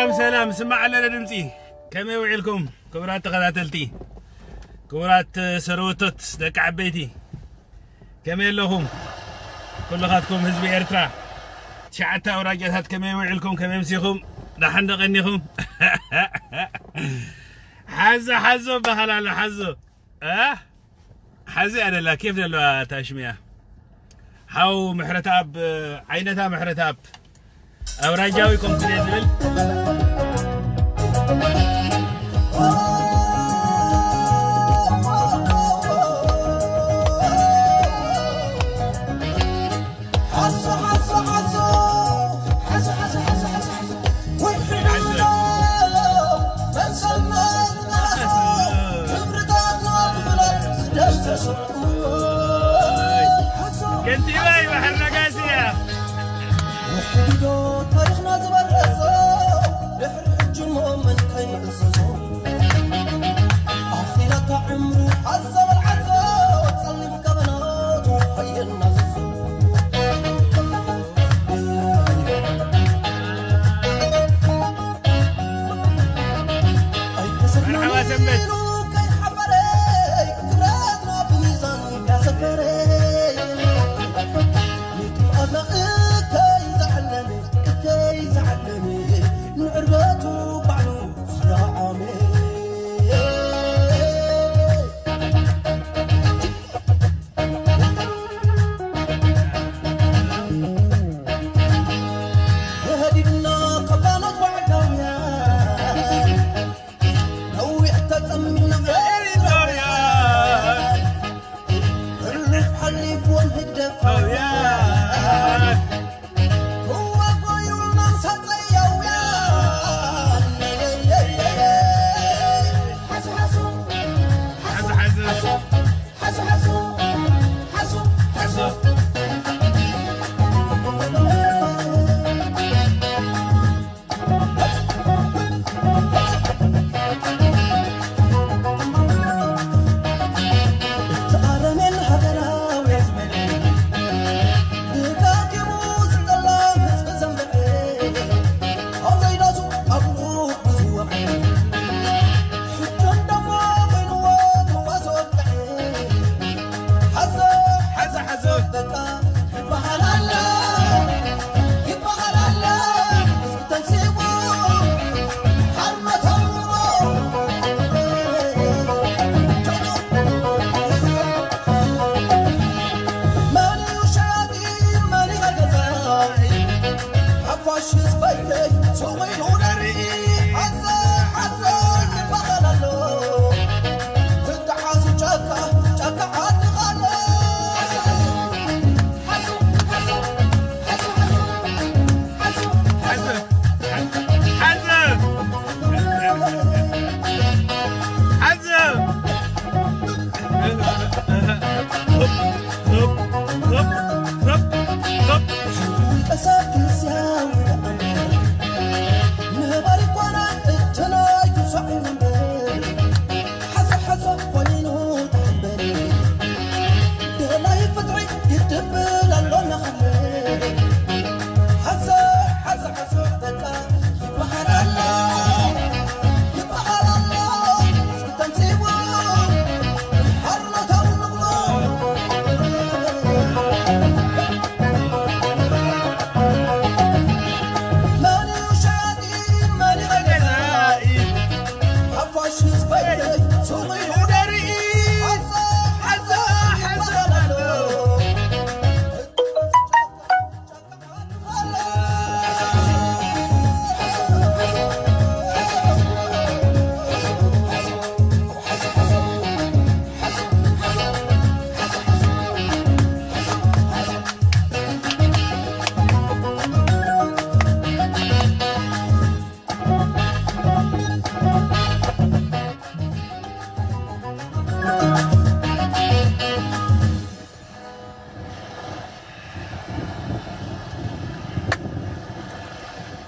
ሰላም፣ ሰላም፣ ስማዕ ኣለነ ድምፂ። ከመይ ውዒልኩም ክቡራት ተኸታተልቲ፣ ክቡራት ሰረወቶት ደቂ ዓበይቲ፣ ከመይ ኣለኹም? ኩልኻትኩም ህዝቢ ኤርትራ፣ ትሽዓተ ኣውራጃታት ከመይ ውዒልኩም? ከመይ ምሲኹም? ደሓን ዶ ቀኒኹም? ሓዞ፣ ሓዞ በሃል ኣሎ፣ ሓዞ። እ? ሓዚ ኣደላ ኬፍ ዘለዋ ታሽሚያ። ሓው ምሕረተኣብ፣ ዓይነታ ምሕረተኣብ፣ ኣውራጃዊ ኮምፕሌ ዝብል። ሓዞ፣ ሓዞ፣ ሓዞ። ሓዞ፣ ሓዞ፣ ሓዞ፣ ሓዞ፣ ሓዞ። ከንቲባይ ባሕሪ ነጋሲ እያ። መርሓባ ሰንበት።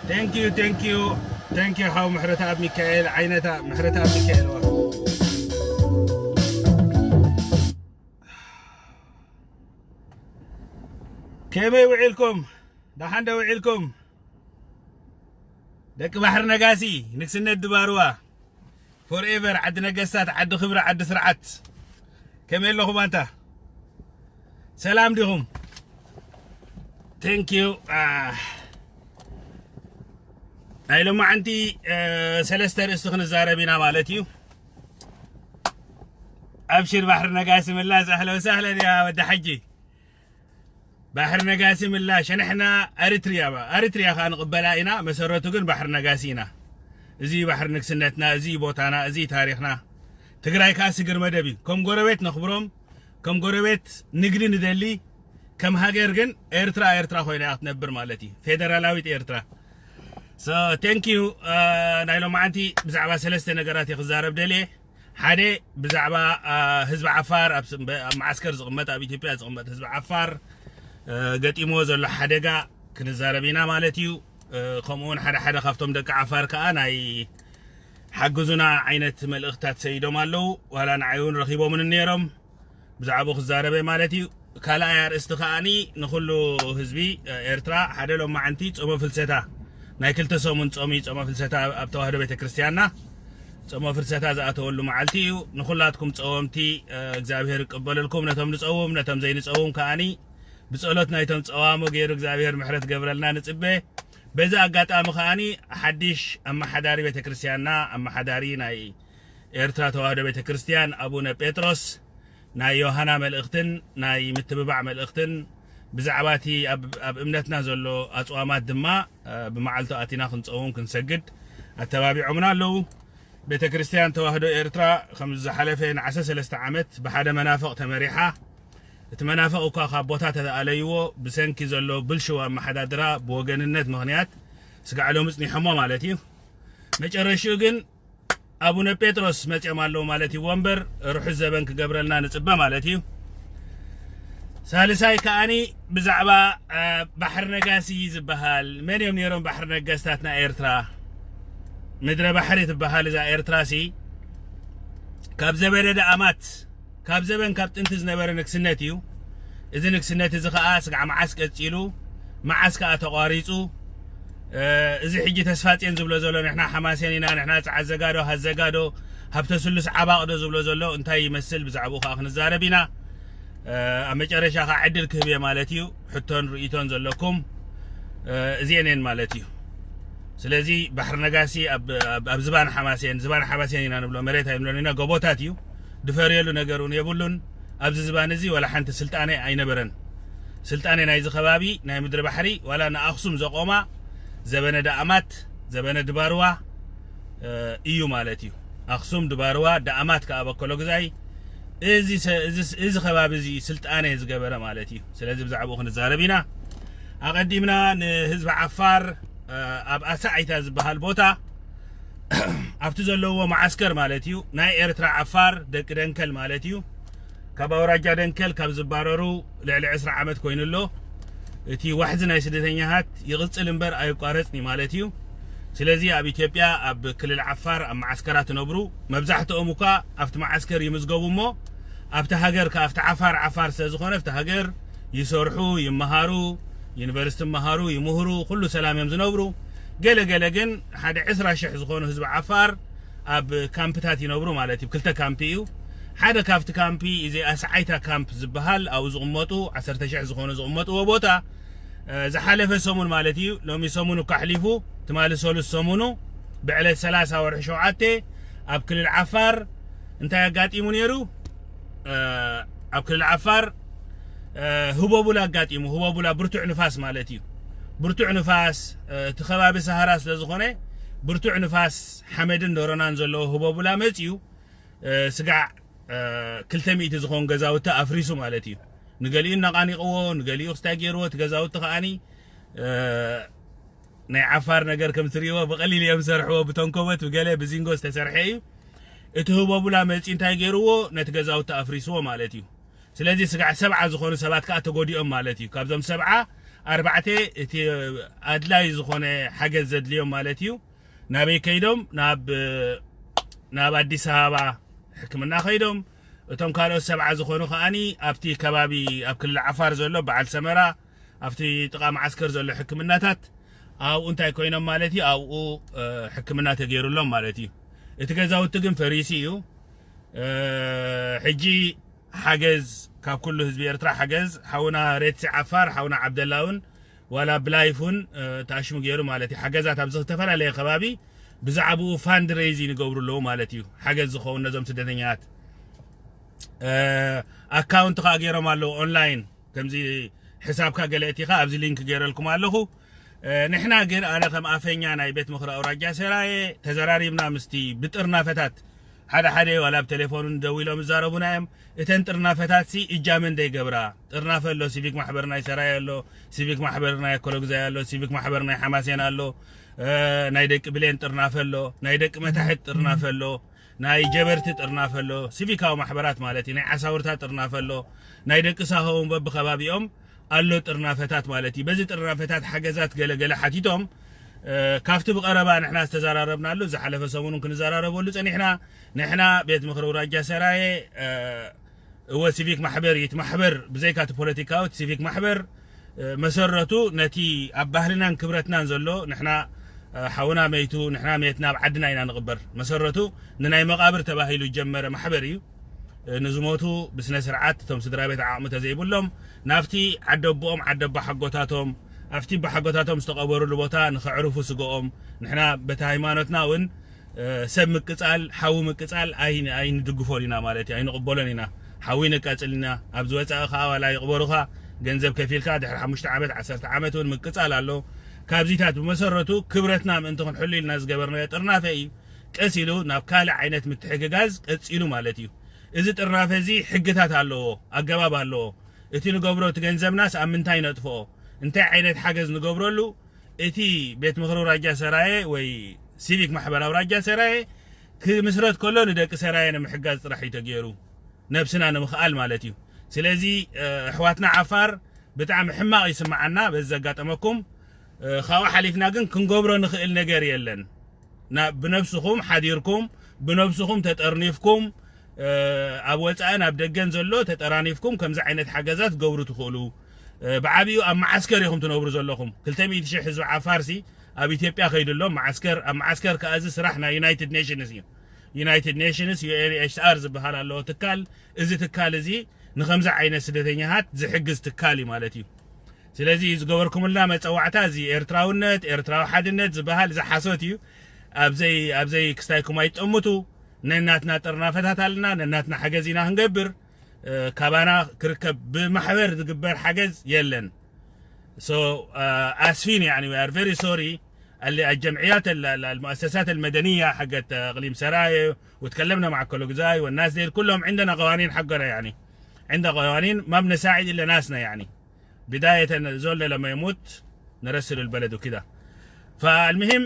Thank you, thank you, thank you ሓው ምሕረተኣብ ሚካኤል ዓይነታ ምሕረተኣብ ሚካኤል ዋ። ከመይ ውዒልኩም? ደሓን ዶ ውዒልኩም? ደቂ ባሕሪ ነጋሲ፣ ንግስነት ድባርዋ፣ ፎርኤቨር፣ ዓዲ ነገስታት፣ ዓዲ ክብሪ፣ ዓዲ ስርዓት። ከመይ ኣለኹም ኣንታ? ሰላም ዲኹም? Thank you። ናይ ሎማዓንቲ ሰለስተ ርእስቲ ክንዛረብ ኢና ማለት እዩ። ኣብሽር ባሕሪ ነጋሲ ምላስ፣ ኣህለ ወሳህለን ያ ወዲ ሓጂ። ባሕሪ ነጋሲ ምላሽ፣ ንሕና ኣሪትሪያ፣ ኣሪትሪያ ከኣ ንቕበላ ኢና። መሰረቱ ግን ባሕሪ ነጋሲ ኢና። እዚ ባሕሪ ንግስነትና፣ እዚ ቦታና፣ እዚ ታሪኽና። ትግራይ ከኣ ስግር መደብ እዩ። ከም ጎረቤት ነኽብሮም፣ ከም ጎረቤት ንግዲ ንደሊ፣ ከም ሃገር ግን ኤርትራ ኤርትራ ኮይና እያ ክትነብር ማለት እዩ። ፌደራላዊት ኤርትራ። So thank you። ናይ ሎማዓንቲ ብዛዕባ ሰለስተ ነገራት እየ ክዛረብ ደልየ። ሓደ ብዛዕባ ህዝቢ ዓፋር፣ ኣብ መዓስከር ዝቕመጥ፣ ኣብ ኢትዮጵያ ዝቕመጥ ህዝቢ ዓፋር ገጢምዎ ዘሎ ሓደጋ ክንዛረብ ኢና ማለት እዩ። ከምኡውን ሓደ ሓደ ካብቶም ደቂ ዓፋር ከኣ ናይ ሓግዙና ዓይነት መልእኽታት ሰይዶም ኣለዉ። ዋላ ንዓይ እውን ረኺቦምን ነይሮም። ብዛዕባኡ ክዛረበ ማለት እዩ። ካልኣይ ኣርእስቲ ከኣኒ ንኹሉ ህዝቢ ኤርትራ ሓደ ሎማዓንቲ ጾመ ፍልሰታ፣ ናይ ክልተ ሰሙን ጾም እዩ። ጾመ ፍልሰታ ኣብ ተዋህዶ ቤተክርስትያንና ጾመ ፍልሰታ ዝኣተወሉ መዓልቲ እዩ። ንኹላትኩም ጸወምቲ እግዚኣብሔር ይቀበለልኩም። ነቶም ንጸውም፣ ነቶም ዘይንጸውም ከኣኒ ብጸሎት ናይቶም ጸዋሞ ገይሩ እግዚኣብሔር ምሕረት ገብረልና ንጽበ። በዚ ኣጋጣሚ ከኣኒ ሓድሽ ኣመሓዳሪ ቤተክርስትያንና፣ ኣመሓዳሪ ናይ ኤርትራ ተዋህዶ ቤተክርስትያን ኣቡነ ጴጥሮስ ናይ ዮሃና መልእኽትን ናይ ምትብባዕ መልእኽትን ብዛዕባ እቲ ኣብ እምነትና ዘሎ ኣጽዋማት ድማ ብመዓልቱ ኣቲና ክንጸውም ክንሰግድ ኣተባቢዖምና ኣለዉ። ቤተክርስትያን ተዋህዶ ኤርትራ ከም ዝሓለፈ ንዓሰርተ ሰለስተ ዓመት ብሓደ መናፍቕ ተመሪሓ፣ እቲ መናፍቕ እኳ ካብ ቦታ ተተኣለይዎ ብሰንኪ ዘሎ ብልሽው ኣመሓዳድራ ብወገንነት ምኽንያት ስጋዕ ሎሚ ጽኒሖሞ ማለት እዩ። መጨረሽኡ ግን ኣቡነ ጴጥሮስ መጽኦም ኣለዉ ማለት እዩ። ወንበር ርሑስ ዘበን ክገብረልና ንጽበ ማለት እዩ። ሳልሳይ ከኣኒ ብዛዕባ ባሕሪ ነጋሲ ዝበሃል፣ መን እዮም ነይሮም ባሕሪ ነገስታትና ኤርትራ? ምድረ ባሕሪ ትበሃል እዛ ኤርትራ ሲ ካብ ዘበነ ደኣማት፣ ካብ ዘበን ካብ ጥንቲ ዝነበረ ንግስነት እዩ። እዚ ንግስነት እዚ ከኣ ስጋዕ መዓስ ቀጺሉ፣ መዓስ ከኣ ተቋሪጹ? እዚ ሕጂ ተስፋጽዮን ዝብሎ ዘሎ፣ ንሕና ሓማሴን ኢና፣ ንሕና ጸዓት ዘጋዶ፣ ሃዘጋዶ፣ ሃብተ ስሉስ ዓባቕ ዶ ዝብሎ ዘሎ እንታይ ይመስል? ብዛዕባኡ ከኣ ክንዛረብ ኢና። ኣብ መጨረሻ ከኣ ዕድል ክህብ እየ ማለት እዩ። ሕቶን ርእይቶን ዘለኩም እዚአን እየን ማለት እዩ። ስለዚ ባሕሪ ነጋሲ ኣብ ዝባን ሓማሴን፣ ዝባን ሓማሴን ኢና ንብሎ፣ መሬት ኣይንብሎን ኢና፣ ጎቦታት እዩ። ድፈርየሉ ነገር እውን የብሉን። ኣብዚ ዝባን እዚ ዋላ ሓንቲ ስልጣነ ኣይነበረን። ስልጣነ ናይዚ ከባቢ ናይ ምድሪ ባሕሪ ዋላ ንኣኽሱም ዘቆማ ዘበነ ደኣማት፣ ዘበነ ድባርዋ እዩ ማለት እዩ። ኣኽሱም፣ ድባርዋ፣ ደኣማት ከኣ በከሎ ግዛይ፣ እዚ ከባቢ እዚ ስልጣነ ዝገበረ ማለት እዩ። ስለዚ ብዛዕባኡ ክንዛረብ ኢና። ኣቐዲምና ንህዝቢ ዓፋር ኣብ ኣሳዓይታ ዝበሃል ቦታ ኣብቲ ዘለዎ መዓስከር ማለት እዩ፣ ናይ ኤርትራ ዓፋር ደቂ ደንከል ማለት እዩ። ካብ ኣውራጃ ደንከል ካብ ዝባረሩ ልዕሊ ዕስራ ዓመት ኮይኑ ኣሎ። እቲ ዋሕዚ ናይ ስደተኛታት ይቕጽል እምበር ኣይቋረጽን ማለት እዩ። ስለዚ ኣብ ኢትዮጵያ ኣብ ክልል ዓፋር ኣብ መዓስከራት ትነብሩ መብዛሕትኦም እኳ ኣብቲ መዓስከር ይምዝገቡ እሞ ኣብቲ ሃገር ከኣ ኣብቲ ዓፋር ዓፋር ስለ ዝኾነ ኣብቲ ሃገር ይሰርሑ፣ ይመሃሩ፣ ዩኒቨርሲቲ ይመሃሩ፣ ይምህሩ፣ ኩሉ ሰላም እዮም ዝነብሩ። ገለ ገለ ግን ሓደ ዕስራ ሽሕ ዝኾኑ ህዝቢ ዓፋር ኣብ ካምፕታት ይነብሩ ማለት እዩ። ክልተ ካምፕ እዩ። ሓደ ካብቲ ካምፕ እዚ ኣስዓይታ ካምፕ ዝበሃል ኣብኡ ዝቕመጡ ዓሰርተ ሽሕ ዝኾኑ ዝቕመጥዎ ቦታ ዝሓለፈ ሰሙን ማለት እዩ፣ ሎሚ ሰሙን እኳ ኣሕሊፉ፣ ትማሊ ሰሉስ ሰሙኑ ብዕለት ሰላሳ ወርሒ ሸውዓተ ኣብ ክልል ዓፋር እንታይ ኣጋጢሙ ነይሩ? ኣብ ክልል ዓፋር ህቦቡላ ኣጋጢሙ። ህቦቡላ ብርቱዕ ንፋስ ማለት እዩ። ብርቱዕ ንፋስ፣ እቲ ከባቢ ሰሃራ ስለ ዝኾነ ብርቱዕ ንፋስ፣ ሓመድን ደሮናን ዘለዎ ህቦቡላ መጺኡ ስጋዕ ክልተ ሚእቲ ዝኾን ገዛውቲ ኣፍሪሱ ማለት እዩ። ንገሊኡ እናቓኒቕዎ፣ ንገሊኡ ክስታይ ገይርዎ፣ እቲ ገዛውቲ ከኣኒ ናይ ዓፋር ነገር ከም ትርእይዎ ብቐሊል እዮም ዝሰርሕዎ፣ ብተንኮበት ብገለ ብዚንጎ ዝተሰርሐ እዩ። እቲ ህቦቡላ መፂ እንታይ ገይርዎ? ነቲ ገዛውቲ ኣፍሪስዎ ማለት እዩ። ስለዚ ስጋዕ ሰብዓ ዝኾኑ ሰባት ከዓ ተጎዲኦም ማለት እዩ። ካብዞም ሰብዓ ኣርባዕተ እቲ ኣድላይ ዝኾነ ሓገዝ ዘድልዮም ማለት እዩ ናበይ ከይዶም? ናብ ናብ ኣዲስ ኣበባ ሕክምና ከይዶም። እቶም ካልኦት ሰብዓ ዝኾኑ ከዓኒ ኣብቲ ከባቢ ኣብ ክልል ዓፋር ዘሎ በዓል ሰመራ ኣብቲ ጥቓ መዓስከር ዘሎ ሕክምናታት ኣብኡ እንታይ ኮይኖም ማለት እዩ? ኣብኡ ሕክምና ተገይሩሎም ማለት እዩ። እቲ ገዛውቲ ግን ፈሪሱ እዩ። ሕጂ ሓገዝ ካብ ኩሉ ህዝቢ ኤርትራ ሓገዝ ሓውና ሬትሲ ዓፋር ሓውና ዓብደላ እውን ዋላ ብላይፍ እውን ተኣሽሙ ገይሩ ማለት እዩ። ሓገዛት ኣብዚ ዝተፈላለየ ከባቢ ብዛዕባኡ ፋንድ ሬይዚን ይገብሩ ኣለዉ ማለት እዩ። ሓገዝ ዝኸውን ነዞም ስደተኛት ኣካውንት ከዓ ገይሮም ኣለዉ ኦንላይን ከምዚ ሕሳብካ ገለ እቲኻ ኣብዚ ሊንክ ገይረልኩም ኣለኹ። ንሕና ግን ኣነ ከም ኣፈኛ ናይ ቤት ምኽሪ ኣውራጃ ሰራየ ተዘራሪብና ምስቲ ብጥርናፈታት ሓደ ሓደ ዋላ ኣብ ቴሌፎን ደዊሎም ይዛረቡና እዮም። እተን ጥርናፈታት ሲ እጃመን ደይገብራ ጥርናፈ ኣሎ። ሲቪክ ማሕበር ናይ ሰራየ ኣሎ፣ ሲቪክ ማሕበር ናይ ኣኮሎግዛይ ኣሎ፣ ሲቪክ ማሕበር ናይ ሓማሴን ኣሎ፣ ናይ ደቂ ብሌን ጥርናፈ ኣሎ፣ ናይ ደቂ መታሕት ጥርናፈ ኣሎ፣ ናይ ጀበርቲ ጥርናፈ ኣሎ፣ ሲቪካዊ ማሕበራት ማለት እዩ። ናይ ዓሳውርታ ጥርናፈ ኣሎ፣ ናይ ደቂ ሳሆ እውን በብከባቢኦም ኣሎ ጥርናፈታት ማለት እዩ። በዚ ጥርናፈታት ሓገዛት ገለገለ ሓቲቶም ካብቲ ብቐረባ ንሕና ዝተዘራረብናሉ ዝሓለፈ ሰሙን ክንዘራረበሉ ጸኒሕና። ንሕና ቤት ምኽሪ ውራጃ ሰራየ እወ ሲቪክ ማሕበር እዩ። እቲ ማሕበር ብዘይካ እቲ ፖለቲካዊ እቲ ሲቪክ ማሕበር መሰረቱ ነቲ ኣብ ባህልናን ክብረትናን ዘሎ ንሕና ሓውና መይቱ ንሕና መየትና ኣብ ዓድና ኢና ንቕበር። መሰረቱ ንናይ መቓብር ተባሂሉ ጀመረ ማሕበር እዩ። ንዝሞቱ ብስነ ስርዓት እቶም ስድራ ቤት ዓቕሚ ተዘይብሎም ናብቲ ዓደ ኣቦኦም ዓደ ኣቦሓጎታቶም ኣብቲ ኣቦሓጎታቶም ዝተቐበሩሉ ቦታ ንኸዕርፉ ስግኦም ንሕና በቲ ሃይማኖትና እውን ሰብ ምቅጻል ሓዊ ምቅጻል ኣይንድግፎን ኢና ማለት እዩ። ኣይንቕበሎን ኢና። ሓዊ ነቃጽል ኢና። ኣብ ዝወጻእኻ ዋላ ይቕበሩኻ ገንዘብ ከፊልካ ድሕሪ ሓሙሽተ ዓመት ዓሰርተ ዓመት እውን ምቅጻል ኣሎ። ካብዚታት ብመሰረቱ ክብረትና ምእንቲ ክንሕሉ ኢልና ዝገበርናዮ ጥርናፈ እዩ። ቀስ ኢሉ ናብ ካልእ ዓይነት ምትሕግጋዝ ቀጺሉ ማለት እዩ። እዚ ጥርናፈ እዚ ሕግታት ኣለዎ፣ ኣገባብ ኣለዎ። እቲ ንገብሮ እቲ ገንዘብናስ ኣብ ምንታይ ነጥፍኦ፣ እንታይ ዓይነት ሓገዝ ንገብረሉ፣ እቲ ቤት ምኽሪ ኣውራጃ ሰራየ ወይ ሲቪክ ማሕበር ኣውራጃ ሰራየ ክምስረት ከሎ ንደቂ ሰራየ ንምሕጋዝ ጥራሕ እዩ ተገይሩ፣ ነብስና ንምኽኣል ማለት እዩ። ስለዚ ኣሕዋትና ዓፋር ብጣዕሚ ሕማቕ ይስምዓና በዚ ዘጋጠመኩም። ካብኡ ሓሊፍና ግን ክንገብሮ ንኽእል ነገር የለን። ብነብስኹም ሓዲርኩም ብነብስኹም ተጠርኒፍኩም ኣብ ወፃእን ኣብ ደገን ዘሎ ተጠራኒፍኩም ከምዚ ዓይነት ሓገዛት ትገብሩ ትኽእሉ። ብዓብዩ ኣብ መዓስከር ኢኹም ትነብሩ ዘለኹም። ክልተ ሚእቲ ሺሕ ህዝቢ ዓፋርሲ ኣብ ኢትዮጵያ ከይዱ ኣሎ። መዓስከር ኣብ መዓስከር ከዓ እዚ ስራሕ ናይ ዩናይትድ ኔሽንስ እዩ። ዩናይትድ ኔሽንስ ዩ ኤን ኤች ሲ ኣር ዝበሃል ኣለዎ ትካል። እዚ ትካል እዚ ንኸምዚ ዓይነት ስደተኛታት ዝሕግዝ ትካል እዩ ማለት እዩ። ስለዚ ዝገበርኩምልና መፀዋዕታ እዚ ኤርትራውነት ኤርትራዊ ሓድነት ዝበሃል እዚ ሓሶት እዩ። ኣብዘይ ኣብዘይ ክስታይኩም ኣይጠምቱ። ነናትና ጥርናፈታት ኣለና፣ ነናትና ሓገዝ ኢና ክንገብር። ካባና ክርከብ ብማሕበር ዝግበር ሓገዝ የለን። So ኣስፊን يعني we are very sorry. الجمعيات المؤسسات المدنية حقت اقليم سرايا وتكلمنا مع كلوكزاي والناس ديل كلهم عندنا قوانين حقنا يعني. عندنا قوانين ما بنساعد الا ناسنا يعني. بداية الزول لما يموت نرسل البلد وكده. فالمهم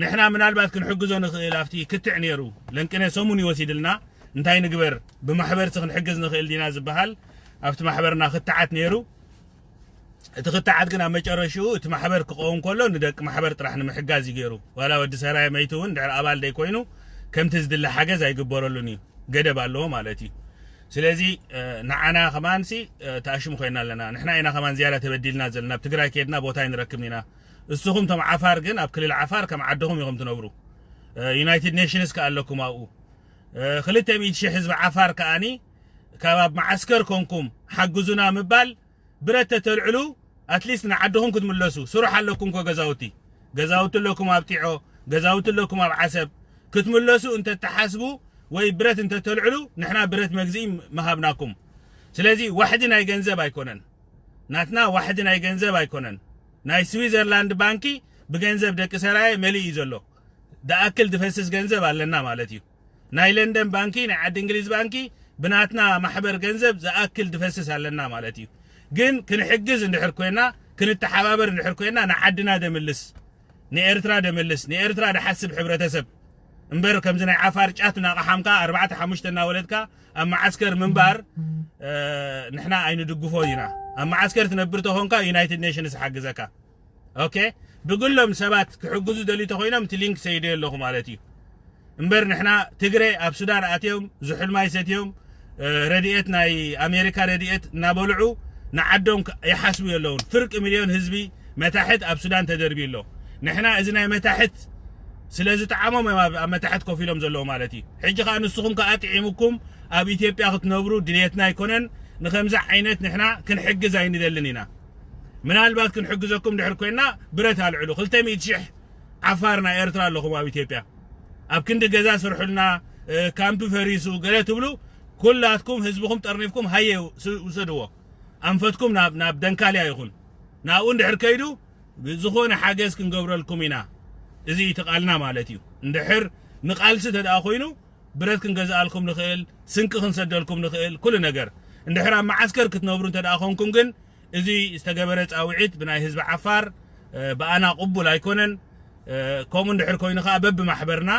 ንሕና ምናልባት ክንሕግዞ ንኽእል ኣብቲ ክትዕ ነይሩ ለንቅነ ሰሙን ይወሲድልና እንታይ ንግበር ብማሕበርቲ ክንሕግዝ ንኽእል ዲና ዝበሃል ኣብቲ ማሕበርና ክትዓት ነይሩ። እቲ ክትዓት ግን ኣብ መጨረሽኡ እቲ ማሕበር ክኸውን ከሎ ንደቂ ማሕበር ጥራሕ ንምሕጋዝ እዩ ገይሩ። ዋላ ወዲ ሰራየ መይቱ እውን ድሕሪ ኣባል ደይኮይኑ ከምቲ ዝድለ ሓገዝ ኣይግበረሉን እዩ፣ ገደብ ኣለዎ ማለት እዩ። ስለዚ ንዓና ከማንሲ ተኣሽሙ ኮይና ኣለና። ንሕና ኢና ከማን ዝያዳ ተበዲልና ዘለና። ኣብ ትግራይ ከድና ቦታ ኣይንረክብን ኢና። እስኹም ቶም ዓፋር ግን ኣብ ክልል ዓፋር ከም ዓድኹም ኢኹም ትነብሩ። ዩናይትድ ኔሽንስ ከኣ ኣለኩም ኣብኡ። ክልተ ሚእቲ ሺሕ ህዝቢ ዓፋር ከኣኒ ካብ ኣብ መዓስከር ኮንኩም ሓግዙና ምባል ብረት ተተልዕሉ ኣትሊስት ንዓድኹም ክትምለሱ ስሩሕ ኣለኩም ኮ ገዛውቲ ገዛውቲ ኣለኩም ኣብ ጢዖ ገዛውቲ ኣለኩም ኣብ ዓሰብ ክትምለሱ እንተተሓስቡ ወይ ብረት እንተተልዕሉ ንሕና ብረት መግዝኢ ምሃብናኩም። ስለዚ ዋሕዲ ናይ ገንዘብ ኣይኮነን ናትና ዋሕዲ ናይ ገንዘብ ኣይኮነን። ናይ ስዊዘርላንድ ባንኪ ብገንዘብ ደቂ ሰራየ መሊእ እዩ ዘሎ። ደኣክል ዝፈስስ ገንዘብ ኣለና ማለት እዩ። ናይ ለንደን ባንኪ ናይ ዓዲ እንግሊዝ ባንኪ ብናትና ማሕበር ገንዘብ ዝኣክል ዝፈስስ ኣለና ማለት እዩ። ግን ክንሕግዝ እንድሕር ኮይና ክንተሓባበር እንድሕር ኮይና ንዓድና ደምልስ ንኤርትራ ደምልስ ንኤርትራ ድሓስብ ሕብረተሰብ እምበር ከምዚ ናይ ዓፋር ጫት እናቐሓምካ ኣርባዕተ ሓሙሽተ እናወለድካ ኣብ መዓስከር ምንባር ንሕና ኣይንድግፎ ኢና። ኣብ መዓስከር ትነብር ተኾንካ ዩናይትድ ኔሽንስ ሓግዘካ። ኦኬ ብግሎም ሰባት ክሕግዙ ደልዩ ተኮይኖም እቲ ሊንክ ሰይደዮ ኣለኹ ማለት እዩ። እምበር ንሕና ትግረ ኣብ ሱዳን ኣትዮም ዝሑል ማይ ሰትዮም ረድኤት ናይ ኣሜሪካ ረድኤት እናበልዑ ንዓዶም ይሓስቡ የለውን። ፍርቂ ሚልዮን ህዝቢ መታሕት ኣብ ሱዳን ተደርብዩ ኣሎ። ንሕና እዚ ናይ መታሕት ስለ ዝጠዓሞም እዮም ኣብ ኣብ መታሕት ኮፍ ኢሎም ዘለዉ ማለት እዩ። ሕጂ ኸኣ ንስኹም ከኣ ጥዒሙኩም ኣብ ኢትዮጵያ ክትነብሩ ድልየትና ኣይኮነን። ንኸምዚ ዓይነት ንሕና ክንሕግዝ ኣይንደልን ኢና። ምናልባት ክንሕግዘኩም ድሕር ኮይና ብረት ኣልዕሉ። ክልተ ሚእቲ ሽሕ ዓፋር ናይ ኤርትራ ኣለኹም ኣብ ኢትዮጵያ። ኣብ ክንዲ ገዛ ስርሑልና፣ እ፣ ካምፕ ፈሪሱ ገለ ትብሉ፣ ኩላትኩም ህዝብኹም ጠርኒፍኩም ሃየ ስ-፣ ውሰድዎ። ኣንፈትኩም ናብ ናብ ደንካልያ ይኹን። ናብኡ እንድሕር ከይዱ ዝኾነ ሓገዝ ክንገብረልኩም ኢና። እዚ እቲ ቃልና ማለት እዩ። እንድሕር ንቃልሲ ተደኣ ኮይኑ ብረት ክንገዝኣልኩም ንኽእል፣ ስንቂ ክንሰደልኩም ንኽእል፣ ኩሉ ነገር። እንድሕር ኣብ መዓስከር ክትነብሩ እንተ ደኣ ኾንኩም ግን፣ እዚ ዝተገበረ ጻውዒት ብናይ ህዝቢ ዓፋር፣ እ፣ ብኣና ቅቡል ኣይኮነን። እ፣ ከምኡ እንድሕር ኮይኑ ኸኣ በብማሕበርና፣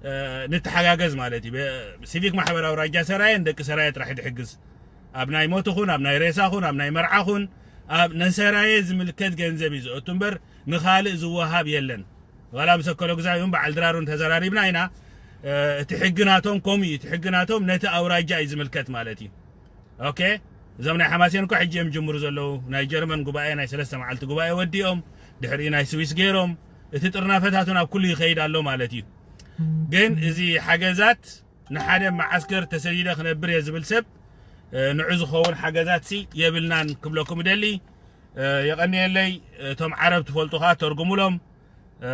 እ፣ ንተሓጋገዝ ማለት እዩ። በ-፣ ሲቪክ ማሕበር ኣውራጃ ሰራየን ደቂ ሰራየ ጥራሕ ድሕግዝ። ኣብ ናይ ሞት ኹን፣ ኣብ ናይ ሬሳ ኹን፣ ኣብ ናይ መርዓ ኹን፣ ኣብ ነሰራየ ዝምልከት ገንዘብ እዩ ዝእቱ እምበር ንኻልእ ዝወሃብ የለን። ዋላ ምስ ኣከለ ግዛይ እውን በዓል ድራሩን ተዘራሪብና ኢና። እ፣ እቲ ሕጊ ናቶም ከምኡ እዩ። እቲ ሕጊ ናቶም ነቲ ኣውራጃ እዩ ዝምልከት ማለት እዩ። ኦኬ፣ እዞም ናይ ሓማሴን እኮ ሕጂ እዮም ጅምሩ ዘለዉ። ናይ ጀርመን ጉባኤ፣ ናይ ሰለስተ መዓልቲ ጉባኤ ወዲኦም፣ ድሕሪኡ ናይ ስዊስ ገይሮም፣ እቲ ጥርናፈታቱ ናብ ኩሉ ይኸይድ ኣሎ ማለት እዩ። ግን እዚ ሓገዛት ንሓደ መዓስከር ተሰዲደ ክነብር እየ ዝብል ሰብ፣ እ፣ ንዑ ዝኸውን ሓገዛት ሲ የብልናን ክብለኩም እደሊ። እ፣ የቐንየለይ። እቶም ዓረብ ትፈልጡ ኸኣ ተርጉሙሎም። እ፣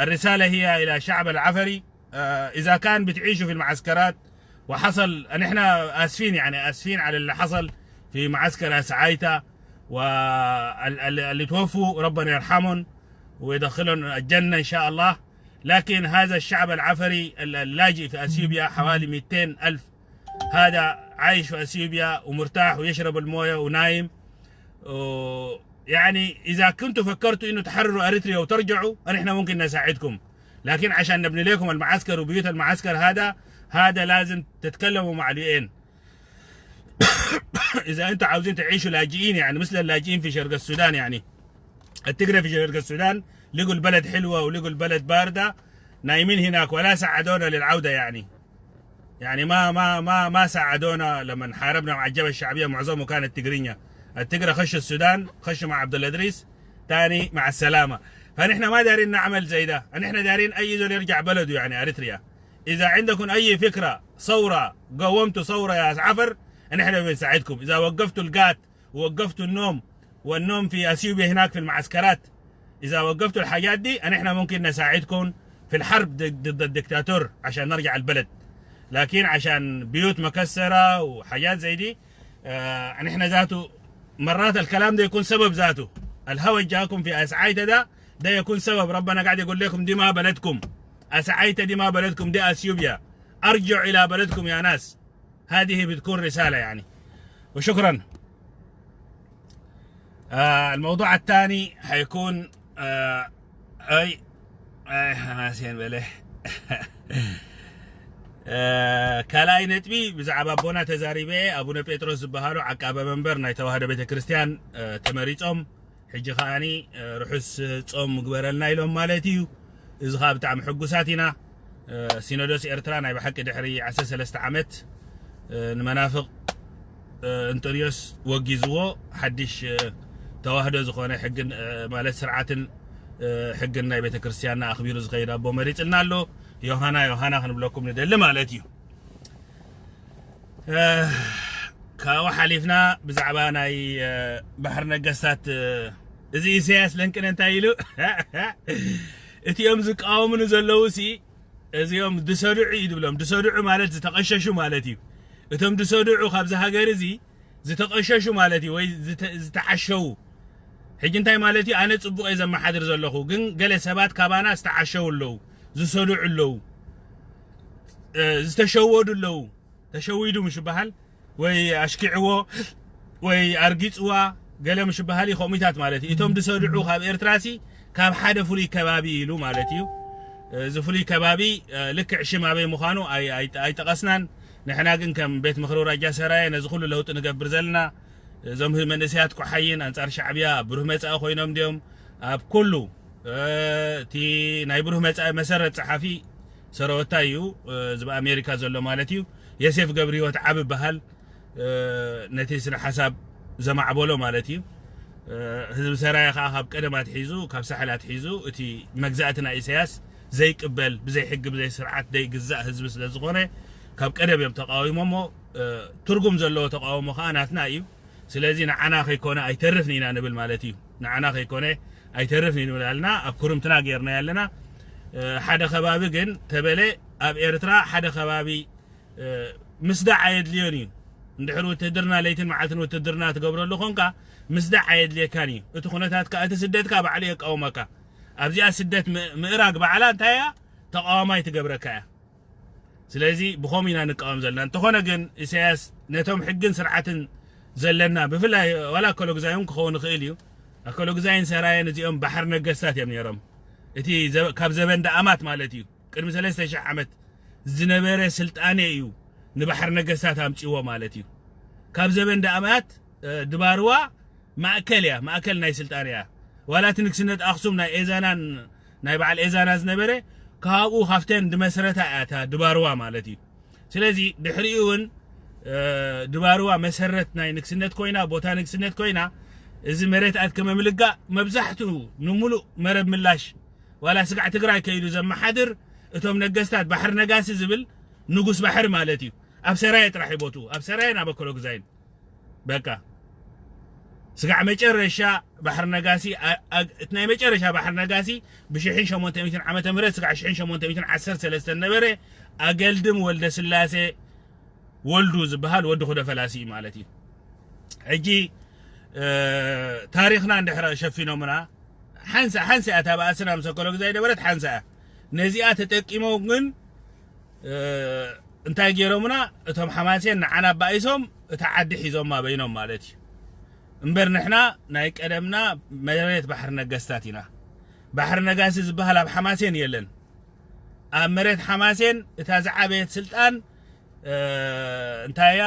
الرسالة هي إلى الشعب العفري. آه، إذا كان بتعيشوا في المعسكرات وحصل، نحن آسفين، يعني، آسفين على اللي حصل في معسكر أسعايتا، وال-، ال-، اللي توفوا ربنا يرحمهم ويدخلهم الجنة إن شاء الله. لكن هذا الشعب العفري ال-، اللاجئ في أثيوبيا حوالي مئتين ألف، هذا عايش في أثيوبيا ومرتاح ويشرب الموية ونايم. و-، يعني إذا كنتوا فكرتوا إنه تحرروا أريتريا وترجعوا، نحن ممكن نساعدكم. لكن عشان نبني لكم المعسكر وبيوت المعسكر هذا، هذا لازم تتكلموا مع اليو إن. إذا أنتوا عاوزين تعيشوا لاجئين، يعني مثل اللاجئين في شرق السودان، يعني التجرة في شرق السودان، لقوا البلد حلوة ولقوا البلد باردة، نايمين هناك ولا ساعدونا للعودة، يعني. يعني ما، ما، ما، ما ساعدونا لما حاربنا مع الجبهة الشعبية، معظمه كانت تجرينيا. التجرة خش السودان، خش مع عبد الله إدريس، تاني مع السلامة. فنحن ما دارين نعمل زي ده، نحن دارين أي زول يرجع بلده، يعني أريتريا. إذا عندكم أي فكرة، ثورة، قومتوا ثورة يا عفر، نحن بنساعدكم. إذا وقفتوا القات، ووقفتوا النوم، والنوم في أثيوبيا هناك في المعسكرات، إذا وقفتوا الحاجات دي، نحن ممكن نساعدكم في الحرب ضد، ضد الدكتاتور عشان نرجع البلد. لكن عشان بيوت مكسرة وحاجات زي دي، آه، نحن ذاته مرات الكلام ده يكون سبب ذاته. الهوى جاكم في أسعايته ده، ده يكون سبب. ربنا قاعد يقول لكم: "دي ما بلدكم. أسعايته دي ما بلدكم، دي أثيوبيا. أرجعوا إلى بلدكم يا ناس." هذه بتكون رسالة، يعني. وشكرًا. آه، الموضوع الثاني حيكون، آه، أي، أي، حماسين بليه. آه، ካልኣይ ነጥቢ ብዛዕባ ኣቦና ተዛሪበ፣ ኣቡነ ጴጥሮስ ዝበሃሉ ዓቃበ መንበር ናይ ተዋህዶ ቤተ ክርስቲያን፣ እ፣ ተመሪጾም፣ ሕጂ ከኣኒ፣ እ፣ ርሑስ ጾም ምግበረልና ኢሎም ማለት እዩ። እዚ ኸኣ ብጣዕሚ ሕጉሳት ኢና። እ፣ ሲኖዶስ ኤርትራ ናይ ብሓቂ ድሕሪ ዓሰርተ ሰለስተ ዓመት፣ እ፣ ንመናፍቕ፣ እ፣ እንጦንዮስ ወጊዝዎ፣ ሓድሽ፣ እ፣ ተዋህዶ ዝኾነ ሕግን፣ እ፣ ማለት ስርዓትን፣ እ፣ ሕግን ናይ ቤተ ክርስቲያንና ኣኽቢሩ ዝኸይድ ኣቦ መሪጽልና ኣሎ። ዮሃና ዮሃና ክንብለኩም ንደሊ ማለት እዩ። እ፣ ካብኡ ሓሊፍና ብዛዕባ ናይ፣ እ፣ ባሕሪ ነገስታት፣ እ፣ እዚ ኢሳያስ ለንቅነ እንታይ ኢሉ? እቲኦም ዝቃወሙኒ ዘለዉ ሲ፣ እዚኦም ድሰድዑ እዩ ድብሎም። ድሰድዑ ማለት ዝተቐሸሹ ማለት እዩ። እቶም ድሰድዑ ካብዚ ሃገር እዚ ዝተቐሸሹ ማለት እዩ፣ ወይ ዝተ-፣ ዝተዓሸዉ። ሕጂ እንታይ ማለት እዩ? ኣነ ጽቡቕ እየ ዘመሓድር ዘለኹ፣ ግን ገለ ሰባት ካባና ዝተዓሸዉ ኣለዉ፣ ዝሰድዑ ኣለዉ፣ እ፣ ዝተሸወዱ ኣለዉ። ተሸዊዱ ምሽ በሃል፣ ወይ ኣሽኪዕዎ፣ ወይ ኣርጊጽዋ፣ ገለ ምሽ በሃል እዩ። ከምኡታት ማለት እዩ። እቶም ዝሰድዑ ካብ ኤርትራሲ፣ ካብ ሓደ ፍሉይ ከባቢ ኢሉ ማለት እዩ። እዚ ፍሉይ ከባቢ፣ እ፣ ልክዕ ሽም ኣበይ ምዃኑ ኣይ-፣ ኣይ-፣ ኣይጠቐስናን። ንሕና ግን ከም ቤት ምኽሪ ኣውራጃ ሰራየ ነዚ ኩሉ ለውጢ ንገብር ዘለና፣ እዞም መንእሰያት ኳሓይን ኣንጻር ሻዕብያ ኣብ ብሩህ መጻኢ ኮይኖም ድዮም? ኣብ ኩሉ፣ እ፣ እቲ ናይ ብሩህ መጻኢ መሰረት ጸሓፊ ሰረወታ እዩ፣ እ፣ እዚ ብኣሜሪካ ዘሎ ማለት እዩ። የሴፍ ገብርህይወት ዓቢ በሃል፣ እ፣ ነቲ ስነ ሓሳብ ዘማዕበሎ ማለት እዩ። ህዝቢ ሰራየ ከዓ ካብ ቀደም ኣትሒዙ፣ ካብ ሳሕል ኣትሒዙ እቲ መግዛእቲ ናይ ኢሳያስ ዘይቅበል፣ ብዘይ ሕጊ ብዘይ ስርዓት ዘይግዛእ ህዝቢ ስለ ዝኾነ፣ ካብ ቀደም እዮም ተቃዊሞሞ። ትርጉም ዘለዎ ተቃውሞ ከዓ ናትና እዩ። ስለዚ ንዓና ከይኮነ ኣይተርፍን ኢና ንብል ማለት እዩ። ንዓና ከይኮነ ኣይተርፍን እዩ ንብል ኣለና። ኣብ ኩርምትና ገይርና ኣለና። ሓደ ከባቢ ግን ተበለ ኣብ ኤርትራ ሓደ ከባቢ ምስዳዕ ኣየድልዮን እዩ። እንድሕር ውትድርና ለይትን መዓልትን ውትድርና ትገብረሉ ኮንካ፣ ምስዳዕ ኣየድልየካን እዩ። እቲ ኩነታትካ፣ እቲ ስደትካ ባዕሉ የቃውመካ። ኣብዚኣ ስደት ምእራግ ባዕላ እንታይ እያ? ተቃዋማይ ትገብረካ እያ። ስለዚ ብኸም ኢና ንቃወም ዘለና። እንተኾነ ግን ኢሳያስ ነቶም ሕግን ስርዓትን ዘለና ብፍላይ ዋላ ኣከሎግዛይ እውን ክኸውን ይኽእል እዩ። ኣከሎግዛይን ሰራየን እዚኦም ባሕር ነገስታት እዮም ነይሮም። እቲ ካብ ዘበን ደኣማት ማለት እዩ። ቅድሚ ሰለስተ ሽሕ ዓመት ዝነበረ ስልጣኔ እዩ ንባሕር ነገስታት ኣምጺዎ ማለት እዩ። ካብ ዘበን ደኣማት ድባርዋ ማእከል እያ፣ ማእከል ናይ ስልጣን እያ። ዋላ እቲ ንግስነት ኣኽሱም ናይ ኤዛናን ናይ በዓል ኤዛና ዝነበረ ካብኡ ካብተን ድመስረታ እያ እታ ድባርዋ ማለት እዩ። ስለዚ ድሕሪኡ እውን ድባርዋ መሰረት ናይ ንግስነት ኮይና፣ ቦታ ንግስነት ኮይና፣ እዚ መሬት ኣድከመ ምልጋእ መብዛሕትኡ ንሙሉእ መረብ ምላሽ ዋላ ስጋዕ ትግራይ ከይዱ ዘመሓድር እቶም ነገስታት ባሕር ነጋሲ ዝብል ንጉስ ባሕር ማለት እዩ። ኣብ ሰራየ ጥራሕ ይቦቱ ኣብ ሰራየን ኣብ ኣከሎግዛይን በቃ ስጋዕ መጨረሻ ባሕር ነጋሲ እቲ ናይ መጨረሻ ባሕር ነጋሲ ብሽሕን ሸሞንተ ሚእትን ዓመተ ምህረት ስጋዕ ሽሕን ሸሞንተ ሚእትን ዓሰርተ ሰለስተን ነበረ። ኣገልድም ወልደ ስላሴ ወልዱ ዝበሃል ወዲ ኩደ ፈላሲ እዩ ማለት እዩ። ሕጂ ታሪኽና እንድሕረ ሸፊኖምና ሓንሳ ሓንሳ እያ ታባእስና ምስ ኣከሎግዛይ ነበረት ሓንሳ እያ። ነዚኣ ተጠቂሞም ግን እንታይ ገይሮምና? እቶም ሓማሴን ንዓና ኣባኢሶም እታ ዓዲ ሒዞማ በይኖም ማለት እዩ። እምበር ንሕና ናይ ቀደምና መሬት ባሕሪ ነገስታት ኢና። ባሕሪ ነጋሲ ዝበሃል ኣብ ሓማሴን የለን። ኣብ መሬት ሓማሴን እታ ዝዓበየት ስልጣን እንታይ እያ?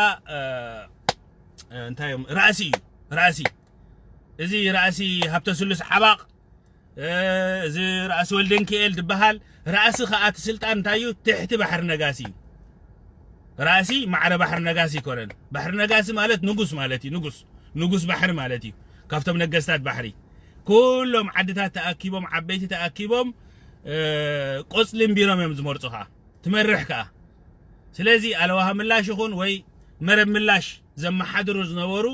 እንታይ እዮም? ራእሲ እዩ። ራእሲ እዚ ራእሲ ሃብተ ስሉስ ዓባቕ እዚ ራእሲ ወልደንኪኤል ዝበሃል ራእሲ ከኣ እቲ ስልጣን እንታይ እዩ? ትሕቲ ባሕሪ ነጋሲ እዩ። ራእሲ ማዕረ ባሕሪ ነጋሲ ይኮነን። ባሕሪ ነጋሲ ማለት ንጉስ ማለት እዩ። ንጉስ ንጉስ ባሕሪ ማለት እዩ። ካብቶም ነገስታት ባሕሪ ኩሎም ዓድታት ተኣኪቦም ዓበይቲ ተኣኪቦም ቆፅሊ እምቢሮም እዮም ዝመርፁኻ ትመርሕ ከኣ። ስለዚ ኣለዋሃ ምላሽ ይኹን ወይ መረብ ምላሽ ዘመሓድሩ ዝነበሩ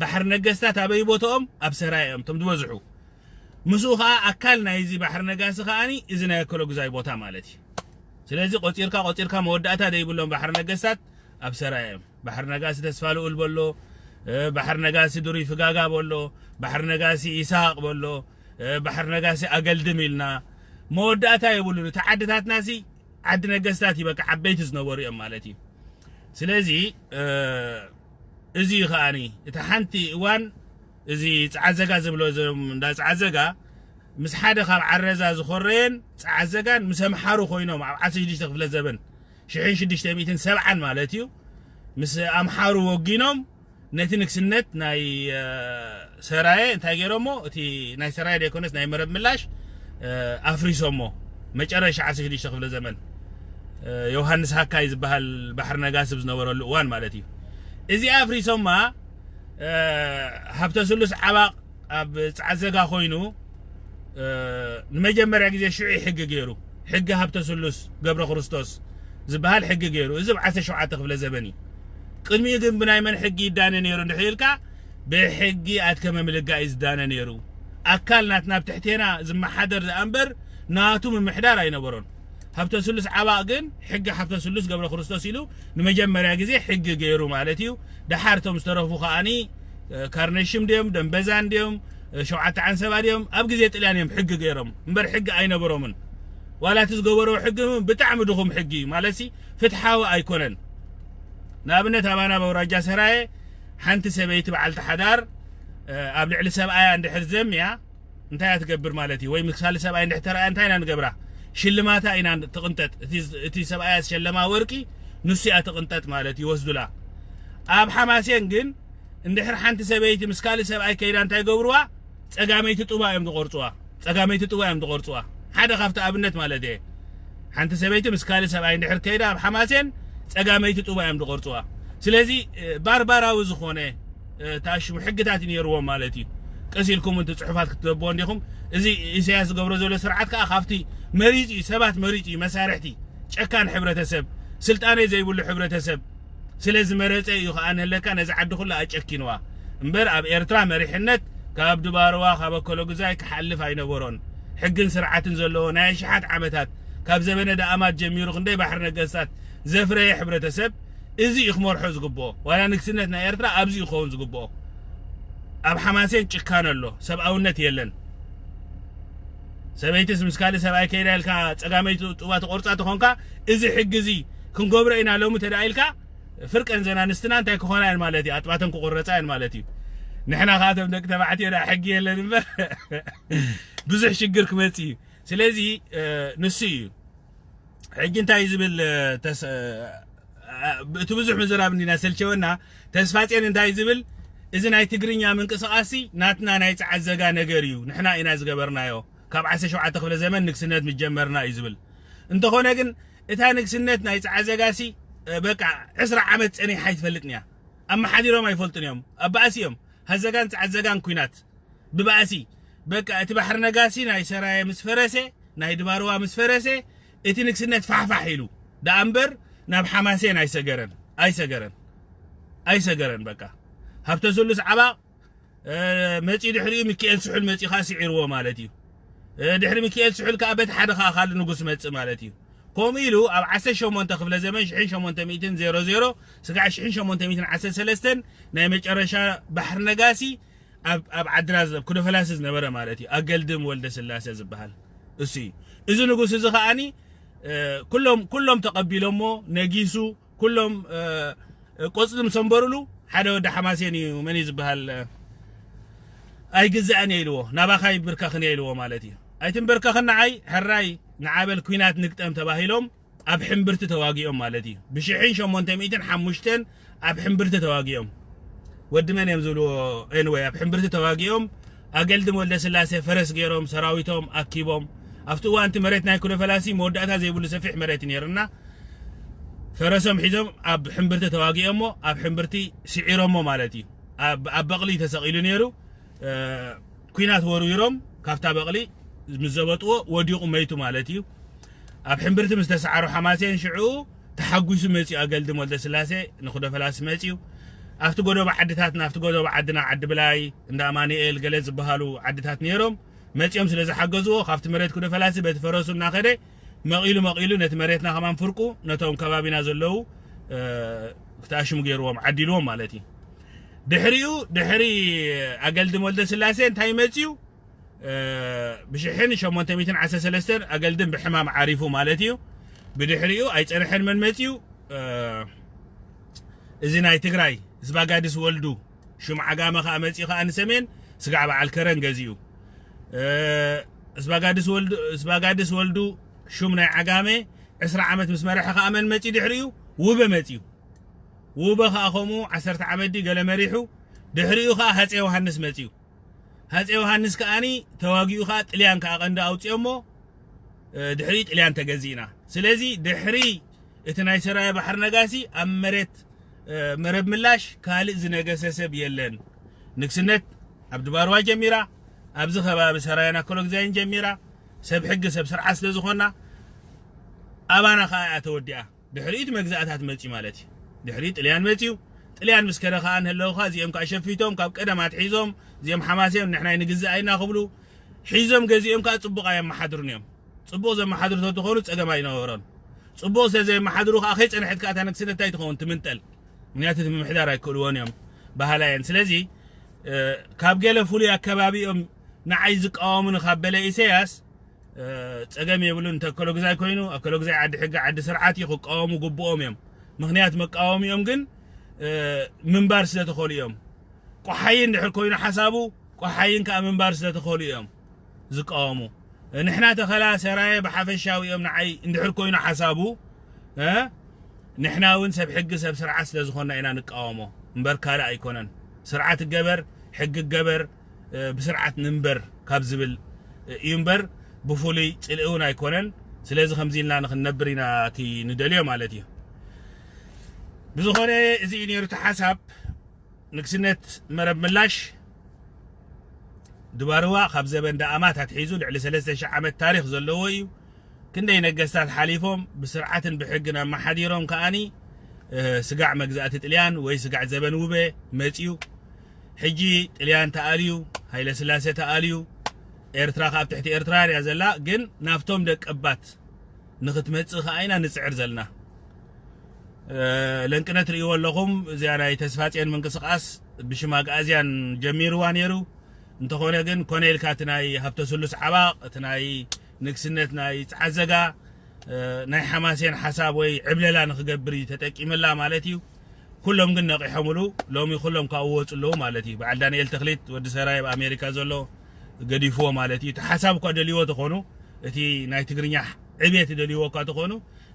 ባሕሪ ነገስታት ኣበይ ቦትኦም ኣብ ሰራየ እዮም እቶም ዝበዝሑ። ምስኡ ከዓ ኣካል ናይዚ ባሕሪ ነጋሲ ከዓኒ እዚ ናይ ኣከሎጉዛይ ቦታ ማለት እዩ። ስለዚ ቆፂርካ ቆፂርካ መወዳእታ ዘይብሎም ባሕሪ ነገስታት ኣብ ሰራየ እዮም። ባሕሪ ነጋሲ ተስፋ ልኡል በሎ፣ ባሕሪ ነጋሲ ድሩይ ፍጋጋ በሎ፣ ባሕሪ ነጋሲ ይስሃቅ በሎ፣ ባሕሪ ነጋሲ ኣገልድም ኢልና መወዳእታ የብሉን። እቲ ዓድታትና ሲ ዓዲ ነገስታት እዩ፣ በቃ ዓበይቲ ዝነበሩ እዮም ማለት እዩ። ስለዚ እዚ እዩ ከዓኒ እቲ ሓንቲ እዋን እዚ ጸዓዘጋ ዝብሎ እዞም እንዳ ጸዓዘጋ ምስ ሓደ ካብ ዓረዛ ዝኾረየን ጸዓዘጋን ምስ ኣምሓሩ ኮይኖም ኣብ ዓሰርተ ሽዱሽተ ክፍለ ዘበን ሽሕን ሽዱሽተ ሚእትን ሰብዓን ማለት እዩ ምስ ኣምሓሩ ወጊኖም ነቲ ንግስነት ናይ ሰራየ እንታይ ገይሮሞ እቲ ናይ ሰራየ ደይኮነስ ናይ መረብ ምላሽ ኣፍሪሶሞ መጨረሻ ዓሰርተ ሽዱሽተ ክፍለ ዘመን ዮሃንስ ሃካይ ዝበሃል ባሕሪ ነጋሲ ዝነበረሉ እዋን ማለት እዩ። እዚ ኣፍሪሶማ ሃብተ ስሉስ ዓባቕ ኣብ ጸዓዘጋ ኮይኑ ንመጀመርያ ግዜ ሽዑ ሕጊ ገይሩ ሕጊ ሃብተ ስሉስ ገብረ ክርስቶስ ዝበሃል ሕጊ ገይሩ እዚ ብ ዓሰርተ ሸውዓተ ክፍለ ዘበን እዩ። ቅድሚኡ ግን ብናይ መን ሕጊ ይዳነ ነይሩ እንድሕር ኢልካ ብሕጊ ኣድከመ ምልጋ እዩ ዝዳነ ነይሩ። ኣካል ናትና ኣብ ትሕቴና ዝመሓደር ዝኣ እምበር ናቱ ምምሕዳር ኣይነበሮን። ሃብተ ስሉስ ዓባቕ ግን ሕጊ ሃብተ ስሉስ ገብረ ክርስቶስ ኢሉ ንመጀመርያ ግዜ ሕጊ ገይሩ ማለት እዩ። ደሓር እቶም ዝተረፉ ከዓኒ ካርነሽም ድዮም ደንበዛን ድዮም ሸውዓተ ዓንሰባ ድዮም ኣብ ግዜ ጥልያን እዮም ሕጊ ገይሮም እምበር ሕጊ ኣይነበሮምን። ዋላ እቲ ዝገበሮ ሕጊ ብጣዕሚ ድኹም ሕጊ እዩ ማለት ሲ ፍትሓዊ ኣይኮነን። ንኣብነት ኣባና በውራጃ ሰራየ ሓንቲ ሰበይቲ በዓልቲ ሓዳር ኣብ ልዕሊ ሰብኣያ እንድሕር ዘምያ እንታይ እያ ትገብር ማለት እዩ? ወይ ምክሳሊ ሰብኣይ እንድሕር ተረኣያ እንታይ ኢና ንገብራ? ሽልማታ ኢና ትቕንጠጥ። እቲ ሰብኣያ ዝሸለማ ወርቂ ንሱ እያ ትቕንጠጥ ማለት ይወስዱላ። ኣብ ሓማሴን ግን እንድሕር ሓንቲ ሰበይቲ ምስ ካልእ ሰብኣይ ከይዳ እንታይ ገብርዋ? ጸጋመይቲ ጡባ እዮም ዝቆርጽዋ። ጸጋመይቲ ጡባ እዮም ዝቆርጽዋ። ሓደ ካብቲ ኣብነት ማለት እየ። ሓንቲ ሰበይቲ ምስ ካልእ ሰብኣይ እንድሕር ከይዳ ኣብ ሓማሴን ጸጋመይቲ ጡባ እዮም ዝቆርጽዋ። ስለዚ ባርባራዊ ዝኾነ ተኣሽሙ ሕግታት እዩ ነይርዎም ማለት እዩ። ቀስ ኢልኩም እቲ ጽሑፋት ክትደብዎ እንዲኹም። እዚ ኢሳያስ ዝገብሮ ዘሎ ስርዓት ከዓ ካብቲ መሪጹ እዩ፣ ሰባት መሪጹ እዩ፣ መሳርሕቲ፣ ጨካን ሕብረተሰብ፣ ስልጣነ ዘይብሉ ሕብረተሰብ ስለ ዝመረጸ እዩ ከዓ ንህለካ ነዚ ዓዲ ኩሉ ኣጨኪንዋ። እምበር ኣብ ኤርትራ መሪሕነት ካብ ድባርዋ ካብ ኣከለጉዛይ ክሓልፍ ኣይነበሮን። ሕግን ስርዓትን ዘለዎ ናይ ኣሽሓት ዓመታት ካብ ዘበነ ደኣማት ጀሚሩ ክንደይ ባሕሪ ነገስታት ዘፍረየ ሕብረተሰብ እዚ እዩ ክመርሖ ዝግብኦ። ዋላ ንግስነት ናይ ኤርትራ ኣብዚ እዩ ክኸውን ዝግብኦ። ኣብ ሓማሴን ጭካነ ኣሎ፣ ሰብኣውነት የለን። ሰበይትስ ምስ ካልእ ሰብኣይ ከይዳ ኢልካ ጸጋመይቲ ጡባ ትቆርጻ ተኾንካ፣ እዚ ሕጊ እዚ ክንገብሮ ኢና ሎሚ ተዳ ኢልካ፣ ፍርቀን ዘን ኣንስትና እንታይ ክኾና እየን ማለት እዩ? ኣጥባተን ክቁረጻ እየን ማለት እዩ። ንሕና ከዓ እቶም ደቂ ተባዕትዮ ደኣ ሕጊ የለን እምበር ብዙሕ ሽግር ክመጽእ እዩ። ስለዚ ንሱ እዩ ሕጂ እንታይ ዝብል እቲ ብዙሕ ምዝራብ እንዲና ሰልቸወና። ተስፋጼን እንታይ ዝብል፣ እዚ ናይ ትግርኛ ምንቅስቃሲ ናትና ናይ ጸዓት ዘጋ ነገር እዩ፣ ንሕና ኢና ዝገበርናዮ ካብ ዓሰርተ ሸውዓተ ክፍለ ዘመን ንግስነት ምጀመርና እዩ ዝብል። እንተኾነ ግን እታ ንግስነት ናይ ጸዓት ዘጋሲ በቃ ዕስራ ዓመት ጸኒሓ ኣይትፈልጥን እያ። ኣመሓዲሮም ኣይፈልጡን እዮም። ኣብ ባእሲ እዮም፣ ሃዘጋን ጸዓት ዘጋን ኩናት ብባእሲ። በቃ እቲ ባሕሪ ነጋሲ ናይ ሰራየ ምስ ፈረሰ፣ ናይ ድባርዋ ምስ ፈረሰ፣ እቲ ንግስነት ፋሕፋሕ ኢሉ ደኣ እምበር ናብ ሓማሴን ኣይሰገረን ኣይሰገረን ኣይሰገረን። በቃ ሃብተ ስሉስ ዓባቕ መፂ፣ ድሕሪኡ ሚካኤል ስሑል መፂ ከዓ ስዒርዎ ማለት እዩ። ድሕሪ ሚካኤል ስሑል ከዓ በቲ ሓደ ከዓ ካልእ ንጉስ መፅእ ማለት እዩ። ከምኡ ኢሉ ኣብ ዓሰርተ ሸሞንተ ክፍለ ዘመን ሽሕን ሸሞንተ ሚእትን ዜሮ ዜሮ ስጋዕ ሽሕን ሸሞንተ ሚእትን ዓሰርተ ሰለስተን ናይ መጨረሻ ባሕሪ ነጋሲ ኣብ ዓድና ኩደፈላሲ ዝነበረ ማለት እዩ፣ ኣገልድም ወልደ ስላሴ ዝበሃል እሱ እዩ። እዚ ንጉስ እዚ ከዓኒ ኩሎም ኩሎም ተቐቢሎሞ፣ ነጊሱ፣ ኩሎም ቆፅሊ ምስ ኣንበሩሉ ሓደ ወዲ ሓማሴን እዩ፣ መን እዩ ዝበሃል፣ ኣይግዛእን እየ ኢልዎ፣ ናባኻ ይብርከኽን እየ ኢልዎ ማለት እዩ። ኣይትንበርከኽን ንዓይ፣ ሕራይ ንዓበል ኩናት ንግጠም ተባሂሎም ኣብ ሕምብርቲ ተዋጊኦም ማለት እዩ። ብሽሕን ሸሞንተ ሚእትን ሓሙሽተን ኣብ ሕምብርቲ ተዋጊኦም። ወዲ መን እዮም ዝብልዎ? ኤንወይ ኣብ ሕምብርቲ ተዋጊኦም ኣገልድም ወልደ ስላሴ ፈረስ ገይሮም ሰራዊቶም ኣኪቦም። ኣብቲ እዋንቲ መሬት ናይ ኩደፈላሲ መወዳእታ ዘይብሉ ሰፊሕ መሬት ነይርና። ፈረሶም ሒዞም ኣብ ሕምብርቲ ተዋጊኦሞ ኣብ ሕምብርቲ ስዒሮሞ ማለት እዩ። ኣብ በቕሊ ተሰቒሉ ነይሩ። ኩናት ወርዊሮም ካብታ በቕሊ ምስ ዘበጥዎ ወዲቑ መይቱ ማለት እዩ። ኣብ ሕምብርቲ ምስ ተሰዓሩ ሓማሴን ሽዑ ተሓጒሱ መፂኡ ኣገልድም ወልደ ስላሴ ንኩደፈላሲ መፂኡ። ኣብቲ ጎደቦ ዓድታትና ኣብቲ ጎደቦ ዓድና ዓዲ ብላይ እንዳ ኣማኑኤል ገለ ዝበሃሉ ዓድታት ነይሮም። መፂኦም ስለ ዝሓገዝዎ ካብቲ መሬት ኩደፈላሲ በቲ ፈረሱ እናኸደ መቒሉ መቒሉ ነቲ መሬትና ከማን ፍርቁ ነቶም ከባቢና ዘለዉ ክተኣሽሙ ገይርዎም ዓዲልዎም ማለት እዩ። ድሕሪኡ ድሕሪ ኣገልድም ወልደ ስላሴ እንታይ መፅዩ? ብሽሕን ሸሞንተ ሚእትን ዓሰርተ ሰለስተን ኣገልድም ብሕማም ዓሪፉ ማለት እዩ። ብድሕሪኡ ኣይፀንሐን መን መፅዩ? እዚ ናይ ትግራይ ስባጋድስ ወልዱ ሹም ዓጋመ ከዓ መፅኡ ከዓ ንሰሜን ስጋዕ በዓል ከረን ገዚኡ። ስባጋድስ ወልዱ ስባጋድስ ወልዱ ሹም ናይ ዓጋመ ዕስራ ዓመት ምስ መረሐ ከዓ መን መፅኡ ድሕሪኡ? ውበ መፅኡ። ውበ ከዓ ከምኡ ዓሰርተ ዓመት ድዩ ገለ መሪሑ። ድሕሪኡ ከዓ ሃፀ ዮሃንስ መፅኡ። ሃፀ ዮሃንስ ከዓኒ ተዋጊኡ ከዓ ጥልያን ከዓ ቀንዲ ኣውፅኦሞ። ድሕሪ ጥልያን ተገዚእና። ስለዚ ድሕሪ እቲ ናይ ሰራየ ባሕሪ ነጋሲ ኣብ መሬት መረብ ምላሽ ካልእ ዝነገሰ ሰብ የለን። ንግስነት ኣብ ድባርዋ ጀሚራ፣ ኣብዚ ከባቢ ሰራየን ኣከለጉዛይን ጀሚራ። ሰብ ሕጊ ሰብ ስርዓት ስለ ዝኾና ኣባና ከዓ እያ ተወዲኣ። ድሕሪኡ እቲ መግዛእታት መፅዩ ማለት እዩ። ድሕሪኡ ጥልያን መፅዩ። ጥልያን ምስ ከደ ከዓ ንህለዉ ከዓ እዚኦም ከዓ ሸፊቶም ካብ ቀደም ኣትሒዞም እዚኦም ሓማሴን ንሕና ንግዛእ ኢና ክብሉ ሒዞም ገዚኦም ከዓ ፅቡቕ ኣየመሓድሩን እዮም። ፅቡቕ ዘመሓድሩ ተትኾኑ ፀገም ኣይነበሮን። ፅቡቕ ስለ ዘየመሓድሩ ከዓ ከይፀንሐት ከዓ እታ ንግስነት እንታይ ትኸውን? ትምንጠል። ምክንያቱ እቲ ምምሕዳር ኣይክእልዎን እዮም በሃላ እየን። ስለዚ ካብ ገለ ፍሉይ ኣከባቢ እዮም ንዓይ ዝቃወሙኒ ካብ በለ ኢሳያስ ፀገም የብሉን። እንተ ኣከለጉዛይ ኮይኑ ኣከለጉዛይ ዓዲ ሕጊ ዓዲ ስርዓት እዩ፣ ክቃወሙ ግብኦም እዮም። ምክንያት መቃወሚኦም ግን ምንባር ስለ ተኸሉ እዮም። ቆሓይ እንድሕር ኮይኑ ሓሳቡ ቆሓይን ከዓ ምንባር ስለ ተኸሉ እዮም ዝቃወሙ። ንሕና ተኸላ ሰራየ ብሓፈሻዊ እዮም ንዓይ እንድሕር ኮይኑ ሓሳቡ ንሕና እውን ሰብ ሕጊ ሰብ ስርዓት ስለ ዝኾንና ኢና ንቃወሞ እምበር ካልእ ኣይኮነን። ስርዓት እገበር ሕጊ እገበር ብስርዓት ንንበር ካብ ዝብል እዩ እምበር ብፍሉይ ፅልኢ እውን ኣይኮነን። ስለዚ ከምዚ ኢልና ንክንነብር ኢና እቲ ንደልዮ ማለት እዩ። ብዝኾነ እዚ እዩ ነይሩ እቲ ሓሳብ። ንግስነት መረብ ምላሽ ድባርዋ ካብ ዘበን ዳኣማት ኣትሒዙ ልዕሊ ሰለስተ ሽሕ ዓመት ታሪኽ ዘለዎ እዩ። ክንደይ ነገስታት ሓሊፎም ብስርዓትን ብሕግን ኣመሓዲሮም ከኣኒ፣ እ፣ ስጋዕ መግዛእቲ ጥልያን ወይ ስጋዕ ዘበን ውበ መጺኡ። ሕጂ ጥልያን ተኣልዩ፣ ሃይለ ስላሴ ተኣልዩ፣ ኤርትራ ከኣ ኣብ ትሕቲ ኤርትራውያን እያ ዘላ። ግን ናብቶም ደቀባት ንኽትመጽእ ከኣ ኢና ንጽዕር ዘለና። እ፣ ለንቅነ ትርእይዎ ኣለኹም፣ እዚኣ ናይ ተስፋጽዮን ምንቅስቓስ ብሽም ኣግኣዝያን ጀሚርዋ ነይሩ። እንተኾነ ግን ኮነ ኢልካ እቲ ናይ ሃብተ ስሉስ ዓባቕ፣ እቲ ናይ ንግስነት ናይ ጸዓዘጋ፣ እ፣ ናይ ሓማሴን ሓሳብ ወይ ዕብለላ ንኽገብር እዩ ተጠቂምላ ማለት እዩ። ኩሎም ግን ነቒሖምሉ፣ ሎሚ ኩሎም ካብኡ ወጹ ኣለዉ ማለት እዩ። በዓል ዳንኤል ተኽሊት ወዲ ሰራይ ኣብ ኣሜሪካ ዘሎ ገዲፍዎ ማለት እዩ። እቲ ሓሳብ እኳ ደልይዎ ተኾኑ፣ እቲ ናይ ትግርኛ ዕብየት ደልይዎ እኳ ተኾኑ፣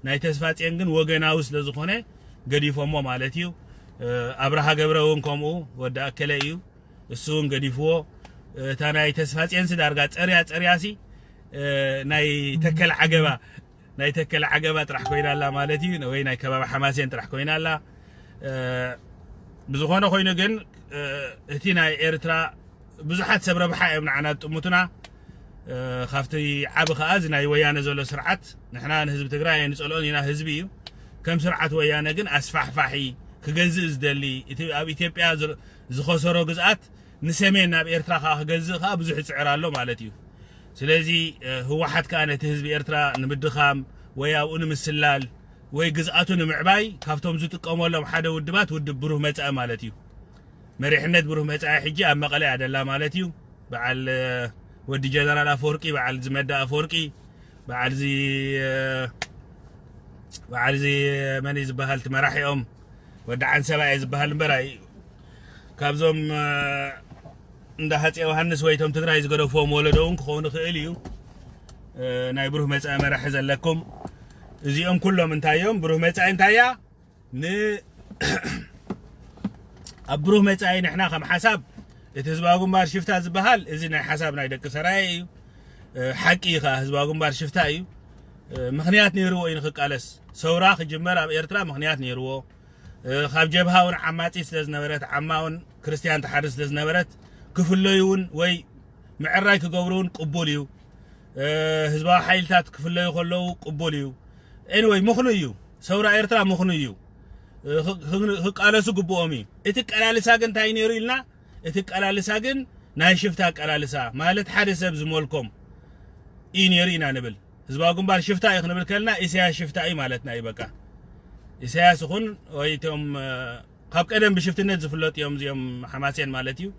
ናይ ተስፋጽዮን ግን ወገናዊ ስለ ዝኾነ ገዲፎሞ ማለት እዩ። እ፣ ኣብርሃ ገብረ እውን ከምኡ ወዲ ኣከለ እዩ። እሱ እውን ገዲፍዎ። እታ ናይ ተስፋጽዮንሲ ዳርጋ ጸርያ ጸርያሲ፣ እ፣ ናይ ተከል ዓገባ፣ ናይ ተከል ዓገባ ጥራሕ ኮይና ኣላ ማለት እዩ። ወይ ናይ ከባቢ ሓማሴን ጥራሕ ኮይና ኣላ። እ፣ ብዝኾነ ኮይኑ ግን፣ እ፣ እቲ ናይ ኤርትራ ብዙሓት ሰብ ረብሓ እዮም ንዓና ዝጥምቱና። እ፣ ካብቲ ዓቢ ከኣ እዚ ናይ ወያነ ዘሎ ስርዓት ንሕና ንህዝቢ ትግራይ ኣይንጸልኦን ኢና፣ ህዝቢ እዩ። ከም ስርዓት ወያነ ግን ኣስፋሕፋሒ፣ ክገዝእ ዝደሊ፣ እቲ ኣብ ኢትዮጵያ ዝ-፣ ዝኸሰሮ ግዝኣት ንሰሜን ናብ ኤርትራ ከኣ ክገዝእ ከኣ ብዙሕ ይጽዕር ኣሎ ማለት እዩ። ስለዚ፣ እ፣ ህወሓት ከኣ ነቲ ህዝቢ ኤርትራ ንምድኻም ወይ ኣብኡ ንምስላል ወይ ግዝኣቱ ንምዕባይ ካብቶም ዝጥቀመሎም ሓደ ውድባት ውድብ ብሩህ መጻኢ ማለት እዩ። መሪሕነት ብሩህ መጻኢ ሕጂ ኣብ መቐለ እያ ደላ ማለት እዩ። በዓል፣ እ፣ ወዲ ጀነራል ኣፈወርቂ፣ በዓል ዝመዳ ኣፈወርቂ፣ በዓል ዚ፣ እ፣ በዓል ዚ መን እዩ ዝበሃል እቲ መራሒኦም? ወዲ ዓንሰባ እየ ዝበሃል እምበር ኣይ-፣ ካብዞም፣ እ፣ እንዳ ሃፀይ ዮሃንስ ወይ እቶም ትግራይ ዝገደፍዎም ወለዶ እውን ክኸውን ይኽእል እዩ። እ፣ ናይ ብሩህ መጻኢ መራሒ ዘለኩም እዚኦም ኩሎም እንታይ እዮም? ብሩህ መጻኢ እንታይ እያ? ን-፣ ኣብ ብሩህ መጻኢ ንሕና ከም ሓሳብ እቲ ህዝባዊ ግንባር ሽፍታ ዝበሃል እዚ ናይ ሓሳብ ናይ ደቂ ሰራየ እዩ። እ፣ ሓቂ እዩ ከኣ ህዝባዊ ግንባር ሽፍታ እዩ። እ፣ ምኽንያት ነይርዎ እዩ ንኽቃለስ። ሰውራ ክጅመር ኣብ ኤርትራ ምኽንያት ነይርዎ። እ፣ ካብ ጀብሃ እውን ዓማጺት ስለ ዝነበረት፣ ዓማ እውን ክርስትያን ትሓርድ ስለ ዝነበረት፣ ክፍለዩ እውን ወይ ምዕራይ ክገብሩ እውን ቅቡል እዩ። እ፣ ህዝባዊ ሓይልታት ክፍለዩ ከለዉ ቅቡል እዩ። ኤኒወይ፣ ምኽኑ እዩ። ሰውራ ኤርትራ ምኽኑ እዩ። እ፣ ክ-፣ ክ-፣ ክቃለሱ ግብኦም እዩ። እቲ ቀላልሳ ግን እንታይ ነይሩ ኢልና? እቲ ቀላልሳ ግን ናይ ሽፍታ ቀላልሳ፣ ማለት ሓደ ሰብ ዝመልኮም እዩ ነይሩ ኢና ንብል። ህዝባዊ ግንባር ሽፍታ እዩ ክንብል ከልና፣ ኢሳያስ ሽፍታ እዩ ማለትና እዩ በቃ። ኢሳያስ ይኹን ወይ እቶም፣ እ፣ ካብ ቀደም ብሽፍትነት ዝፍለጡ እዮም እዚኦም ሓማሴን ማለት እዩ።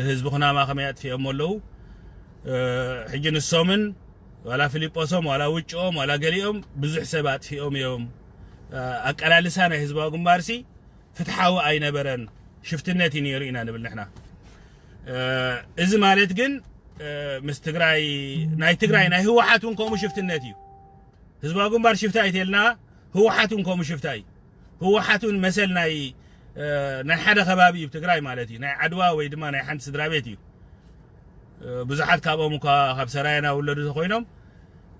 ህዝቢ ኩናማ ከመይ ኣጥፊኦም ኣለዉ። እ፣ ሕጂ ንሶምን ዋላ ፊሊጶሶም ዋላ ውጭኦም ዋላ ገሊኦም ብዙሕ ሰብ ኣጥፊኦም እዮም። እ፣ ኣቀላልሳ ናይ ህዝባዊ ግንባርሲ ፍትሓዊ ኣይነበረን፣ ሽፍትነት እዩ ነይሩ ኢና ንብል ንሕና። እ፣ እዚ ማለት ግን፣ እ፣ ምስ ትግራይ፣ ናይ ትግራይ ናይ ህወሓት እውን ከምኡ ሽፍትነት እዩ። ህዝባዊ ግንባር ሽፍታ እዩ ተልና፣ ህወሓት እውን ከምኡ ሽፍታ እዩ። ህወሓት እውን መሰል ናይ፣ እ፣ ናይ ሓደ ከባቢ እዩ፣ ትግራይ ማለት እዩ። ናይ ዓድዋ ወይ ድማ ናይ ሓንቲ ስድራ ቤት እዩ። እ፣ ብዙሓት ካብኦም እኳ ካብ ሰራየና ውለዱ ተኮይኖም፣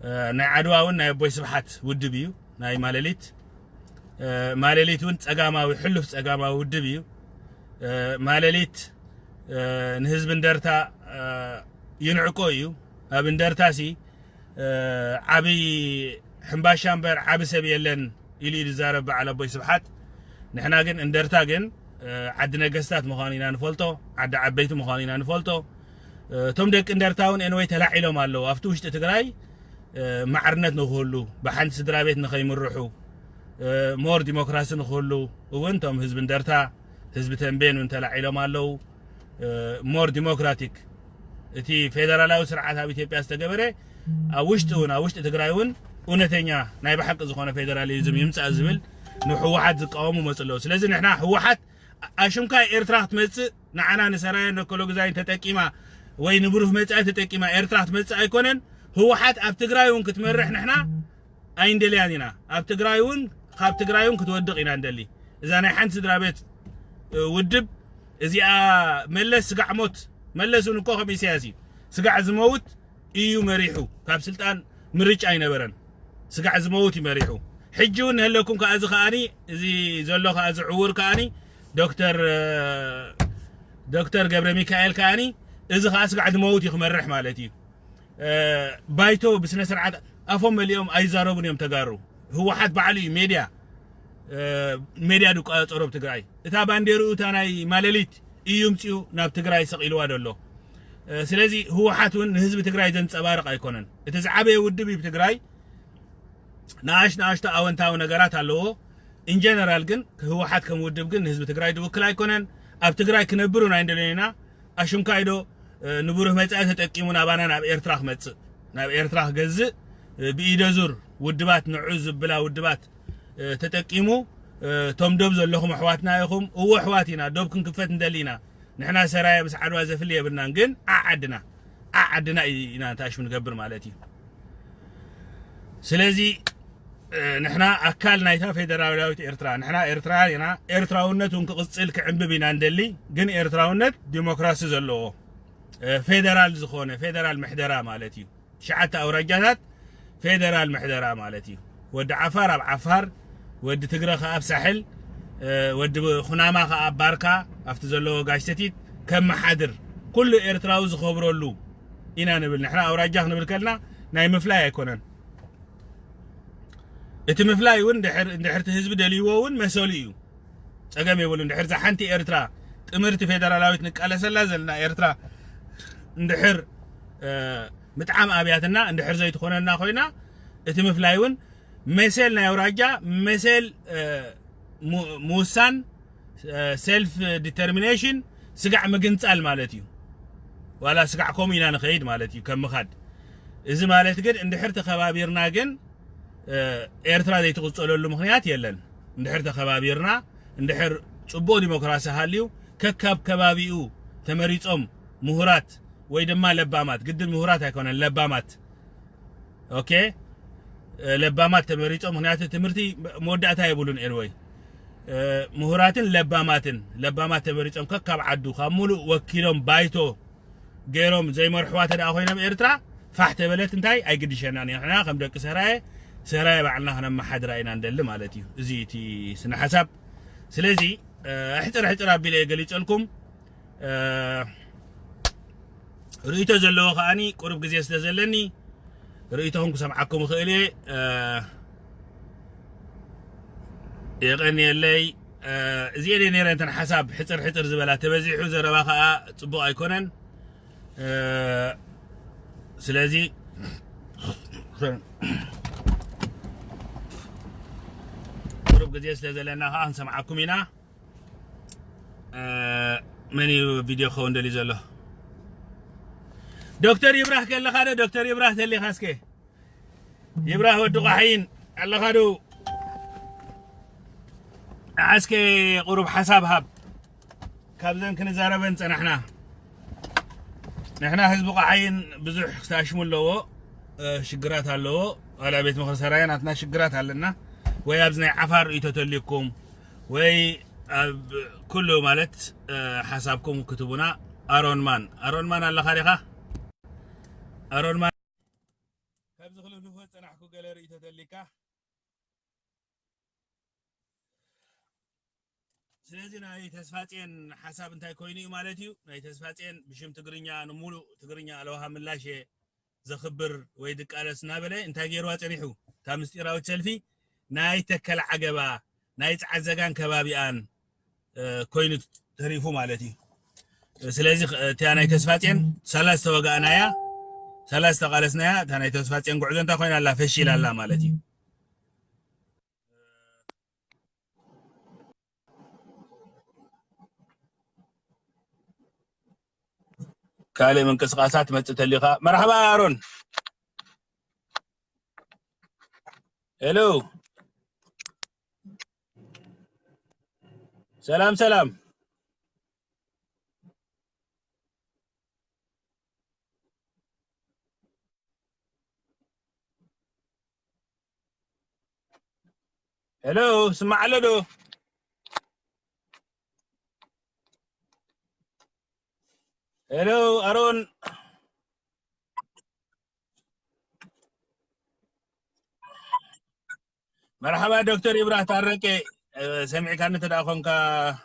እ፣ ናይ ዓድዋ እውን ናይ ኣቦይ ስብሓት ውድብ እዩ፣ ናይ ማለሊት። እ፣ ማለሊት እውን ጸጋማዊ፣ ሕሉፍ ጸጋማዊ ውድብ እዩ። እ፣ ማለሊት፣ እ፣ ንህዝቢ እንደርታ፣ እ፣ ይንዕቆ እዩ። ኣብ እንደርታሲ፣ እ፣ ዓብይ ሕምባሻ እምበር ዓቢ ሰብ የለን ኢሉ እዩ ዝዛረብ በዓል ኣቦይ ስብሓት። ንሕና ግን እንደርታ ግን፣ እ፣ ዓዲ ነገስታት ምዃኑ ኢና ንፈልጦ፣ ዓዲ ዓበይቲ ምዃኑ ኢና ንፈልጦ። እ፣ እቶም ደቂ እንደርታ እውን ኤንወይ ተላዒሎም ኣለዉ። ኣብቲ ውሽጢ ትግራይ፣ እ፣ ማዕርነት ንክህሉ፣ ብሓንቲ ስድራ ቤት ንኸይምርሑ፣ እ፣ ሞር ዲሞክራሲ ንክህሉ እውን እቶም ህዝቢ እንደርታ፣ ህዝቢ ተንቤን እውን ተላዒሎም ኣለዉ። እ፣ ሞር ዲሞክራቲክ፣ እቲ ፌደራላዊ ስርዓት ኣብ ኢትዮጵያ ዝተገበረ ኣብ ውሽጢ እውን፣ ኣብ ውሽጢ ትግራይ እውን እውነተኛ ናይ ብሓቂ ዝኾነ ፌደራሊዝም ይምጻእ ዝብል ንህወሓት ዝቃወሙ መጽእ ኣለዉ። ስለዚ ንሕና ህወሓት ኣሽምካ ኤርትራ ክትመጽእ ንዓና ንሰራየን ነከሎ ግዛይን ተጠቂማ ወይ ንብሩህ መጻኢ ተጠቂማ ኤርትራ ክትመጽእ ኣይኮነን። ህወሓት ኣብ ትግራይ እውን ክትመርሕ ንሕና ኣይንደልያን ኢና። ኣብ ትግራይ እውን፣ ካብ ትግራይ እውን ክትወድቕ ኢና ንደሊ። እዛ ናይ ሓንቲ ስድራ ቤት፣ እ፣ ውድብ እዚኣ መለስ ስጋዕ ሞት፣ መለስ እውን እኮ ከም ኢሳያስ እዩ። ስጋዕ ዝመውት እዩ መሪሑ፣ ካብ ስልጣን ምርጫ ኣይነበረን። ስጋዕ ዝመውት እዩ መሪሑ። ሕጂ እውን ንህለኩም ከኣ እዚ ከኣኒ፣ እዚ ዘሎ ከኣ እዚ ዕውር ከኣኒ ዶክተር፣ እ፣ ዶክተር ገብረ ሚካኤል ከኣኒ እዚ ከዓ ስጋዕ ድመውት እዩ ክመርሕ ማለት እዩ። ባይቶ ብስነ ስርዓት ኣፎም መሊኦም ኣይዛረቡን እዮም ተጋሩ። ህወሓት ባዕሉ እዩ ሜድያ ሜድያ ድቋፀሮ ብትግራይ። እታ ባንዴርኡ እታ ናይ ማለሊት እዩ ምፅኡ ናብ ትግራይ ሰቒልዋ ደሎ። ስለዚ ህወሓት እውን ንህዝቢ ትግራይ ዘንፀባርቕ ኣይኮነን። እቲ ዝዓበየ ውድብ እዩ ብትግራይ። ንኣሽ ንኣሽቶ ኣወንታዊ ነገራት ኣለዎ። ኢንጀነራል ግን ህወሓት ከም ውድብ ግን ንህዝቢ ትግራይ ድውክል ኣይኮነን። ኣብ ትግራይ ክነብር እውን ኣይንደልዮን ኢና። ኣሽምካ ኢዶ ንብሩህ መጻኢ ተጠቂሙ ናባና ናብ ኤርትራ ክመጽእ፣ ናብ ኤርትራ ክገዝእ፣ ብኢደ ዙር ውድባት ንዑ ዝብላ ውድባት ተጠቂሙ፣ እቶም ዶብ ዘለኹም ኣሕዋትና ኢኹም። እዎ ኣሕዋት ኢና፣ ዶብ ክንክፈት ንደሊ ኢና። ንሕና ሰራየ ምስ ዓድዋ ዘፍሊ የብልናን፣ ግን ዓዓድና ዓዓድና ኢና ንታሽሙ ንገብር ማለት እዩ። ስለዚ ንሕና ኣካል ናይታ ፌደራላዊት ኤርትራ፣ ንሕና ኤርትራውያን ኢና። ኤርትራውነት እውን ክቕጽል ክዕንብብ ኢና እንደሊ። ግን ኤርትራውነት ዲሞክራሲ ዘለዎ፣ ፌደራል ዝኾነ፣ ፌደራል ምሕደራ ማለት እዩ። ትሽዓተ ኣውራጃታት ፌደራል ምሕደራ ማለት እዩ። ወዲ ዓፋር ኣብ ዓፋር፣ ወዲ ትግረ ከኣ ኣብ ሳሕል፣ ወዲ ኩናማ ከኣ ኣብ ባርካ ኣብቲ ዘለዎ ጋሽ ሰቲት ከመሓድር፣ ኩሉ ኤርትራዊ ዝኸብረሉ ኢና ንብል። ንሕና ኣውራጃ ክንብል ከልና ናይ ምፍላይ ኣይኮነን። እቲ ምፍላይ እውን ድሕር፣ እንድሕር እቲ ህዝቢ ደልይዎ እውን መሰሉ እዩ። ጸገም የብሉን። እንድሕር እዛ ሓንቲ ኤርትራ ጥምርቲ ፌደራላዊት ንቃለሰላ ዘለና ኤርትራ እንድሕር ምጥዓም ኣብያትና እንድሕር ዘይትኾነና ኮይና፣ እቲ ምፍላይ እውን መሰል ናይ ኣውራጃ፣ መሰል ምውሳን፣ ሰልፍ ዲተርሚኔሽን፣ ስጋዕ ምግንጻል ማለት እዩ። ዋላ ስጋዕ ከምኡ ኢና ንኸይድ ማለት እዩ ከም ምኻድ። እዚ ማለት ግን እንድሕር ተኸባቢርና ግን ኤርትራ ዘይትቕጸለሉ ምኽንያት የለን። እንድሕር ተኸባቢርና፣ እንድሕር ጽቡቕ ዲሞክራሲ ሃልዩ፣ ከካብ ከባቢኡ ተመሪጾም ምሁራት ወይ ድማ ለባማት፣ ግድን ምሁራት ኣይኮነን፣ ለባማት፣ ኦኬ፣ ለባማት ተመሪጾም፣ ምኽንያቱ ትምህርቲ መወዳእታ የብሉን። ኤንወይ ምሁራትን ለባማትን፣ ለባማት ተመሪጾም ከካብ ዓዱ ካብ ሙሉእ ወኪሎም ባይቶ ገይሮም ዘይመርሕዋ ተደኣ ኮይኖም ኤርትራ ፋሕ ተበለት እንታይ ኣይግድሸናን እዩ። ንሕና ከም ደቂ ሰራየ፣ ሰራየ ባዕልና ክነመሓድራ ኢና እንደሊ ማለት እዩ። እዚ እቲ ስነ ሓሳብ። ስለዚ ሕፅር ሕፅር ኣቢለ እየ ገሊፀልኩም። ርእይቶ ዘለዎ ከዓኒ ቁሩብ ግዜ ስለ ዘለኒ ርእይቶኹም ክሰምዓኩም እኽእል እየ። የቐንየለይ። እዚኤን እየ ነይረ እንተን ሓሳብ ሕፅር ሕፅር ዝበላ፣ ተበዚሑ ዘረባ ከዓ ፅቡቕ ኣይኮነን። ስለዚ ቁሩብ ግዜ ስለ ዘለና ከዓ ክንሰምዓኩም ኢና። መን እዩ ቪድዮ ክኸውን ደልዩ ዘሎ? ዶክተር ይብራህ ከለኻ ዶ? ዶክተር ይብራህ ተሊኻ እስከ? ይብራህ ወዲ ቋሕይን ኣለኻ ዶ? እስከ ቁሩብ ሓሳብ ሃብ። ካብዘን ክንዛረበን ጸናሕና። ንሕና ህዝቢ ቋሕይን ብዙሕ ክሳሽሙ ኣለዎ፣ ሽግራት ኣለዎ። ዋላ ቤት ምኽሪ ሰራየ ናትና ሽግራት ኣለና። ወይ ኣብዚ ናይ ዓፋር ርእይቶ ተልዩኩም ወይ ኣብ ኩሉ ማለት ሓሳብኩም ክትቡና። ኣሮን ማን፣ ኣሮን ማን ኣለኻ ዲኻ? ኣሮን ማን፣ ካብዚ ክልፍልፎ ዝጸናሕኩ ገለ ርእይቶ ተሊካ። ስለዚ ናይ ተስፋጽዮን ሓሳብ እንታይ ኮይኑ እዩ ማለት እዩ? ናይ ተስፋጽዮን ብሽም ትግርኛ፣ ንሙሉእ ትግርኛ ኣለውሃ ምላሽ እየ ዘኽብር ወይ ድቃለስ እናበለ እንታይ ገይርዋ ጸኒሑ? እታ ምስጢራዊት ሰልፊ ናይ ተከለ ዓገባ፣ ናይ ጸዓት ዘጋን ከባቢኣን ኮይኑ ተሪፉ ማለት እዩ። ስለዚ እቲያ ናይ ተስፋጽዮን ሳላ ዝተወጋእናያ፣ ሳላ ዝተቓለስናያ፣ እታ ናይ ተስፋጽዮን ጉዕዞ እንታይ ኮይና ኣላ? ፈሺላ ኣላ ማለት እዩ። ካልእ ምንቅስቃሳት መጽእ ተሊኻ። መርሓባ ኣሮን። ሄሎ። ሰላም፣ ሰላም። ሄሎ፣ ስማዕ ኣሎ ዶ? ሄሎ፣ ኣሮን። መርሓባ ዶክተር ይብራህ ታረቀ፣ ሰሚዕካኒ እንተ ደኣ ኾንካ፣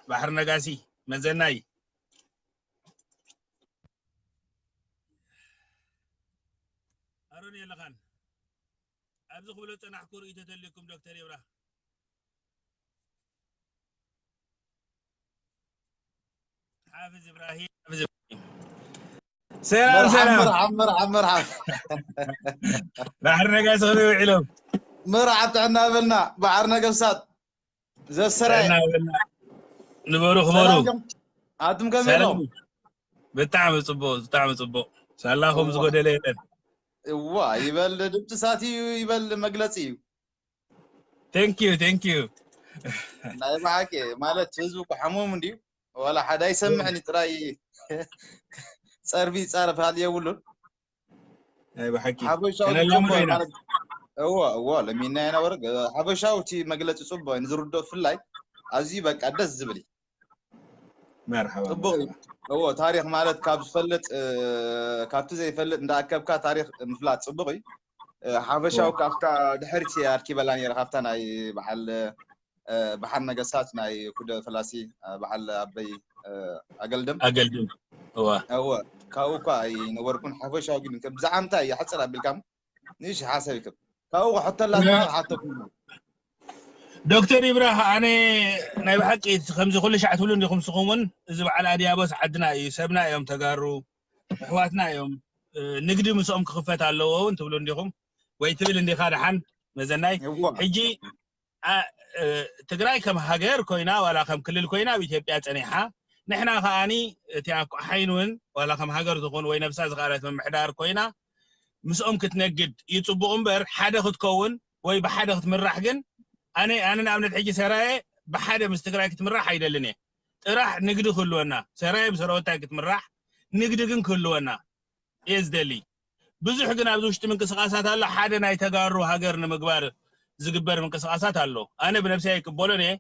ባሕሪ ነጋሲ መዘናይ። ኣሮን የለኻን። ኣብዚ ክብሎ ጸናሕኩ ርእይቶ ተልኩም ዶክተር ይብራህ። ሓፍዝ ኢብራሂም፣ ሓፍዝ ኢብራሂም። ሰላም፣ ሰላም። መርሓብ መርሓብ መርሓብ። ባሕሪ ነጋሲ ከመይ ውዒሎም? መርሓብ ጥዕና በልና ባሕሪ ነገስታት። ዘሰራይ ጥዕና ይበልና። ንበሩ ክበሩ። ሰላም ዲኹም? ኣቱም ከመይ ሰላም። ዲኹም? ብጣዕሚ ጽቡቕ፣ ብጣዕሚ ጽቡቕ። ሳላኹም እዋ። ዝጎደለ የለን። እዋ ይበል ድምፅሳት እዩ ይበል መግለፂ እዩ። Thank you, thank you። ናይ ብሓቂ ማለት ህዝቢ እኮ ሓሙም እንድዩ። ዋላ ሓደ ኣይሰምዕን እዩ ጥራይ ጸርፊ ይጻረፍ ሃል የብሉን። ናይ ብሓቂ ሓበሻዊ ከነላምዶ ጽቡቅ ኢና። ማለት እዎ እዎ ለሚና የነበረ ሓበሻዊ እቲ መግለፂ ጽቡቅ እዩ ንዝርድኦ ፍላይ ኣዝዩ በቃ ደስ ዝብል እዩ። መርሓባ ጽቡቅ እዩ። እዎ ታሪክ ማለት ካብ ዝፈልጥ እ፣ ካብቲ ዘይፈልጥ እንዳኣከብካ ታሪክ ምፍላጥ ጽቡቅ እዩ። እ፣ ሓበሻዊ እዎ። ካብታ ድሕሪት ኣርኪበላ ነይረ ካብታ ናይ በዓል እ፣ በዓል ነገስታት ናይ ኩደ ፈላሲ እ፣ በዓል ኣበይ እ፣ ኣገልድም ኣገልድም። እዋ። እወ ካብኡ እኳ ኣይነበርኩን ሓፈሻዊ ግን ከም ብዛዕባ ምንታይ ይሓፅር ኣቢልካ ንእሽ ሓሳብ ይክብ ካብኡ ሕተላ እዋ። ሓተኩም ዶክተር ይብራህ ኣነ ናይ ብሓቂ ከምዚ ኩሉ ሻዕ ትብሉ እንዲኹም ንስኹም እውን እዚ በዓል ኣድያቦስ ዓድና እዩ ሰብና እዮም ተጋሩ ኣሕዋትና እዮም እ፣ ንግዲ ምስኦም ክኽፈት ኣለዎ እውን ትብሉ እንዲኹም ወይ ትብል እንዲኻ ደሓን መዘናይ እወ ሕጂ ኣ- እ፣ ትግራይ ከም ሃገር ኮይና ዋላ ከም ክልል ኮይና ኣብ ኢትዮጵያ ፀኒሓ ንሕና ከዓኒ እቲ ኣቋሓይን እውን ዋላ ከም ሃገር ትኹን ወይ ነብሳ ዝኸኣለት ምምሕዳር ኮይና ምስኦም ክትነግድ እዩ ፅቡቕ እምበር ሓደ ክትከውን ወይ ብሓደ ክትምራሕ ግን ኣነ ኣነ ንኣብነት ሕጂ ሰራየ ብሓደ ምስ ትግራይ ክትምራሕ ኣይደልን እየ ጥራሕ ንግዲ ክህልወና ሰራየ ብሰረወታይ ክትምራሕ ንግዲ ግን ክህልወና እየ ዝደሊ ብዙሕ ግን ኣብዚ ውሽጢ ምንቅስቃሳት ኣሎ ሓደ ናይ ተጋሩ ሃገር ንምግባር ዝግበር ምንቅስቃሳት ኣሎ ኣነ ብነብሰይ ኣይቅበሎን እየ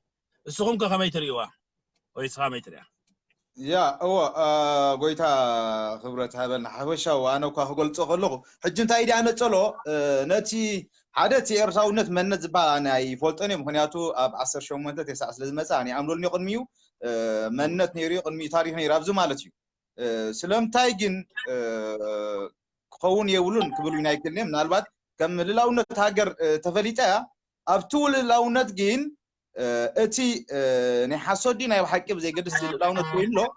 እስኹም ከ ከመይ ትርእዋ ወይ እስኻ ከመይ ትርእያ ያ እወ እ፣ ጎይታ ክብረት ሃበልና ሓፈሻዊ ኣነ እኳ ክገልፆ ከለኹ ሕጂ እንታይ ድኣ ነፀሎ እ፣ ነቲ ሓደ እቲ ኤርትራውነት መንነት ዝበሃል ኣነ ኣይፈልጦን እየ ምክንያቱ ኣብ ዓሰርተ ሸሞንተ ተስዓ ስለ ዝመፀ ኣነ ኣምሎልኒ ቅድሚኡ እ፣ መንነት ነይሩ እዩ ቅድሚኡ ታሪክ ነይሩ ኣብዚ ማለት እዩ እ፣ ስለምንታይ ግን እ፣ ክኸውን የብሉን ክብል ኢና ኣይክልንየ ምናልባት ከም ልላውነት ሃገር እ፣ ተፈሊጠ እያ ኣብቲ ልላውነት ግን እ፣ እቲ እ፣ ናይ ሓሶት ድዩ ናይ ብሓቂ ብዘይገድስ ልላውነት ኮይኑ ኣሎ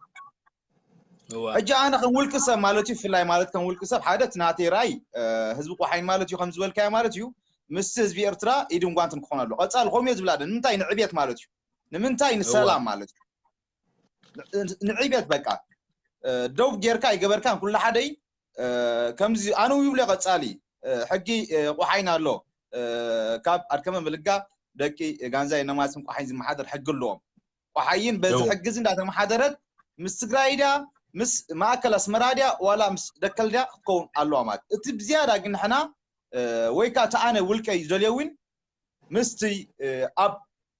እዋ ሕጂ ኣነ ከም ውልቂ ሰብ ማለት እዩ ብፍላይ ማለት ከም ውልቂ ሰብ ሓደ እቲ ናተይ ራይ እ፣ ህዝቢ ቆሓይን ማለት እዩ ከም ዝበልካዮ ማለት እዩ ምስቲ ህዝቢ ኤርትራ ኢድን ጓንትን ክኾን ኣሎ ቀፃሊ ከምኡ እየ ዝብላ ደ ንምንታይ ንዕብየት ማለት እዩ ንምንታይ እዋ ንሰላም ማለት እዩ ንዕብየት በቃ እ፣ ደው ጌርካ ኣይገበርካን ኩሉ ሓደ እዩ እ፣ ከምዚ ኣነ ይብሎ ቀፃሊ እ፣ ሕጊ እ፣ ቆሓይን ኣሎ እ፣ ካብ ኣድከመ ምልጋ ደቂ ጋንዛ የነማስን ቆሓይን ዝመሓደር ሕጊ ኣለዎም ቆሓይን በዚ እዋ ሕጊ እዚ እንዳተመሓደረት ምስ ትግራይ ድያ ምስ ማእከል ኣስመራ ድያ ዋላ ምስ ደከል ድያ ክትከውን ኣለዋ ማለት እቲ ብዝያዳ ግን ንሕና እ፣ ወይ ከዓ እቲ ኣነ ውልቀ እዩ ዘልዮ እውን ምስቲ እ፣ ኣብ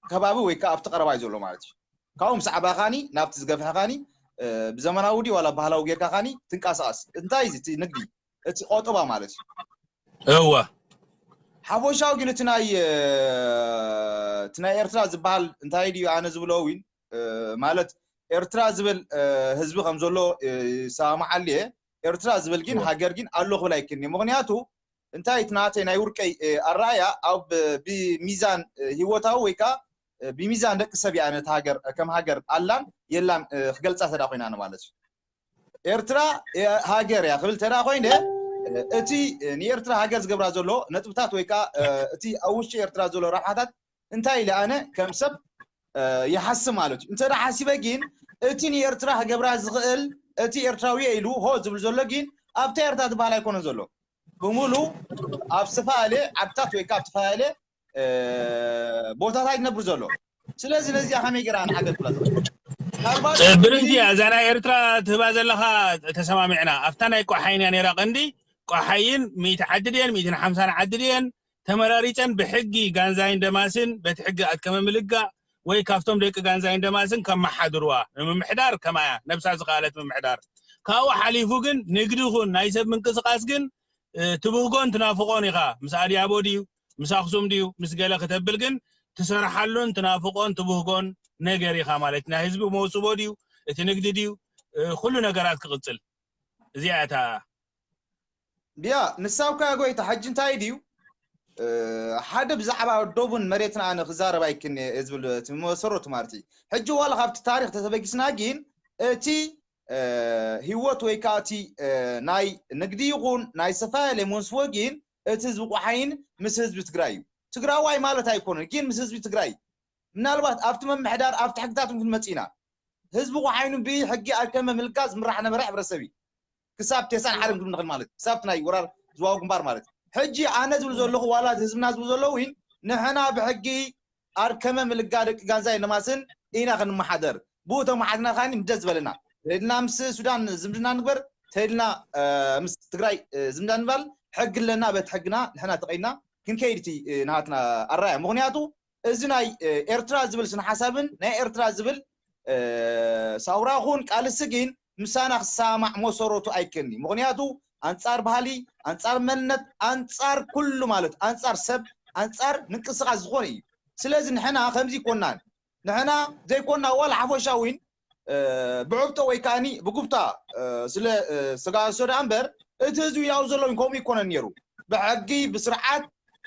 ከባቢ ወይ ከዓ ኣብቲ ቀረባ እዩ ዘሎ ማለት እዩ ካብኡ ምስ ዓባኻኒ ናብቲ ዝገፍሐኻኒ እ፣ ብዘመናዊ ድዩ ዋላ ባህላዊ ጌርካ ኻኒ ትንቀሳቀስ እንታይ እዚ እቲ ንግዲ እቲ ቆጠባ ማለት እዩ እዋ ሓፈሻዊ ግን እቲ ናይ እ፣ እቲ ናይ ኤርትራ ዝበሃል እንታይ ድዩ ኣነ ዝብሎ እውን እ፣ ማለት ኤርትራ ዝብል እ፣ ህዝቢ ከም ዘሎ እ፣ ይሰማማዓሉ እየ ኤርትራ ዝብል ግን እዋ ሃገር ግን ኣሎ ክብል ኣይክልኒ ምክንያቱ እንታይ እቲ ናተይ ናይ ውርቀይ እ፣ ኣረኣያ ኣብ እ፣ ብሚዛን እ፣ ህይወታዊ ወይ ከዓ እ፣ ብሚዛን ደቂ ሰብ እያ ነቲ ሃገር እ፣ ከም ሃገር ኣላን የላን እ፣ ክገልፃ ተዳ ኮይና ማለት እዩ ኤርትራ እ፣ ሃገር እያ ክብል ተዳ ኮይነ እ፣ እቲ እ፣ ንኤርትራ ሃገር ዝገብራ ዘሎ ነጥብታት ወይ ከዓ እ፣ እቲ ኣብ ውሽጢ ኤርትራ ዘሎ ረብሓታት እንታይ ኢለ ኣነ ከም ሰብ እ፣ ይሓስብ ማለት እዩ እንተ ሓሲበ ግን እቲ ንኤርትራ ክገብራ ዝኽእል እቲ ኤርትራዊ እየ ኢሉ ሆ ዝብል ዘሎ ግን ኣብታ ኤርትራ ትበሃል ኣይኮነን ዘሎ ብምሉ ኣብ ዝተፈላለየ ዓድታት ወይ ከዓ ኣብ ዝተፈላለየ እ፣ ቦታታት ይነብር ዘሎ ስለዚ ነዚኣ ከመይ ገይራ ንሓገር ክብላ ዝኽእል? ምናልባት እ፣ እዚ ብርንቲ እያ እዛ ናይ ኤርትራ ትህባ ዘለኻ ተሰማሚዕና ኣብታ ናይ ቆሓይን እያ ነይራ ቀንዲ ቆሓይን ሚእቲ ዓዲ ድየን ሚእትን ሓምሳን ዓዲ ድየን ተመራሪፀን ብሕጊ ጋንዛይን ደማስን በቲ ሕጊ ኣትከመ ምልጋእ ወይ ካብቶም ደቂ ጋንዛይን ደማስን ከመሓድርዋ ንምምሕዳር ከማያ ነብሳ ዝኸኣለት ምምሕዳር ካብኡ ሓሊፉ ግን ንግዲ ኹን ናይ ሰብ ምንቅስቃስ ግን እ፣ ትብህጎን ትናፍቆን ኢኻ ምስ ኣድያቦ ድዩ ምስ ኣክሱም ድዩ ምስ ገለ ክተብል ግን ትሰርሓሉን ትናፍቆን ትብህጎን ነገር ኢኻ ማለት ናይ ህዝቢ መውፅቦ ድዩ እቲ ንግዲ ድዩ እ፣ ኩሉ ነገራት ክቕፅል እዚኣ እታ ድያ ንሳብ ከኣ ጎይታ፣ ሕጂ እንታይ ድዩ ሓደ ብዛዕባ ዶቡን መሬትን ኣነ ክዛረብ ኣይክን ዝብል መሰረቱ ማለት እዩ። ሕጂ ዋላ ካብቲ ታሪክ ተተበጊስና ግን እቲ ህይወት ወይ ከዓ እቲ ናይ ንግዲ ይኹን ናይ ዝተፈላለየ መንስቦ ግን እቲ ህዝቢ ቁሓይን ምስ ህዝቢ ትግራይ እዩ። ትግራዋይ ማለት ኣይኮነን ግን ምስ ህዝቢ ትግራይ ምናልባት ኣብቲ መምሕዳር ኣብቲ ሕግታት ክንመፅ ኢና። ህዝቢ ቁሓይኑ ብሕጊ ኣከመ ምልካ ዝምራሕ ነበረ ሕብረተሰብ እዩ። ክሳብ ቴሳን ሓደን ክብል ንኽእል ማለት ክሳብ ናይ ወራር ዝዋው ግንባር ማለት ሕጂ ኣነ ዝብል ዘለኹ ዋላ ህዝብና ዝብል ዘለዉ ንሕና ብሕጊ ኣርከመ ምልጋ ደቂ ጋንዛይ ነማስን ኢና ክንመሓደር። ብኡ ተመሓድና ካኒ ምደስ ዝበለና ተድልና ምስ ሱዳን ዝምድና ንግበር ተድልና ምስ ትግራይ ዝምድና ንባል ሕጊ ኣለና። በቲ ሕግና ንሕና ተቐይድና ክንከይድ እቲ ናሃትና ኣራያ ምክንያቱ እዚ ናይ ኤርትራ ዝብል ስነ ሓሳብን ናይ ኤርትራ ዝብል ሳውራ ኹን ቃልሲ ግን ምሳና ክሰማማዕ መሰረቱ ኣይከኒ። ምኽንያቱ ኣንጻር ባህሊ፣ ኣንጻር መንነት፣ ኣንጻር ኩሉ ማለት ኣንጻር ሰብ፣ ኣንጻር ምንቅስቃስ ዝኾነ እዩ። ስለዚ ንሕና ከምዚ ይኮናን ንሕና ዘይኮና ዋላ ሓፈሻዊን ብዕብጦ ወይ ከኣኒ ብጉብታ ስለ ስጋሶ ደኣ እምበር እቲ ህዝቢ ያው ዘለውን ከምኡ ይኮነን ነይሩ። ብሕጊ ብስርዓት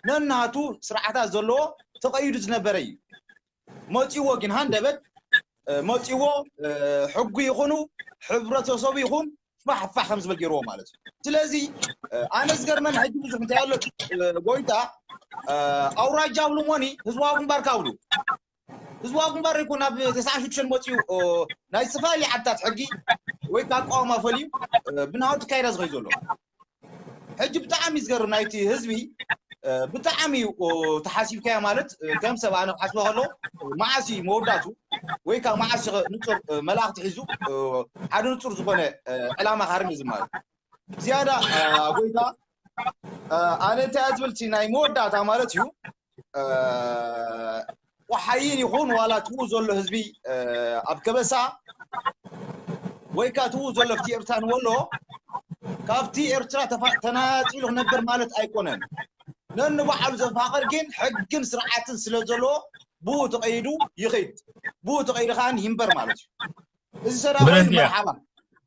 ነናቱ ስርዓታት ዘለዎ ተቐይዱ ዝነበረ እዩ። መፂዎ ግን ሃንደበት መፂዎ ሕጉ ይኹኑ ሕብረተሰቡ ይኹን ፋሕ ፋሕ ከም ዝበል ገይርዎ ማለት እዩ። ስለዚ ኣነ ዝገርመን ሕጂ ብዙሕ እንታይ ኣሎ ጎይታ ኣውራጃ ብሉ ሞኒ ህዝባዊ ግንባር ካብሉ ህዝባዊ ግንባር ይኩን ናብ ተስዓ ሽዱሽተ መፂኡ ናይ ዝተፈላለዩ ዓድታት ሕጊ ወይ ከዓ ኣቃውማ ፈልዩ ብናሃው ትካይዳ ዝኸይ ዘሎ ሕጂ ብጣዕሚ ዝገርም ናይቲ ህዝቢ ብጣዕሚ እዩ ተሓሲብካዮ ማለት ከም ሰብ ኣነ ክሓስበ ከሎ መዓስ እዩ መወዳቱ ወይ ከዓ መዓስ ንፁር መላእክቲ ሒዙ ሓደ ንፁር ዝኾነ ዕላማ ካርም እዩ ዝማለት ዝያዳ ጎይታ ኣነ እንታይ ዝብልቲ ናይ መወዳእታ ማለት እዩ ቁሓይን ይኹን ዋላ ትብኡ ዘሎ ህዝቢ ኣብ ከበሳ ወይ ከዓ ትብኡ ዘሎ ኣብቲ ኤርትራ ንበሎ ካብቲ ኤርትራ ተናፂሉ ክነብር ማለት ኣይኮነን። ነንባዕሉ ዘፋቅር ግን ሕግን ስርዓትን ስለ ዘለዎ ብኡ ተቀይዱ ይኸይድ። ብኡ ተቀይዱ ከዓ ይንበር ማለት እዩ። እዚ ሰዳ መርሓባ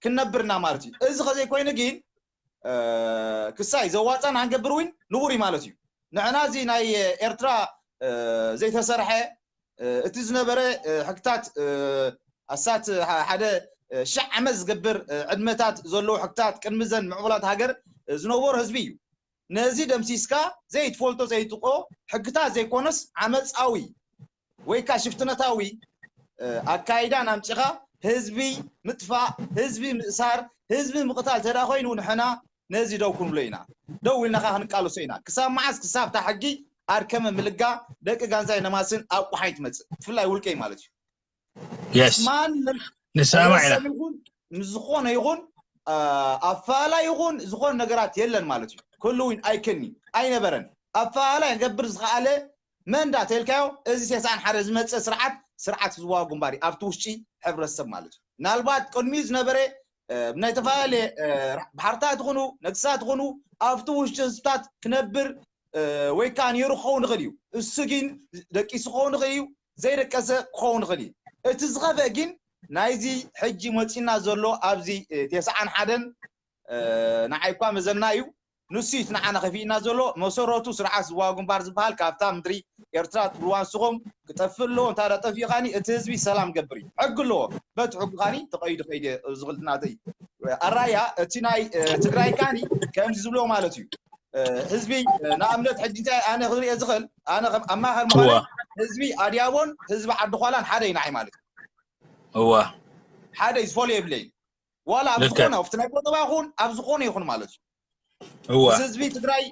ክንነብርና ማለት እዩ። እዚ ከዘይኮይኑ ግን ክሳይ ዘዋፃን ኣንገብር እውን ንቡር እዩ ማለት እዩ። ንዕና እዚ ናይ ኤርትራ ዘይተሰርሐ እቲ ዝነበረ ሕግታት ኣሳት ሓደ ሽዕ ዓመት ዝገብር ዕድመታት ዘለዎ ሕግታት ቅድሚ ዘን ምዕቡላት ሃገር ዝነበሩ ህዝቢ እዩ። ነዚ ደምሲስካ ዘይትፈልጦ ዘይትቆ ሕግታት ዘይኮነስ ዓመፃዊ ወይ ከዓ ሽፍትነታዊ ኣካይዳን ኣምፂኻ ህዝቢ ምጥፋእ፣ ህዝቢ ምእሳር፣ ህዝቢ ምቕታል ተዳ ኮይኑ ንሕና ነዚ ደው ክንብሎ ኢና። ደው ኢልና ከዓ ክንቃለሶ ኢና። ክሳብ መዓስ? ክሳብ እታ ሕጊ ኣርከመ ምልጋ ደቂ ጋንዛይ ነማስን ኣብ ቁሓይ ትመፅእ ብፍላይ ውልቀይ ማለት እዩ። Yes ማንም ንሰማማዕ ኢና ሕብረተሰብ ይኹን ምስ ዝኾነ ይኹን ኣፈላላይ ይኹን ዝኾነ ነገራት የለን ማለት እዩ። ክህልው ኣይክእልን እዩ። ኣይነበረን። ኣፈላላይ ክገብር ዝኸኣለ መን ዳ ተልካዮ እዚ ቴስዓን ሓደ ዝመፀ ስርዓት ስርዓት ህዝባዊ ግንባር እዩ። ኣብቲ ውሽጢ ሕብረተሰብ ማለት እዩ። ምናልባት ቅድሚኡ ዝነበረ ብናይ ተፈላለየ ባሕርታት ይኹኑ ነግስታት ይኹኑ ኣብቲ ውሽጢ ህዝብታት ክነብር ወይ ከዓ ነይሩ ክኸውን ይኽእል እዩ። እሱ ግን ደቂሱ ክኸውን ይኽእል እዩ፣ ዘይደቀሰ ክኸውን ይኽእል እዩ። እቲ ዝኸፍአ ግን ናይዚ ሕጂ መፂና ዘሎ ኣብዚ ቴስዓን ሓደን ንዓይ እኳ መዘና እዩ። ንሱ እዩ እቲ ንዓና ከፊእና ዘሎ። መሰረቱ ስርዓት ዝዋዊ ግንባር ዝበሃል ካብታ ምድሪ ኤርትራ ትብልዋ ንስኹም ክጠፍእ ኣለዎ። እንታ ዳ ጠፊኡ ካኒ እቲ ህዝቢ ሰላም ገብር እዩ። ሕጊ ኣለዎ። በቲ ሕጊ ካኒ ተቐይዱ ከይደ ዝኽእል ናተይ ኣራያ እቲ ናይ ትግራይ ካኒ ከምዚ ዝብልዎ ማለት እዩ። ህዝቢ ንኣብነት ሕጂ እንታይ ኣነ ክሪኦ ዝኽእል ኣነ ከም ኣማኸር ምዃነ እዋ ህዝቢ ኣድያቦን ህዝቢ ዓዲ ኳላን ሓደ እዩ ንዓይ ማለት እዩ። እዋ ሓደ እዩ ዝፈልዮ የብለይን። ዋላ ኣብ ልክዕ። ዝኾነ ኣብቲ ናይ ቆጠባ ይኹን ኣብ ዝኾነ ይኹን ማለት እዩ። እዋ ምስ ህዝቢ ትግራይ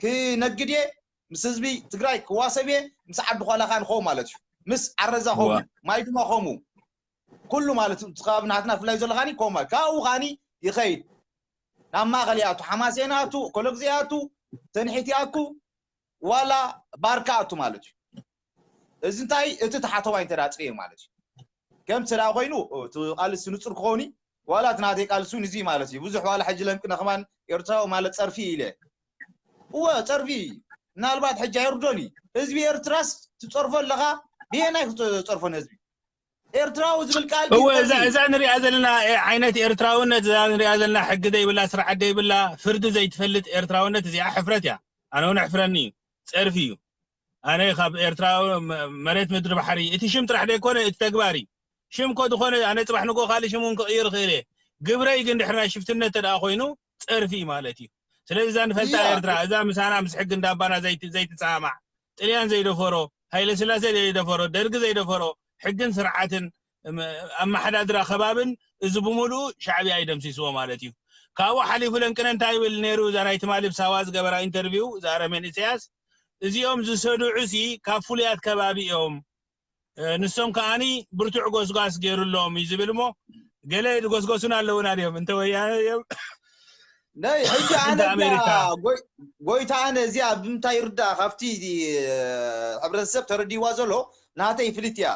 ክነግድ እየ፣ ምስ ህዝቢ ትግራይ ክዋሰብ እየ፣ ምስ ዓዲ ኳላ ካን ኸው ማለት እዩ። ምስ ዓረዛ ኸው እዋ ማይ ድማ ኸሙ ኩሉ ማለት እዩ። እቲ ከባቢ ናትና ፍላይ ዘሎ ካኒ ኮማ ካብኡ ካኒ ይኸይድ ናብ ማእኸል ይኣቱ ሓማሴን ይኣቱ ኮለግዚ ይኣቱ ተንሒት ይኣኩ ዋላ ባርካ ኣቱ ማለት እዩ። እዚ እንታይ እቲ ተሓተዋይ እንተ ጽርየ ማለት እዩ። ከም ስራ ኮይኑ እቲ ቃልሲ ንጹር ክኸውን እዩ። ዋላ እቲ ናተይ ቃልሲ እውን እዚ ማለት እዩ። ብዙሕ ዋላ ሕጂ ለምቅነ ከማን ኤርትራዊ ማለት ጸርፊ ኢለ እወ ጸርፊ ምናልባት ሕጂ ኣይርዶን እዩ። ህዝቢ ኤርትራስ ትጸርፎ ኣለኻ ብየናይ ክትጸርፎ ንህዝቢ ኤርትራዊ ዝብል ቃል እወ ግን እዛ ጸርፊ እዩ። እዛ ንሪኣ ዘለና ዓይነት ኤርትራውነት፣ እዛ ንሪኣ ዘለና ሕጊ ዘይብላ፣ ስርዓት ዘይብላ፣ ፍርዲ ዘይትፈልጥ ኤርትራውነት፣ እዚኣ ሕፍረት እያ። ኣነ እውን ሕፍረኒ እዩ፣ ጸርፊ እዩ። ኣነ ካብ ኤርትራ መ- መሬት ምድሪ ባሕሪ፣ እቲ ሽም ጥራሕ ዘይኮነ እቲ ተግባር እዩ። ሽም ኮ ዝኾነ ኣነ ጽባሕ ንጎ ካልእ ሽም እውን ክቕይር እኽእል እየ። ግብረይ ግን ድሕሪ ናይ ሽፍትነት ተደኣ ኮይኑ ጸርፊ እዩ ማለት እዩ። ስለዚ እዛ ንፈልጣ እያ ኤርትራ እዛ ምሳና ምስ ሕጊ እንዳባና ዘይት- ዘይትሰማማዕ፣ ጥልያን ዘይደፈሮ፣ ሃይለ ስላሴ ዘይደፈሮ፣ ደርጊ ዘይደፈሮ፣ ሕግን ስርዓትን እም- ኣመሓዳድራ ከባብን እዚ ብምሉኡ ሻዕብያ ይደምሲስዎ ማለት እዩ። ካብኡ ሓሊፉ ለንቅነ እንታይ ይብል ነይሩ? እዛ ናይ ትማሊ ብሳዋ ዝገበራ ኢንተርቪው እዛ ረሜን ኢሳያስ፣ እዚኦም ዝሰድዑ ሲ ካብ ፍሉያት ከባቢ እዮም፣ እ፣ ንሶም ከዓኒ ብርቱዕ ጎስጓስ ገይሩሎም እዩ ዝብል እሞ፣ ገለ ድጎስጎሱን ኣለውና ድዮም እንተ ወያነ እዮም። ናይ ሕጂ ኣነ እንደ እዚኣ ኣሜሪካ ጎይ- ጎይታ ኣነ እዚኣ ብምንታይ ይርዳእ ካብቲ እ፣ ሕብረተሰብ ተረዲዋ ዘሎ ናተይ ፍልጥ እያ።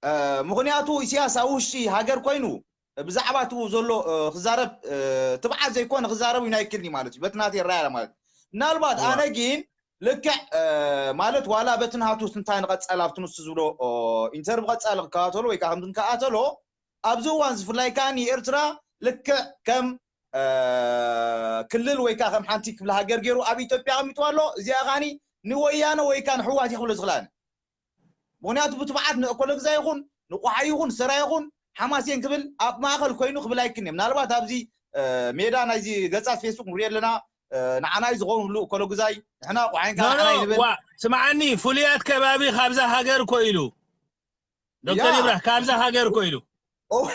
እ፣ ምኽንያቱ ኢሳያስ ኣብ ውሽጢ ሃገር ኮይኑ ብዛዕባ እቲ ዘሎ እ፣ ክዛረብ እ፣ ትብዓት ዘይኮነ ክዛረብ እዩ ኣይክልኒ ማለት እዩ። በቲ ናተይ ይረኣያ ማለት እዩ። ምናልባት እዋ ኣነ ግን ልክዕ እ፣ ማለት ዋላ በቲ ናቱ ትንታኒ ቀጸል ኣብቲ ንሱ ዝብሎ ኦ፣ ኢንተርቪ ቀጻሊ ክከታተሎ ወይ ከዓ ከምዚ ንከታተሎ ኣብዚ እዋን ዝፍላይ ከዓ ንኤርትራ ልክዕ ከም እ፣ ክልል ወይ ከዓ ከም ሓንቲ ክፍለ ሃገር ገይሩ ኣብ ኢትዮጵያ ኣቐሚጥዋ ኣሎ። እዚኣ ከዓኒ ንወያነ ወይ ከዓ ንሕዋት ይኽብሎ ዝኽላኒ ምክንያቱ ብትብዓት ንእኮለግዛ ይኹን ንቋሓ ይኹን ሰራ ይኹን ሓማሴን ክብል ኣብ ማእኸል ኮይኑ ክብል ኣይክን ምናልባት ኣብዚ እ፣ ሜዳ ናይዚ ገጻት ፌስቡክ ንሪኦ ኣለና እ፣ ንዓናይ ዝኸውን ሁሉ እኮለግዛይ ንሕና ቋሓይንካ ኖ ኖ ንዓናይ ንብል ዋ ስምዓኒ፣ ፍሉያት ከባቢ ካብዛ ሃገር እኮ ኢሉ ዶክተር ያ ይብራህ፣ ካብዛ ሃገር እኮ ኢሉ እወ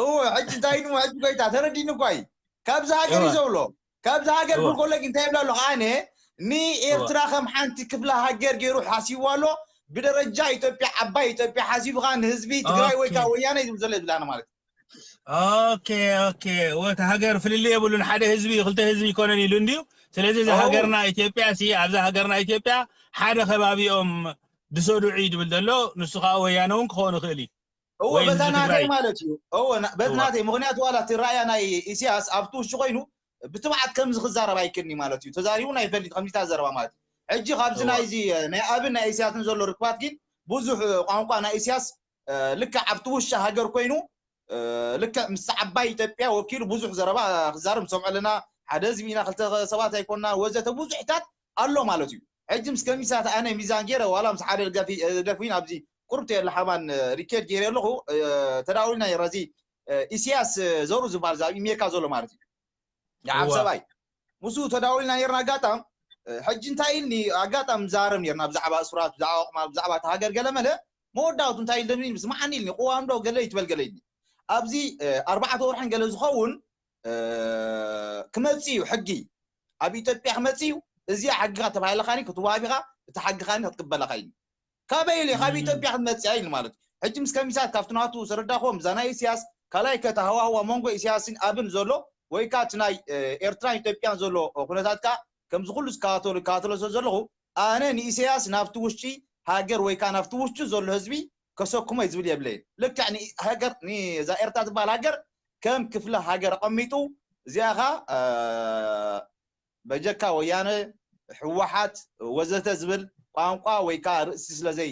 እወ፣ ሕጂ እንታይ ኢሉ ሕጂ ጎይታ ተረዲኒ እኳ እዩ። ካብዚ ሃገር እዩ እወ ዘብሎ። ካብዚ ሃገር እወ ክብል ከሎ ግን እንታይ ይብላ ኣሎ ከዓነ እወ ንኤርትራ ከም ሓንቲ ክፍለ ሃገር ገይሩ ሓሲብዋ ኣሎ። ብደረጃ ኢትዮጵያ ዓባይ ኢትዮጵያ ሓሲቡ ከዓ ንህዝቢ ትግራይ ወይ ከዓ ኦኬ ወያነ እዩ ዝብል ዘሎ ይብላና ማለት እዩ። ኦኬ ኦኬ። ወት ሃገር ፍልልይ የብሉን፣ ሓደ ህዝቢ ክልተ ህዝቢ ይኮነን ኢሉ እንድዩ። ስለዚ እዛ ኦ ሃገርና ኢትዮጵያ ሲ ኣብዛ ሃገርና ኢትዮጵያ ሓደ ከባቢኦም ድሰዱዑ እዩ ድብል ዘሎ። ንሱ ከዓ ወያነ እውን ክኸውን ይኽእል እዩ እወ ወይ በዛ ህዝቢ ናተይ ትግራይ። ማለት እዩ። እወ ና- በቲ እዋ ናተይ ምክንያቱ ዋላ እቲ ራእያ ናይ ኢሳያስ ኣብቲ ውሽጢ ኮይኑ ብትብዓት ከምዚ ክዛረብ ኣይክልኒ ማለት እዩ። ተዛሪቡ ናይ ፈልጥ ከምዚ ታዘረባ ማለት እዩ። ሕጂ ካብዚ እዋ ናይዚ ናይ ኣብን ናይ ኢሳያስን ዘሎ ርክባት ግን ብዙሕ ቋንቋ ናይ ኢሳያስ እ፣ ልክዕ ኣብቲ ውሽጢ ሃገር ኮይኑ እ፣ ልክዕ ምስ ዓባይ ኢትዮጵያ ወኪሉ ብዙሕ ዘረባ ክዛረብ ንሰምዖ ኣለና። ሓደ ህዝቢ ኢና፣ ክልተ ሰባት ኣይኮንና ወዘተ ብዙሕታት ኣሎ ማለት እዩ። ሕጂ ምስ ከሚሳት ኣነ ሚዛን ገይረ ዋላ ምስ ሓደ ደጋፊ እ፣ ደፊን ኣብዚ ቁርብ ተየለ ሓማን እ፣ ሪኬድ ገይረ ኣለኹ እ፣ ተዳውልና ይረዚ እ፣ ኢሳያስ እ፣ ዘሩ ዝበሃል ዛ ኣብ ኢሜካ ዘሎ ማለት እዩ። ይዓብ እዋ ሰብኣይ ምስኡ ተዳውልና ነርና ኣጋጣም እ፣ ሕጂ እንታይ ኢልኒ ኣጋጣም ዛረብ ነርና ብዛዕባ እሱራት ብዛዕባ ቁማር ብዛዕባ እቲ ሃገር ገለ መለ መወዳእቱ እንታይ ኢልኒ ስማዓኒ ኢልኒ ቅዋም ዶ ገለ ይትበል ገለ ኢልኒ ኣብዚ እ፣ ኣርባዕተ ወርሕን ገለ ዝኸውን እ፣ ክመጽእ እዩ ሕጊ ኣብ ኢትዮጵያ ክመጽእ እዩ እዚኣ ሕጊኻ ተባሂለኻኒ ክትዋሃቢኻ እቲ ሓጊኻኒ ክትቅበለኻ ኢልኒ ካበይ ኢለ ካብ እም፣ ኢትዮጵያ ክትመፅእ ኢሉ ማለት እዩ። ሕጂ ምስ ከሚሳት ካብቲ ናቱ ዝረዳእኹዎም እዛ ናይ ኢሳያስ ካልኣይ ከታ ሃዋህዋ መንጎ ኢሳያስን ኣብን ዘሎ ወይ ከዓ እቲ ናይ እ፣ ኤርትራን ኢትዮጵያን ዘሎ እ፣ ኩነታት ከዓ ከምዚ ኩሉ ዝከታተሉ ይከታተሎ ስለ ዘለኹ ኣነ ንኢሳያስ ናብቲ ውሽጢ ሃገር ወይ ከዓ ናብቲ ውሽጢ ዘሎ ህዝቢ ከሰክሞ እዩ ዝብል የብለይን። ልክዕ ንሃገር ንዛ ኤርትራ ትበሃል ሃገር ከም ክፍለ ሃገር ኣቐሚጡ እዚኣ ከዓ እ፣ በጀካ ወያነ ህወሓት ወዘተ ዝብል ቋንቋ ወይ ከዓ ርእሲ ስለ ዘይ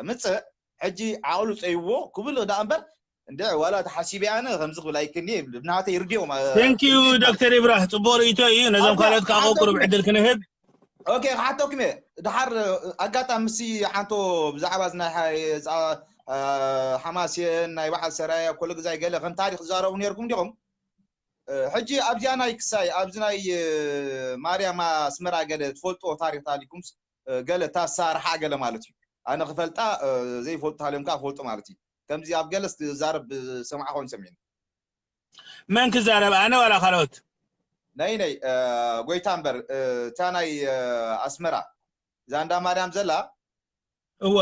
ምፅእ ሕጂ ዓቕሉ ፀይዎ ክብል ዳ እምበር እንደ ዋላ ተሓሲበ ኣነ ከምዚ ክብል ኣይክኒ ብናተይ ርድኦም ቴንክ ዩ ዶክተር ኢብራህ፣ ፅቡቅ ርእቶ እዩ። ነዞም ካልኦት ከዓ ቁሩብ ዕድል ክንህብ። ኦኬ ክሓተኩም እየ ድሓር ኣጋጣሚ ምስ ሓንቶ ብዛዕባ ናይ ሓማሴን ናይ በዓል ሰራያ ኮሎ ግዛይ ገለ ከም ታሪክ ዝዛረቡ ነርኩም ዲኹም? ሕጂ ኣብዚኣ ናይ ክሳይ ኣብዚ ናይ ማርያም ኣስመራ ገለ ትፈልጦ ታሪክ ታሊኩም ገለ ታሳርሓ ገለ ማለት እዩ። ኣነ ክፈልጣ ዘይፈልጡ ታሊዮም ከዓ ፈልጡ ማለት እዩ። ከምዚ ኣብ ገለ ዝዛረብ ዝሰማዕኾን ሰሚዕኒ። መን ክዛረብ ኣነ ዋላ ካልኦት? ነይ ነይ ጎይታ እምበር እታ ናይ ኣስመራ እዛ እንዳ ማርያም ዘላ እወ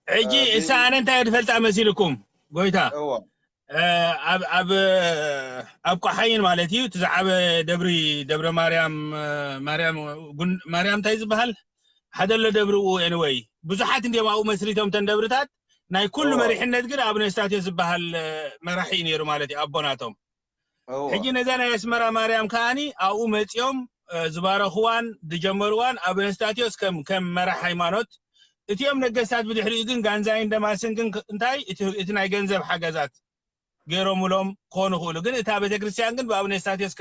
ሕጂ እሳ ኣነ እንታይ ድፈልጣ መሲልኩም ጎይታ? ኣብ ኣብ ኣብ ቆሓይን ማለት እዩ። እቲ ዝዓበ ደብሪ ደብረ ማርያም ማርያም ጉን- ማርያም እንታይ ዝበሃል ሓደ ኣሎ ደብሪ ኡ ኤንወይ ብዙሓት እንዲዮም ኣብኡ መስሪቶም ተን ደብርታት። ናይ ኩሉ እወ። መሪሕነት ግን ኣቡነ ስታቴዎስ ዝበሃል መራሒ እዩ ነይሩ ማለት እዩ ኣቦናቶም። እወ። ሕጂ ነዛ ናይ ኣስመራ ማርያም ከዓኒ ኣብኡ መፂኦም እ፣ ዝባረኽዋን ዝጀመርዋን ኣቡነ ስታቴዎስ ከም ከም መራሕ ሃይማኖት እቲኦም ነገስታት ብድሕሪኡ ግን ጋንዛይን ደማስን ግን እንታይ እቲ ናይ ገንዘብ ሓገዛት ገይሮምሎም ክኾኑ ይኽእሉ። ግን እታ ቤተክርስትያን ግን ብኣቡነ ስታቴዎስ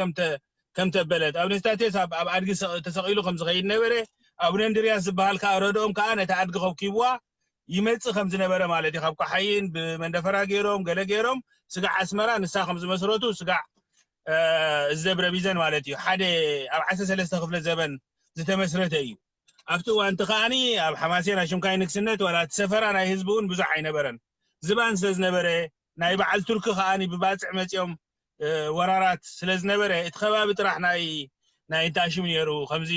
ከምተበለት፣ ኣቡነ ስታቴዎስ ኣብ ኣድጊ ተሰቒሉ ከም ዝኸይድ ነበረ። ኣቡነ እንድርያስ ዝበሃል ከዓ ረድኦም ከዓ ነታ ኣድጊ ከብኪብዋ ይመጽእ ከም ዝነበረ ማለት እዩ። ካብ ቋሓይን ብመንደፈራ ገይሮም ገለ ገይሮም ስጋዕ ኣስመራ ንሳ ከም ዝመስረቱ ስጋዕ እዚ ደብረ ቢዘን ማለት እዩ ሓደ ኣብ ዓሰርተ ሰለስተ ክፍለ ዘበን ዝተመስረተ እዩ። ኣብቲ እዋንቲ ከዓኒ ኣብ ሓማሴን ኣሽምካይ ንግስነት ዋላ እቲ ሰፈራ ናይ ህዝቢ እውን ብዙሕ ኣይነበረን። ዝባን ስለ ዝነበረ ናይ በዓል ቱርኪ ከዓኒ ብባፅዕ መፂኦም ወራራት ስለ ዝነበረ እቲ ከባቢ ጥራሕ ናይ ናይ እንታሽም ነይሩ። ከምዚ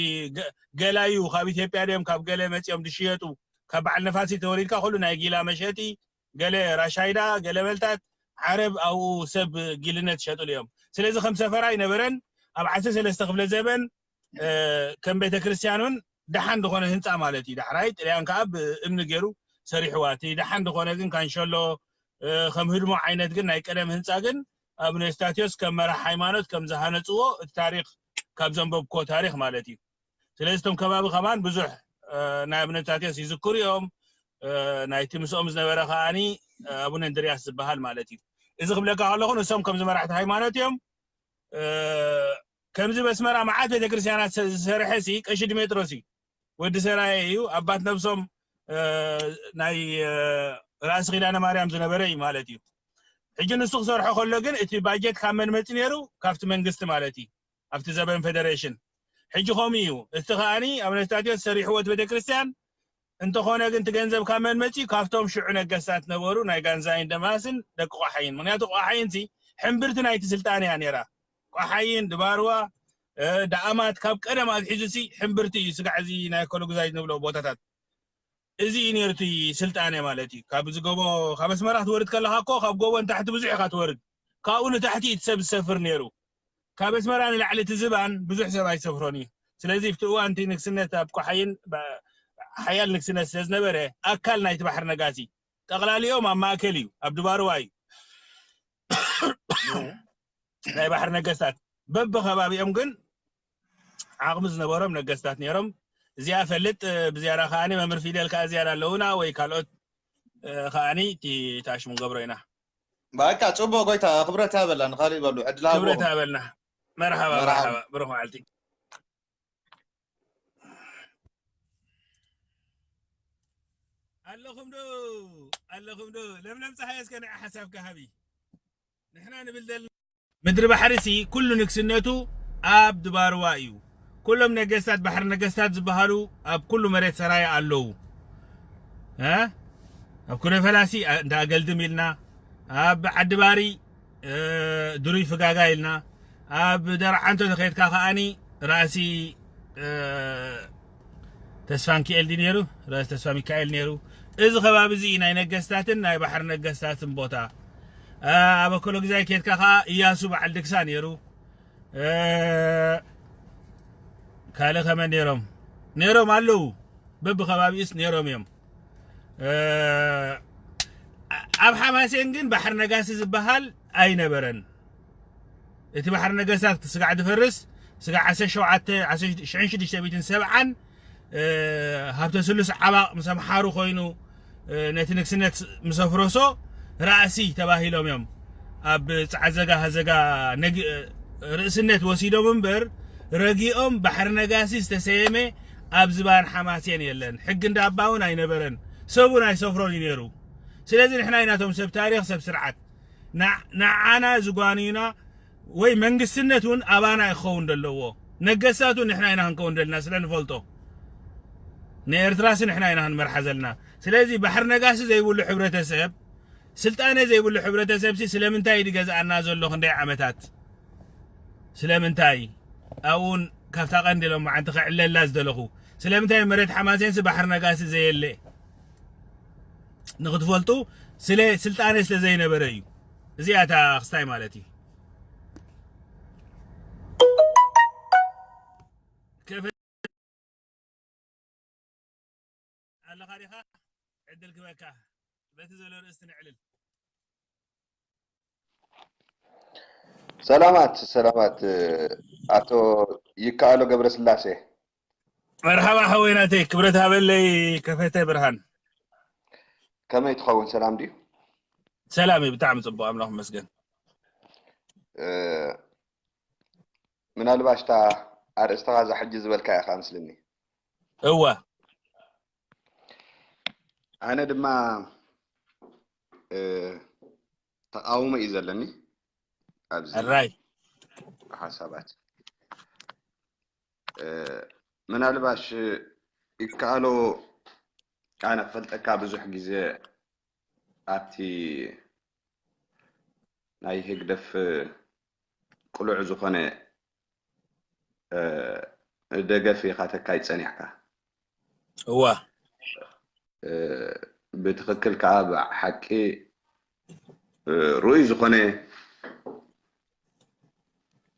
ገላዩ ካብ ኢትዮጵያ ድዮም ካብ ገለ መፂኦም ዝሽየጡ ካብ በዓል ነፋሲ ተወሪድካ ኩሉ ናይ ጊላ መሸጢ ገለ ራሻይዳ ገለ መልታት ዓረብ ኣብኡ ሰብ ጊልነት ይሸጥሉ እዮም። ስለዚ ከም ሰፈራ ኣይነበረን። ኣብ ዓሰርተ ሰለስተ ክፍለ ዘበን ከም ቤተክርስትያን እውን ደሓን ዝኾነ ህንፃ ማለት እዩ። ዳሕራይ ጥልያን ከዓ ብእምኒ ገይሩ ሰሪሕዋ። እቲ ደሓን ዝኾነ ግን ካንሸሎ ከም ህድሞ ዓይነት ግን ናይ ቀደም ህንፃ ግን ኣቡነ ስታቴዎስ ከም መራሕ ሃይማኖት ከም ዝሃነፅዎ እቲ ታሪክ ካብ ዘንበብኮ ታሪክ ማለት እዩ። ስለዚ እቶም ከባቢ ከማን ብዙሕ ናይ ኣቡነ ስታቴዎስ ይዝክሩ እዮም። ናይቲ ምስኦም ዝነበረ ከዓኒ ኣቡነ እንድርያስ ዝበሃል ማለት እዩ። እዚ ክብለካ ከለኹ ንሶም ከምዚ መራሕቲ ሃይማኖት እዮም። ከምዚ በስመራ መዓት ቤተክርስትያናት ዝሰርሐ ሲ ቀሺ ድሜጥሮስ እዩ። ወዲ ሰራየ እዩ። ኣባት ነብሶም ናይ ራእሲ ኪዳነ ማርያም ዝነበረ እዩ ማለት እዩ። ሕጂ ንሱ ክሰርሖ ከሎ ግን እቲ ባጀት ካብ መን መፂ ነይሩ? ካብቲ መንግስቲ ማለት እዩ። ኣብቲ ዘበን ፌደሬሽን ሕጂ ከምኡ እዩ። እቲ ከዓኒ ኣቡነ ስታቴዎስ ሰሪሕዎ እቲ ቤተክርስትያን እንተኾነ ግን እቲ ገንዘብ ካብ መን መፂኡ? ካብቶም ሽዑ ነገስታት ነበሩ ናይ ጋንዛይን ደማስን ደቂ ቋሓይን። ምክንያቱ ቋሓይን ሲ ሕምብርቲ ናይቲ ስልጣን እያ ነይራ። ቋሓይን ድባርዋ ዳኣማት ካብ ቀደም ኣትሒዙ ሲ ሕምብርቲ እዩ። ስጋዕ እዚ ናይ ኮሎጉዛይ ንብሎ ቦታታት እዚ እዩ ነይሩ እቲ ስልጣነ ማለት እዩ። ካብ ዝጎቦ ካብ ኣስመራ ክትወርድ ከለካ እኮ ካብ ጎቦ ንታሕቲ ብዙሕ ኢካ ትወርድ። ካብኡ ንታሕቲ እቲ ሰብ ዝሰፍር ነይሩ። ካብ ኣስመራ ንላዕሊ እቲ ዝባን ብዙሕ ሰብ ኣይሰፍሮን እዩ። ስለዚ ኣብቲ እዋን እቲ ንግስነት ኣብ ቋሓይን ሓያል ንግስነት ስለ ዝነበረ ኣካል ናይቲ ባሕሪ ነጋሲ ጠቕላሊኦም ኣብ ማእከል እዩ፣ ኣብ ድባርዋ እዩ። ናይ ባሕሪ ነገስታት በብከባቢኦም ግን ዓቕሚ ዝነበሮም ነገስታት ነይሮም። እዚኣ ፈልጥ ብዝያዳ ከዓኒ መምህር ፊደል ከዓ ዝያዳ ኣለውና ወይ ካልኦት ከዓኒ እቲ ታሽሙ ንገብሮ ኢና። በቃ ጽቡቅ ጎይታ ክብረት ያበላ ንካሊእ በሉ ዕድል ሃብዎ። ክብረት ያበልና። መርሓባ መርሓባ። መርሓባ ብሩኽ መዓልቲ። ኣለኹም ዶ ኣለኹም ዶ ለምለም ፀሓይ እስከ ንዓ ሓሳብካ ሃቢ። ንሕና ንብል ዘለና ምድሪ ባሕሪ ሲ ኩሉ ንግስነቱ ኣብ ድባርዋ እዩ። ኩሎም ነገስታት ባሕሪ ነገስታት ዝበሃሉ ኣብ ኩሉ መሬት ሰራየ ኣለዉ። እ ኣብ ኩነ ፈላሲ እንዳ ኣገልድም ኢልና ኣብ ዓዲ ባሪ ድሩይ ፍጋጋ ኢልና ኣብ ደርዓንቶ ተኸይድካ ከዓኒ ራእሲ ተስፋ ሚካኤል ድዩ ነይሩ? ራእሲ ተስፋ ሚካኤል ነይሩ። እዚ ከባቢ እዚ ናይ ነገስታትን ናይ ባሕሪ ነገስታትን ቦታ። ኣብ ኣኮሎግዛይ ከይድካ ከዓ እያሱ በዓል ድግሳ ነይሩ። ካልእ ከመ ነይሮም ነይሮም ኣለዉ። በብከባቢኡስ ነይሮም እዮም። ኣብ ሓማሴን ግን ባሕሪ ነጋሲ ዝበሃል ኣይነበረን። እቲ ባሕሪ ነገስታት ስጋዕ ዝፈርስ ስጋዕ ዓሰርተ ሸውዓተ ሽሕን ሽዱሽተ ሚእትን ሰብዓን ሃብተ ስሉስ ዓባቕ ምስ ኣምሓሩ ኮይኑ ነቲ ንግስነት ምስ ኣፍረሶ ራእሲ ተባሂሎም እዮም ኣብ ፃዕዘጋ ሃዘጋ ርእስነት ወሲዶም እምበር ረጊኦም ባሕሪ ነጋሲ ዝተሰየመ ኣብ ዝባን ሓማሴን የለን። ሕጊ እንዳ ኣባ እውን ኣይነበረን። ሰብ እውን ኣይሰፍሮን እዩ ነይሩ። ስለዚ ንሕና ኢና እቶም ሰብ ታሪኽ ሰብ ስርዓት ንዓና ዝጓንዩና ወይ መንግስትነት እውን ኣባና እዩ ክኸውን ዘለዎ። ነገስታት እውን ንሕና ኢና ክንከውን ዘለና ስለ ንፈልጦ ንኤርትራሲ ንሕና ኢና ክንመርሓ ዘለና። ስለዚ ባሕሪ ነጋሲ ዘይብሉ ሕብረተሰብ ስልጣነ ዘይብሉ ሕብረተሰብ ሲ ስለምንታይ እዩ ዝገዝኣና ዘሎ ክንደይ ዓመታት? ስለምንታይ ኣብኡን ካብታ ቀንዲ ሎም መዓንቲ ክዕለላ ዝደለኹ ስለምንታይ መሬት ሓማሴን ሲ ባሕሪ ነጋሲ ዘየለ ንክትፈልጡ ስለ ስልጣነ ስለ ዘይነበረ እዩ። እዚኣ እታ ክስታይ ማለት እዩ። ኣለኻ ዲኻ ዕድል ክበካ በቲ ዘሎ ርእስቲ ነዕልል። ሰላማት ሰላማት ኣቶ ይከኣሎ ገብረስላሴ። መርሓባ ሓወይ ናተይ፣ ክብረት ሃበለይ ከፈተ ብርሃን። ከመይ ትኸውን? ሰላም ድዩ? ሰላም እዩ፣ ብጣዕሚ ጽቡቕ፣ ኣምላኽ ይመስገን። እ፣ ምናልባሽ እታ ኣርእስትኻ እዛ ሕጂ ዝበልካ ኢኻ ምስልኒ። እወ። ኣነ ድማ እ፣ ተቃውሞ እዩ ዘለኒ ኣብዚ ሕራይ። ሓሳባት። እ፣ ምናልባሽ ይከኣሎ ኣነ ክፈልጠካ ብዙሕ ግዜ ኣብቲ ናይ ህግደፍ ቅሉዕ ዝኾነ እ፣ ደገፍ ኢኻ ተካይድ ጸኒሕካ። እወ። እ፣ ብትኽክል ከኣ ብሓቂ እ፣ ርኡይ ዝኾነ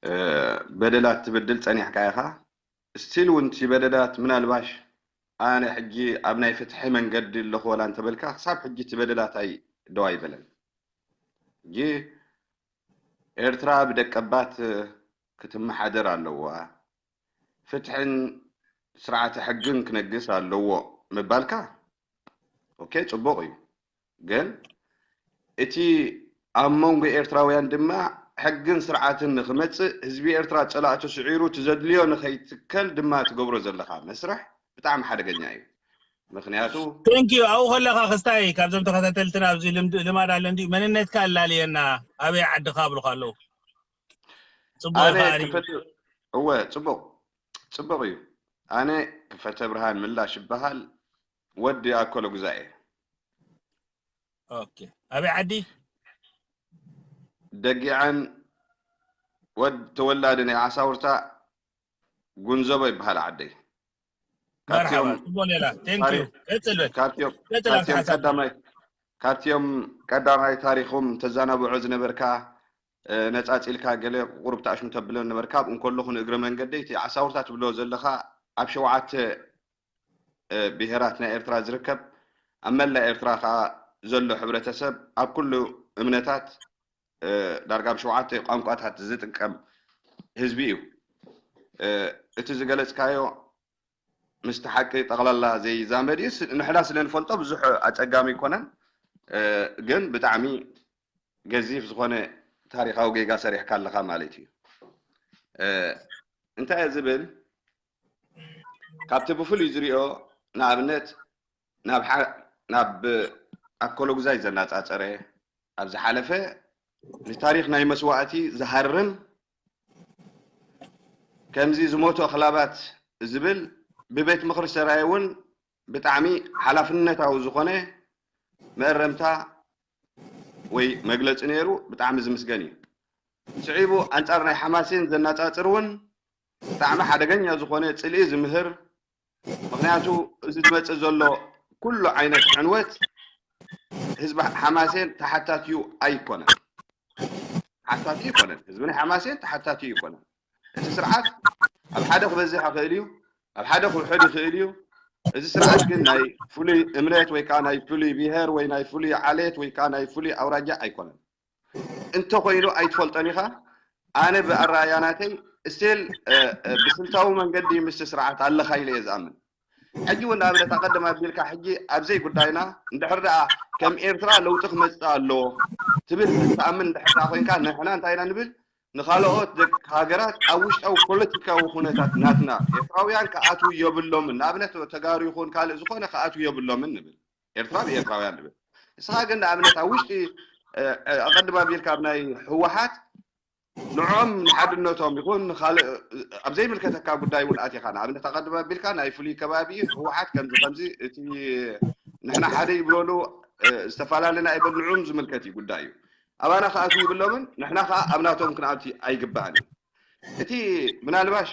እ፣ በደላት ትብድል ጸኒሕካ ኢኻ። ስቲል እውን እቲ በደላት ምናልባሽ ኣነ ሕጂ ኣብ ናይ ፍትሒ መንገዲ ኣለኹ ወላ እንተበልካ ክሳብ ሕጂ እቲ በደላት ኣይ ደው ኣይበለን። ሕጂ ኤርትራ ብደቀባት ክትመሓደር ኣለዋ፣ ፍትሕን ስርዓተ ሕግን ክነግስ ኣለዎ ምባልካ ኦኬ ጽቡቕ እዩ። ግን እቲ ኣብ መንጎ ኤርትራውያን ድማ ሕግን ስርዓትን ንኽመጽእ ህዝቢ ኤርትራ ጸላእቱ ስዒሩ እቲ ዘድልዮ ንኸይትከል ድማ ትገብሮ ዘለኻ መስርሕ ብጣዕሚ ሓደገኛ እዩ። ምክንያቱ ቴንክ ዩ። ኣብኡ ከለኻ ክስታይ ካብዞም ተኸታተልትና ኣብዚ ልምድ ልማድ ኣሎ እንዲ መንነትካ ኣላልየና ኣበይ ዓድኻ ኣብሉኻ ኣለዉ። ጽቡቕ ኣነ ኢኻ ኣሪ ክፈተ እወ ጽቡቕ ጽቡቕ እዩ። ኣነ ክፈተ ብርሃን ምላሽ ይበሃል፣ ወዲ ኣኮሎ ጉዛኤ። ኦኬ። ኣበይ ዓዲ? ደጊዓን ወድ ተወላዲ ናይ ዓሳውርታ ጉንዘቦ ይበሃል ዓደይ። መርሓባ ካብቲኦም ጽቡቕ ሌላ። ቴንክ ዩ። ታሪኽ ቀጽል በል። ካብቲኦም ቀጽል ኣብቲ ካብቲኦም ሓሳብ። ቀዳማይ ካብቲኦም ቀዳማይ ታሪኹም ተዛናብዖ ዝነበርካ እ፣ ነጻጺልካ ገለ ቁሩብ ተኣሽሙ ተብሎ ነበርካ። ኣብኡ እንከለኹ ንእግረ መንገደይ እቲ ዓሳውርታ ትብሎ ዘለኻ ኣብ ሸውዓተ እ፣ ብሄራት ናይ ኤርትራ ዝርከብ ኣብ መላእ ኤርትራ ከኣ ዘሎ ሕብረተሰብ ኣብ ኩሉ እምነታት እ፣ ዳርጋ ኣብ ሸውዓተ ቋንቋታት ዝጥቀም ህዝቢ እዩ። እ፣ እቲ ዝገለጽካዮ ምስቲ ሓቂ ጠቕላላ ዘይዛመድ እዩ። ስ- ንሕና ስለ ንፈልጦ ብዙሕ ኣጸጋሚ ኣይኮነን። እ፣ ግን ብጣዕሚ ገዚፍ ዝኾነ ታሪኻዊ ጌጋ ሰሪሕካ ኣለኻ ማለት እዩ። እ፣ እንታይ እየ ዝብል ካብቲ ብፍሉይ ዝሪኦ ንኣብነት ናብ ሓ- ናብ ኣኮሎጉዛይ ዘናጻጸረ ኣብ ዝሓለፈ ንታሪኽ ናይ መስዋእቲ ዝሃርም ከምዚ ዝሞቱ ኣኽላባት ዝብል ብቤት ምኽሪ ሰራየ እውን ብጣዕሚ ሓላፍነታዊ ዝኾነ መእረምታ ወይ መግለፂ ነይሩ። ብጣዕሚ ዝምስገን እዩ። ስዒቡ ኣንፃር ናይ ሓማሴን ዘናፃፅር እውን ብጣዕሚ ሓደገኛ ዝኾነ ፅልኢ ዝምህር፣ ምክንያቱ እዚ ዝመፅእ ዘሎ ኩሉ ዓይነት ዕንወት ህዝቢ ሓማሴን ተሓታትዩ ኣይኮነን። ሓታቲ ይኮነን። ህዝቢ ናይ ሓማሴን ተሓታቲ ይኮነን። እቲ ስርዓት ኣብ ሓደ ክበዝሕ ይኽእል እዩ፣ ኣብ ሓደ ክውሕድ ይኽእል እዩ። እዚ ስርዓት ግን ናይ ፍሉይ እምነት ወይ ከዓ ናይ ፍሉይ ብሄር ወይ ናይ ፍሉይ ዓሌት ወይ ከዓ ናይ ፍሉይ ኣውራጃ ኣይኮነን። እንተኮይኑ ኣይትፈልጦን ኢኻ። ኣነ ብኣረኣያ ናተይ ስቲል ብስልታዊ መንገዲ ምስቲ ስርዓት ኣለኻ ኢለ እየ ዝኣምን። ሕጂ እውን ንኣብነት ኣቐድም ኣቢልካ ሕጂ ኣብዘይ ጉዳይና እንድሕር ደኣ ከም ኤርትራ ለውጢ ክመጽእ ኣለዎ ትብል ትኣምን እንድሕር ደኣ ኮይንካ ንሕና እንታይ ኢና ንብል? ንኻልኦት ደቂ ሃገራት ኣብ ውሽጣዊ ፖለቲካዊ ኩነታት ናትና ኤርትራውያን ክኣትዉ የብሎምን። ንኣብነት ተጋሩ ይኹን ካልእ ዝኾነ ክኣትዉ የብሎምን ንብል። ኤርትራ ብኤርትራውያን ንብል። ንስኻ ግን ንኣብነት ኣብ ውሽጢ ኣቐድም ኣቢልካ ኣብ ናይ ህወሓት ንዕኦም ንሓድነቶም ይኹን ንኻልእ ኣብ ዘይምልከተካ ጉዳይ እውን ኣቲኻ ንኣብነት ኣቐድም ኣቢልካ ናይ ፍሉይ ከባቢ ህወሓት ከምዚ ከምዚ እቲ ንሕና ሓደ ይብለሉ ዝተፈላለና ይበል ንዕኦም ዝምልከት እዩ ጉዳይ እዩ። ኣባና ክኣትዉ ይብሎምን ንሕና ከዓ ኣብ ናቶም ክንኣቱ ኣይግባእን እዩ። እቲ ምናልባሽ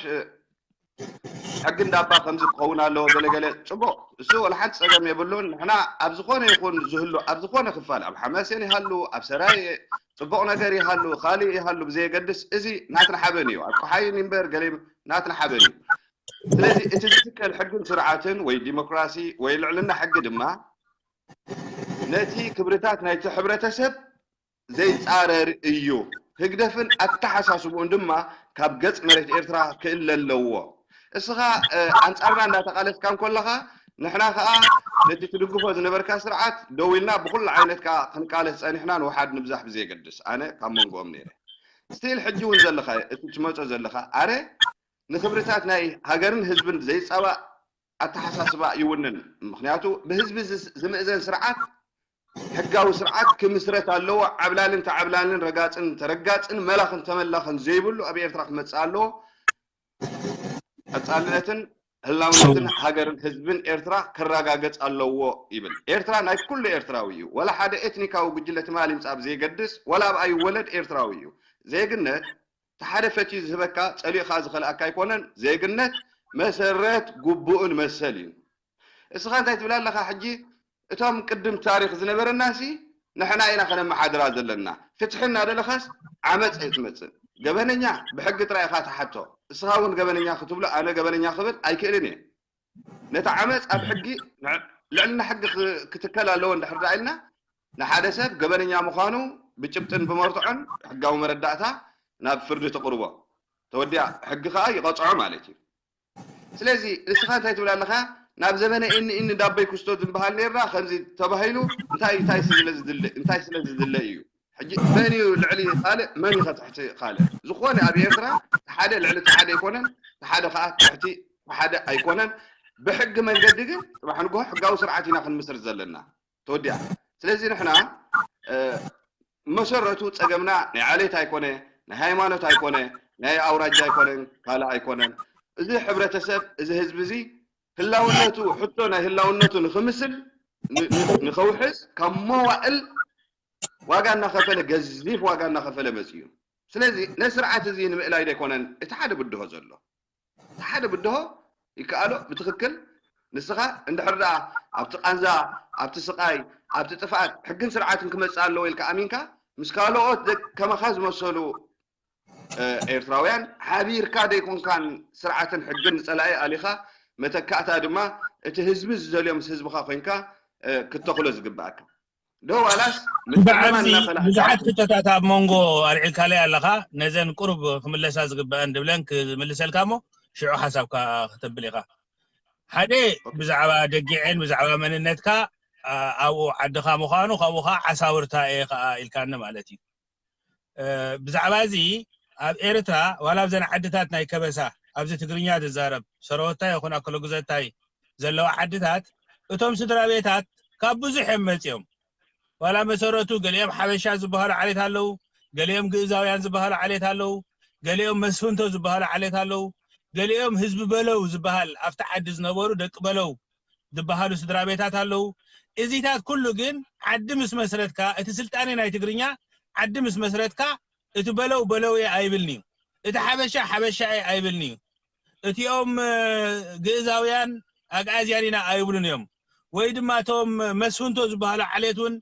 ሕጊ እንዳባ ከምዚ ክኸውን ኣለዎ ገለገለ ፅቡቕ እሱ ወላ ሓንቲ ፀገም የብሉን። ንሕና ኣብ ዝኾነ ይኹን ዝህሉ ኣብ ዝኾነ ክፋል ኣብ ሓማሴን ይሃሉ ኣብ ሰራየ ፅቡቕ ነገር ይሃሉ ካልእ ይሃሉ ብዘየገድስ እዚ ናትና ሓበን እዩ። ኣብ ቆሓይን እምበር ገለ ናትና ሓበን እዩ። ስለዚ እቲ ዝትከል ሕግን ስርዓትን ወይ ዲሞክራሲ ወይ ልዕልና ሕጊ ድማ ነቲ ክብርታት ናይቲ ሕብረተሰብ ዘይፃረር እዩ። ህግደፍን ኣተሓሳስብኡን ድማ ካብ ገፅ መሬት ኤርትራ ክእለ ኣለዎ። እስኻ ኣንፃርና እንዳተቃለስካ እንኮለኻ ንሕና ከዓ ነቲ ትድግፎ ዝነበርካ ስርዓት ደው ኢልና ብኩሉ ዓይነት ከዓ ክንቃለስ ፀኒሕና ንውሓድ ንብዛሕ ብዘየገድስ ኣነ ካብ መንጎኦም ነይረ። ስቲል ሕጂ እውን ዘለካ እቲ ትመፆ ዘለካ ኣረ ንክብርታት ናይ ሃገርን ህዝብን ዘይፃባእ ኣተሓሳስባ ይውንን። ምክንያቱ ብህዝቢ ዝምእዘን ስርዓት ሕጋዊ ስርዓት ክምስረት ኣለዎ። ዓብላልን ተዓብላልን ረጋፅን ተረጋፅን መላኽን ተመላኽን ዘይብሉ ኣብ ኤርትራ ክመፅእ ኣለዎ። ቀፃልነትን ህላውነትን ሃገርን ህዝብን ኤርትራ ክረጋገፅ ኣለዎ ይብል። ኤርትራ ናይ ኩሉ ኤርትራዊ እዩ። ወላ ሓደ ኤትኒካዊ ጉጅለ ትማል ይምፃእ ብዘየገድስ ወላ ኣብኣ ይወለድ ኤርትራዊ እዩ። ዜግነት እቲ ሓደ ፈትዩ ዝህበካ ጸሊእኻ ዝኸልኣካ ኣይኮነን። ዜግነት መሰረት ግቡእን መሰል እዩ። እስኻ እንታይ ትብል ኣለኻ ሕጂ? እቶም ቅድም ታሪኽ ዝነበረና ሲ ንሕና ኢና ከነመሓድራ ዘለና። ፍትሒ እናደለኻስ ዓመፅ እየ ትመፅእ። ገበነኛ ብሕጊ ጥራይ ኢኻ ትሓቶ። እስኻ እውን ገበነኛ ክትብሎ ኣነ ገበነኛ ክብል ኣይክእልን እየ። ነቲ ዓመፅ ኣብ ሕጊ ልዕልና ሕጊ ክትከል ኣለዎ እንድሕር ደኣ ኢልና ንሓደ ሰብ ገበነኛ ምዃኑ ብጭብጥን ብመርትዖን ሕጋዊ መረዳእታ ናብ ፍርዲ ተቕርቦ ተወዲኣ ሕጊ ከዓ ይቐፅዖ ማለት እዩ። ስለዚ ንስኻ እንታይ ትብል ኣለኻ? ናብ ዘመነ እኒ እኒ ዳቦይ ክስቶ ዝበሃል ነርና ከምዚ ተባሂሉ እንታይ እንታይ ስለ ዝድለ እንታይ ስለ ዝድለ እዩ? ሕጂ መን እዩ ልዕሊ ካልእ መን እዩ ከትሕቲ ካልእ? ዝኾነ ኣብ ኤርትራ ሓደ ልዕሊ ሓደ ኣይኮነን፣ ሓደ ከዓ ትሕቲ ሓደ ኣይኮነን። ብሕጊ መንገዲ ግን ፅባሕ ንግሆ ሕጋዊ ስርዓት ኢና ክንምስርት ዘለና። ተወዲኣ። ስለዚ ንሕና መሰረቱ ፀገምና ናይ ዓሌት ኣይኮነ፣ ናይ ሃይማኖት ኣይኮነ፣ ናይ ኣውራጃ ኣይኮነን፣ ካልእ ኣይኮነን። እዚ ሕብረተሰብ እዚ ህዝቢ እዚ ህላውነቱ ሕቶ ናይ ህላውነቱ ንክምስል ንከውሕስ ካብ መዋእል ዋጋ እናኸፈለ ገዚፍ ዋጋ እናኸፈለ መፅኡ። ስለዚ ነዚ ስርዓት እዚ ንምእላይ ዘይኮነን እቲ ሓደ ብድሆ ዘሎ እቲ ሓደ ብድሆ ይከኣሎ ብትኽክል ንስኻ እንድሕር ደኣ ኣብቲ ቃንዛ ኣብቲ ስቃይ ኣብቲ ጥፍኣት ሕግን ስርዓትን ክመፅእ ኣለዎ ኢልካ ኣሚንካ ምስ ካልኦት ከማኻ ዝመሰሉ ኤርትራውያን ሓቢርካ ደይኮንካን ስርዓትን ሕግን ንፀላኢ ኣሊኻ መተካእታ ድማ እቲ ህዝቢ ዝደልዮ ምስ ህዝብኻ ኮይንካ ክተኽሎ ዝግብኣካ ዶ ዋላስ ብዓብዚ ብዙሓት ክቶታት ኣብ መንጎ ኣልዒልካለይ ኣለኻ። ነዘን ቁሩብ ክምለሳ ዝግበአን ድብለን ክምልሰልካ እሞ ሽዑ ሓሳብካ ክተብል ኢኻ። ሓደ ብዛዕባ ደጊዐን ብዛዕባ መንነትካ ኣብኡ ዓድኻ ምዃኑ ካብኡ ከዓ ዓሳውርታ እየ ከዓ ኢልካኒ ማለት እዩ። ብዛዕባ እዚ ኣብ ኤርትራ ዋላ ኣብዘን ዓድታት ናይ ከበሳ ኣብዚ ትግርኛ ዝዛረብ ሰረወታ ይኹን ኣክለጉዘታይ ዘለዋ ዓድታት እቶም ስድራ ቤታት ካብ ብዙሕ እዮም መፂኦም። ዋላ መሰረቱ ገሊኦም ሓበሻ ዝበሃሉ ዓሌት ኣለዉ፣ ገሊኦም ግእዛውያን ዝበሃሉ ዓሌት ኣለዉ፣ ገሊኦም መስፍንቶ ዝበሃሉ ዓሌት ኣለዉ፣ ገሊኦም ህዝቢ በለው ዝበሃል ኣብቲ ዓዲ ዝነበሩ ደቂ በለው ዝበሃሉ ስድራ ቤታት ኣለዉ። እዚታት ኩሉ ግን ዓዲ ምስ መስረትካ እቲ ስልጣኔ ናይ ትግርኛ ዓዲ ምስ መስረትካ እቲ በለው በለው እየ ኣይብልን እዩ። እቲ ሓበሻ ሓበሻ እየ ኣይብልን እዩ። እቲኦም ግእዛውያን ኣግኣዝያን ኢና ኣይብሉን እዮም። ወይ ድማ እቶም መስፍንቶ ዝበሃሉ ዓሌት እውን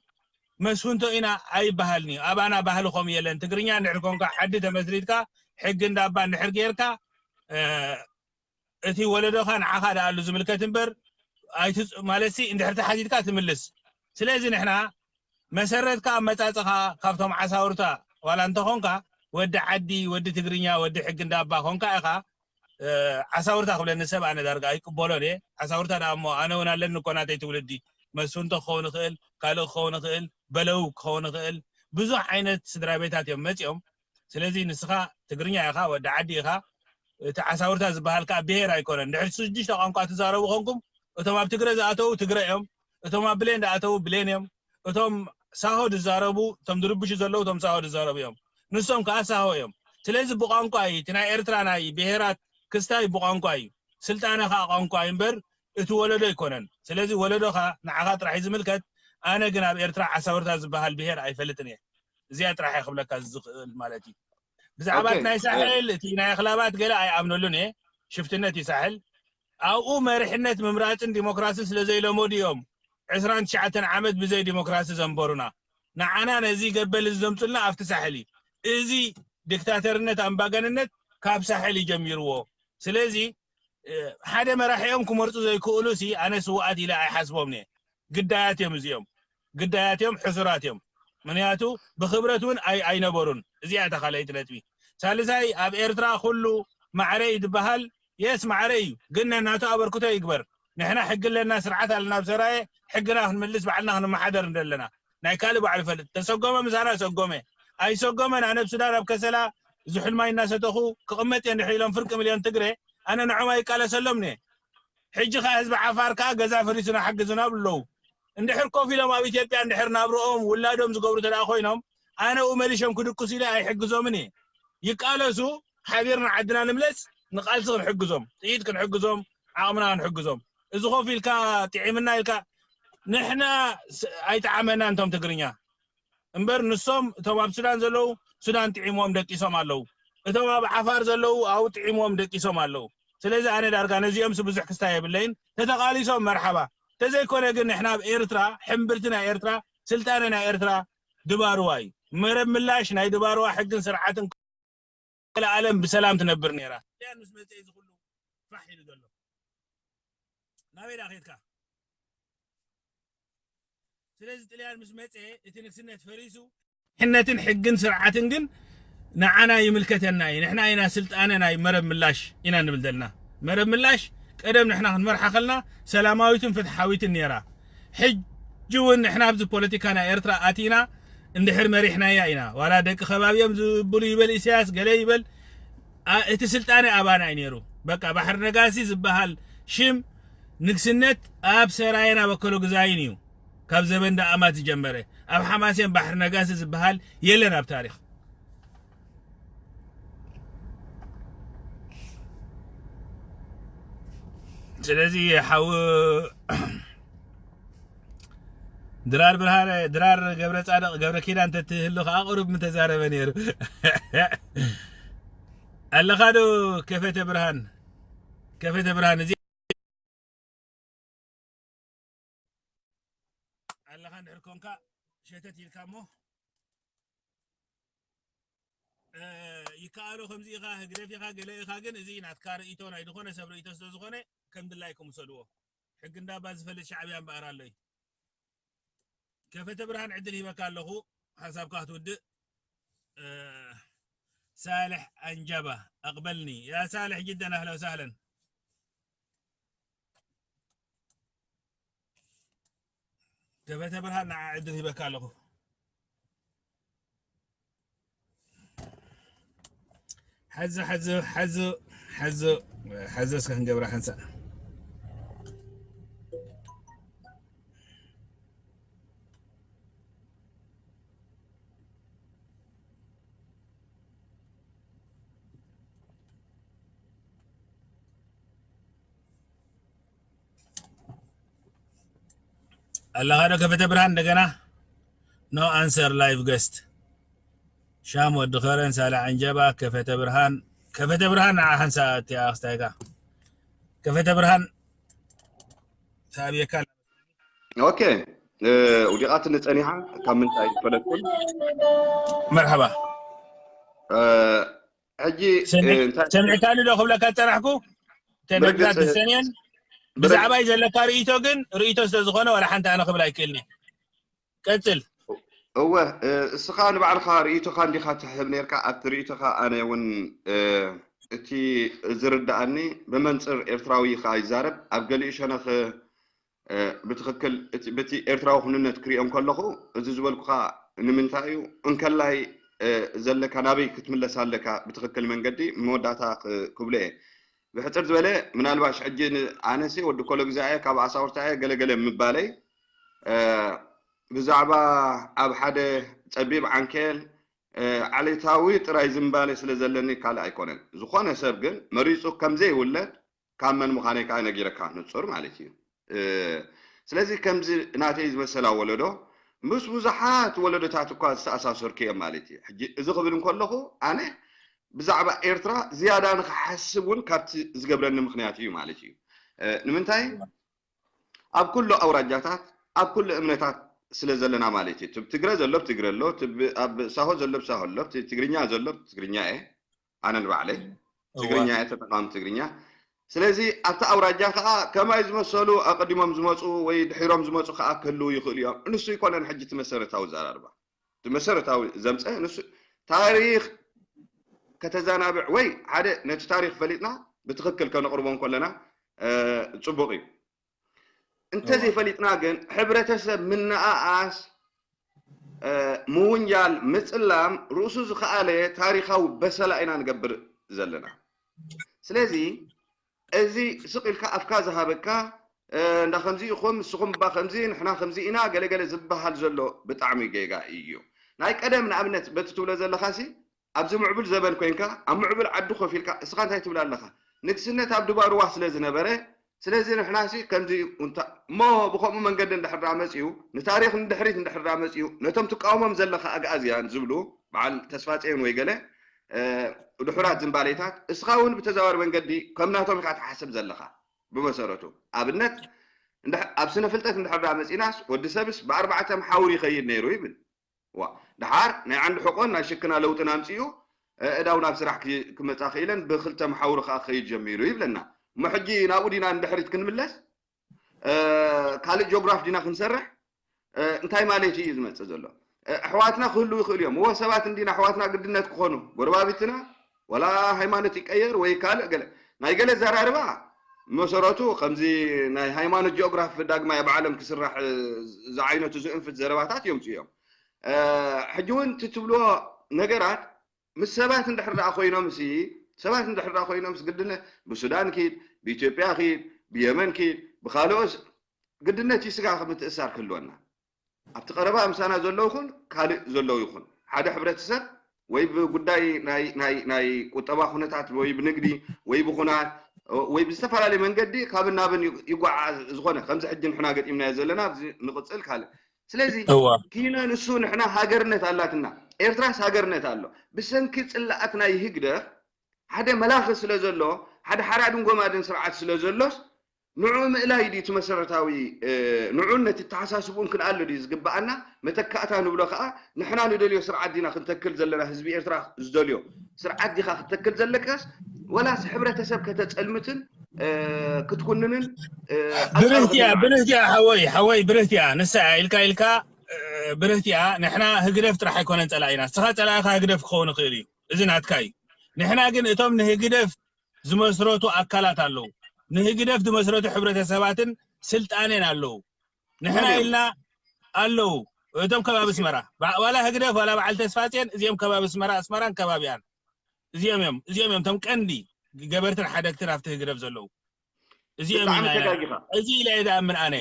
መስፍንቶ ኢና ኣይበሃልን እዩ። ኣባና ባህሊ ከምኡ የለን። ትግርኛ እንድሕር ኮንካ ዓዲ ተመስሪትካ ሕጊ እንዳባ እንድሕር ጌርካ እቲ ወለዶኻ ንዓኻ ደኣሉ ዝምልከት እምበር ማለት ሲ እንድሕር ተሓቲትካ ትምልስ። ስለዚ ንሕና መሰረትካ ኣመፃፅኻ ካብቶም ዓሳውርታ ዋላ እንተኾንካ ወዲ ዓዲ ወዲ ትግርኛ ወዲ ሕጊ እንዳባ ኮንካ ኢኻ ዓሳውርታ ክብለኒ ሰብ ኣነ ዳርጋ ኣይቅበሎን እየ። ዓሳውርታ ደኣ እሞ ኣነ እውን ኣለኒ እኮ ናተይ ትውልዲ መስፍንቶ ክኸውን ይኽእል ካልእ ክኸውን ይኽእል በለው ክኸውን ይኽእል ብዙሕ ዓይነት ስድራ ቤታት እዮም መፂኦም። ስለዚ ንስኻ ትግርኛ ኢኻ ወዲ ዓዲ ኢኻ እቲ ዓሳውርታ ዝበሃል ከዓ ብሄር ኣይኮነን። ድሕሪ ሽዱሽተ ቋንቋ ትዛረቡ ኮንኩም እቶም ኣብ ትግረ ዝኣተዉ ትግረ እዮም። እቶም ኣብ ብሌን ዝኣተዉ ብሌን እዮም። እቶም ሳሆ ዝዛረቡ እቶም ዝርብሹ ዘለዉ እቶም ሳሆ ዝዛረቡ እዮም። ንሶም ከዓ ሳሆ እዮም። ስለዚ ብቋንቋ እዩ እቲ ናይ ኤርትራ ናይ ብሄራት ክስታይ ብቋንቋ እዩ። ስልጣነ ከዓ ቋንቋ እዩ እምበር እቲ ወለዶ ኣይኮነን። ስለዚ ወለዶኻ ንዓኻ ጥራሕ እዩ ዝምልከት። ኣነ ግን ኣብ ኤርትራ ዓሳውርታ ዝበሃል ብሄር ኣይፈልጥን እየ። እዚኣ ጥራሕ እየ ክብለካ ዝኽእል ማለት እዩ። ብዛዕባ ናይ ሳሕል እቲ ናይ ኣኽላባት ገለ ኣይኣምነሉን እየ። ሽፍትነት እዩ ሳሕል። ኣብኡ መሪሕነት ምምራፅን ዲሞክራስን ስለ ዘይለመዱ እዮም ዕስራን ትሽዓተን ዓመት ብዘይ ዲሞክራሲ ዘንበሩና። ንዓና ነዚ ገበል እዚ ዘምፁልና ኣብቲ ሳሕል እዩ። እዚ ዲክታተርነት ኣምባገንነት ካብ ሳሕል እዩ ጀሚርዎ። ስለዚ ሓደ መራሒኦም ክመርፁ ዘይክእሉ ሲ ኣነ ስውኣት ኢለ ኣይሓስቦም እየ። ግዳያት እዮም እዚኦም። ግዳያት እዮም፣ ሕሱራት እዮም። ምክንያቱ ብክብረት እውን ኣይነበሩን። እዚኣ እታ ካልኣይቲ ነጥቢ። ሳልሳይ ኣብ ኤርትራ ኩሉ ማዕረ እዩ ዝበሃል የስ ማዕረ እዩ፣ ግን ነናቱ ኣበርክቶ ይግበር። ንሕና ሕጊ ኣለና፣ ስርዓት ኣለና። ኣብ ሰራየ ሕግና ክንምልስ ባዕልና ክንመሓደር እንደለና ናይ ካልእ ባዕሉ ይፈልጥ። ተሰጎመ ምሳና ሰጎመ ኣይሰጎመን። ኣነ ኣብ ሱዳን ኣብ ከሰላ ዝሑል ማይ እናሰተኹ ክቕመጥ እየ እንድሕር ኢሎም ፍርቂ ሚልዮን ትግረ ኣነ ንዖም ኣይቃለሰሎም እየ። ሕጂ ከ ህዝቢ ዓፋር ከኣ ገዛ ፈሪሱና ሓግዙና ብሉ ኣለዉ። እንድሕር ኮፍ ኢሎም ኣብ ኢትዮጵያ እንድሕር ናብርኦም ውላዶም ዝገብሩ ተደኣ ኮይኖም ኣነ ኡ መሊሾም ክድቅሱ ኢለ ኣይሕግዞምን እየ። ይቃለሱ፣ ሓቢርና ዓድና ንምለስ፣ ንቃልሲ ክንሕግዞም፣ ጥይት ክንሕግዞም፣ ዓቕምና ክንሕግዞም። እዚ ኮፍ ኢልካ ጥዒምና ኢልካ ንሕና ስ- ኣይጠዓመና እንቶም ትግርኛ እምበር ንሶም እቶም ኣብ ሱዳን ዘለዉ ሱዳን ጥዒሞም ደቂሶም ኣለዉ። እቶም ኣብ ዓፋር ዘለዉ ኣብኡ ጥዒሞም ደቂሶም ኣለዉ። ስለዚ ኣነ ዳርጋ ነዚኦምስ ብዙሕ ክስታይ የብለይን። ተተቓሊሶም መርሓባ። ተዘይኮነ ግን ንሕና ኣብ ኤርትራ ሕምብርቲ ናይ ኤርትራ ስልጣነ ናይ ኤርትራ ድባርዋ እዩ። መረብ ምላሽ ናይ ድባርዋ ሕግን ስርዓትን ለዓለም ብሰላም ትነብር ነይራ። ያን ምስ መጸ እዚ ኩሉ ፋሕ ኢሉ ዘሎ ናበይ ዳ ኸድካ? ስለዚ ጥልያን ምስ መጸ እቲ ንግስነት ፈሪሱ ሕነትን ሕግን ስርዓትን ግን ንዓና ይምልከተና እዩ። ንሕና ኢና ስልጣነ ናይ መረብ ምላሽ ኢና ንብል ዘለና። መረብ ምላሽ ቀደም ንሕና ክንመርሓ ከልና ሰላማዊትን ፍትሓዊትን ነይራ። ሕጂ እውን ንሕና ኣብዚ ፖለቲካ ናይ ኤርትራ ኣቲና እንድሕር መሪሕናያ ኢና። ዋላ ደቂ ከባቢኦም ዝብሉ ይበል ኢሳያስ ገለ ይበል እቲ ስልጣነ ኣባና እዩ ነይሩ። በቃ ባሕሪ ነጋሲ ዝበሃል ሽም ንግስነት ኣብ ሰራየን ኣብ ኣከሎ ግዛይን እዩ። ካብ ዘበን ደኣማት ዝጀመረ ኣብ ሓማሴን ባሕሪ ነጋሲ ዝበሃል የለን ኣብ ታሪኽ። ስለዚ ሓው ድራር ብርሃነ ድራር ገብረ ጻድቕ ገብረ ኪዳን ተትህሉ ከዓ ቁሩብ ምተዛረበ ነይሩ። ኣለኻ ዶ ከፈተ ብርሃን? ከፈተ ብርሃን እዚ ኣለኻ እንድሕር ኮንካ ሸተት ኢልካ እሞ ይከኣሎ ከምዚ ኢኻ ህግደፍ ኢኻ ገለ ኢኻ ግን እዚ ናትካ ርእይቶ ናይ ዝኾነ ሰብ ርእይቶ ስለ ዝኾነ ከም ድላይኩም ውሰድዎ። ሕጊ እንዳባ ዝፈልጥ ሻዕብያ እምበኣር ኣሎይ። ከፈተ ብርሃን ዕድል ሂበካ ኣለኹ ሓሳብካ ክትውድእ። ሳልሕ ኣንጃባ ኣቕበልኒ ያ ሳልሕ ጅደን ኣህለ ወሳህለን። ከፈተ ብርሃን ንዓ ዕድል ሂበካ ኣለኹ። ሓዚ ሓዚ ሓዚ ሓዚ ሓዚ እስከ ክንገብራ ሓንሳእ ኣለኻ ዶ ከፈተ ብርሃን እንደገና no answer live guest ሻም ወዲ ኸረን ሳላ ዕንጀባ ከፈተ ብርሃን ከፈተ ብርሃን ንዓ ሓንሳ እቲኣ ክስታይካ ከፈተ ብርሃን ሳብየካ ኦኬ ውዲቓትኒ ጸኒሓ ካብ ምንታይ ፈለጥኩን መርሓባ ሕጂ ሰሚዕካኒ ዶ ክብለካ ዝጸናሕኩ ተመግዛት ዝሰንየን ብዛዕባይ ዘለካ ርእይቶ ግን ርእይቶ ስለ ዝኾነ ዋላ ሓንቲ ኣነ ክብል ኣይክእልኒ ቀጽል እወ እስኻ ንባዕልኻ ርእይቶኻ እንዲኻ ትሕብ ነርካ ኣብቲ ርእይቶኻ ኣነ እውን እቲ ዝርዳኣኒ ብመንፅር ኤርትራዊ ከዓ ይዛረብ ኣብ ገሊኡ ሸነኽ ብትኽክል በቲ ኤርትራዊ ኩንነት ክሪኦ እንከለኹ እዚ ዝበልኩኻ ንምንታይ እዩ እንከላይ ዘለካ ናበይ ክትምለስ ኣለካ ብትኽክል መንገዲ መወዳእታ ክብሎ እየ ብሕፅር ዝበለ ምናልባሽ ሕጂ ኣነሲ ወዲ ኮሎ ግዛኤ ካብ ኣሳውርታ እየ ገለገለ ምባለይ ብዛዕባ ኣብ ሓደ ፀቢብ ዓንኬል ዓሌታዊ ጥራይ ዝንባለ ስለ ዘለኒ ካልእ ኣይኮነን ዝኾነ ሰብ ግን መሪፁ ከምዘይውለድ ካብ መን ምዃነይ ከዓ ነጊረካ ንፁር ማለት እዩ ስለዚ ከምዚ ናተይ ዝመሰላ ወለዶ ምስ ብዙሓት ወለዶታት እኳ ዝተኣሳሰርኩ እዮም ማለት እዩ ሕጂ እዚ ክብል እንከለኹ ኣነ ብዛዕባ ኤርትራ ዝያዳ ንክሓስብ እውን ካብቲ ዝገብረኒ ምክንያት እዩ ማለት እዩ ንምንታይ ኣብ ኩሉ ኣውራጃታት ኣብ ኩሉ እምነታት ስለ ዘለና ማለት እዩ ትብ ትግረ ዘሎ ትግረ ኣሎ ኣብ ሳሆ ዘሎ ሳሆ ኣሎ ትግርኛ ዘሎ ትግርኛ እየ ኣነ ንባዕለይ ትግርኛ እየ ተጠቃሚ ትግርኛ ስለዚ ኣብቲ ኣውራጃ ከዓ ከማይ ዝመሰሉ ኣቀዲሞም ዝመፁ ወይ ድሒሮም ዝመፁ ከዓ ክህልው ይኽእሉ እዮም ንሱ ይኮነን ሕጂ እቲ መሰረታዊ ዘራርባ እቲ መሰረታዊ ዘምፀ ንሱ ታሪክ ከተዘናብዕ ወይ ሓደ ነቲ ታሪክ ፈሊጥና ብትኽክል ከነቕርቦ እንከለና ጽቡቕ እዩ። እንተዘይፈሊጥና ግን ሕብረተሰብ ምንኣኣስ፣ ምውንጃል፣ ምጽላም ርእሱ ዝኸኣለ ታሪኻዊ በሰላ ኢና ንገብር ዘለና። ስለዚ እዚ ስቕ ኢልካ ኣፍካ ዝሃበካ እንዳ ከምዚ ኢኹም ንስኹም እባ ከምዚ ንሕና ከምዚ ኢና ገለገለ ዝበሃል ዘሎ ብጣዕሚ ጌጋ እዩ። ናይ ቀደም ንኣብነት በቲ ትብሎ ዘለኻሲ ኣብዚ ምዕቡል ዘበን ኮይንካ ኣብ ምዕቡል ዓዲ ኮፍ ኢልካ እስኻ እንታይ ትብል ኣለኻ? ንግስነት ኣብ ድባርዋ ስለ ዝነበረ ስለዚ ንሕናሲ ከምዚ እሞ ብኸምኡ መንገዲ እንድሕር ደኣ መጺኡ ንታሪኽ ንድሕሪት እንድሕር ደኣ መጺኡ ነቶም ትቃወሞም ዘለኻ ኣግኣዝያን ዝብሉ በዓል ተስፋጽዮን ወይ ገለ ድሑራት ዝንባሌታት እስኻ እውን ብተዘዋዋሪ መንገዲ ከም ናቶም ኢኻ ትሓስብ ዘለኻ። ብመሰረቱ ኣብነት ኣብ ስነ ፍልጠት እንድሕር ደኣ መጺናስ ወዲ ሰብስ ብኣርባዕተ መሓውር ይኸይድ ነይሩ ይብል። ዋ ድሓር ናይ ዓንዲ ሕቆን ናይ ሽክና ለውጥን ኣምጺኡ እዳው ናብ ስራሕ ክመጻ ክኢለን ብክልተ መሓውር ከዓ ክኸይድ ጀሚሩ ይብለና። እሞ ሕጂ ናብኡ ዲና ንድሕሪት ክንምለስ ካልእ ጂኦግራፍ ዲና ክንሰርሕ እንታይ ማለት እዩ ዝመጽእ ዘሎ? ኣሕዋትና ክህሉ ይኽእሉ እዮም። እወ ሰባት እንዲና ኣሕዋትና ግድነት ክኾኑ ጎረባቢትና ወላ ሃይማኖት ይቀየር ወይ ካልእ ገለ ናይ ገለ ዘራርባ መሰረቱ ከምዚ ናይ ሃይማኖት ጂኦግራፍ ዳግማይ ኣብ ዓለም ክስራሕ ዝዓይነቱ ዝእንፍት ዘረባታት የምፅኡ እዮም። ሕጂ እውን ትትብልዎ ነገራት ምስ ሰባት እንድሕር ደኣ ኮይኖም ሲ ሰባት እንድሕር ደኣ ኮይኖም ግድነ ብሱዳን ኪድ ብኢትዮጵያ ኪድ ብየመን ኪድ ብካልኦስ ግድነት እዩ ስጋ ምትእሳር ክህልወና ኣብቲ ቀረባ ምሳና ዘለዉ ይኹን ካልእ ዘለዉ ይኹን ሓደ ሕብረተሰብ ወይ ብጉዳይ ናይ ቁጠባ ኩነታት ወይ ብንግዲ ወይ ብኹናት ወይ ብዝተፈላለየ መንገዲ ካብን ናብን ይጓዓዝ ዝኾነ ከምዚ ሕጂ ንሕና ገጢምናዮ ዘለና ንቕፅል ካልእ ስለዚ ኪነ ንሱ ንሕና ሃገርነት ኣላትና ኤርትራስ ሃገርነት ኣሎ ብሰንኪ ፅላኣት ናይ ህግደፍ ሓደ መላኺ ስለ ዘሎ ሓደ ሓራድን ጎማድን ስርዓት ስለ ዘሎስ ንዑ ምእላይ ድዩ እቲ መሰረታዊ ንዑን ነቲ ተሓሳስብኡን ክንኣሉ ድዩ ዝግብኣና መተካእታ ንብሎ ከዓ ንሕና ንደልዮ ስርዓት ዲና ክንተክል ዘለና ህዝቢ ኤርትራ ዝደልዮ ስርዓት ዲካ ክትተክል ዘለካስ ወላስ ሕብረተሰብ ከተፀልምትን ክትኩንንን ብርህትያ ብርህትያ ሓወይ ሓወይ ብርህትያ ንሳ ኢልካ ኢልካ ብርህትያ ንሕና ህግደፍ ጥራሕ ኣይኮነን ፀላኢና ንስኻ ፀላኢኻ ህግደፍ ክኸውን ይኽእል እዩ እዚ ናትካ እዩ ንሕና ግን እቶም ንህግደፍ ዝመስረቱ ኣካላት ኣለዉ። ንህግደፍ ዝመስረቱ ሕብረተሰባትን ስልጣኔን ኣለዉ። ንሕና ኢልና ኣለዉ። እቶም ከባቢ ኣስመራ ዋላ ህግደፍ ዋላ በዓል ተስፋጽዮን እዚኦም ከባቢ ኣስመራ ኣስመራን ከባቢኣን እዚኦም እዮም እዚኦም እዮም እቶም ቀንዲ ገበርትን ሓደግትን ኣብቲ ህግደፍ ዘለዉ። እዚኦም ኢና እዚ ኢለ እየ ዝኣምን ኣነ።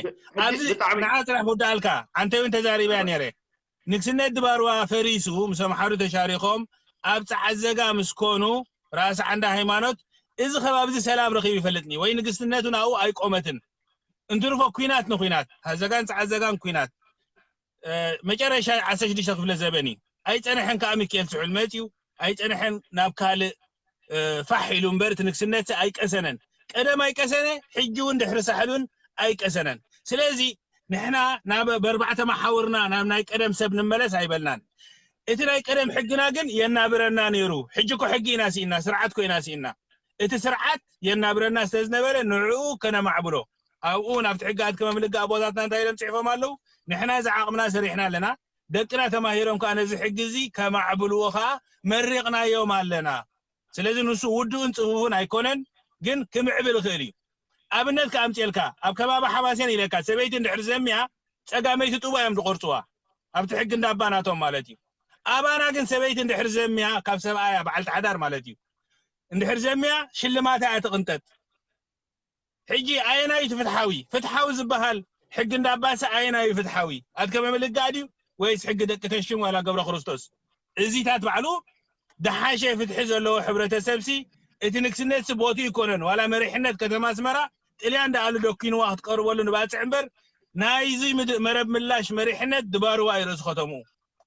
ኣብዚ ንዓ ስራሕ ክውድኣልካ ኣንተ እውን ተዛሪበያ ነይረ። ንግስነት ድባርዋ ፈሪሱ ምስ ኣምሓሩ ተሻሪኾም ኣብ ጸዓት ዘጋ ምስ ኮኑ ራእሲ ዓንዳ ሃይማኖት እዚ ከባቢ እዚ ሰላም ረኺቡ ይፈልጥኒ ወይ ንግስትነቱ ናብኡ ኣይቆመትን እንትርፎ ኩናት ንኩናት ሃዘጋን ጸዓት ዘጋን ኩናት መጨረሻ ዓሰርተ ሽዱሽተ ክፍለ ዘበን እዩ ኣይጸንሐን ከዓ ሚካኤል ስሑል መጽዩ ኣይጸንሐን ናብ ካልእ ፋሕ ኢሉ እምበር እቲ ንግስነት ኣይቀሰነን ቀደም ኣይቀሰነ ሕጂ እውን ድሕሪ ሳሕሉን ኣይቀሰነን ስለዚ ንሕና ናብ በርባዕተ መሓውርና ናብ ናይ ቀደም ሰብ ንመለስ ኣይበልናን እቲ ናይ ቀደም ሕግና ግን የናብረና ነይሩ ሕጂ ኮ ሕጊ ኢና ስኢና ስርዓት ኮ ኢና ስኢና እቲ ስርዓት የናብረና ስለ ዝነበረ ንዕኡ ከነማዕብሎ ኣብኡ ናብቲ ሕጊ ኣድከመ ምልጋ ኣቦታትና እንታይ ኢሎም ፅሒፎም ኣለዉ ንሕና እዚ ዓቕምና ሰሪሕና ኣለና ደቅና ተማሂሮም ከዓ ነዚ ሕጊ እዚ ከማዕብልዎ ከዓ መሪቕናዮም ኣለና ስለዚ ንሱ ውዱእን ፅፉፍን ኣይኮነን ግን ክምዕብል ይኽእል እዩ ኣብነት ከኣምፅልካ ኣብ ከባቢ ሓማሴን ኢለካ ሰበይቲ እንድሕር ዘሚያ ፀጋመይቲ ጡባ እዮም ዝቆርፅዋ ኣብቲ ሕጊ እንዳባ ናቶም ማለት እዩ ኣባና ግን ሰበይቲ እንድሕር ዘሚያ ካብ ሰብኣያ በዓልቲ ሓዳር ማለት እዩ እንድሕር ዘሚያ ሽልማታ እያ ትቕንጠጥ ሕጂ ኣየናይ እቲ ፍትሓዊ ፍትሓዊ ዝበሃል ሕጊ እንዳባሰ ኣየናይ ፍትሓዊ ኣድከመ ምልጋ ድዩ ወይስ ሕጊ ደቂ ተሽም ዋላ ገብረ ክርስቶስ እዚታት ባዕሉ ደሓሸ ፍትሒ ዘለዎ ሕብረተሰብ ሲ እቲ ንግስነት ሲ ቦቱ ይኮነን ዋላ መሪሕነት ከተማ ኣስመራ ጥልያን ደኣሉ ደኪንዋ ክትቀርበሉ ንባፅዕ እምበር ናይዚ መረብ ምላሽ መሪሕነት ድባርዋ እዩ ርእሲ ከተምኡ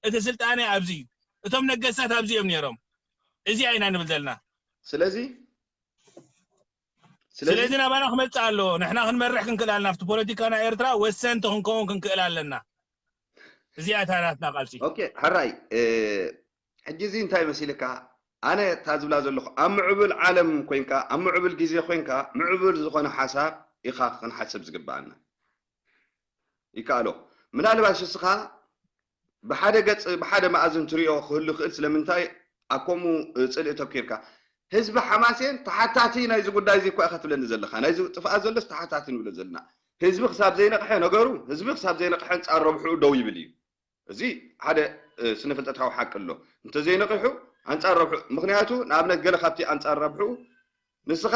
እቲ ስልጣነ ኣብዚ እዩ እቶም ነገስታት ኣብዚ እዮም ነይሮም እዚኣ ኢና ንብል ዘለና ስለዚ ስለዚ ናባና ክመፅእ ኣለዎ ንሕና ክንመርሕ ክንክእል ኣለና ኣብቲ ፖለቲካ ናይ ኤርትራ ወሰንቲ ክንከውን ክንክእል ኣለና እዚኣ እታ ናትና ቃልሲ ኦኬ ሕራይ ሕጂ እዚ እንታይ መሲልካ ኣነ እታ ዝብላ ዘለኹ ኣብ ምዕቡል ዓለም ኮይንካ ኣብ ምዕቡል ግዜ ኮይንካ ምዕቡል ዝኾነ ሓሳብ ኢኻ ክንሓስብ ዝግብኣና ይከኣሎ ምናልባሽ እስኻ ብሓደ ገፅ ብሓደ መኣዝን ትሪኦ ክህሉ ይኽእል ስለምንታይ ኣብ ከምኡ ፅልኢ ተኪርካ ህዝቢ ሓማሴን ተሓታቲ ናይዚ ጉዳይ እዚ እኳ ኢኻ ትብለኒ ዘለኻ። ናይዚ ጥፍኣት ዘሎስ ተሓታቲ ንብሎ ዘለና። ህዝቢ ክሳብ ዘይነቕሐ ነገሩ፣ ህዝቢ ክሳብ ዘይነቕሐ ኣንጻር ረብሕኡ ደው ይብል እዩ። እዚ ሓደ፣ እ፣ ስነ ፍልጠታዊ ሓቂ ኣሎ። እንተዘይነቒሑ ኣንጻር ረብሑ፣ ምኽንያቱ ንኣብነት ገለ ካብቲ ኣንጻር ረብሑ ንስኻ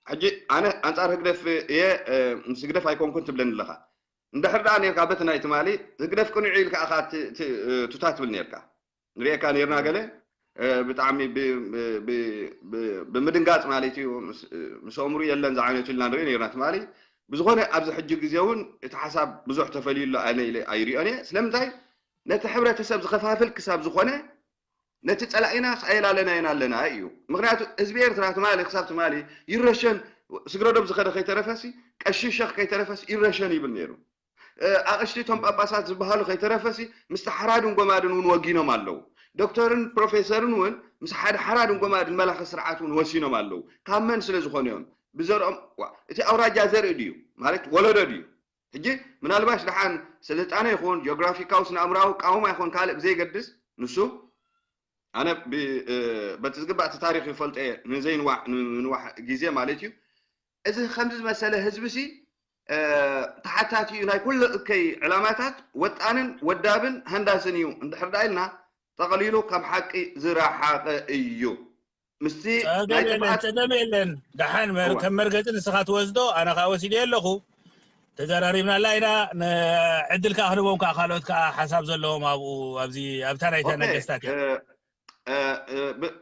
ሕጂ ኣነ ኣንጻር ህግደፍ እየ፣ እ፣ ምስ ህግደፍ ኣይኮንኩን ትብለኒ ኣለኻ። እንድሕር ደኣ ኔርካ በቲ ናይ ትማሊ ህግደፍ ቅኑዕ ኢልካ ኢኻ ት-፣ ት-፣ እ፣ ቱታ ትብል ኔርካ። ንርእየካ ኔርና ገለ፣ እ፣ ብጣዕሚ ብ-፣ ብ-፣ ብ-፣ ብ-፣ ብምድንጋጽ ማለት እዩ። ምስ፣ ምስ ኣእምሩ የለን ዝዓይነቱ ኢልና ንርኢ ኔርና ትማሊ። ብዝኾነ ኣብዚ ሕጂ ግዜ እውን እቲ ሓሳብ ብዙሕ ተፈልዩ ኣሎ ኣነ ኢለ ኣይሪኦን እየ። ስለምንታይ? ነቲ ሕብረተሰብ ዝኸፋፍል ክሳብ ዝኾነ ነቲ ጸላኢናስ ኣየላለናዮን ኣለና እዩ። ምኽንያቱ ህዝቢ ኤርትራ ትማሊ ክሳብ ትማሊ ይረሸን፣ ስግረዶብ ዝኸደ ከይተረፈሲ፣ ቀሺ ሸኽ ከይተረፈሲ ይረሸን ይብል ነይሩ። እ፣ ኣቕሽቲ እቶም ጳጳሳት ዝበሃሉ ከይተረፈሲ ምስቲ ሓራድን ጎማድን እውን ወጊኖም ኣለዉ። ዶክተርን ፕሮፌሰርን እውን ምስ ሓደ ሓራድን ጎማድን መላኺ ስርዓት እውን ወሲኖም ኣለዉ። ካብ መን ስለ ዝኾኑ እዮም? ብዘርኦም፣ ዋ፣ እቲ ኣውራጃ ዘርኢ ድዩ? ማለት ወለዶ ድዩ? ሕጂ ምናልባሽ ደሓን ስልጣነ ይኹን ጂኦግራፊካዊ ስነ ኣእምራዊ ቃውማ ይኹን ካልእ ብዘይገድስ፣ ንሱ ኣነ ብ-፣ እ፣ በቲ ዝግባእ እቲ ታሪኽ ይፈልጦ እየ፣ ንዘይንዋሕ፣ ንምንዋሕ ግዜ ማለት እዩ። እዚ ከምዚ ዝመሰለ ህዝቢ ሲ፣ እ፣ ተሓታቲ እዩ ናይ ኩሉ እከይ ዕላማታት፣ ወጣንን ወዳብን ሃንዳስን እዩ እንድሕር ደኣ ኢልና፣ ጠቕሊሉ ካብ ሓቂ ዝረሓቐ እዩ። ምስቲ ናይ ጸገም የለን፣ ጥፍኣት ጸገም የለን። ደሓን መር-፣ እዋ። ከም መርገጺ ንስኻ ትወስዶ፣ ኣነ ኸኣ ወሲደ ኣለኹ። ተዘራሪብናላ ኢና። ን-፣ ዕድል ከኣ ክህቦም ከኣ ካልኦት ከኣ ሓሳብ ዘለዎም ኣብኡ፣ ኣብዚ፣ ኣብታ ናይታ ኦኬ፣ ነገስታት እያ። እ፣ እ፣ እ፣ ብ-፣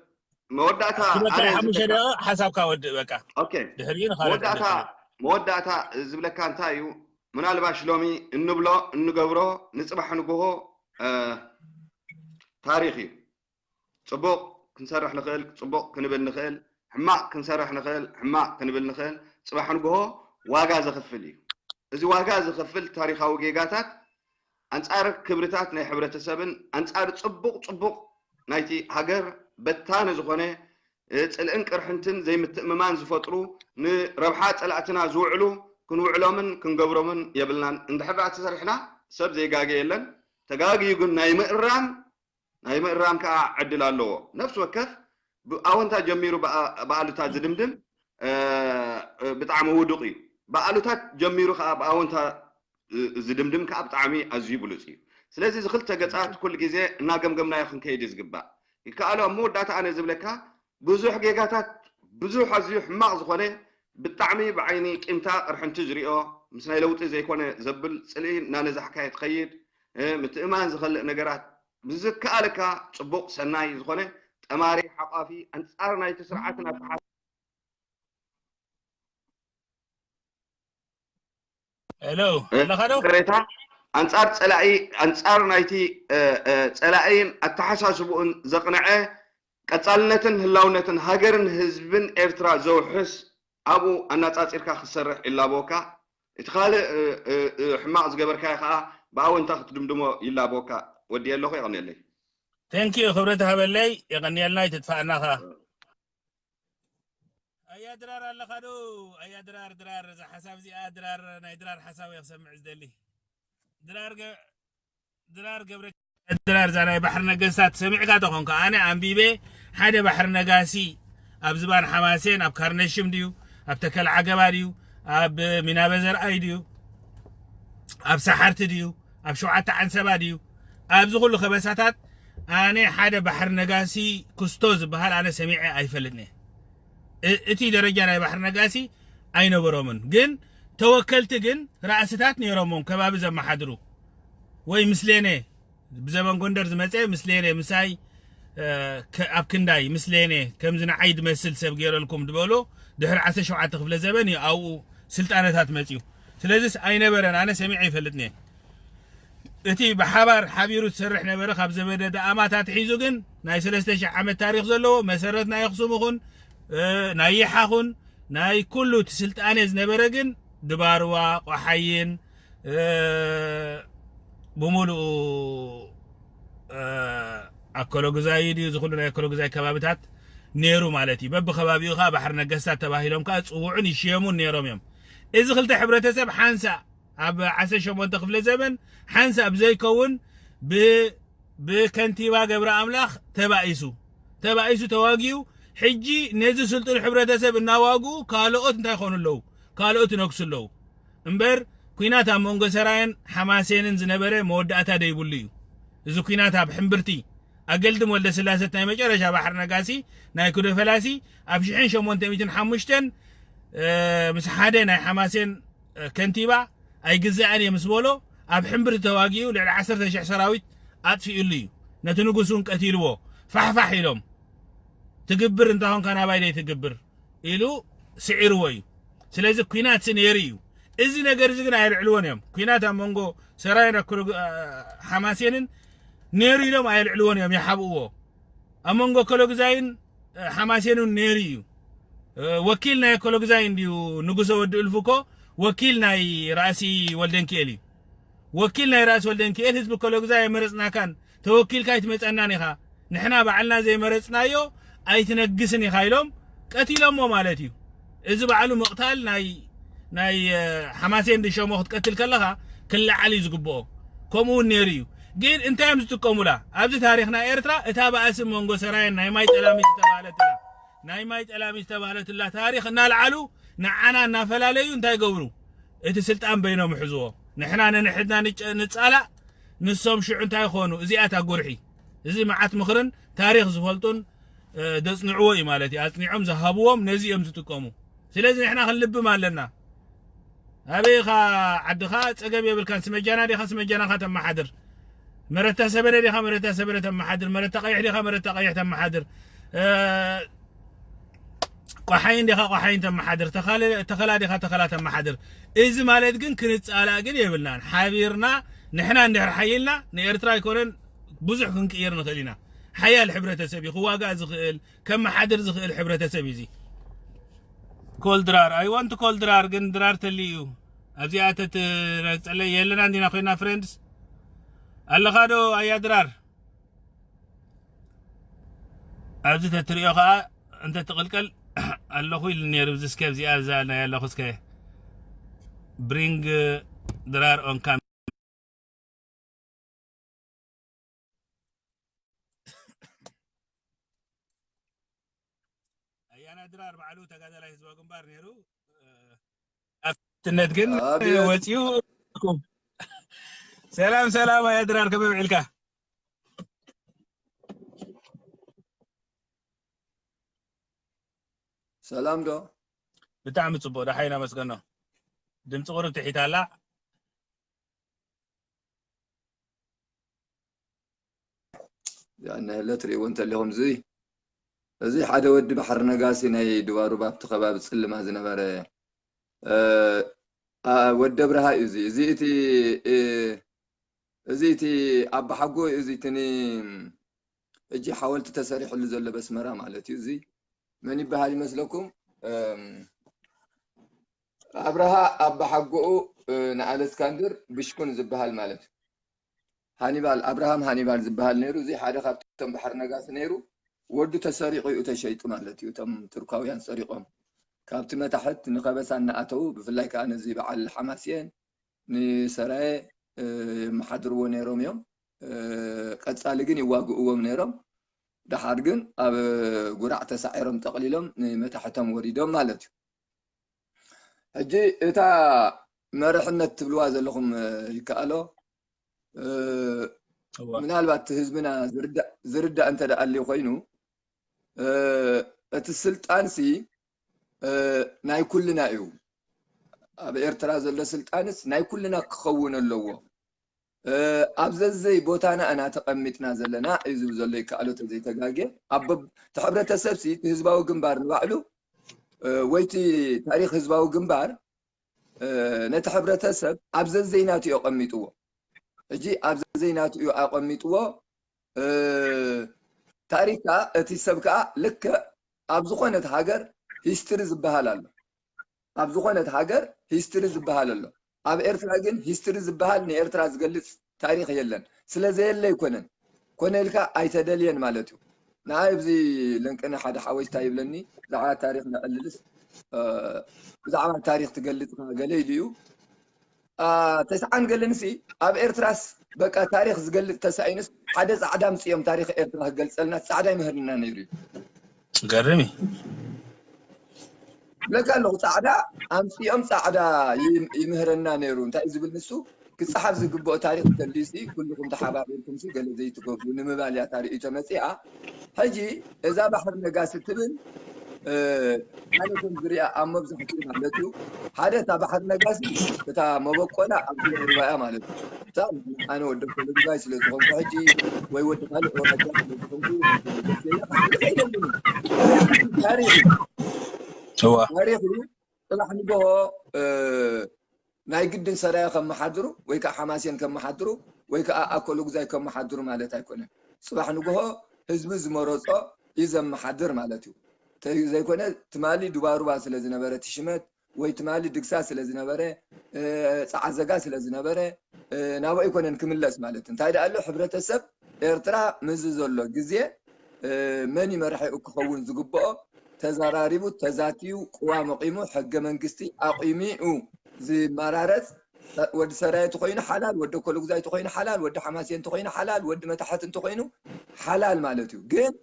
መወዳእታ ክበካ ኣነ ሓሙሽተ ዝብለካ ደቂቕ ሓሳብካ ወድእ በቃ። ኦኬ። ድሕሪኡ ንኻልኦት መወዳእታ፣ ዕድል መወዳእታ ዝብለካ እንታይ እዩ? ምናልባሽ ሎሚ እንብሎ፣ እንገብሮ፣ ንጽባሕ ንግሆ፣ እ፣ ታሪኽ እዩ። ጽቡቕ ክንሰርሕ ንኽእል፣ ጽቡቕ ክንብል ንኽእል፣ ሕማቕ ክንሰርሕ ንኽእል፣ ሕማቕ ክንብል ንኽእል። ጽባሕ ንግሆ ዋጋ ዘኽፍል እዩ። እዚ ዋጋ ዘኽፍል ታሪኻዊ ጌጋታት ኣንጻር ክብርታት ናይ ሕብረተሰብን ኣንጻር ጽቡቕ ጽቡቕ ናይቲ ሃገር በታኒ ዝኾነ፣ እ፣ ጽልእን ቅርሕንትን ዘይምትእምማን ዝፈጥሩ፣ ንረብሓ ጸላእትና ዝውዕሉ ክንውዕሎምን ክንገብሮምን የብልናን። እንድሕር ደኣ ተሰሪሕና ሰብ ዘይጋገ የለን። ተጋግዩ ግን ናይ ምእራም ናይ ምእራም ከኣ ዕድል ኣለዎ። ነፍሲ ወከፍ ብኣወንታ ጀሚሩ ብኣ-፣ ብኣሉታ ዝድምድም፣ እ፣ እ፣ ብጣዕሚ ውዱቕ እዩ። ብኣሉታ ጀሚሩ ከኣ ብኣወንታ፣ እ፣ ዝድምድም ከኣ ብጣዕሚ ኣዝዩ ብሉጽ እዩ። ስለዚ እዚ ክልተ ገጻት ኩሉ ግዜ እናገምገምናዮ ክንከይድ እዩ ዝግባእ። ይከኣሎ ኣብ መወዳእታ ኣነ ዝብለካ ብዙሕ ጌጋታት፣ ብዙሕ ኣዝዩ ሕማቕ ዝኾነ ብጣዕሚ ብዓይኒ ቂምታ ቅርሕንቲ ዝሪኦ፣ ምስ ናይ ለውጢ ዘይኮነ ዘብል ጽልኢ እናነዛሕካዮ ትኸይድ፣ እ፣ ምትእማን ዝኸልእ ነገራት ብዝከኣለካ ጽቡቕ ሰናይ ዝኾነ ጠማሪ ሓቋፊ ኣንጻር ናይቲ ስርዓትን ኣተሓ-፣ ሄሎ፣ እ፣ ኣለኻ ዶ? ቅሬታ ኣንጻር ጸላኢ፣ ኣንጻር ናይቲ፣ እ፣ እ፣ ጸላኢን ኣተሓሳስብኡን ዘቕንዐ ቀጻልነትን ህላውነትን ሃገርን ህዝብን ኤርትራ ዘውሕስ ኣብኡ ኣነጻጺርካ ክትሰርሕ ይላበወካ። እቲ ካልእ፣ እ፣ እ፣ እ፣ ሕማቕ ዝገበርካዮ ከኣ ብኣወንታ ክትድምድሞ ይላበወካ። ወዲኤ ኣለኹ፣ የቐንየለይ። Thank you፣ ክብረት ሃበለይ፣ የቐንየልና፣ ኣይትጥፋኣና ከኣ። ኣያ ድራር ኣለኻ ዶ? ኣያ ድራር፣ ድራር፣ እዛ ሓሳብ እዚኣ ድራር፣ ናይ ድራር ሓሳብ እየ ክሰምዕ ዝደሊ። ድራር ገ-፣ ድራር ገብረ፣ ድራር እዛ ናይ ባሕሪ ነገስታት ሰሚዕካ ተኾንካ፣ ኣነ ኣንቢበ ሓደ ባሕሪ ነጋሲ ኣብ ዝባን ሓማሴን፣ ኣብ ካርነሽም ድዩ፣ ኣብ ተከል ዓገባ ድዩ፣ ኣብ ሚናበ ዘርኣይ ድዩ፣ ኣብ ሰሓርቲ ድዩ፣ ኣብ ሸውዓተ ዓንሰባ ድዩ፣ ኣብዚ ኩሉ ከበሳታት ኣነ ሓደ ባሕሪ ነጋሲ ክስቶ ዝበሃል ኣነ ሰሚዐ ኣይፈልጥን እየ። እ-፣ እቲ ደረጃ ናይ ባሕሪ ነጋሲ ኣይነበሮምን። ግን ተወከልቲ ግን ራእስታት ነይሮሞም ከባቢ ዘመሓድሩ። ወይ ምስሌነ፣ ብዘበን ጎንደር ዝመጸ ምስሌነ ምሳይ፣ እ፣ ከ-፣ ኣብ ክንዳይ ምስሌነ ከምዚ ንዓይ ዝመስል ሰብ ገይረልኩም ዝበሎ ድሕሪ ዓሰርተ ሸውዓተ ክፍለ ዘበን እዩ ኣብኡ ስልጣነታት መጽዩ። ስለዚስ ኣይነበረን፣ ኣነ ሰሚዐ ኣይፈልጥን እየ። እቲ ብሓባር ሓቢሩ ዝሰርሕ ነበረ፣ ካብ ዘበነ ደኣማት ኣትሒዙ ግን ናይ ሰለስተ ሺሕ ዓመት ታሪኽ ዘለዎ መሰረት ናይ ኣኽሱም ይኹን፣ እ፣ ናይ ይሓ ኹን፣ ናይ ኩሉ እቲ ስልጣነ ዝነበረ ግን ድባርዋ፣ ቆሓይን፣ እ፣ ብምሉኡ፣ እ፣ ኣከለጉዛይ ድዩ፣ እዚ ኩሉ ናይ ኣከለጉዛይ ከባቢታት ነይሩ ማለት እዩ። በብከባቢኡ ከኣ ባሕሪ ነገስታት ተባሂሎም ከኣ ዝጽውዑን ይሽየሙን ነይሮም እዮም። እዚ ክልተ ሕብረተሰብ ሓንሳእ ኣብ ዓሰርተ ሸሞንተ ክፍለ ዘመን ሓንሳእ ብዘይከውን ብ-፣ ብከንቲባ ገብረ ኣምላኽ ተባኢሱ። ተባኢሱ ተዋጊኡ። ሕጂ ነዚ ስልጡን ሕብረተሰብ እናዋግኡ ካልኦት እንታይ ይኾኑ ኣለዉ? ካልኦት ይነግሱ ኣለዉ። እምበር ኲናት ኣብ መንጎ ሰራየን ሓማሴንን ዝነበረ መወዳእታ ደይብሉ እዩ። እዚ ኲናት ኣብ ሕምብርቲ ኣገልድም ወልደ ስላሰት ናይ መጨረሻ ባሕሪ ነጋሲ ናይ ኩደ ፈላሲ ኣብ ሽሕን ሸሞንተ ሚእትን ሓሙሽተን ምስ ሓደ ናይ ሓማሴን ከንቲባ ኣይግዛእን እየ ምስ በሎ ኣብ ሕምብርቲ ተዋጊኡ ልዕሊ ዓሰርተ ሽሕ ሰራዊት ኣጥፊኡሉ እዩ። ነቲ ንጉስ እውን ቀቲልዎ። ፋሕፋሕ ኢሎም ትግብር እንተኾንካ ናባይ ደይ ትግብር ኢሉ ስዒርዎ እዩ። ስለዚ ኲናት ሲ ነይሩ እዩ። እዚ ነገር እዚ ግን ኣየልዕልዎን እዮም። ኲናት ኣብ መንጎ ሰራዊን ኣኮሎግ- ሓማሴንን ነይሩ ኢሎም ኣየልዕልዎን እዮም፣ ይሓብእዎ። ኣብ መንጎ ኮሎግዛይን ሓማሴንን ነይሩ እዩ። ወኪል ናይ ኮሎግዛይ እንድዩ ንጉሰ ወዲ እልፉ እኮ ወኪል ናይ ራእሲ ወልደንኪኤል እዩ። ወኪል ናይ ራእሲ ወልደንኪኤል ህዝቢ ኮሎግዛይ ኣይመረፅናካን፣ ተወኪልካ ኣይትመፀናን ኢኻ፣ ንሕና ባዕልና ዘይመረፅናዮ ኣይትነግስን ኢኻ ኢሎም ቀቲሎሞ ማለት እዩ። እዚ ባዕሉ ምቕታል ናይ ናይ ሓማሴን ድሸሞ ክትቀትል ከለኻ ክለዓል እዩ ዝግብኦ። ከምኡ እውን ነይሩ እዩ። ግን እንታይ እዮም ዝጥቀሙላ? ኣብዚ ታሪኽ ናይ ኤርትራ እታ ባእሲ መንጎ ሰራየን ናይ ማይ ጠላሚት ዝተባህለትላ ናይ ማይ ጠላሚት ዝተባህለትላ ታሪኽ እናልዓሉ ንዓና እናፈላለዩ እንታይ ገብሩ? እቲ ስልጣን በይኖም ይሕዝዎ። ንሕና ነንሕድና ንጨ- ንጻላእ፣ ንሶም ሽዑ እንታይ ይኾኑ? እዚኣታ ጉርሒ። እዚ መዓት ምኽርን ታሪኽ ዝፈልጡን እ፣ ደጽንዕዎ እዩ ማለት እዩ። ኣጽኒዖም ዝሃብዎም ነዚ እዮም ዝጥቀሙ። ስለዚ ንሕና ክንልብም ኣለና። ኣበይ ኢኻ ዓድኻ? ጸገም የብልካን። ስመጃና ዲኻ? ስመጃናኻ ተመሓድር። መረታ ሰበነ ዲኻ? መረታ ሰበነ ተመሓድር። መረታ ቀይሕ ዲኻ? መረታ ቀይሕ ተመሓድር። እ፣ ቆሓይን ዲኻ? ቆሓይን ተመሓድር። ተኻለ- ተኸላ ዲኻ? ተኸላ ተመሓድር። እዚ ማለት ግን ክንጻላእ ግን የብልናን። ሓቢርና ንሕና እንድሕር ሓይልና ንኤርትራ ኣይኮነን ብዙሕ ክንቅይር ንኽእል ኢና። ሓያል ሕብረተሰብ እዩ ክዋጋእ ዝኽእል፣ ከመሓድር ዝኽእል ሕብረተሰብ እዩ እዚ። ኮል ድራር፣ I want ኮል ድራር፣ ግን ድራር ተልዩ እዩ። ኣብዚኣ ተትረግጸለይ የለና እንዲና ኮይና ፍሬንድስ። ኣለኻ ዶ ኣያ ድራር? ኣብዚ ተትሪኦ ኸኣ እንተ ትቕልቀል ኣለኹ ኢሉ ነይሩ። እዚ እስከ ኣብዚኣ እዛ ናይ ኣለኹ እስከ ብሪንግ ድራር ኦን ካም ኣያና ድራር ባዕሉ ተጋዳላይ ህዝባዊ ግንባር ነይሩ። ኣብትነት ግን ኣብየት። ወፂኡ። ሰላም ሰላም፣ ኣያ ድራር ከመይ ውዒልካ? ሰላም ዶ? ብጣዕሚ ፅቡቅ፣ ደሓይ እናመስገኖ። ድምፂ ቁሩብ ትሒት ኣላ። ያነ ትሪእዎ እንተለኹም እዚ እዚ ሓደ ወዲ ባሕሪ ነጋሲ ናይ ድባሩባ ኣብቲ ከባቢ ፅልማ ዝነበረ እ፣ ኣ- ወዲ ኣብርሃ እዩ እዚ። እዚ እቲ እ፣ እዚ እቲ ኣባሓጎ እዩ እዚ እቲ ን- ሕጂ ሓወልቲ ተሰሪሕሉ ዘሎ በስመራ ማለት እዩ። እዚ መን ይበሃል ይመስለኩም? እም፣ ኣብርሃ ኣባሓጎኡ እ፣ ንኣለስካንድር ብሽኩን ዝበሃል ማለት እዩ። ሃኒባል፣ ኣብርሃም ሃኒባል ዝበሃል ነይሩ። እዚ ሓደ ካብቶም ባሕሪ ነጋሲ ነይሩ። ወዱ ተሰሪቑ እዩ ተሸይጡ ማለት እዩ። እቶም ቱርካውያን ሰሪቖም ካብቲ መታሕት ንኸበሳ እናኣተዉ ብፍላይ ከዓ ነዚ በዓል ሓማስየን ንሰራየ የመሓድርዎ ነይሮም እዮም። ቀፃሊ ግን ይዋግእዎም ነይሮም። ደሓር ግን ኣብ ጉራዕ ተሳዒሮም ጠቕሊሎም ንመታሕቶም ወሪዶም ማለት እዩ። ሕጂ እታ መርሕነት ትብልዋ ዘለኹም ይከኣሎ ምናልባት ህዝብና ዝርዳእ እንተ ደኣ ኣልዩ ኮይኑ እቲ ስልጣንሲ ናይ ኩልና እዩ። ኣብ ኤርትራ ዘሎ ስልጣንስ ናይ ኩልና ክኸውን ኣለዎ። ኣብ ዘዘይ ቦታና እና ተቐሚጥና ዘለና እዩ ዝብል ዘሎ ይከኣሎ ተዘይተጋጌ። እቲ ሕብረተሰብሲ እቲ ህዝባዊ ግንባር ንባዕሉ ወይ እቲ ታሪኽ ህዝባዊ ግንባር ነቲ ሕብረተሰብ ኣብ ዘዘይናቱ እዩ ኣቐሚጥዎ። ሕጂ ኣብ ዘዘይናቱ እዩ ኣቐሚጥዎ። ታሪክ ከኣ እቲ ሰብ ከኣ ልክዕ ኣብ ዝኾነት ሃገር ሂስትሪ ዝበሃል ኣሎ። ኣብ ዝኾነት ሃገር ሂስትሪ ዝበሃል ኣሎ። ኣብ ኤርትራ ግን ሂስትሪ ዝበሃል ንኤርትራ ዝገልጽ ታሪኽ የለን። ስለ ዘየለ ኣይኮነን። ኮነ ኢልካ ኣይተደልየን ማለት እዩ። ንዓይ ኣብዚ ለንቅነ ሓደ ሓወጅ እንታይ ይብለኒ፣ ብዛዕባ ታሪኽ ነዕልልስ ብዛዕባ ታሪኽ ትገልጽ ገለ ኢሉ እዩ። ተስዓን ገልን ሲ ኣብ ኤርትራስ በቃ ታሪኽ ዝገልጽ ተሳኢኑስ ሓደ ጻዕዳ ኣምጺኦም ታሪኽ ኤርትራ ክገልጸልና ጻዕዳ ይምህርና ነይሩ እዩ። ዝገርም እዩ። ብለካ ኣለኹ ጻዕዳ ኣምጺኦም ጻዕዳ ይምህረና ነይሩ። እንታይ እዩ ዝብል ንሱ ክጸሓፍ ዝግብኦ ታሪኽ እንተልዩሲ ኩልኹም ተሓባቢርኩምሲ ገለ ዘይትገብሩ ንምባል እያ እታ ርእይቶ መጺኣ። ሕጂ እዛ ባሕሪ ነጋሲ ትብል ኣነ ከም ዝሪኣ ኣብ መብዛሕትኡ ማለት እዩ ሓደ እታ ባሕሪ ነጋሲ እታ መበቆላ ኣብ ዙርያ ሩባ እያ ማለት እዩ። እታ ኣነ ወዲ ኮሎምባይ ስለ ዝኾንኩ ሕጂ ወይ ወዲ ካልእ ወረዳ ስለ ዝኾንኩ ታሪኽ ታሪኽ እዩ። ጽባሕ ንግሆ ናይ ግድን ሰራየ ከመሓድሩ ወይ ከዓ ሓማሴን ከመሓድሩ ወይ ከዓ ኣኮሎጉዛይ ከመሓድሩ ማለት ኣይኮነን። ጽባሕ ንግሆ ህዝቢ ዝመረጾ እዩ ዘመሓድር ማለት እዩ። ዘይኮነ ትማሊ ዱባሩባ ስለ ዝነበረ ትሽመት ወይ ትማሊ ድግሳ ስለ ዝነበረ ፃዓዘጋ ስለ ዝነበረ ናብኡ ኣይኮነን ክምለስ ማለት። እንታይ ደኣ ኣሎ ሕብረተሰብ ኤርትራ ምስዚ ዘሎ ግዜ መን እዩ መራሒኡ ክኸውን ዝግብኦ ተዘራሪቡ ተዛትዩ ቅዋም ኣቂሙ ሕገ መንግስቲ ኣቂሙ እዩ ዝመራረፅ። ወዲ ሰራየ እንተኮይኑ ሓላል፣ ወዲ ኮሎጉዛይ እንተኮይኑ ሓላል፣ ወዲ ሓማሴን እንተኮይኑ ሓላል፣ ወዲ መታሕት እንተኮይኑ ሓላል ማለት እዩ። ግን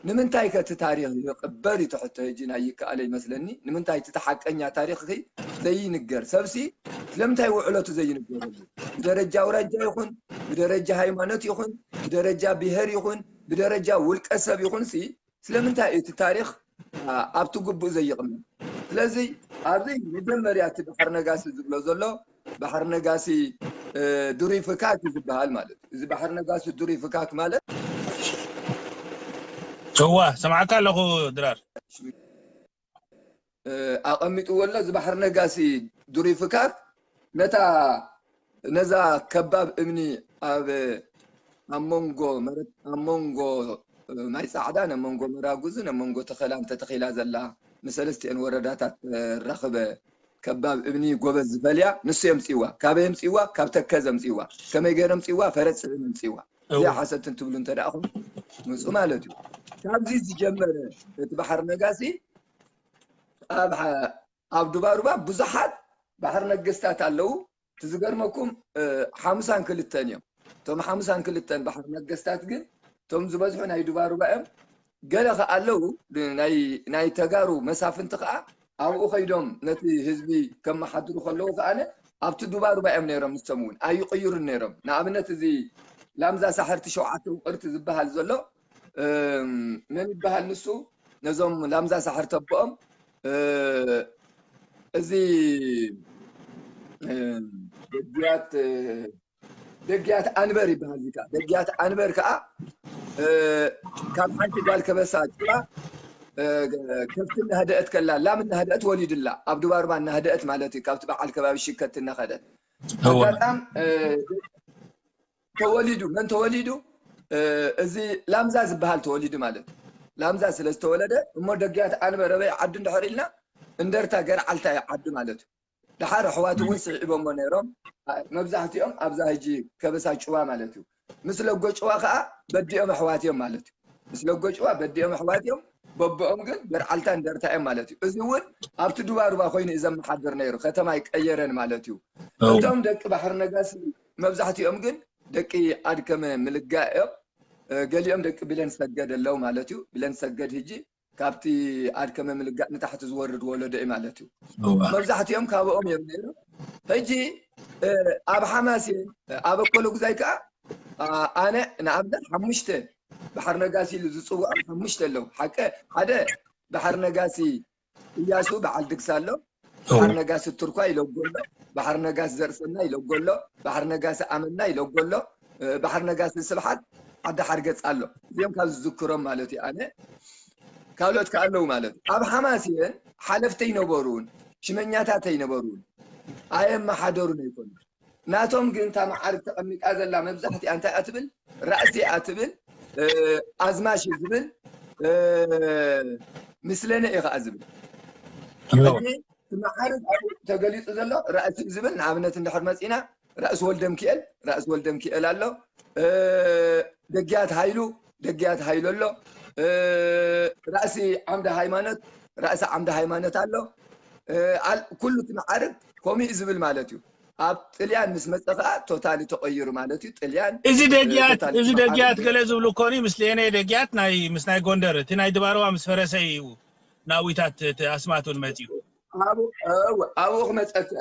ንምንታይ ከ እቲ ታሪኽ ይቕበር እዩ ትሕቶ ሕጂ ናይ ይከኣለ ይመስለኒ። ንምንታይ እቲ ሓቀኛ ታሪኽኺ ዘይንገር? ሰብሲ ስለምንታይ ውዕለቱ ዘይንገረሉ? ብደረጃ ኣውራጃ ይኹን ብደረጃ ሃይማኖት ይኹን ብደረጃ ብሄር ይኹን ብደረጃ ውልቀ ሰብ ይኹን ሲ ስለምንታይ እቲ ታሪኽ ኣብቲ ግቡእ ዘይቕመጥ? ስለዚ ኣብዚ መጀመርያ እቲ ባሕሪ ነጋሲ ዝብሎ ዘሎ ባሕሪ ነጋሲ ድሩይ ፍካክ እዩ ዝበሃል ማለት እዩ። እዚ ባሕሪ ነጋሲ ድሩይ ፍካክ ማለት እዋ ሰማዕካ ኣለኹ ድራር ኣቐሚጥዎ ኣሎ። እዚ ባሕሪ ነጋሲ ድሩይ ፍካክ ነታ ነዛ ከባብ እምኒ ኣብ ኣብ መንጎ መረት ኣብ መንጎ ማይ ፃዕዳን ኣብ መንጎ መራጉዝን ኣብ መንጎ ተኸላን ተተኺላ ዘላ ንሰለስቲአን ወረዳታት ተራኽበ ከባብ እምኒ ጎበዝ ዝፈልያ ንሱ የምፅዋ። ካበይ የምፅዋ? ካብ ተከዘ የምፅዋ። ከመይ ገይረ ምፅዋ? ፈረስ ፅዒኑ ምፅዋ። እዚኣ ሓሰት እንትብሉ እንተ ደኣ ምፁ ማለት እዩ። ካብዚ ዝጀመረ እቲ ባሕሪ ነጋሲ ኣብ ኣብ ዱባሩባ ብዙሓት ባሕሪ ነገስታት ኣለዉ። እቲ ዝገርመኩም ሓሙሳን ክልተን እዮም። እቶም ሓሙሳን ክልተን ባሕሪ ነገስታት ግን እቶም ዝበዝሑ ናይ ዱባሩባ እዮም። ገለ ከኣ ኣለዉ ናይ ተጋሩ መሳፍንቲ ከኣ ኣብኡ ከይዶም ነቲ ህዝቢ ከመሓድሩ ከለዉ ከኣ ኣብቲ ዱባሩባ እዮም ነይሮም። ንሶም እውን ኣይቕይሩን ነይሮም። ንኣብነት እዚ ላምዛ ሳሕርቲ ሸውዓተ ውቕርቲ ዝበሃል ዘሎ መን ይበሃል ንሱ? ነዞም ላምዛ ሳሕርቲ ኣቦኦም እዚ ደግያት ደግያት ኣንበር ይበሃል። እዚ ከዓ ደግያት ኣንበር ከዓ ካብ ሓንቲ ጓል ከበሳ ጭዋ ከብቲ እናህደአት ከላ ላም እናህደአት ወሊዱላ ኣብ ድባርባ እናህደአት ማለት እዩ። ካብቲ በዓል ከባቢ ሽከት እናኸደት ኣጋጣም ተወሊዱ መን ተወሊዱ? እዚ ላምዛ ዝበሃል ተወሊዱ ማለት እዩ። ላምዛ ስለ ዝተወለደ እሞ ደግያት ኣንበር ኣበይ ዓዱ እንድሕር ኢልና እንደርታ ገርዓልታ እዩ ዓዱ ማለት እዩ። ደሓር ኣሕዋቱ እውን ስዒቦሞ ነይሮም። መብዛሕትኦም ኣብዛ ሕጂ ከበሳ ጭዋ ማለት እዩ። ምስ ለጎ ጭዋ ከዓ በዲኦም ኣሕዋት እዮም ማለት እዩ። ምስ ለጎ ጭዋ በዲኦም ኣሕዋት እዮም። በቦኦም ግን ገርዓልታ እንደርታ እዮም ማለት እዩ። እዚ እውን ኣብቲ ዱባሩባ ኮይኑ እዩ ዘመሓድር ነይሩ። ከተማ ኣይቀየረን ማለት እዩ። እቶም ደቂ ባሕሪ ነጋሲ መብዛሕትኦም ግን ደቂ ኣድከመ ምልጋ እዮም። ገሊኦም ደቂ ብለን ሰገድ ኣለዉ ማለት እዩ። ብለን ሰገድ ሕጂ ካብቲ ኣድከመ ምልጋእ ንታሕቲ ዝወርድ ወለዶ እዩ ማለት እዩ። መብዛሕትኦም ካብኦም እዮም ነይሩ። ሕጂ ኣብ ሓማሴን ኣብ ኣኮሎ ጉዛይ ከዓ ኣነ ንኣብነት ሓሙሽተ ባሕሪ ነጋሲ ኢሉ ዝፅውዖም ሓሙሽተ ኣለዉ። ሓቀ ሓደ ባሕሪ ነጋሲ እያሱ በዓል ድግስ ኣሎ። ባሕሪ ነጋሲ ቱርኳ ይለጎ ኣሎ። ባሕሪ ነጋሲ ዘርእሰና ይለጎ ኣሎ። ባሕሪ ነጋሲ ኣመና ይለጎ ኣሎ። ባሕሪ ነጋሲ ስብሓት ዓዲ ሓርገፅ ኣሎ። እዚኦም ካብ ዝዝክሮም ማለት እዩ። ኣነ ካልኦት ከ ኣለዉ ማለት እዩ። ኣብ ሓማሴን ሓለፍቲ ኣይነበሩን፣ ሽመኛታት ኣይነበሩን፣ ኣየመሓደሩን ኣይኮኑን። ናቶም ግን እታ መዓርግ ተቐሚጣ ዘላ መብዛሕትኣ እንታይ እያ ትብል? ራእሲ እያ ትብል፣ ኣዝማች እዩ ዝብል፣ ምስለነ እዩ ከዓ ዝብል። ሕጂ እቲ መዓርግ ኣብኡ ተገሊፁ ዘሎ ራእሲ እዩ ዝብል። ንኣብነት እንድሕር መፂና ራእሲ ወልደ ሚካኤል፣ ራእሲ ወልደ ሚካኤል ኣሎ፣ ደግያት ሃይሉ፣ ደግያት ሃይሉ ኣሎ፣ ራእሲ ዓምደ ሃይማኖት፣ ራእሲ ዓምደ ሃይማኖት ኣሎ። ኩሉ እቲ መዓርግ ከምኡ እዩ ዝብል ማለት እዩ። ኣብ ጥልያን ምስ መጸ ከዓ ቶታሊ ተቐይሩ ማለት እዩ። ጥልያን እዚ እ፣ ደግያት ቶታሊ እዚ ተመሓሩ ደግያት ገይሩ። ገለ ዝብሉ ኮኒ ምስሌነ ደግያት ናይ ምስ ናይ ጎንደር እቲ ናይ ድባርዋ ምስ ፈረሰ እዩ ናዊታት እቲ ኣስማት እውን መፅዩ። ኣብኡ እወ፣ ኣብኡ ክመጸከ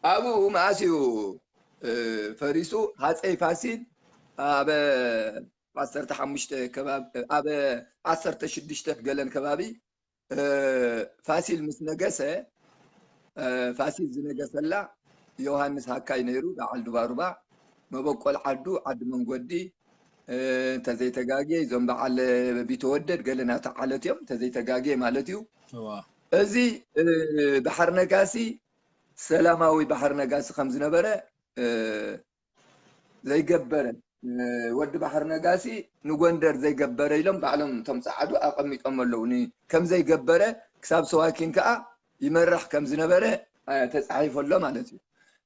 ኣብኡ መኣስ እዩ እ፣ ፈሪሱ። ሃፀይ ፋሲል ኣብ ዓሰርተ ሓሙሽተ ከባቢ፣ ኣብ ዓሰርተ ሽዱሽተ ገለን ከባቢ እ፣ ፋሲል ምስ ነገሰ እ፣ ፋሲል ዝነገሰላ ዮሃንስ ሃካይ ነይሩ፣ በዓል ዱባሩባ። መበቆል ዓዱ ዓዲ መንጎዲ እ፣ እንተዘይተጋጌ እዞም በዓል ቢተወደድ ገለ ናታ ዓለት እዮም፣ እንተዘይተጋጌ ማለት እዩ። እዋ። እዚ እ፣ ባሕር ነጋሲ ሰላማዊ ባሕር ነጋሲ ከም ዝነበረ እ፣ ዘይገበረ እ፣ ወዲ ባሕር ነጋሲ ንጎንደር ዘይገበረ ኢሎም ባዕሎም እቶም ጸዓዱ ኣቐሚጦም ኣለዉ። ን-፣ ከም ዘይገበረ ክሳብ ሰዋኪን ከኣ ይመርሕ ከም ዝነበረ እ፣ ተጻሒፉ ኣሎ ማለት እዩ።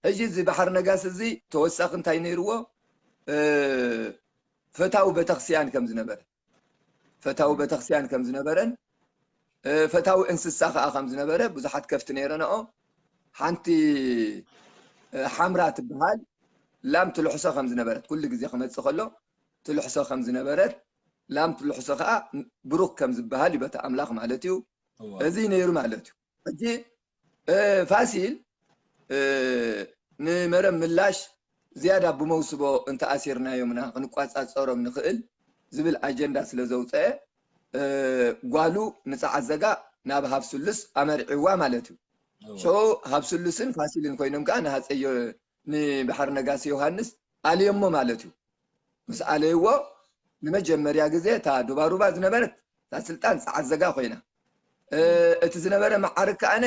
ሕጂ እዚ ባሕር ነጋሲ እዚ ተወሳኺ እንታይ ነይርዎ? እ፣ ፈታዊ ቤተክርስትያን ከም ዝነበረ ፈታዊ ቤተክርስትያን ከም ዝነበረን እ፣ ፈታዊ እንስሳ ከዓ ከም ዝነበረ ብዙሓት ከፍቲ ነይረንኦ። ሓንቲ እ፣ ሓምራ ትበሃል ላም ትልሕሶ ከም ዝነበረት ኩሉ ግዜ ክመፅእ ከሎ ትልሕሶ ከም ዝነበረት ላም ትልሕሶ ከዓ ብሩክ ከም ዝበሃል እዩ በቲ ኣምላኽ ማለት እዩ። እዋ። እዚ ነይሩ ማለት እዩ። ሕጂ እ፣ ፋሲል እ፣ ንመረብ ምላሽ ዝያዳ ብመውስቦ እንተኣሲርናዮምና ክንቋጻጸሮም ንኽእል ዝብል ኣጀንዳ ስለ ዘውፀአ እ፣ ጓሉ ንፀዓዘጋ ናብ ሃብሱልስ ኣመርዒዋ ማለት እዩ። እዋ። ሶ ሃብሱልስን ፋሲልን ኮይኖም ከዓ ንሃፀዮ ንባሕር ነጋሲ ዮሃንስ ኣልዮሞ ማለት እዩ። ምስ ኣለይዎ ንመጀመርያ ግዜ እታ ዱባሩባ ዝነበረት እታ ስልጣን ጸዓዘጋ ኮይና እ፣ እቲ ዝነበረ መዓርግ ከኣነ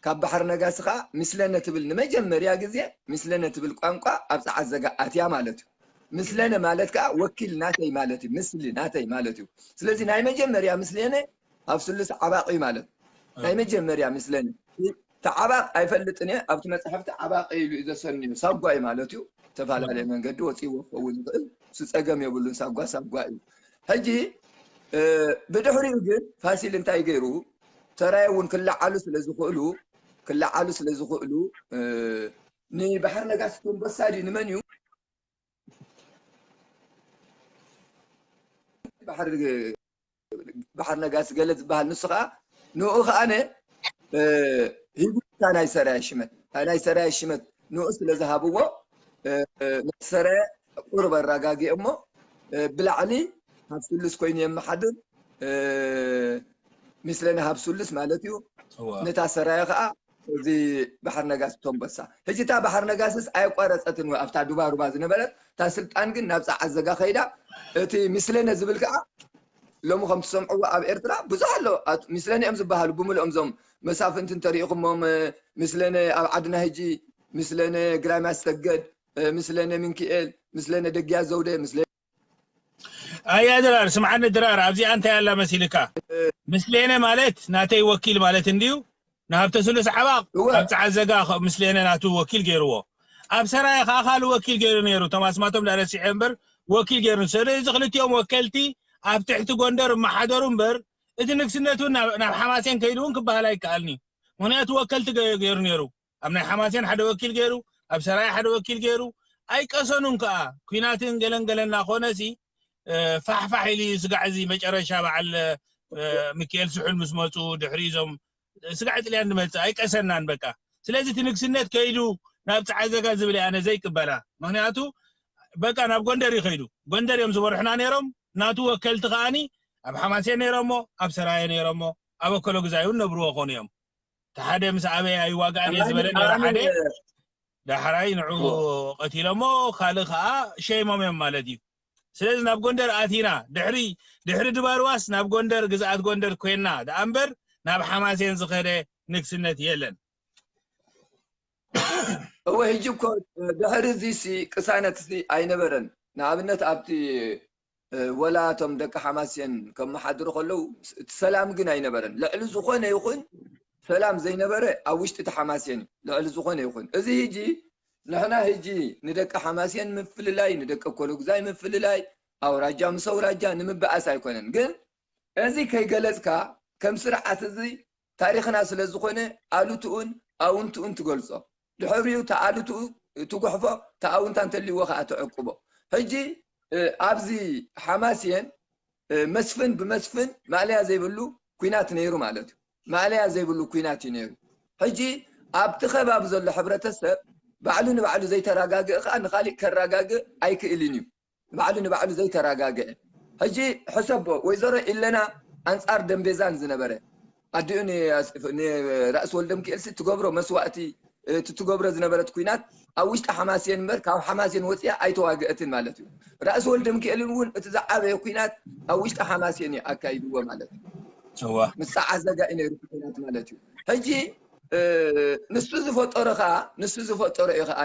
ካብ ባሕር ነጋሲ ከዓ ምስለነ ትብል ንመጀመርያ ግዜ ምስለነ ትብል ቋንቋ ኣብ ጸዓዘጋ ኣትያ ማለት እዩ። ምስለነ ማለት ከዓ ወኪል ናተይ ማለት እዩ። ምስሊ ናተይ ማለት እዩ። ስለዚ ናይ መጀመርያ ምስለነ ኣብ ስሉስ ዓባቂ ማለት ናይ መጀመርያ ምስለነ ተዓባቕ ኣይፈልጥን እየ። ኣብቲ መፅሓፍቲ ዓባቂ ኢሉ እዩ ዘሰንዮ። ሳጓ እዩ ማለት እዩ። ዝተፈላለየ መንገዲ ወፂዎ ክኸውን ይኽእል። እሱ ፀገም የብሉን። ሳጓ ሳጓ እዩ። ሕጂ እ፣ ብድሕሪኡ ግን ፋሲል እንታይ ገይሩ? ተራየ እውን ክለዓሉ ስለ ዝኽእሉ ክለዓሉ ስለ ዝኽእሉ እ፣ ንባሕር ነጋሲ ቶምበሳ ድዩ ንመን እዩ? ባሕር ባሕር ነጋሲ ገለ ዝበሃል ንሱ ከዓ ንኡ ከዓነ እ፣ ሂቡ እታ ናይ ሰራየ ሽመት እታ ናይ ሰራየ ሽመት ንኡ ስለ ዝሃብዎ እ፣ እ፣ ናይ ሰራየ ቁሩብ ኣረጋጊኦሞ እ፣ ብላዕሊ ሃብሱልስ ኮይኑ የመሓድር እ፣ ምስለነ ሃብሱልስ ማለት እዩ። እዋ። ነታ ሰራየ ከዓ እዚ ባሕር ነጋሲ ቶምበሳ ሕጂ እታ ባሕር ነጋስስ ኣየቋረፀትን ኣብታ ዱባሩባ ዝነበረት እታ ስልጣን ግን ናብ ፀዓዘጋ ከይዳ እቲ ምስለነ ዝብል ከዓ ሎሚ ከም ትሰምዕዎ ኣብ ኤርትራ ብዙሕ ኣሎ። ኣት-፣ ምስለነ እዮም ዝበሃሉ ብምልኦም እዞም መሳፍንቲ እንተሪኢኹሞም እ፣ ምስለነ ኣብ ዓድና ሕጂ ምስለነ ግራይ ማስተገድ እ፣ ምስለነ ምንክኤል ምስለነ ደግያ ዘውደ ምስለነ ኣያ ድራር ስምዓኒ ድራር ኣብዚኣ እንታይ ኣላ መሲልካ? ምስሌነ ማለት ናተይ ወኪል ማለት እንድዩ። ንሃብተ ስሉስ ዓባቕ እወ። ኣብ ጸዓት ዘጋ ከ-፣ ምስሌነ ናቱ ወኪል ገይርዎ። ኣብ ሰራየ ከዓ ካልእ ወኪል ገይሩ ነይሩ። እቶም ኣስማቶም ዳረሲዐ እምበር ወኪል ገይሩ። ስለዚ ክልቲኦም ወከልቲ ኣብ ትሕቲ ጎንደር እመሓደሩ እምበር እቲ ንግስነት እውን ናብ፣ ናብ ሓማሴን ከይዱ እውን ክበሃል ኣይከኣልን እዩ። ምኽንያቱ ወከልቲ ገ-፣ ገይሩ ነይሩ። ኣብ ናይ ሓማሴን ሓደ ወኪል ገይሩ፣ ኣብ ሰራየ ሓደ ወኪል ገይሩ። ኣይቀሰኑን ከዓ። ኲናትን ገለን ገለን እናኾነ ሲ፣ እ፣ ፋሕ ፋሕ ኢሉ እዩ ስጋዕ እዚ መጨረሻ በዓል፣ እ፣ ሚካኤል ስሑል ምስ መፁ ድሕሪ እዞም ስጋዕ ጥልያን ዝመፅእ ኣይቀሰናን በቃ። ስለዚ እቲ ንግስነት ከይዱ ናብ ጸዓት ዘጋ ዝብል ኣነ ዘይቅበላ። ምኽንያቱ በቃ ናብ ጎንደር እዩ ከይዱ። ጎንደር እዮም ዝበርሑና ነይሮም። ናቱ ወከልቲ ከዓኒ ኣብ ሓማሴን ነይሮሞ፣ ኣብ ሰራየ ነይሮሞ፣ ኣብ ኣከሎ ግዛይ እውን ነብርዎ ኾኑ እዮም። እቲ ሓደ ምስ ኣበይ ኣይዋጋእን እየ ዝበለ ነይሩ ሓደ፣ ዳሕራይ ንዑ ቀቲሎሞ፣ ካልእ ከዓ ሸይሞም እዮም ማለት እዩ። ስለዚ ናብ ጎንደር ኣቲና፣ ድሕሪ፣ ድሕሪ ድባርዋስ ናብ ጎንደር፣ ግዝኣት ጎንደር ኮይና ደኣ እምበር ናብ ሓማሴን ዝኸደ ንግስነት የለን። እወ፣ ሕጂ እኮ ድሕሪ እዚሲ ቅሳነትሲ ኣይነበረን። ንኣብነት ኣብቲ እ፣ ወላ እቶም ደቂ ሓማሴን ከመሓድሩ ከለዉ እቲ ሰላም ግን ኣይነበረን። ልዕሊ ዝኾነ ይኹን ሰላም ዘይነበረ ኣብ ውሽጢ እቲ ሓማሴን እዩ። ልዕሊ ዝኾነ ይኹን። እዚ ሕጂ ንሕና ሕጂ ንደቂ ሓማሴን ምፍልላይ፣ ንደቂ ኮሎግዛይ ምፍልላይ፣ ኣውራጃ ምስ ኣውራጃ ንምብኣስ ኣይኮነን። ግን እዚ ከይገለጽካ ከም ስርዓት እዚ ታሪኽና ስለ ዝኾነ ኣሉትኡን ኣውንትኡን ትገልጾ። ድሕሪኡ እቲ ኣሉትኡ ትጉሕፎ፣ ተኣውንታ እንተልይዎ ከዓ ትዕቅቦ። ሕጂ ኣብዚ ሓማስየን መስፍን ብመስፍን ማእለያ ዘይብሉ ኩናት ነይሩ ማለት እዩ። ማእለያ ዘይብሉ ኩናት እዩ ነይሩ። ሕጂ ኣብቲ ከባቢ ዘሎ ሕብረተሰብ ባዕሉ ንባዕሉ ዘይተረጋግእ ከዓ ንኻሊእ ከረጋግእ ኣይክእልን እዩ። ባዕሉ ንባዕሉ ዘይተረጋግአ። ሕጂ ሕሰቦ፣ ወይዘሮ ኢለና ኣንጻር ደምቤዛን ዝነበረ ኣዲኡ ንራእሲ ወልደ ሚካኤልሲ ትገብሮ መስዋእቲ፣ እቲ ትገብሮ ዝነበረት ኩናት ኣብ ውሽጢ ሓማሴን እምበር ካብ ሓማሴን ወፂኣ ኣይተዋግአትን ማለት እዩ። ራእሲ ወልደ ሚካኤልን እውን እቲ ዝዓበየ ኩናት ኣብ ውሽጢ ሓማሴን እዩ ኣካይድዎ ማለት እዩ። እዋ ምስ ሰዓዘጋ እዩ ነይሩ ኩናት ማለት እዩ። ሕጂ ንሱ ዝፈጠሮ ከዓ ንሱ ዝፈጠሮ እዩ ከዓ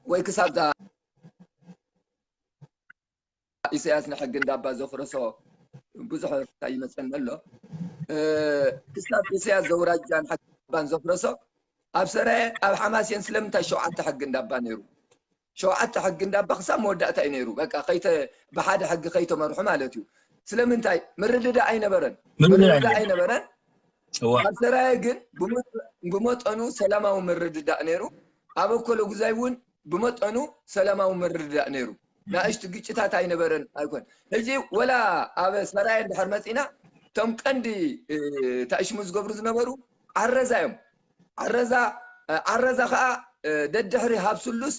ወይ ክሳብ ኢሳያስ ንሕጊ እንዳባ ዘፍረሶ ብዙሕ ይመፀኒ ኣሎ። ክሳብ ኢሳያስ ዘውራጃን ሕጊ እንዳባን ዘፍረሶ ኣብ ሰራየ ኣብ ሓማሴን ስለምንታይ ሸውዓተ ሕጊ እንዳባ ነይሩ? ሸውዓተ ሕጊ እንዳባ ክሳብ መወዳእታ እዩ ነይሩ። በቃ ከይተ ብሓደ ሕጊ ከይተመርሑ ማለት እዩ። ስለምንታይ ምርድዳእ ኣይነበረን? ምርድዳእ ኣይነበረን። ኣብ ሰራየ ግን ብመጠኑ ሰላማዊ ምርድዳእ ነይሩ። ኣብ ኣኮሎ ጉዛይ እውን ብመጠኑ ሰላማዊ ምርድዳእ ነይሩ። ንእሽቱ ግጭታት ኣይነበረን ኣይኮን። ሕጂ ወላ ኣብ ሰራየ እንድሕር መፂና እቶም ቀንዲ ታእሽሙ ዝገብሩ ዝነበሩ ዓረዛ እዮም። ዓረዛ ዓረዛ ከዓ ደድሕሪ ሃብ ስሉስ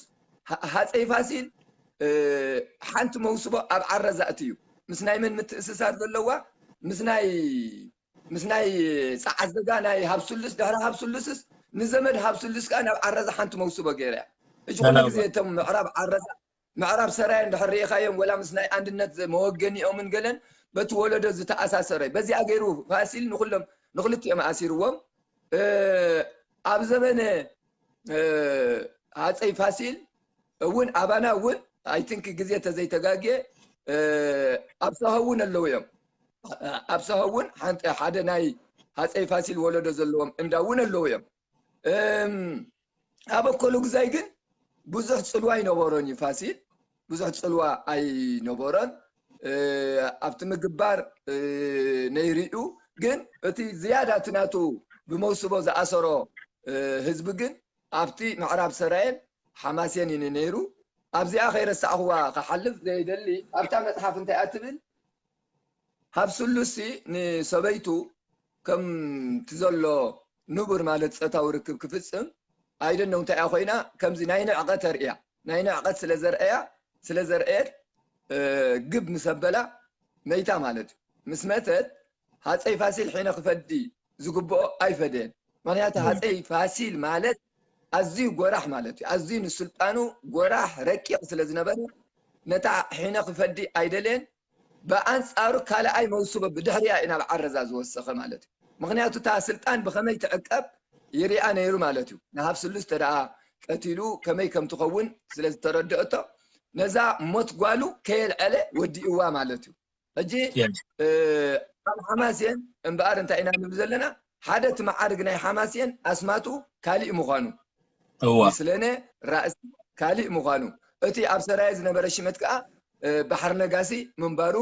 ሃፀይ ፋሲል ሓንቲ መውስቦ ኣብ ዓረዛ እቲ እዩ። ምስ ናይ መን ምትእስሳር ዘለዋ? ምስ ናይ ምስ ናይ ፀዓዘጋ ናይ ሃብ ስሉስ ድሕሪ ሃብ ስሉስስ ንዘመድ ሃብ ስሉስ ከዓ ናብ ዓረዛ ሓንቲ መውስቦ ገይራ እያ። ሕጂ ኩሉ ግዜ እቶም ምዕራብ ዓረዛ ምዕራብ ሰራየ እንድሕር ርኢኻዮም ወላ ምስ ናይ ኣንድነት መወገኒኦምን ገለን በቲ ወለዶ ዝተኣሳሰረ በዚኣ ገይሩ ፋሲል ንኩሎም ንክልቲኦም ኣሲርዎም። ኣብ ዘበነ ሃፀይ ፋሲል እውን ኣባና እውን ኣይትንክ ግዜ ተዘይተጋግየ ኣብ ሰሆ እውን ኣለዉ እዮም። ኣብ ሰሆ እውን ሓደ ናይ ሃፀይ ፋሲል ወለዶ ዘለዎም እንዳ እውን ኣለዉ እዮም። ኣብ ኣኮሎ ጉዛይ ግን ብዙሕ ፅልዋ ኣይነበሮን እዩ ፋሲል ብዙሕ ፅልዋ ኣይነበሮን። ኣብቲ ምግባር ነይርኡ ግን እቲ ዝያዳ እቲ ናቱ ብመውስቦ ዝኣሰሮ ህዝቢ ግን ኣብቲ ምዕራብ ሰራየን ሓማሴን እዩ ነይሩ። ኣብዚኣ ከይረሳዕኽዋ ክሓልፍ ዘይደሊ ኣብታ መፅሓፍ እንታይ እያ ትብል? ሃብ ስሉሲ ንሰበይቱ ከምቲ ዘሎ ንቡር ማለት ፆታዊ ርክብ ክፍፅም ኣይደነው እንታይ እያ ኮይና ከምዚ ናይ ንዕቀት ተርእያ ናይ ንዕቀት ስለ ዘርእያ ስለ ዘርእየት ግብ ምስ ኣበላ መይታ ማለት እዩ። ምስ መተት ሃፀይ ፋሲል ሒነ ክፈዲ ዝግብኦ ኣይፈደየን። ምክንያቱ ሃፀይ ፋሲል ማለት ኣዝዩ ጎራሕ ማለት እዩ። ኣዝዩ ንስልጣኑ ጎራሕ ረቂቕ ስለ ዝነበረ ነታ ሒነ ክፈዲ ኣይደለየን። ብኣንፃሩ ካልኣይ መውስቦ ብድሕሪኣ እዩ ናብ ዓረዛ ዝወሰኸ ማለት እዩ። ምክንያቱ እታ ስልጣን ብከመይ ትዕቀብ ይሪኣ ነይሩ ማለት እዩ። ንሃብ ስሉስ ተደኣ ቀቲሉ ከመይ ከም ትኸውን ስለ ዝተረድአቶ ነዛ ሞት ጓሉ ከየልዐለ ወዲእዋ ማለት እዩ። ሕጂ ኣብ ሓማስየን እምበኣር እንታይ ኢና ንብል ዘለና? ሓደ እቲ መዓርግ ናይ ሓማስየን ኣስማቱ ካሊእ ምዃኑ እዋ ስለነ ራእሲ ካሊእ ምዃኑ እቲ ኣብ ሰራየ ዝነበረ ሽመት ከዓ ባሕሪ ነጋሲ ምንባሩ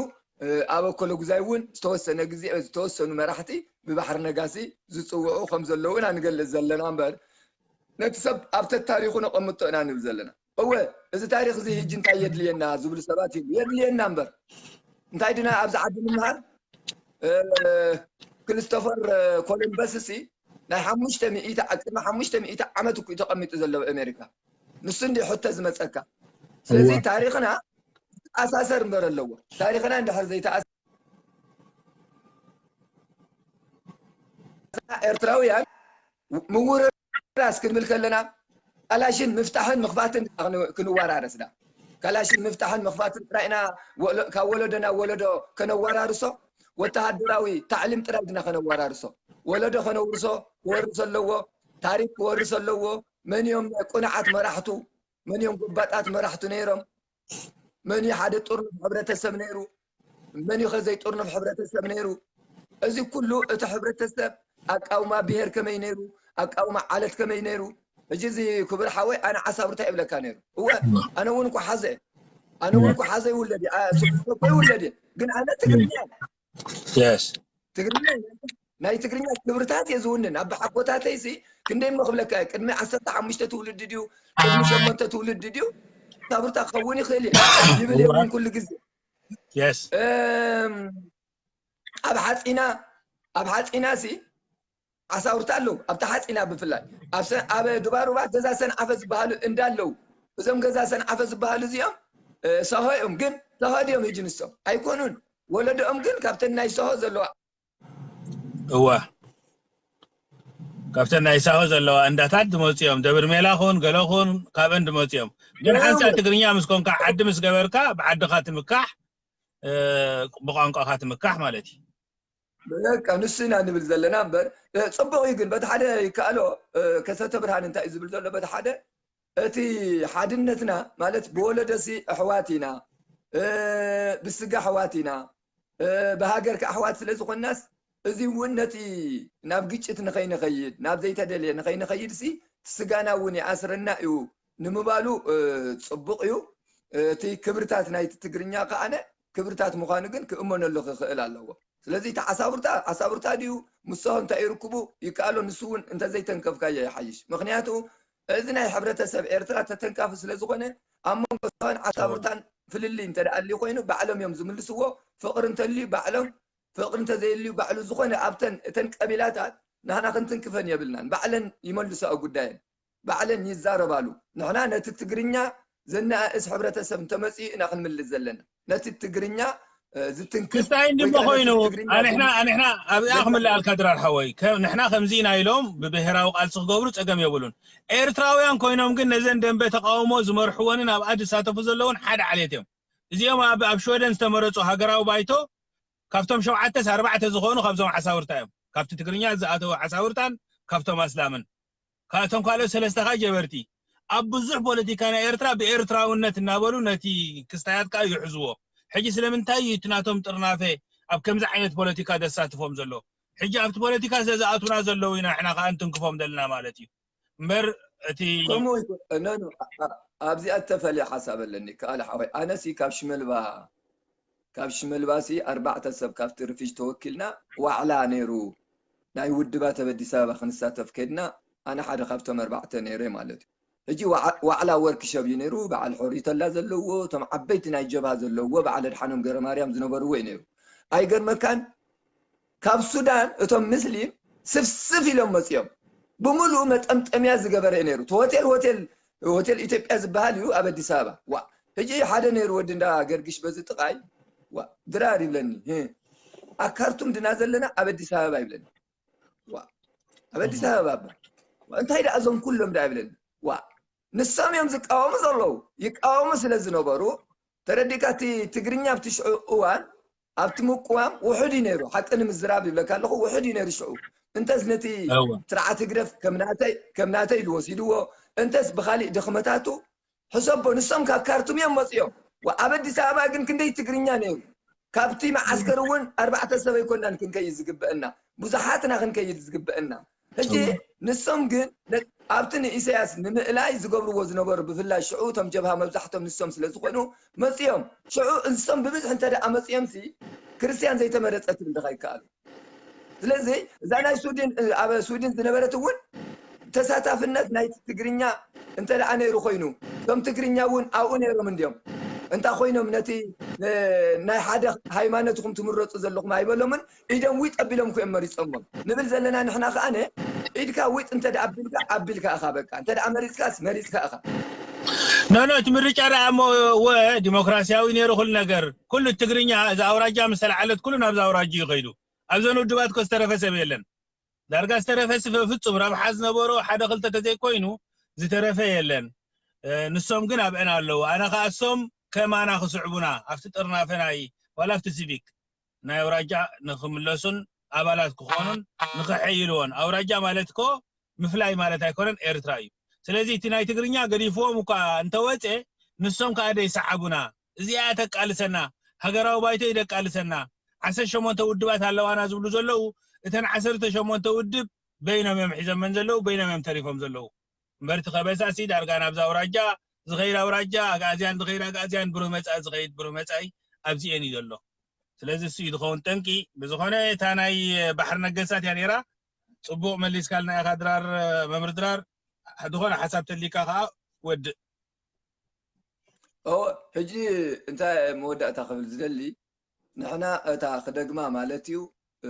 ኣብ ኣኮሎ ጉዛይ እውን ዝተወሰነ ግዜ ዝተወሰኑ መራሕቲ ብባሕሪ ነጋሲ ዝፅውዑ ከም ዘለዉ ኢና ንገልፅ ዘለና እምበር ነቲ ሰብ ኣብ ተታሪኹ ነቐምጦ ኢና ንብል ዘለና። እወ እዚ ታሪኽ እዚ ሕጂ እንታይ የድልየና ዝብሉ ሰባት ይብሉ። የድልየና እምበር እንታይ ድና ኣብዚ ዓዲ ንምሃር? ክሪስቶፈር ኮሎምበስ ሲ ናይ ሓሙሽተ ሚእቲ ቅድሚ ሓሙሽተ ሚእቲ ዓመት እኮ እዩ ተቐሚጡ ዘሎ ኣብ ኣሜሪካ። ንሱ እንዲ ሕቶ ዝመፀካ። ስለዚ ታሪኽና ዝተኣሳሰር እምበር ኣለዎ። ታሪኽና እንድሕር ዘይተኣሳሰር ኤርትራውያን ምውርራስ ክንብል ከለና ካላሽን ምፍታሕን ምኽፋትን ክንወራረስ ዳ ካላሽን ምፍታሕን ምኽፋትን ጥራይ ኢና ካብ ወለዶ ናብ ወለዶ ከነወራርሶ ወተሃደራዊ ታዕሊም ጥራይ ድና ከነወራርሶ ወለዶ ከነውርሶ ክወርስ ኣለዎ ታሪክ ክወርስ ኣለዎ መን እዮም ቁንዓት መራሕቱ መን እዮም ጎባጣት መራሕቱ ነይሮም መን ሓደ ጥርኑፍ ሕብረተሰብ ነይሩ መን ከ ዘይጥርኑፍ ሕብረተሰብ ነይሩ እዚ ኩሉ እቲ ሕብረተሰብ ኣቃውማ ብሄር ከመይ ነይሩ ኣቃውማ ዓለት ከመይ ነይሩ ሕጂ እዚ ክብር ሓወይ ኣነ ዓሳብርታ ይብለካ ነይሩ እወ ኣነ እውን እኮ ሓዘ ኣነ እውን እኮ ሓዘ ይውለድ እኮ ይውለድ ግን ኣነ ትግርኛ yes ትግርኛ ናይ ትግርኛ ክብርታት እየ ዝውንን። ኣብ ሓጎታተይሲ ክንደይ እሞ ክብለካ እየ፣ ቅድሚ ዓሰርተ ሓሙሽተ ትውልዲ ድዩ፣ ቅድሚ ሸሞንተ ትውልዲ ድዩ፣ ኣሳውርታ ክኸውን ይኽእል እየ ይብል እየ እውን ኩሉ ግዜ። የስ እም፣ ኣብ ሓፂና ኣብ ሓፂና ሲ ኣሳውርታ ኣለዉ። ኣብቲ ሓፂና ብፍላይ ኣብ ሰ- ኣብ ዱባሩባ ገዛ ሰንዓፈ ዝበሃሉ እንዳለዉ፣ እዞም ገዛ ሰንዓፈ ዝበሃሉ እዚኦም እ፣ ሰሆ እዮም። ግን ሰሆ ድዮም ሕጂ ንሶም? ኣይኮኑን። ወለዶኦም ግን ካብተን ናይ ሰሆ ዘለዋ እወ ካብተን ናይ ሳሆ ዘለዋ እንዳታት ዝመፁ እዮም። ደብር ሜላ ኹን ገለ ኹን ካብአን ዝመፁ እዮም። ግን ሓንሳእ ትግርኛ ምስ ኮንካ ዓዲ ምስ ገበርካ ብዓድኻ ትምካሕ እ፣ ብቋንቋኻ ትምካሕ ማለት እዩ። በቃ ንሱ ኢና ንብል ዘለና እምበር እ፣ ፅቡቕ እዩ። ግን በቲ ሓደ ይከኣሎ እ፣ ከሰተ ብርሃን እንታይ እዩ ዝብል ዘሎ? በቲ ሓደ እቲ ሓድነትና ማለት ብወለዶሲ ኣሕዋት ኢና እ፣ ብስጋ ኣሕዋት ኢና እ፣ ብሃገር ከ ኣሕዋት ስለ ዝኾንናስ እዚ እውን ነቲ ናብ ግጭት ንኸይንኸይድ ናብ ዘይተደልየ ንኸይንኸይድ ሲ ስጋና እውን ይኣስረና እዩ ንምባሉ እ፣ ፅቡቕ እዩ። እቲ ክብርታት ናይቲ ትግርኛ ከኣነ ክብርታት ምዃኑ ግን ክእመነሉ ክኽእል ኣለዎ። ስለዚ እቲ ዓሳውርታ ዓሳውርታ ድዩ ምሶ እንታይ ይርክቡ ይከኣሎ ንሱ እውን እንተዘይተንከፍካዮ ይሓይሽ። ምክንያቱ እዚ ናይ ሕብረተሰብ ኤርትራ ተተንካፊ ስለ ዝኾነ ኣብ መንጎ ሰሆን ዓሳውርታን ፍልልይ እንተ ደኣ ኣልዩ ኮይኑ ባዕሎም እዮም ዝምልስዎ። ፍቕሪ እንተልዩ ባዕሎም ፍቕሪ እንተዘየልዩ ባዕሉ ዝኾነ ኣብተን እተን ቀቢላታት ንሕና ክንትንክፈን የብልናን። ባዕለን ይመልሳኦ ጉዳየን። ባዕለን ይዛረባሉ። ንሕና ነቲ ትግርኛ ዘነኣእስ ሕብረተሰብ እንተመፅኡ ኢና ክንምልስ ዘለና። ነቲ ትግርኛ እ፣ ዝትንክፍ ክስታይ ወይ ድማ ከዓ ነቲ ኮይኑ ትግርኛ ኣንሕና ዘነኣእስ ኣንሕና ኣብዚኣ ክምልኣልካ ድራር ሓወይ ከ- ንሕና ከምዚ ኢና ኢሎም ብብሄራዊ ቃልሲ ክገብሩ ፀገም የብሉን። ኤርትራውያን ኮይኖም ግን ነዘን ደንበ ተቃውሞ ዝመርሕወንን ኣብኣ ዝሳተፉ ዘለውን ሓደ ዓሌት እዮም። እዚኦም ኣብ ኣብ ሽወደን ዝተመረፁ ሃገራዊ ባይቶ ካብቶም ሸውዓተስ ኣርባዕተ ዝኾኑ ካብዞም ዓሳውርታ እዮም። ካብቲ ትግርኛ ዝኣተዉ ዓሳውርታን ካብቶም ኣስላምን። ካብቶም ካልኦት ሰለስተ ከዓ ጀበርቲ። ኣብ ብዙሕ ፖለቲካ ናይ ኤርትራ ብኤርትራውነት እናበሉ ነቲ ክስታያት ከዓ ይሕዝዎ። ሕጂ ስለምንታይ እዩ እቲ ናቶም ጥርናፈ ኣብ ከምዚ ዓይነት ፖለቲካ ዘሳትፎም ዘሎ? ሕጂ ኣብቲ ፖለቲካ ስለ ዝኣትዉና ዘለዉ ኢና ንሕና ከዓ እንትንክፎም ዘለና ማለት እዩ። እምበር እቲ ከምኡ ይኮ- ኖ፣ ኖ፣ ኣ- ኣ- ኣብዚኣ እተፈልየ ሓሳብ ኣለኒ። ከኣለ ሓወይ ኣነሲ ካብ ሽመልባ ካብ ሽመልባሲ ኣርባዕተ ሰብ ካብቲ ርፊጅ ተወኪልና ዋዕላ ነይሩ። ናይ ውድባት ኣብ ኣዲስ ኣበባ ክንሳተፍ ከድና ኣነ ሓደ ካብቶም ኣርባዕተ ነይረ ማለት እዩ። ሕጂ ዋዓ- ዋዕላ ወርክሸፕ እዩ ነይሩ። በዓል ሖሪተላ ዘለዎ እቶም ዓበይቲ ናይ ጀብሃ ዘለዎ በዓል ኣድሓኖም ገረማርያም ዝነበርዎ እዩ ነይሩ። ኣይገርመካን? ካብ ሱዳን እቶም ምስሊም ስፍስፍ ኢሎም መፅኦም። ብምሉኡ መጠምጠምያ ዝገበረ እዩ ነይሩ። እቲ ሆቴል ሆቴል ሆቴል ኢትዮጵያ ዝበሃል እዩ ኣብ ኣዲስ ኣበባ። ዋ ሕጂ ሓደ ነይሩ ወዲ እንዳ ገርግሽ በዚ ጥቓይ ዋ ድራር ይብለኒ። ህ፣ ኣብ ካርቱም ድና ዘለና ኣብ ኣዲስ ኣበባ ይብለኒ። ዋ ኣብ ኣዲስ ኣበባ እባ ዋ፣ እንታይ ደኣ እዞም ኩሎም ደኣ ይብለኒ። ዋ ንሶም እዮም ዝቃወሙ ዘለዉ። ይቃወሙ ስለ ዝነበሩ ተረዲካ እቲ ትግርኛ ኣብቲ ሽዑ እዋን ኣብቲ ምቁዋም ውሑድ እዩ ነይሩ። ሓቂ ንምዝራብ ይብለካ ኣለኹ ውሑድ እዩ ነይሩ ሽዑ። እንተስ ነቲ እወ ስርዓት ህግደፍ ከም ናተይ ከም ናተይ ኢሉ ወሲድዎ፣ እንተስ ብኻሊእ ድኽመታቱ ሕሰቦ። ንሶም ካብ ካርቱም እዮም መፅኦም። ወ- ኣብ ኣዲስ ኣበባ ግን ክንደይ ትግርኛ ነይሩ። ካብቲ መዓስከር እውን ኣርባዕተ ሰብ ኣይኮናን ክንከይድ ዝግበአና፣ ብዙሓትና ክንከይድ ዝግበአና። ሕጂ እወ ንሶም ግን ነ- ኣብቲ ንኢሳያስ ንምእላይ ዝገብርዎ ዝነበሩ ብፍላይ ሽዑ እቶም ጀብሃ መብዛሕቶም ንሶም ስለ ዝኾኑ መፅኦም። ሽዑ ንሶም ብብዝሒ እንተ ደኣ መፅኦምሲ ክርስትያን ዘይተመረፀ ትብል ደኻ ይከኣሉ። ስለዚ እዛ ናይ ስዊድን ኣብ ስዊድን ዝነበረት እውን ተሳታፍነት ናይ ትግርኛ እንተ ደኣ ነይሩ ኮይኑ እቶም ትግርኛ እውን ኣብኡ ነይሮም እንዲዮም። እንታይ ኮይኖም ነቲ እ፣ ናይ ሓደ ሃይማኖትኩም ትምረፁ ዘለኹም ኣይበሎምን። ኢዶም ዊጥ ኣቢሎም እኮ እዮም መሪፆሞም ንብል ዘለና ንሕና ከኣነ ኢድካ ዊጥ እንተ ደኣ ኣቢልካ ኣቢልካ ኢኻ። በቃ እንተ ደኣ መሪፅካስ መሪፅካ ኢኻ። ኖ ኖ እቲ ምርጫ ደኣ እሞ ወ ዲሞክራሲያዊ ነይሩ ኩሉ ነገር። ኩሉ ትግርኛ እዛ ኣውራጃ ምስ ተለዓለት ኩሉ ናብዛ ኣውራጃ እዩ ከይዱ። ኣብዘን ውድባት እኮ ዝተረፈ ሰብ የለን። ዳርጋ ዝተረፈ ስፈ ፍጹም ረብሓ ዝነበሮ ሓደ ክልተ ተዘይኮይኑ ዝተረፈ የለን። እ፣ ንሶም ግን ኣብአን ኣለዉ። ኣነ ከኣ እሶም ከማና ክስዕቡና ኣብቲ ጥርናፈ ናይ ዋላ ኣብቲ ሲቪክ ናይ ኣውራጃ ንክምለሱን ኣባላት ክኾኑን ንክሕይልዎን። ኣውራጃ ማለት እኮ ምፍላይ ማለት ኣይኮነን፣ ኤርትራ እዩ። ስለዚ እቲ ናይ ትግርኛ ገዲፍዎም እኳ እንተወፀ ንሶም ከኣ ደይሰዓቡና። እዚኣ ተቃልሰና፣ ሃገራዊ ባይቶ እዩ ደቃልሰና። ዓሰርተ ሸሞንተ ውድባት ኣለዋና ዝብሉ ዘለዉ፣ እተን ዓሰርተ ሸሞንተ ውድብ በይኖም እዮም ሒዘመን ዘለዉ፣ በይኖም እዮም ተሪፎም ዘለዉ። እምበር እቲ ከበሳሲ ዳርጋ ናብዛ ኣውራጃ ዝኸይድ ኣውራጃ፣ ኣግኣዝያን ዝኸይድ ኣግኣዝያን፣ ብሩህ መጻኢ ዝኸይድ ብሩህ መጻኢ ኣብዚኤን እዩ ዘሎ። ስለዚ እሱ እዩ ዝኸውን ጠንቂ። ብዝኾነ እታ ናይ ባሕሪ ነገሳት እያ ነይራ። ጽቡቕ መሊስካልና ኢኻ ድራር፣ መምህር ድራር። ዝኾነ ሓሳብ ተሊካ ከኣ ወድእ። እወ፣ ሕጂ እንታይ መወዳእታ ክብል ዝደሊ፣ ንሕና እታ ክደግማ ማለት እዩ፣ እ፣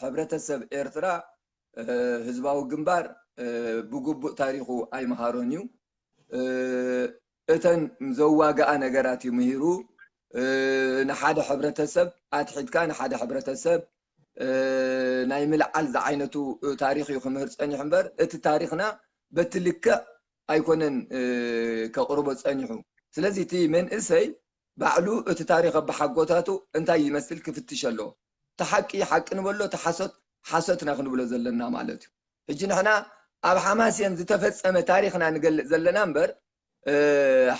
ሕብረተሰብ ኤርትራ፣ እ፣ ህዝባዊ ግንባር፣ እ፣ ብግቡእ ታሪኹ ኣይምሃሮን እዩ። እ፣ እተን ዘዋግኣ ነገራት እዩ ምሂሩ። እ፣ ንሓደ ሕብረተሰብ ኣትሒድካ ንሓደ ሕብረተሰብ፣ እ፣ ናይ ምልዓል ዝዓይነቱ ታሪኽ እዩ ክምህር ጸኒሑ እምበር፣ እቲ ታሪኽና በቲ ልክዕ ኣይኮነን፣ እ፣ ከቕርቦ ጸኒሑ። ስለዚ እቲ መንእሰይ ባዕሉ እቲ ታሪኽ ኣበሓጎታቱ እንታይ ይመስል ክፍትሽ ኣለዎ። እቲ ሓቂ ሓቂ ንበሎ፣ እቲ ሓሶት ሓሶትና ክንብሎ ዘለና ማለት እዩ። ሕጂ ንሕና ኣብ ሓማሴን ዝተፈጸመ ታሪኽና ንገልጽ ዘለና እምበር፣ እ፣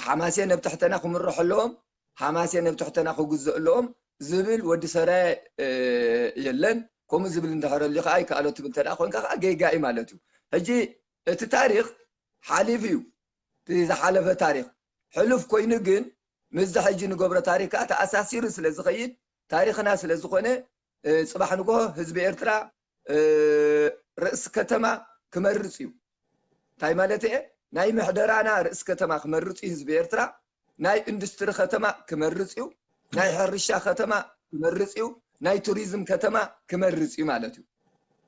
ሓማሴን ኣብ ትሕተና ክምርሑ ኣለዎም፣ ሓማሴን ኣብ ትሕተና ክግዝኡ ኣለዎም ዝብል ወዲ ሰራየ፣ እ፣ የለን። ከምኡ ዝብል እንድሕር ኣሎ ከዓ ይከኣሎ ትብል እንተ ደኣ ኮንካ ከዓ ጌጋ እዩ ማለት እዩ። ሕጂ እቲ ታሪኽ ሓሊፉ እዩ። እቲ ዝሓለፈ ታሪኽ ሕሉፍ ኮይኑ ግን ምስዚ ሕጂ ንገብሮ ታሪኽ ከዓ ተኣሳሲሩ ስለ ዝኸይድ ታሪኽና ስለ ዝኾነ፣ እ፣ ጽባሕ ንግሆ ህዝቢ ኤርትራ፣ እ፣ ርእሲ ከተማ ክመርጽ እዩ። እንታይ ማለት እየ? ናይ ምሕደራና ርእሲ ከተማ ክመርጽ እዩ ህዝቢ ኤርትራ። ናይ ኢንዱስትሪ ከተማ ክመርጽ እዩ። ናይ ሕርሻ ከተማ ክመርጽ እዩ። ናይ ቱሪዝም ከተማ ክመርጽ እዩ ማለት እዩ።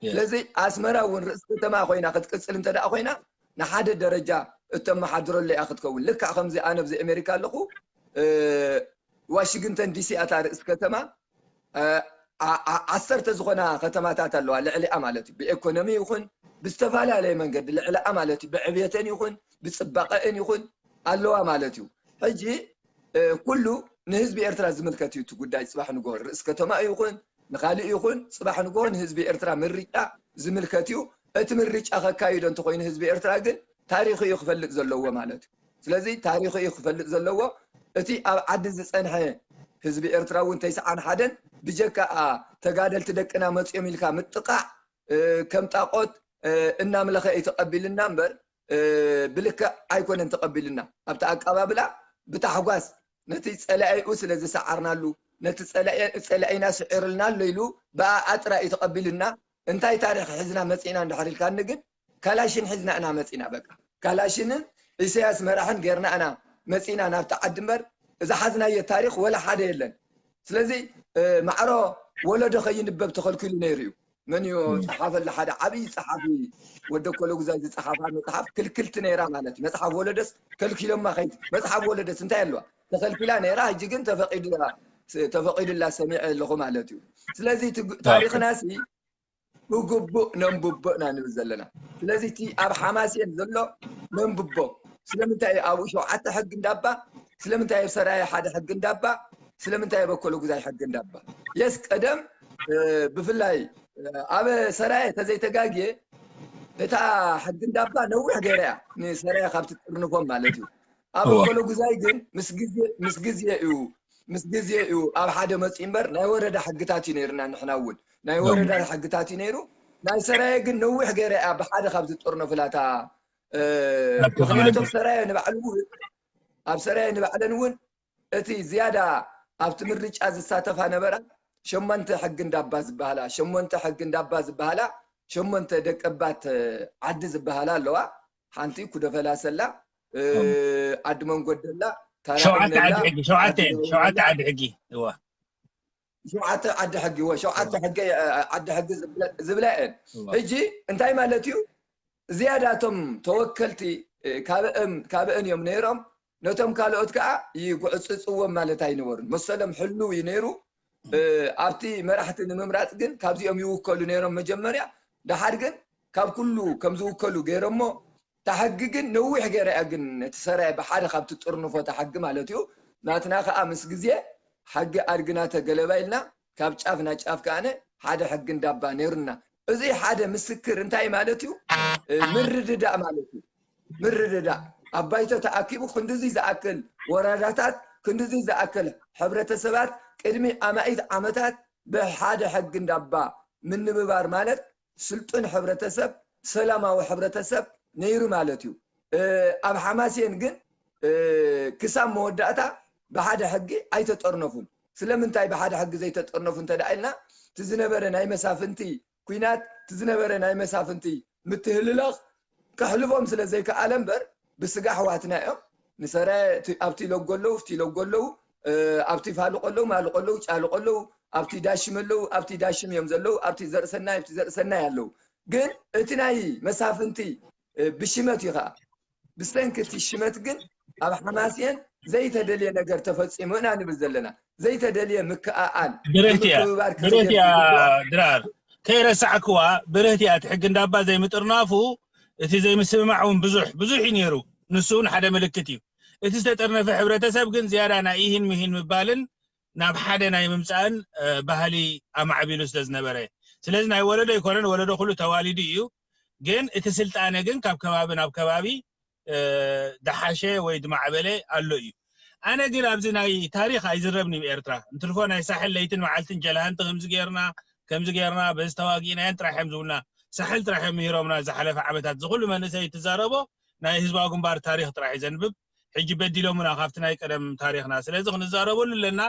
ስለዚ ኣስመራ እውን ርእሲ ከተማ ኮይና ክትቅጽል እንተ ደኣ ኮይና ንሓደ ደረጃ እተመሓድረሉ እያ ክትከውን። ልክዕ ከምዚ ኣነ ኣብዚ ኣሜሪካ ኣለኹ፣ እ፣ ዋሽግንተን ዲሲ እያ እታ ርእሲ ከተማ። እ፣ ዓ-፣ ዓ-፣ ዓሰርተ ዝኾና ከተማታት ኣለዋ ልዕሊኣ ማለት እዩ። ብኤኮኖሚ ይኹን ብዝተፈላለየ መንገዲ ልዕሊኣ ማለት እዩ። ብዕብየተን ይኹን ብጽባቐአን ይኹን ኣለዋ ማለት እዩ። ሕጂ፣ እ፣ ኩሉ ንህዝቢ ኤርትራ ዝምልከት እዩ እቲ ጉዳይ። ጽባሕ ንግሆ ርእሲ ከተማ ይኹን ንኻልእ ይኹን ጽባሕ ንግሆ ንህዝቢ ኤርትራ ምርጫ ዝምልከት እዩ። እቲ ምርጫ ከካይዶ እንተኾይኑ ህዝቢ ኤርትራ ግን ታሪኹ እዩ ክፈልጥ ዘለዎ ማለት እዩ። ስለዚ ታሪኹ እዩ ክፈልጥ ዘለዎ። እቲ ኣብ ዓዲ ዝጸንሐ ህዝቢ ኤርትራ እውን ተስዓን ሓደን ብጀካ ተጋደልቲ ደቅና መጽዮም ኢልካ ምጥቃዕ፣ እ፣ ከም ጣቆት፣ እ፣ እናምለኸ እዩ ተቐቢልና እምበር፣ እ፣ ብልክዕ ኣይኮነን ተቐቢልና። ኣብቲ ኣቀባብላ ብታሕጓስ ነቲ ጸላኢኡ ስለ ዝሰዓርናሉ፣ ነቲ ጸላኢ-፣ ጸላኢና ስዒርልና ኣሎ ኢሉ ብኣኣ ጥራይ እዩ ተቐቢልና። እንታይ ታሪኽ ሒዝና መጺእና እንድሕር ኢልካኒ ግን ካላሽን ሒዝና ኢና መጺእና። በቃ ካላሽንን ኢሳያስ መራሕን ጌርና ኢና መጺእና ናብቲ ዓዲ እምበር ዝሓዝናዮ ታሪኽ ወላ ሓደ የለን። ስለዚ፣ እ፣ ማዕሮ ወለዶ ከይንበብ ተኸልኪሉ ነይሩ እዩ። መን እዩ ጸሓፈላ? ሓደ ዓብዪ ጸሓፊ ወደ ኮለጉዛይ ዝጸሓፋ መጽሓፍ ክልክልቲ ነይራ ማለት እዩ። መጽሓፍ ወለደስ ከልኪሎማ ከይድ መጽሓፍ ወለደስ እንታይ ኣለዋ? ተኸልኪላ ነይራ። ሕጂ ግን ተፈቒዱላ፣ ተፈቒዱላ ሰሚዐ ኣለኹ ማለት እዩ። ስለዚ እቲ ግ-፣ ታሪኽና ሲ ብግቡእ ነንብቦ ኢና ንብል ዘለና። ስለዚ እቲ ኣብ ሓማሴን ዘሎ ነንብቦ። ስለምንታይ እዩ ኣብኡ ሸውዓተ ሕጊ እንዳባ? ስለምንታይ ኣብ ሰራየ ሓደ ሕጊ እንዳባ? ስለምንታይ ኣብ ኣኮለጉዛይ ሕጊ እንዳባ? የስ ቀደም፣ እ፣ ብፍላይ፣ እ፣ ኣብ ሰራየ ተዘይተጋግየ እታ ሕጊ እንዳባ ነዊሕ ገይራ እያ ንሰራየ ካብ ትጥርንፎም ማለት እዩ። ኣብ ኣኮለጉዛይ ግን ምስ ግዜ፣ ምስ ግዜ እዩ፣ ምስ ግዜ እዩ ኣብ ሓደ መፂኡ እምበር ናይ ወረዳ ሕግታት እዩ ነይርና። ንሕና እውን ናይ ወረዳ ሕግታት እዩ ነይሩ። ናይ ሰራየ ግን ነዊሕ ገይራ እያ ብሓደ ካብ ዝጥርነፉላ እታ፣ እ፣ ምክንያቱ ኣብ ሰራየ ንባዕሉ እውን፣ ኣብ ሰራየ ንባዕለን እውን እቲ ዝያዳ ኣብቲ ምርጫ ዝሳተፋ ነበራ ሸሞንተ ሕጊ እንዳባ ዝበሃላ፣ ሸሞንተ ሕጊ እንዳባ ዝበሃላ፣ ሸሞንተ ደቀባት ዓዲ ዝበሃላ ኣለዋ። ሓንቲ ኩደፈላሰላ፣ እ፣ ዓዲ መንጎደላ፣ ታራ ሸውዓተ ዓዲ ሕጊ፣ ሸውዓተ፣ ዓዲ ሸውዓተ ዓዲ ሕጊ፣ እዋ። ሸውዓተ ዓዲ ሕጊ፣ እወ፣ ሸውዓተ ሕጊ፣ እ፣ ዓዲ ሕጊ ዝብለ-፣ ዝብላ እየን። እዋ። ሕጂ እንታይ ማለት እዩ? ዝያዳ እቶም ተወከልቲ፣ እ፣ ካብአም-፣ ካብአን እዮም ነይሮም። ነቶም ካልኦት ከዓ ይጉዕጽጽዎም ማለት ኣይነበሩን። መሰሎም ሕሉው እዩ ነይሩ። እ፣ ኣብቲ መራሕቲ ንምምራጽ ግን ካብዚኦም ይውከሉ ነይሮም መጀመርያ። ደሓር ግን ካብ ኩሉ ከም ዝውከሉ ገይሮሞ። እታ ሕጊ ግን ነዊሕ ገይራ እያ ግን እቲ ሰራየ ብሓደ ካብ ትጥርንፎ እታ ሕጊ ማለት እዩ። ናትና ከዓ ምስ ግዜ ሕጊ ኣድግና ተገለባ ኢልና ካብ ጫፍ ናብ ጫፍ ከኣነ ሓደ ሕጊ እንዳባ ነይሩና። እዚ ሓደ ምስክር እንታይ ማለት እዩ? እ፣ ምርድዳእ ማለት እዩ። ምርድዳእ ኣብ ባይቶ ተኣኪቡ ክንድዚ ዝኣክል ወረዳታት፣ ክንድዚ ዝኣክል ሕብረተሰባት ቅድሚ ኣማኢት ዓመታት ብሓደ ሕጊ እንዳባ ምንብባር ማለት ስልጡን ሕብረተሰብ፣ ሰላማዊ ሕብረተሰብ ነይሩ ማለት እዩ። እ፣ ኣብ ሓማሴን ግን፣ እ፣ ክሳብ መወዳእታ ብሓደ ሕጊ ኣይተጠርነፉን። ስለምንታይ ብሓደ ሕጊ ዘይተጠርነፉ እንተ ደኣ ኢልና፣ እቲ ዝነበረ ናይ መሳፍንቲ ኲናት፣ እቲ ዝነበረ ናይ መሳፍንቲ ምትህልላኽ ከሕልፎም ስለ ዘይከኣለ እምበር፣ ብስጋ ኣሕዋትና እዮም። ንሰራየ እቲ-፣ ኣብቲ ለጎ ኣለዉ፣ ኣብቲ ለጎ ኣለዉ፣ እ፣ ኣብቲ ፋሉቆ ኣለዉ፣ ማሉቆ ኣለዉ፣ ጫሉቆ ኣለዉ፣ ኣብቲ ዳሽም ኣለዉ፣ ኣብቲ ዳሽም እዮም ዘለዉ፣ ኣብቲ ዘርእሰናይ፣ ኣብቲ ዘርእሰናይ ኣለዉ። ግን እቲ ናይ መሳፍንቲ፣ እ፣ ብሽመት እዩ ኸዓ። ብሰንኪ እቲ ሽመት ግን ኣብ ሓማስየን ዘይተደልየ ነገር ተፈጺሙ ኢና ንብል ዘለና። ዘይተደልየ ምክእኣል፣ ብርህቲ እያ፣ ምክብባር ብርህቲ እያ ክትገብር ይግባእ። ድራር። ከይረሳዕክዋ፣ ብርህቲ እያ። እቲ ሕጊ እንዳባ ዘይምጥርናፉ፣ እቲ ዘይምስምማዕ እውን ብዙሕ፣ ብዙሕ እዩ ነይሩ። ንሱ እውን ሓደ ምልክት እዩ። እቲ ዝተጠርነፈ ሕብረተሰብ ግን ዝያዳ ናይ ኢሂን ምሂን ምባልን ናብ ሓደ ናይ ምምጻእን፣ እ፣ ባህሊ ኣማዕቢሉ ስለ ዝነበረ። ስለዚ ናይ ወለዶ ኣይኮነን፣ ወለዶ ኩሉ ተዋሊዱ እዩ። ግን እቲ ስልጣነ ግን ካብ ከባቢ ናብ ከባቢ፣ እ፣ ደሓሸ ወይ ዝማዕበለ ኣሎ እዩ። ኣነ ግን ኣብዚ ናይ ታሪኽ ኣይዝረብን እዩ ኤርትራ። እንትርፎ ናይ ሳሕል ለይትን መዓልትን ጀልሃንቲ ከምዚ ጌርና፣ ከምዚ ጌርና፣ በዚ ተዋጊእናየን ጥራሕ እዮም ዝብሉና። ሳሕል ጥራሕ እዮም ምሂሮምና ዝሓለፈ ዓመታት። እዚ ኩሉ መንእሰይ እትዛረቦ ናይ ህዝባዊ ግንባር ታሪኽ ጥራሕ እዩ ዘንብብ። ሕጂ በዲሎምና ካብቲ ናይ ቀደም ታሪኽና። ስለዚ ክንዛረበሉ ኣለና።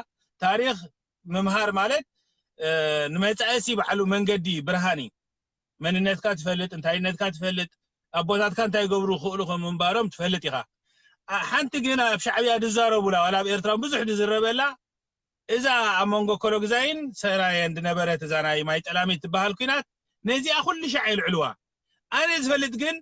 ታሪኽ ምምሃር ማለት፣ እ፣ ንመጻኢሲ ባዕሉ መንገዲ ብርሃን እዩ። መንነትካ ትፈልጥ፣ እንታይነትካ ትፈልጥ፣ ኣቦታትካ እንታይ ይገብሩ ይኽእሉ ከም ምንባሮም ትፈልጥ ኢኻ። ኣ-፣ ሓንቲ ግን ኣብ ሻዕብያ ዝዛረቡላ፣ ዋላ ኣብ ኤርትራ እውን ብዙሕ ዝዝረበላ፣ እዛ ኣብ መንጎ ኮሎግዛይን ሰራየን ዝነበረት እዛ ናይ ማይ ጠላሚት ትበሃል ኲናት፣ ነዚኣ ኩሉ ሻዕ የልዕልዋ። ኣነ ዝፈልጥ ግን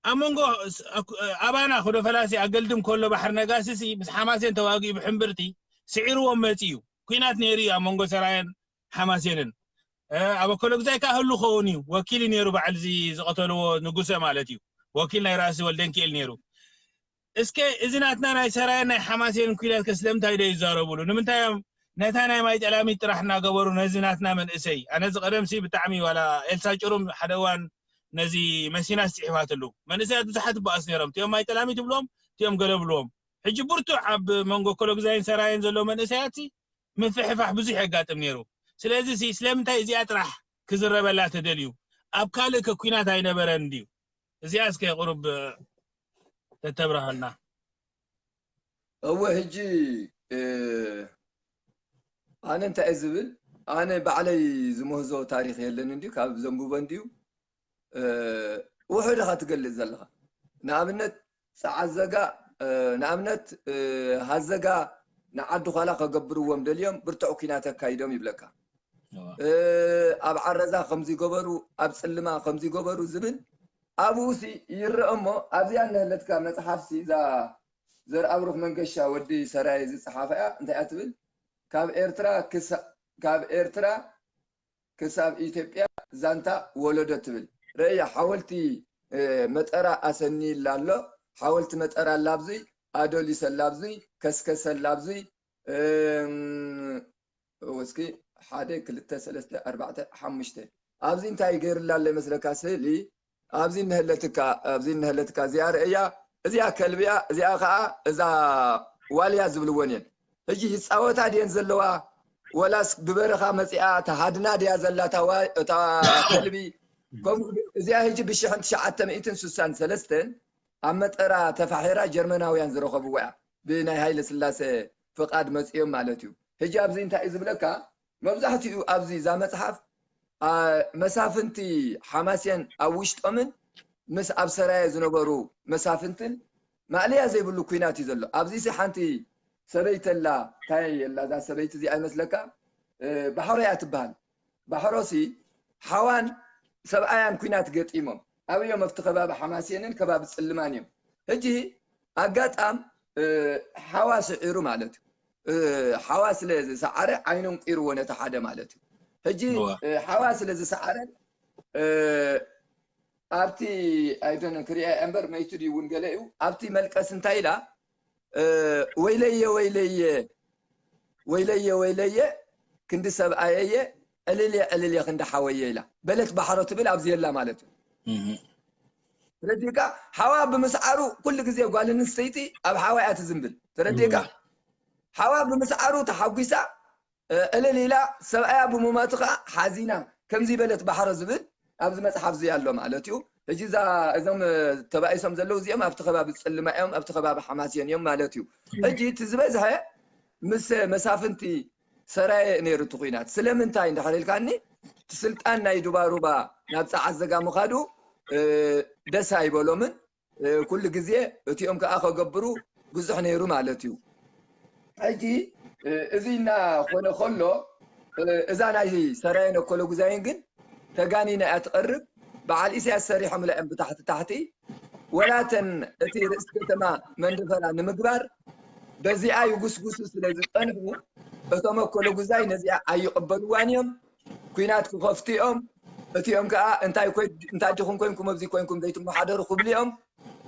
ኣብ መንጎ ስ-፣ ኣኩ-፣ ኣባና ኩዶ ፈላሲ ኣገልድም ከሎ ባሕሪ ነጋሲሲ ምስ ሓማሴን ተዋጊኡ ብሕምብርቲ ስዒርዎም መጺኡ እዩ። ኲናት ነይሩ እዩ ኣብ መንጎ ሰራየን ሓማሴንን። እ፣ ኣብ ኮሎግዛይ ከኣ ህሉ ክኸውን እዩ። ወኪል እዩ ነይሩ፣ በዓል እዚ ዝቐተልዎ ንጉሰ ማለት እዩ። ወኪል ናይ ራእሲ ወልደንኪኤል ነይሩ። እስከ እዚ ናትና ናይ ሰራየን ናይ ሓማሴንን ኲናት ከ ስለምንታይ ዶ ይዛረቡሉ? ንምንታይ እዮም ነታ ናይ ማይ ጠላሚት ጥራሕ እናገበሩ ነዚ ናትና መንእሰይ? ኣነ እዚ ቀደምሲ ብጣዕሚ ዋላ ኤልሳ ጭሩም ሓደ እዋን ነዚ መሲና ጽሒፋትሉ። መንእሰያት ብዙሓት ይበኣሱ ነይሮም። እቲኦም ማይ ጠላሚት ይብልዎም፣ እቲኦም ገለ ብልዎም። ሕጂ ብርቱዕ ኣብ መንጎ ኮሎግዛይን ሰራየን ዘለዉ መንእሰያትሲ ምፍሕፋሕ ብዙሕ የጋጥም ነይሩ። ስለዚ ሲ ስለምንታይ እዚኣ ጥራሕ ክዝረበላ ተደልዩ? ኣብ ካልእ ከ ኲናት ኣይነበረን ድዩ? እዚኣ እስከ ቁሩብ ተተብርሃልና። እወ፣ ሕጂ፣ እ፣ ኣነ እንታይ እየ ዝብል? ኣነ ባዕለይ ዝምህዞ ታሪኽ የለን እንድዩ፣ ካብ ዘንብቦ እንድዩ። እ፣ ውሑድ ኢኻ ትገልጽ ዘለኻ። ንኣብነት፣ ጸዓዘጋ፣ እ፣ ንኣብነት፣ እ፣ ሃዘጋ ንዓዲ ዃላ ከገብርዎም ደልዮም ብርቱዕ ኲናት ኣካይዶም ይብለካ። እዋ። እ፣ ኣብ ዓረዛ ከምዚ ገበሩ፣ ኣብ ጽልማ ከምዚ ገበሩ ዝብል ኣብኡሲ ይረአ እሞ፣ ኣብዚኣ እነህለትካ መጽሓፍሲ፣ እዛ ዘርኣብሩኽ መንገሻ ወዲ ሰራየ ዝጸሓፈ እያ። እንታይ እያ ትብል? ካብ ኤርትራ ክሳ-፣ ካብ ኤርትራ ክሳብ ኢትዮጵያ ዛንታ ወለዶ ትብል። ረእያ፣ ሓወልቲ፣ እ፣ መጠራ ኣሰንይላ ኣሎ። ሓወልቲ መጠራ ኣላ ኣብዙይ፣ ኣዶሊስ ኣላ ኣብዙይ፣ ከስከሰ ኣላ ኣብዙይ፣ እም፣ እስኪ ሓደ፣ ክልተ፣ ሰለስተ፣ ኣርባዕተ፣ ሓሙሽተ። ኣብዚ እንታይ ገይርላ ኣሎ ይመስለካ ስእሊ? ኣብዚ እነህለትካ፣ ኣብዚ እነህለትካ፣ እዚኣ ርእያ፣ እዚኣ ከልቢ እያ፣ እዚኣ ኸዓ እዛ ዋልያ ዝብልወን እየን። ሕጂ ይጻወታ ድየን ዘለዋ? ወላስ ብበረኻ መጺኣ እታ ሃድና ድያ ዘላ እታ ዋ-፣ እታ ከልቢ? ከምኡ፣ እዚኣ ሕጂ ብሽሕን ትሽዓተ ሚእትን ስሳን ሰለስተን ኣብ መጠራ ተፋሒራ ጀርመናውያን ዝረኸብዋ እያ። ብናይ ሃይለ ስላሴ ፍቓድ መጺኦም ማለት እዩ። ሕጂ ኣብዚ እንታይ እዩ ዝብለካ? መብዛሕትኡ ኣብዚ እዛ መጽሓፍ፣ ኣ፣ መሳፍንቲ ሓማሴን ኣብ ውሽጦምን ምስ ኣብ ሰራየ ዝነበሩ መሳፍንትን ማእለያ ዘይብሉ ኲናት እዩ ዘሎ። ኣብዚሲ ሓንቲ ሰበይቲ ኣላ፣ እንታይ ኣላ እዛ ሰበይቲ እዚኣ ይመስለካ? እ፣ ባሕሮ እያ ትበሃል። ባሕሮሲ ሓዋን ሰብኣያን ኲናት ገጢሞም። ኣበዮም ኣብቲ ከባቢ ሓማሴንን ከባቢ ጽልማን እዮም። ሕጂ ኣጋጣም፣ እ፣ ሓዋ ስዒሩ ማለት እዩ። እ፣ ሓዋ ስለ ዝሰዓረ ዓይኖም ቂርዎ ነቲ ሓደ ማለት እዩ። ሕጂ፣ እዋ። እ፣ ሓዋ ስለ ዝሰዓረ፣ እ፣ ኣብቲ ኣይደነ ክሪኣ እያ እምበር መይቱ ድዩ እውን ገለ እዩ። ኣብቲ መልቀስ እንታይ ኢላ? እ፣ "ወይለየ፣ ወይለየ፣ ወይለየ፣ ወይለየ፣ ክንዲ ሰብኣየየ፣ ዕልልየ፣ ዕልልየ፣ ክንዲ ሓወየ" ኢላ። በለት ባሕሮ ትብል ኣብዚ የላ ማለት እዩ። እህ። ተረዲእካ? ሓዋ ብምስዓሩ ኩሉ ግዜ ጓል ኣንስተይቲ ኣብ ሓዋ እያ ትዝንብል። ተረዲእካ? እህ። ሓዋ ብምስዓሩ ተሓጒሳ፣ እ፣ እልል ኢላ፣ ሰብኣያ ብሙማቱ ኸዓ ሓዚና፣ ከምዚ በለት ባሕሮ ዝብል ኣብዚ መጽሓፍ እዚ ኣሎ ማለት እዩ። ሕጂ እዛ፣ እዞም፣ እ፣ ተባኢሶም ዘለዉ እዚኦም ኣብቲ ከባቢ ጽልማ እዮም፣ ኣብቲ ከባቢ ሓማስዮን እዮም ማለት እዩ። ሕጂ እቲ ዝበዝሐ ምስ መሳፍንቲ ሰራየ ነይሩ እቲ ኩናት። ስለምንታይ እንድሕር ኢልካኒ፣ እቲ ስልጣን ናይ ዱባሩባ ናብ ጸዓት ዘጋ ምኻዱ ደስ ኣይበሎምን። ኩሉ ግዜ እቲኦም ከኣ ከገብሩ ብዙሕ ነይሩ ማለት እዩ። ሕጂ እዚ እናኾነ ከሎ፣ እዛ ናይ ሰራየን ኣኮለጉዛይን ግን ተጋኒና እያ ትቐርብ። በዓል ኢሳያስ ሰሪሖምላ እዮም ብታሕቲ ታሕቲ። ወላተን እቲ ርእሲ ከተማ መንደፈራ ንምግባር በዚኣ ይጉስጉሱ ስለ ዝጸንሑ፣ እቶም ኣኮለጉዛይ ነዚኣ ኣይቕበልዋን እዮም። ኩናት ክኸፍቱ እዮም። እቲኦም ከኣ እንታይ ኮይ-፣ እንታይ ዲኹም ኮንኩም ኣብዚ ኮንኩም ዘይትመሓደሩ ክብሉ እዮም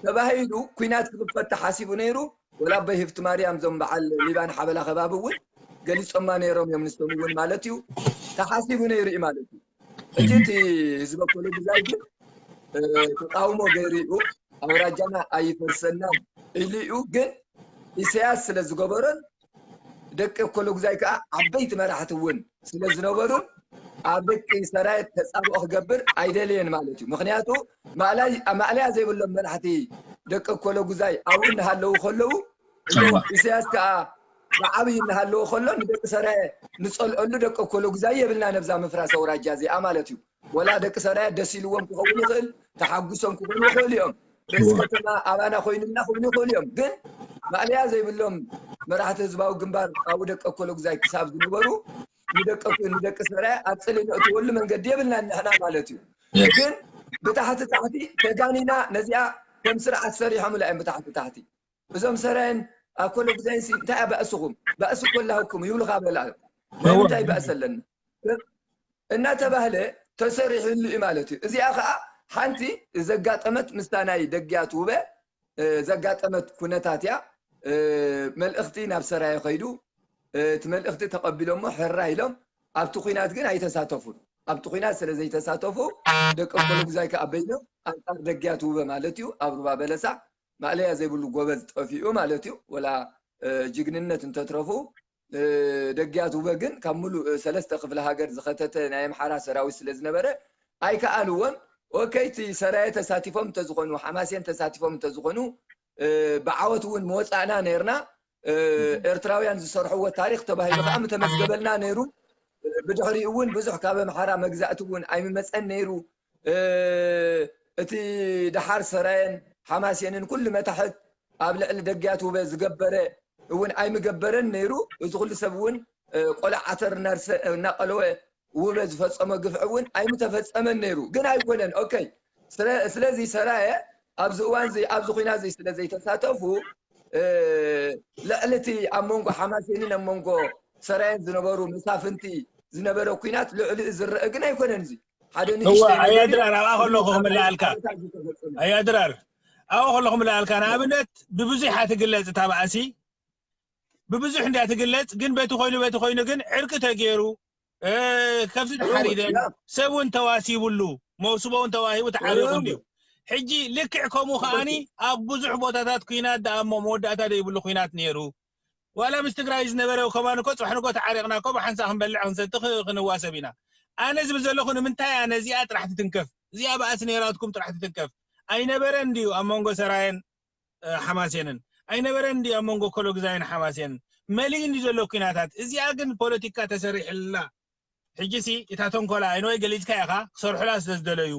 ተባሂሉ ኩናት ክኽፈት ተሓሲቡ ነይሩ። ወላ ኣቦይ ህፍቲ ማርያም እዞም በዓል ሊባን ሓበላ ከባቢ እውን ገሊጾማ ነይሮም እዮም ንሶም እውን ማለት እዩ። ተሓሲቡ ነይሩ እዩ ማለት እዩ። ሕጂ እቲ ህዝቢ ኣኮለጉዛይ ግን ተቃውሞ ገይሩ እዩ። ኣውራጃና ኣይፈርሰናን ኢሉ እዩ። ግን ኢሳያስ ስለ ዝገበሮን ደቂ ኣኮለጉዛይ ከኣ ዓበይቲ መራሕቲ እውን ስለ ዝነበሩን ኣብ ደቂ ሰራየ ተጻብኦ ክገብር ኣይደለየን ማለት እዩ። ምኽንያቱ ማእላይ-፣ ማእለያ ዘይብሎም መራሕቲ ደቂ ኣኮለጉዛይ ኣብኡ እናሃለዉ ከለዉ፣ እሞ ኢሳያስ ከኣ ብዓብዪ እናሃለዎ ከሎ ንደቂ ሰራየ ንጸልኦሉ ደቂ ኣኮለጉዛይ የብልና ነብዛ ምፍራስ ኣውራጃ እዚኣ ማለት እዩ። ወላ ደቂ ሰራየ ደስ ኢልዎም ክኸውን ይኽእል፣ ተሓጉሶም ክኾኑ ይኽእሉ እዮም። ርእሲ ከተማ ኣባና ኮይኑልና ክብሉ ይኽእሉ እዮም። ግን ማእለያ ዘይብሎም መራሕቲ ህዝባዊ ግንባር ኣብኡ ደቂ ኣኮለጉዛይ ክሳብ ዝነበሩ ንደቂ፣ ንደቂ ሰራየ ኣብ ጽልኢ ነእትወሉ መንገዲ የብልናን ንሕና ማለት እዩ። ግን ብታሕቲ ታሕቲ ተጋኒና ነዚኣ ከም ስርዓት ሰሪሖምላ እዮም ብታሕቲ ታሕቲ። እዞም ሰራየን ኣኮለጉዛይንሲ እንታይ እያ ባእስኹም? ባእሲ እኮ ኣላህኩም ይብሉኻ በላ። ናይ ምንታይ ባእሲ ኣለና? እናተባህለ ተሰሪሕሉ እዩ ማለት እዩ። እዚኣ ኸኣ ሓንቲ ዘጋጠመት ምስታ ናይ ደግያት ውበ፣ እ፣ ዘጋጠመት ኩነታት እያ። እ፣ መልእኽቲ ናብ ሰራየ ኸይዱ፣ እ፣ እቲ መልእኽቲ ተቐቢሎሞ ሕራ ኢሎም፣ ኣብቲ ኲናት ግን ኣይተሳተፉን። ኣብቲ ኲናት ስለ ዘይተሳተፉ፣ ደቂ ኣኮለጉዛይ ከኣ በይኖም ኣንጻር ደግያት ውበ ማለት እዩ፣ ኣብ ሩባ በለሳ ማእለያ ዘይብሉ ጎበዝ ጠፊኡ ማለት እዩ። ወላ፣ እ፣ ጅግንነት እንተትረፉ፣ እ፣ ደግያት ውበ ግን ካብ ሙሉእ፣ እ፣ ሰለስተ ክፍለ ሃገር ዝኸተተ ናይ ኣምሓራ ሰራዊት ስለ ዝነበረ ኣይከኣልዎን። ኦኬ፣ እቲ ሰራየ ተሳቲፎም እንተዝኾኑ፣ ሓማሴን ተሳቲፎም እንተዝኾኑ፣ እ፣ ብዓወት እውን መወጻእና ነይርና። እ፣ ኤርትራውያን ዝሰርሕዎ ታሪኽ ተባሂሉ ከኣ ምተመዝገበልና ነይሩ። ብድሕሪኡ እውን ብዙሕ ካብ ኣምሓራ መግዛእቲ እውን ኣይምመጸን ነይሩ። እ፣ እቲ ደሓር ሰራየን ሓማሴንን ኩሉ መታሕት ኣብ ልዕሊ ደግያት ውበ ዝገበረ እውን ኣይምገበረን ነይሩ። እዚ ኩሉ ሰብ እውን፣ እ፣ ቆልዓ ዓተር እናርሰ-፣ እናቐለወ ውበ ዝፈጸሞ ግፍዒ እውን ኣይምተፈጸመን ነይሩ። ግን ኣይኮነን። ኦኬ። ስለ-፣ ስለዚ ሰራየ ኣብዚ እዋን እዚ፣ ኣብዚ ኲናት እዚ ስለ ዘይተሳተፉ፣ እ፣ ልዕሊ እቲ ኣብ መንጎ ሓማሴንን ኣብ መንጎ ሰራየን ዝነበሩ መሳፍንቲ ዝነበረ ኲናት ልዕሊኡ ዝረአ ግን ኣይኮነን። እዚ ሓደ እዋ፣ ንእሽተይ ነገር እዩ። ኣያድራር፣ ኣብኣ ከለኹ ክምልኣልካ። ኩነታት ዝተፈጸመ። ኣያድራር፣ ኣብኣ ከለኹ ክምልኣልካ። ንኣብነት፣ ብብዙሕ እያ ትግለጽ እታ ባእሲ። ብብዙሕ እንድያ ትግለጽ፣ ግን በቲ ኮይኑ፣ በቲ ኮይኑ ግን ዕርቂ ተገይሩ፣ እ፣ ከብቲ እዎ፣ ተሓሪደን፣ ያ። ሰብ እውን ተዋሲቡሉ፣ መውስቦ እውን ተዋሂቡ ተዓሪቑ እዎ። እንድዩ። ሕጂ ልክዕ ከምኡ ከኣኒ ትኽክል። ኣብ ብዙሕ ቦታታት ኲናት ደኣ እሞ መወዳእታ ዘይብሉ ኲናት ነይሩ። ዋላ ምስ ትግራይ ዝነበረ ከማን እኮ ጽባሕ ንግሆ ተዓሪቕና እኮ ብሓንሳእ ክንበልዕ ክንሰቲ ክ-፣ ክንዋሰብ ኢና። ኣነ ዝብል ዘለኹ ንምንታይ እያ ነዚኣ ጥራሕ ትትንከፍ? እዚኣ ባእሲ ነይራትኩም ጥራሕ ትትንከፍ። ኣይነበረን ድዩ ኣብ መንጎ ሰራየን፣ እ፣ ሓማሴንን? ኣይነበረን ድዩ ኣብ መንጎ ኮሎግዛይን ሓማሴንን? መሊኡ እንድዩ ዘሎ ኲናታት። እዚኣ ግን ፖለቲካ ተሰሪሕላ። ሕጂሲ እታ ተንኮላ፣ ኣይነወይ ገሊጽካ ኢኻ፣ ክሰርሑላ ስለ ዝደለዩ።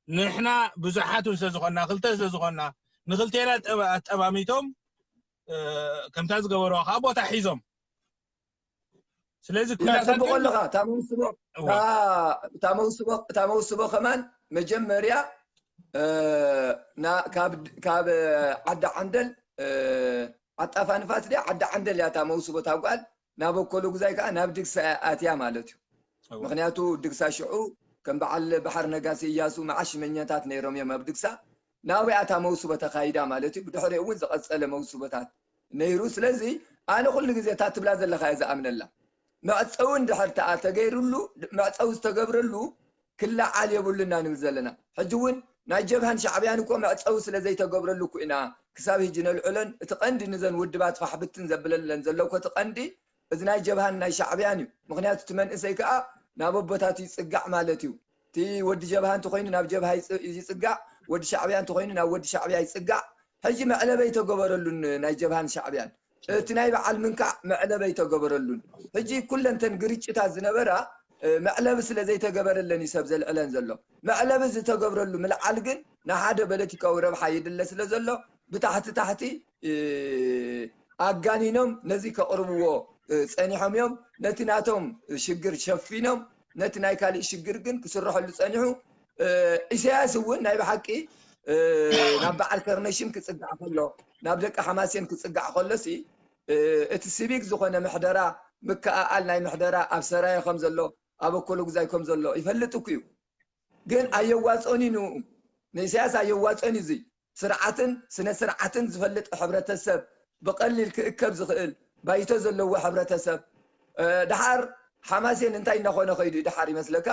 ንሕና ብዙሓት እውን ስለ ዝኾንና፣ ክልተ ስለ ዝኾንና፣ ንክልቴና ጠባ-፣ ኣጠማሚቶም፣ እ፣ ከምታ ዝገበሩዋ ከዓ ቦታ ሒዞም። ስለዚ ያ፣ ኩነታት ጽቡቕ ግን ኣለኻ። እታ መውስቦ፣ እዋ። እታ፣ እታ መውስቦ፣ እታ መውስቦ ከማን መጀመርያ፣ እ፣ ና-፣ ካብ፣ ካብ ዓዲ ዓንደል፣ እ፣ ዓጣፋ ንፋስ ድያ? ዓዲ ዓንደል እያ እታ መውስቦ እታ ጓል። ናብ ኣኮሎ ጉዛይ ከኣ ናብ ድግሳ እያ ኣትያ ማለት እዩ። እዋ። ምኽንያቱ ድግሳ ሽዑ ከም በዓል ባሕር ነጋሲ እያሱ መዓሽ ሽመኛታት ነይሮም እዮም ኣብ ድግሳ። ናብኣ እታ መውስቦ ተኻይዳ ማለት እዩ። ብድሕሪኡ እውን ዝቐጸለ መውስቦታት ነይሩ። ስለዚ ኣነ ኩሉ ግዜ እታ ትብላ ዘለኻ እየ ዝኣምነላ። መዕጸዊ እንድሕር ተኣ ተገይሩሉ፣ መዕጸዊ ዝተገብረሉ ክለዓል የብሉና ንብል ዘለና። ሕጂ እውን ናይ ጀብሃን ሻዕብያን እኮ መዕጸዊ ስለ ዘይተገብረሉ እኮ ኢና ክሳብ ሕጂ ነልዕሎን። እቲ ቀንዲ ንዘን ውድባት ፋሕ ብትን ዘብለለን ዘሎ እኮ እቲ ቀንዲ እዚ ናይ ጀብሃን ናይ ሻዕብያን እዩ። ምኽንያቱ እቲ መንእሰይ ከኣ ናብ ኣቦታቱ ይጽጋዕ ማለት እዩ። እቲ ወዲ ጀብሃ እንተኾይኑ ናብ ጀብሃ ይጽ-፣ ይጽጋዕ፣ ወዲ ሻዕብያ እንተኾይኑ ናብ ወዲ ሻዕብያ ይጽጋዕ። ሕጂ መዕለቢ ኣይተገበረሉን ናይ ጀብሃን ሻዕብያን። እቲ ናይ በዓል ምንካዕ መዕለቢ ኣይተገበረሉን። ሕጂ ኩለንተን ግርጭታት ዝነበራ መዕለቢ ስለ ዘይተገበረለን እዩ ሰብ ዘልዕለን ዘሎ። መዕለቢ ዝተገብረሉ ምልዓል ግን ንሓደ ፖለቲካዊ ረብሓ ይድለ ስለ ዘሎ ብታሕቲ ታሕቲ ኣጋኒኖም ነዚ ከቕርብዎ ጸኒሖም እዮም። ነቲ ናቶም ሽግር ሸፊኖም ነቲ ናይ ካሊእ ሽግር ግን ክስረሐሉ ጸኒሑ። ኢሳያስ እውን ናይ ብሓቂ ናብ በዓል ከርነሽም ክጽጋዕ ከሎ ናብ ደቂ ሓማሴን ክጽጋዕ ከሎሲ እቲ ሲቪክ ዝኾነ ምሕደራ ምክኣኣል ናይ ምሕደራ ኣብ ሰራየ ከም ዘሎ ኣብ ኣኮሎጉዛይ ከም ዘሎ ይፈልጥ እኩ እዩ። ግን ኣየዋፅኦን እዩ ንኡ ንኢሳያስ ኣየዋፅኦን እዩ። እዙይ ስርዓትን ስነ ስርዓትን ዝፈልጥ ሕብረተሰብ ብቐሊል ክእከብ ዝኽእል ባይቶ ዘለዎ ሕብረተሰብ ድሓር ሓማሴን እንታይ እናኾነ ከይዱ እዩ ድሓር ይመስለካ?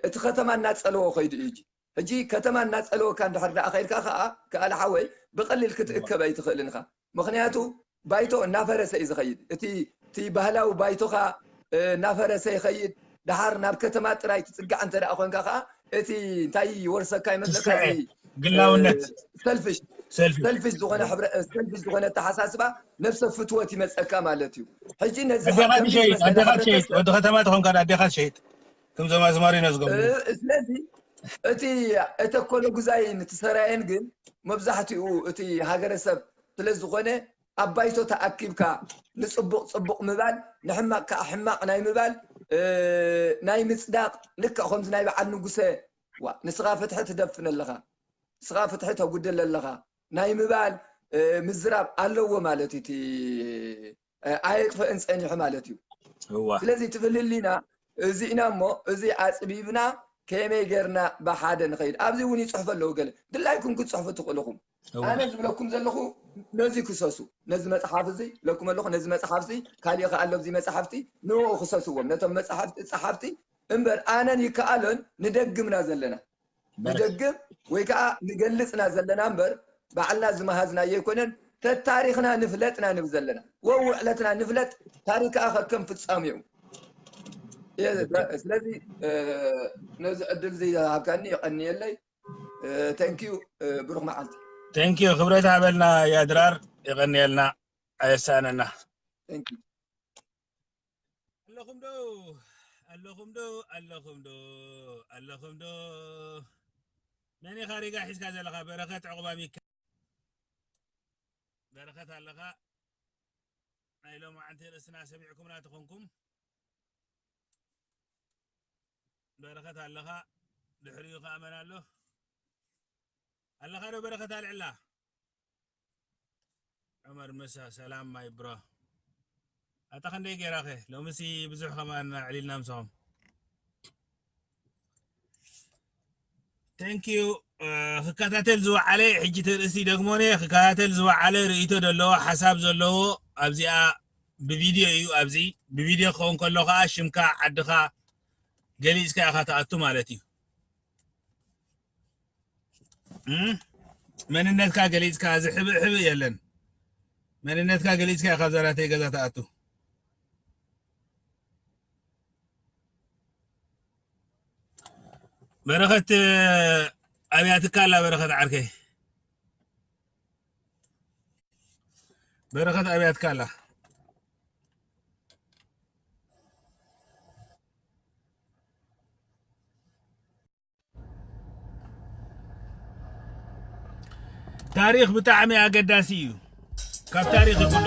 እቲ ከተማ እናፀለዎ ከይዱ እዩ። ሕጂ ከተማ እናፀለወካ እንድሕር ደኣ ከይድካ ከዓ ከኣለ ሓወይ ብቐሊል ክትእከብ ኣይትኽእልን ኢኻ። ምኽንያቱ ባይቶ እናፈረሰ እዩ ዝኸይድ። እቲ እቲ ባህላዊ ባይቶኻ እናፈረሰ ይኸይድ። ድሓር ናብ ከተማ ጥራይ ትፅጋዕ እንተ ደኣ ኮንካ ከዓ እቲ እንታይ ይወርሰካ ይመስለካ? ግላውነት፣ ሰልፊሽ ሰልፊሽ ዝኾነ ሰልፊሽ ዝኾነ ኣተሓሳስባ ነብሰ ፍትወት ይመፀካ ማለት እዩ። ሕጂ ነዚ ኣዴኻ ትሸይጥ ኣዴኻ ትሸይጥ ወዲ ከተማ ተኾንካ ኣዴኻ ትሸይጥ። ከምዞም ኣዝማሪኖ ዝገብሩ። ስለዚ እቲ እተኮለ ጉዛይን እቲ ሰራየን ግን መብዛሕትኡ እቲ ሃገረሰብ ስለ ዝኾነ ኣብ ባይቶ ተኣኪብካ ንፅቡቕ ፅቡቕ ምባል ንሕማቕ ከዓ ሕማቕ ናይ ምባል ናይ ምፅዳቕ ልክዕ ከምዚ ናይ በዓል ንጉሰ ዋ ንስኻ ፍትሒ ትደፍን ኣለኻ ንስኻ ፍትሒ ተጉድል ኣለኻ ናይ ምባል ምዝራብ ኣለዎ ማለት እዩ። ኣየጥፍእን ጸኒሑ ማለት እዩ። ስለዚ እቲ ፍልልይና እዚ ኢና እሞ እዚ ኣጽቢብና ከመይ ጌርና ብሓደ ንኸይድ ኣብዚ እውን ይጽሕፉ ኣለዉ ገለ ድላይኩም ክትጽሕፉ ትኽእልኹም። ኣነ ዝብለኩም ዘለኹ ነዚ ክሰሱ ነዚ መጽሓፍ እዚ ለኩም ኣለኹ ነዚ መጽሓፍ እዚ ካሊእ ከ ኣሎ ኣብዚ መጽሓፍቲ ንኡ ክሰስዎም ነቶም መጽሓፍቲ ጸሓፍቲ እምበር ኣነን ይከኣሎን ንደግምና ዘለና ንደግም ወይ ከዓ ንገልፅና ዘለና እምበር ባዕልና ዝመሃዝናዮ ኣይኮነን። ተታሪኽና ንፍለጥና ንብል ዘለና ወው ዕለትና ንፍለጥ ታሪክ ከዓ ከከም ፍፃሚኡ ስለዚ ነዚ ዕድል እዚ ሃብካኒ የቀንየለይ። ተንኪዩ ብሩክ መዓልቲ። ተንኪዩ ክብረት ሃበልና ያድራር የቀንየልና ኣየሳነና። ኣለኹም ዶ ኣለኹም ዶ ኣለኹም ዶ ኣለኹም ዶ መን ኢኻ ሪጋ ሒዝካ ዘለኻ በረኸት ዕቑባ ሚካ በረኸት ኣለኻ ናይ ሎማዓንቲ ርእስና ሰሚዕኩምና ተኾንኩም በረኸት ኣለኻ ድሕሪኡ ከዓ መን ኣሎ ኣለኻ ዶ በረኸት ኣልዕላ ዑመር መሳ ሰላም ማይ ብሮ ኣታ ክንደይ ገይራኸ ሎምሲ ብዙሕ ከማን ኣዕሊልና ምሳኹም thank you ክከታተል ዝወዓለ ሕጂ ተርእሲ ደግሞነ ክከታተል ዝወዓለ ርእይቶ ዘለዎ ሓሳብ ዘለዎ ኣብዚኣ ብቪድዮ እዩ ኣብዚ ብቪድዮ ክኸውን ከሎ ከዓ ሽምካ ዓድኻ ገሊፅካ ኢኻ ትኣቱ ማለት እዩ መንነትካ ገሊፅካ ዝሕብእ ሕብእ የለን መንነትካ ገሊፅካ ኢኻ ዘራተይ ገዛ ትኣቱ በረኸት ኣብያትካ ኣላ በረኸት ዓርከይ በረኸት ኣብያትካ ኣላ ታሪኽ ብጣዕሚ ኣገዳሲ እዩ ካብ ታሪኽ ይኩሉ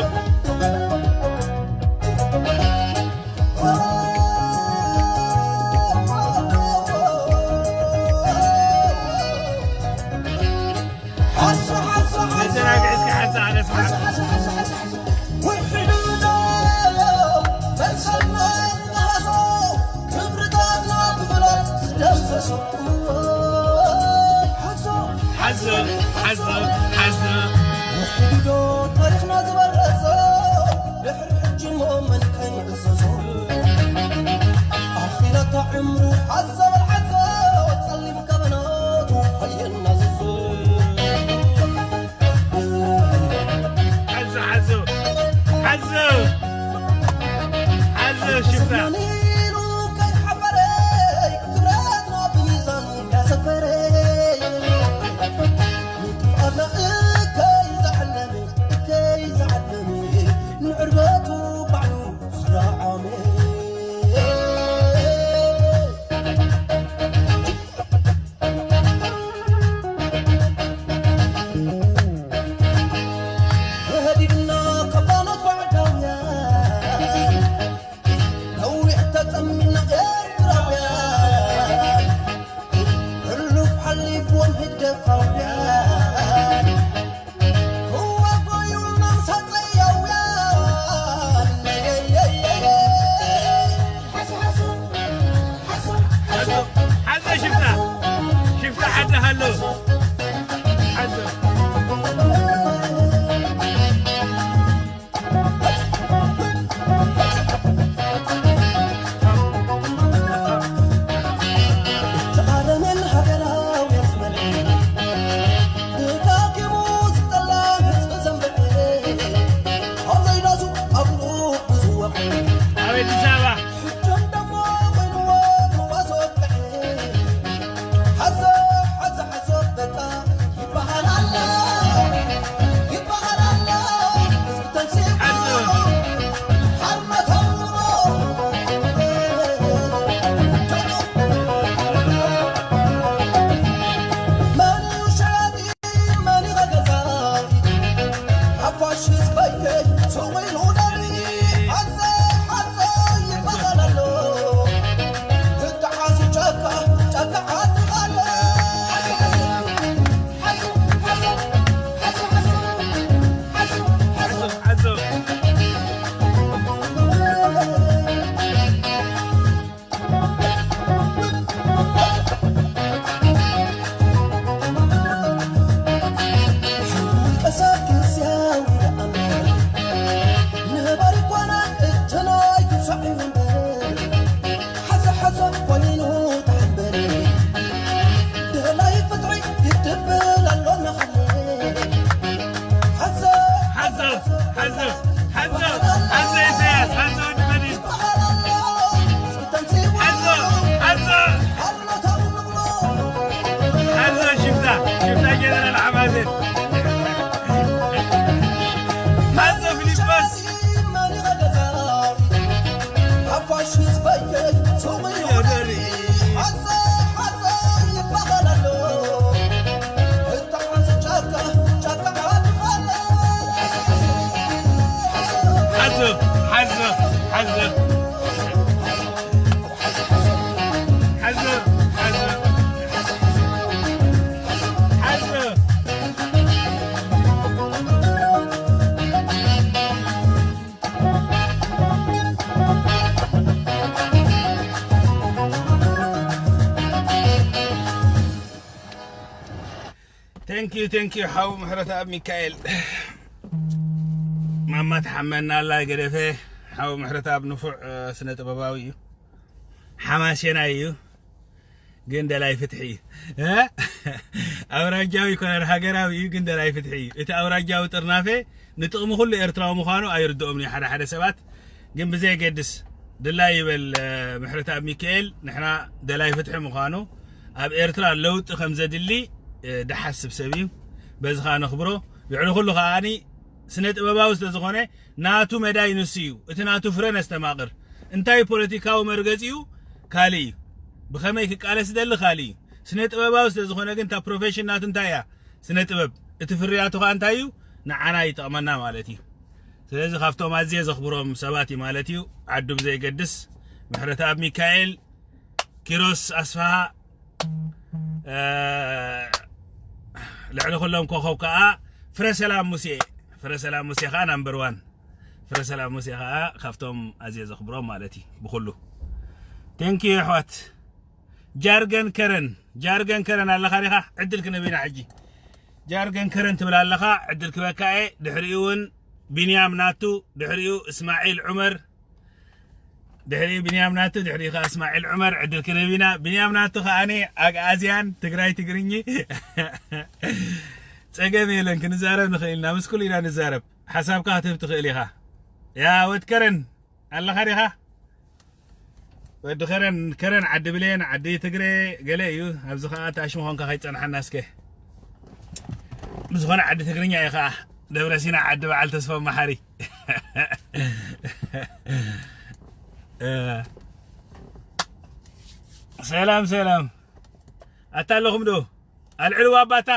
ንዕርበቱ ባዕሉ ዝረዓመ። ተሃዲግና ካብ ባኖት ባዕዳውያን፣ ነዊሕ ተጸሚና ኤርትራውያን፣ ህሉፍ ሓሊፍዎም ህግደፋውያን፣ ክዋጎዩልና ምሳጸያውያን። ሓዞ፣ ሓዞ፣ ሓዞ ሽፍታ፣ ሽፍታ ሓዚ ሃሎ። ሓዞ። ተቓረመን ሃገራውያን ዝመርሕ፣ ደጋጊሙ ዝጠላ ህዝቢ ዘንበዐ፣ ኣብ ዘይዳሱ ኣብ ልቡ ዝወቕዕ። ኣብ ኣዲስ ኣበባ ሕጆም ደሞ ኮይንዎ ተዋስኦ ወቅዕ። ሓዞ፣ ሓዞ፣ ሓዞ በቃ ይበሃል ኣሎ፣ ይበሃል ኣሎ። ህዝቢ ተንሲኡ ሓርነት ኣውርዎ። መን እዩ ሸያጢ፣ መን እዩ ገዛኢ? ሓፋሽ ህዝበይ ሱቕ ኢሉ ደሪ። ሓዘ፣ ሓዘ ይበሃል ኣሎ። ሓዘ ሓዘ ኮይኑ ተሓንበረ። ደላይ ፍትሒ ይድብል ኣሎ እናኸለ። ሓዘ ሓዞ፣ ሓዞ፣ ሓዞ፣ ሓዞ ኢሳያስ፣ ሓዞ ወዲ መድህን። ይበሃል ኣሎ፣ ህዝቢ ተንሲኡ። ሓዞ፣ ሓዞ። ሓርነታዊ ንብሎ። ሓዞ ሽፍታ፣ ሽፍታ ጀነራል ሓማሴን። ሓዞ ፊሊጶስ። ሓዞ፣ ሓዞ፣ ሓዞ። ሓዞ፣ ሓዞ፣ ሓዞ። Thank you, thank you ሓው ምሕረተኣብ ሚካኤል። ማማ ትሓመና ኣላ ገደፈ። ሓው ምሕረተኣብ ንፉዕ፣ እ፣ ስነ ጥበባዊ እዩ። ሓማሴናይ እዩ። ግን ደላይ ፍትሒ እዩ። እ? ኣውራጃዊ ይኮነን ሃገራዊ እዩ፣ ግን ደላይ ፍትሒ እዩ። እቲ ኣውራጃዊ ጥርናፈ ንጥቕሚ ኩሉ ኤርትራዊ ምዃኑ ኣይርድኦምን እዩ ሓደ ሓደ ሰባት። ግን ብዘየገድስ ድላይ ይበል፣ እ፣ ምሕረተኣብ ሚካኤል ንሕና ደላይ ፍትሒ ምዃኑ፣ ኣብ ኤርትራ ለውጢ ከም ዘድሊ፣ እ፣ ድሓስብ ሰብ እዩ። በዚ ኸኣ ነኽብሮ። ልዕሊ ኩሉ ኸኣኒ ስነ ጥበባዊ ስለ ዝኾነ ናቱ መዳይ ንሱ እዩ። እቲ ናቱ ፍረ ነስተማቕር። እንታይ ፖለቲካዊ መርገጺኡ ካልእ እዩ። ብኸመይ ክቃለስ ዝደሊ ካልእ እዩ። ስነ ጥበባዊ ስለ ዝኾነ ግን እታ ፕሮፌሽን ናቱ እንታይ እያ? ስነ ጥበብ። እቲ ፍርያቱ ኸኣ እንታይ እዩ? ንዓና ይጠቕመና ማለት እዩ። ስለዚ ካብቶም ኣዝየ ዘኽብሮም ሰባት እዩ ማለት እዩ። ዓዱ ብዘይገድስ ምሕረተኣብ ሚካኤል፣ ኪሮስ ኣስፍሃ፣ እ፣ ልዕሊ ኩሎም ኮኸብ ከኣ ፍረ ሰላም ሙሴ፣ ፍረ ሰላም ሙሴ ከኣ ናምበር ዋን፣ ፍረ ሰላም ሙሴ ከኣ ካብቶም ኣዝየ ዘኽብሮም ማለት እዩ ብኹሉ። Thank you ኣሕዋት። ጃርገን ከረን፣ ጃርገን ከረን ኣለኻ ዲኻ? ዕድል ክንህብ ኢና ሕጂ። ጃርገን ከረን ትብል ኣለኻ፣ ዕድል ክበካ እየ። ድሕሪኡ እውን ቢንያም ናቱ፣ ድሕሪኡ እስማዒል ዑመር፣ ድሕሪኡ ቢንያም ናቱ፣ ድሕሪኡ ከኣ እስማዒል ዑመር ዕድል ክንህብ ኢና። ቢንያም ናቱ ከኣኒ ኣግኣዝያን ትግራይ ትግርኚ ጸገም የለን፣ ክንዛረብ ንኽእል ኢና። ምስ ኩሉ ኢና ንዛረብ። ሓሳብካ ክትህብ ትኽእል ኢኻ። ያ ወድ ከረን ኣለኻ ዲኻ? ወዲ ከረን፣ ከረን ዓዲ ብሌን፣ ዓዲ ትግሬ ገለ እዩ። ኣብዚ ከኣ ታሽሙ ኾንካ ከይጸንሓና እስከ። ብዝኾነ ዓዲ ትግርኛ እዩ ከኣ። ደብረ ሲና ዓዲ በዓል ተስፋ መሓሪ። ሰላም ሰላም፣ ኣታ ኣለኹም ዶ? ኣልዕልዋ ኣባታ።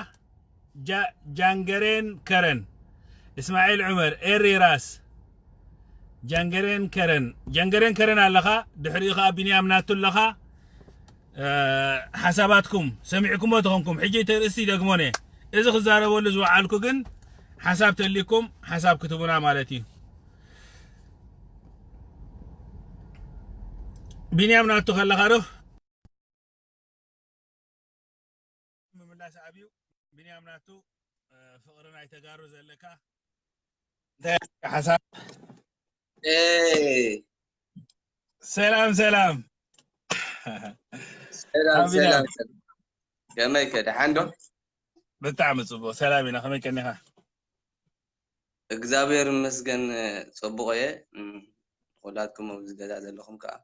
ጃንገሬን ከረን፣ እስማኤል ዑመር፣ ኤሪ ራስ፣ ጃንገሬን ከረን። ጃንገሬን ከረን ኣለኻ፣ ድሕሪኡ ኸዓ ቢንያም ናቱ ኣለኻ። ሓሳባትኩም ሰሚዕኩሞ ተኾንኩም፣ ሕጂ ተርእስቲ ደግሞነ፣ እዚ ክዛረበሉ ዝወዓልኩ ግን ሓሳብ ተሊኩም ሓሳብ ክትቡና ማለት እዩ። ቢንያም ናቱ ከለኻ ዶ? ምምላስ ኣብዩ። ቢንያም ናቱ፣ ፍቕሪ ናይ ተጋሩ ዘለካ እንታይ ሓሳብ? ሰላም ሰላም። ሰላም ሰላም። ከመይ ከ ደሓን ዶ? ብጣዕሚ ጽቡቕ፣ ሰላም ኢና። ከመይ ቀኒኻ? እግዚኣብሔር ይመስገን ጽቡቕ እየ። ኩላትኩም ኣብዚ ገዛ ዘለኹም ከዓ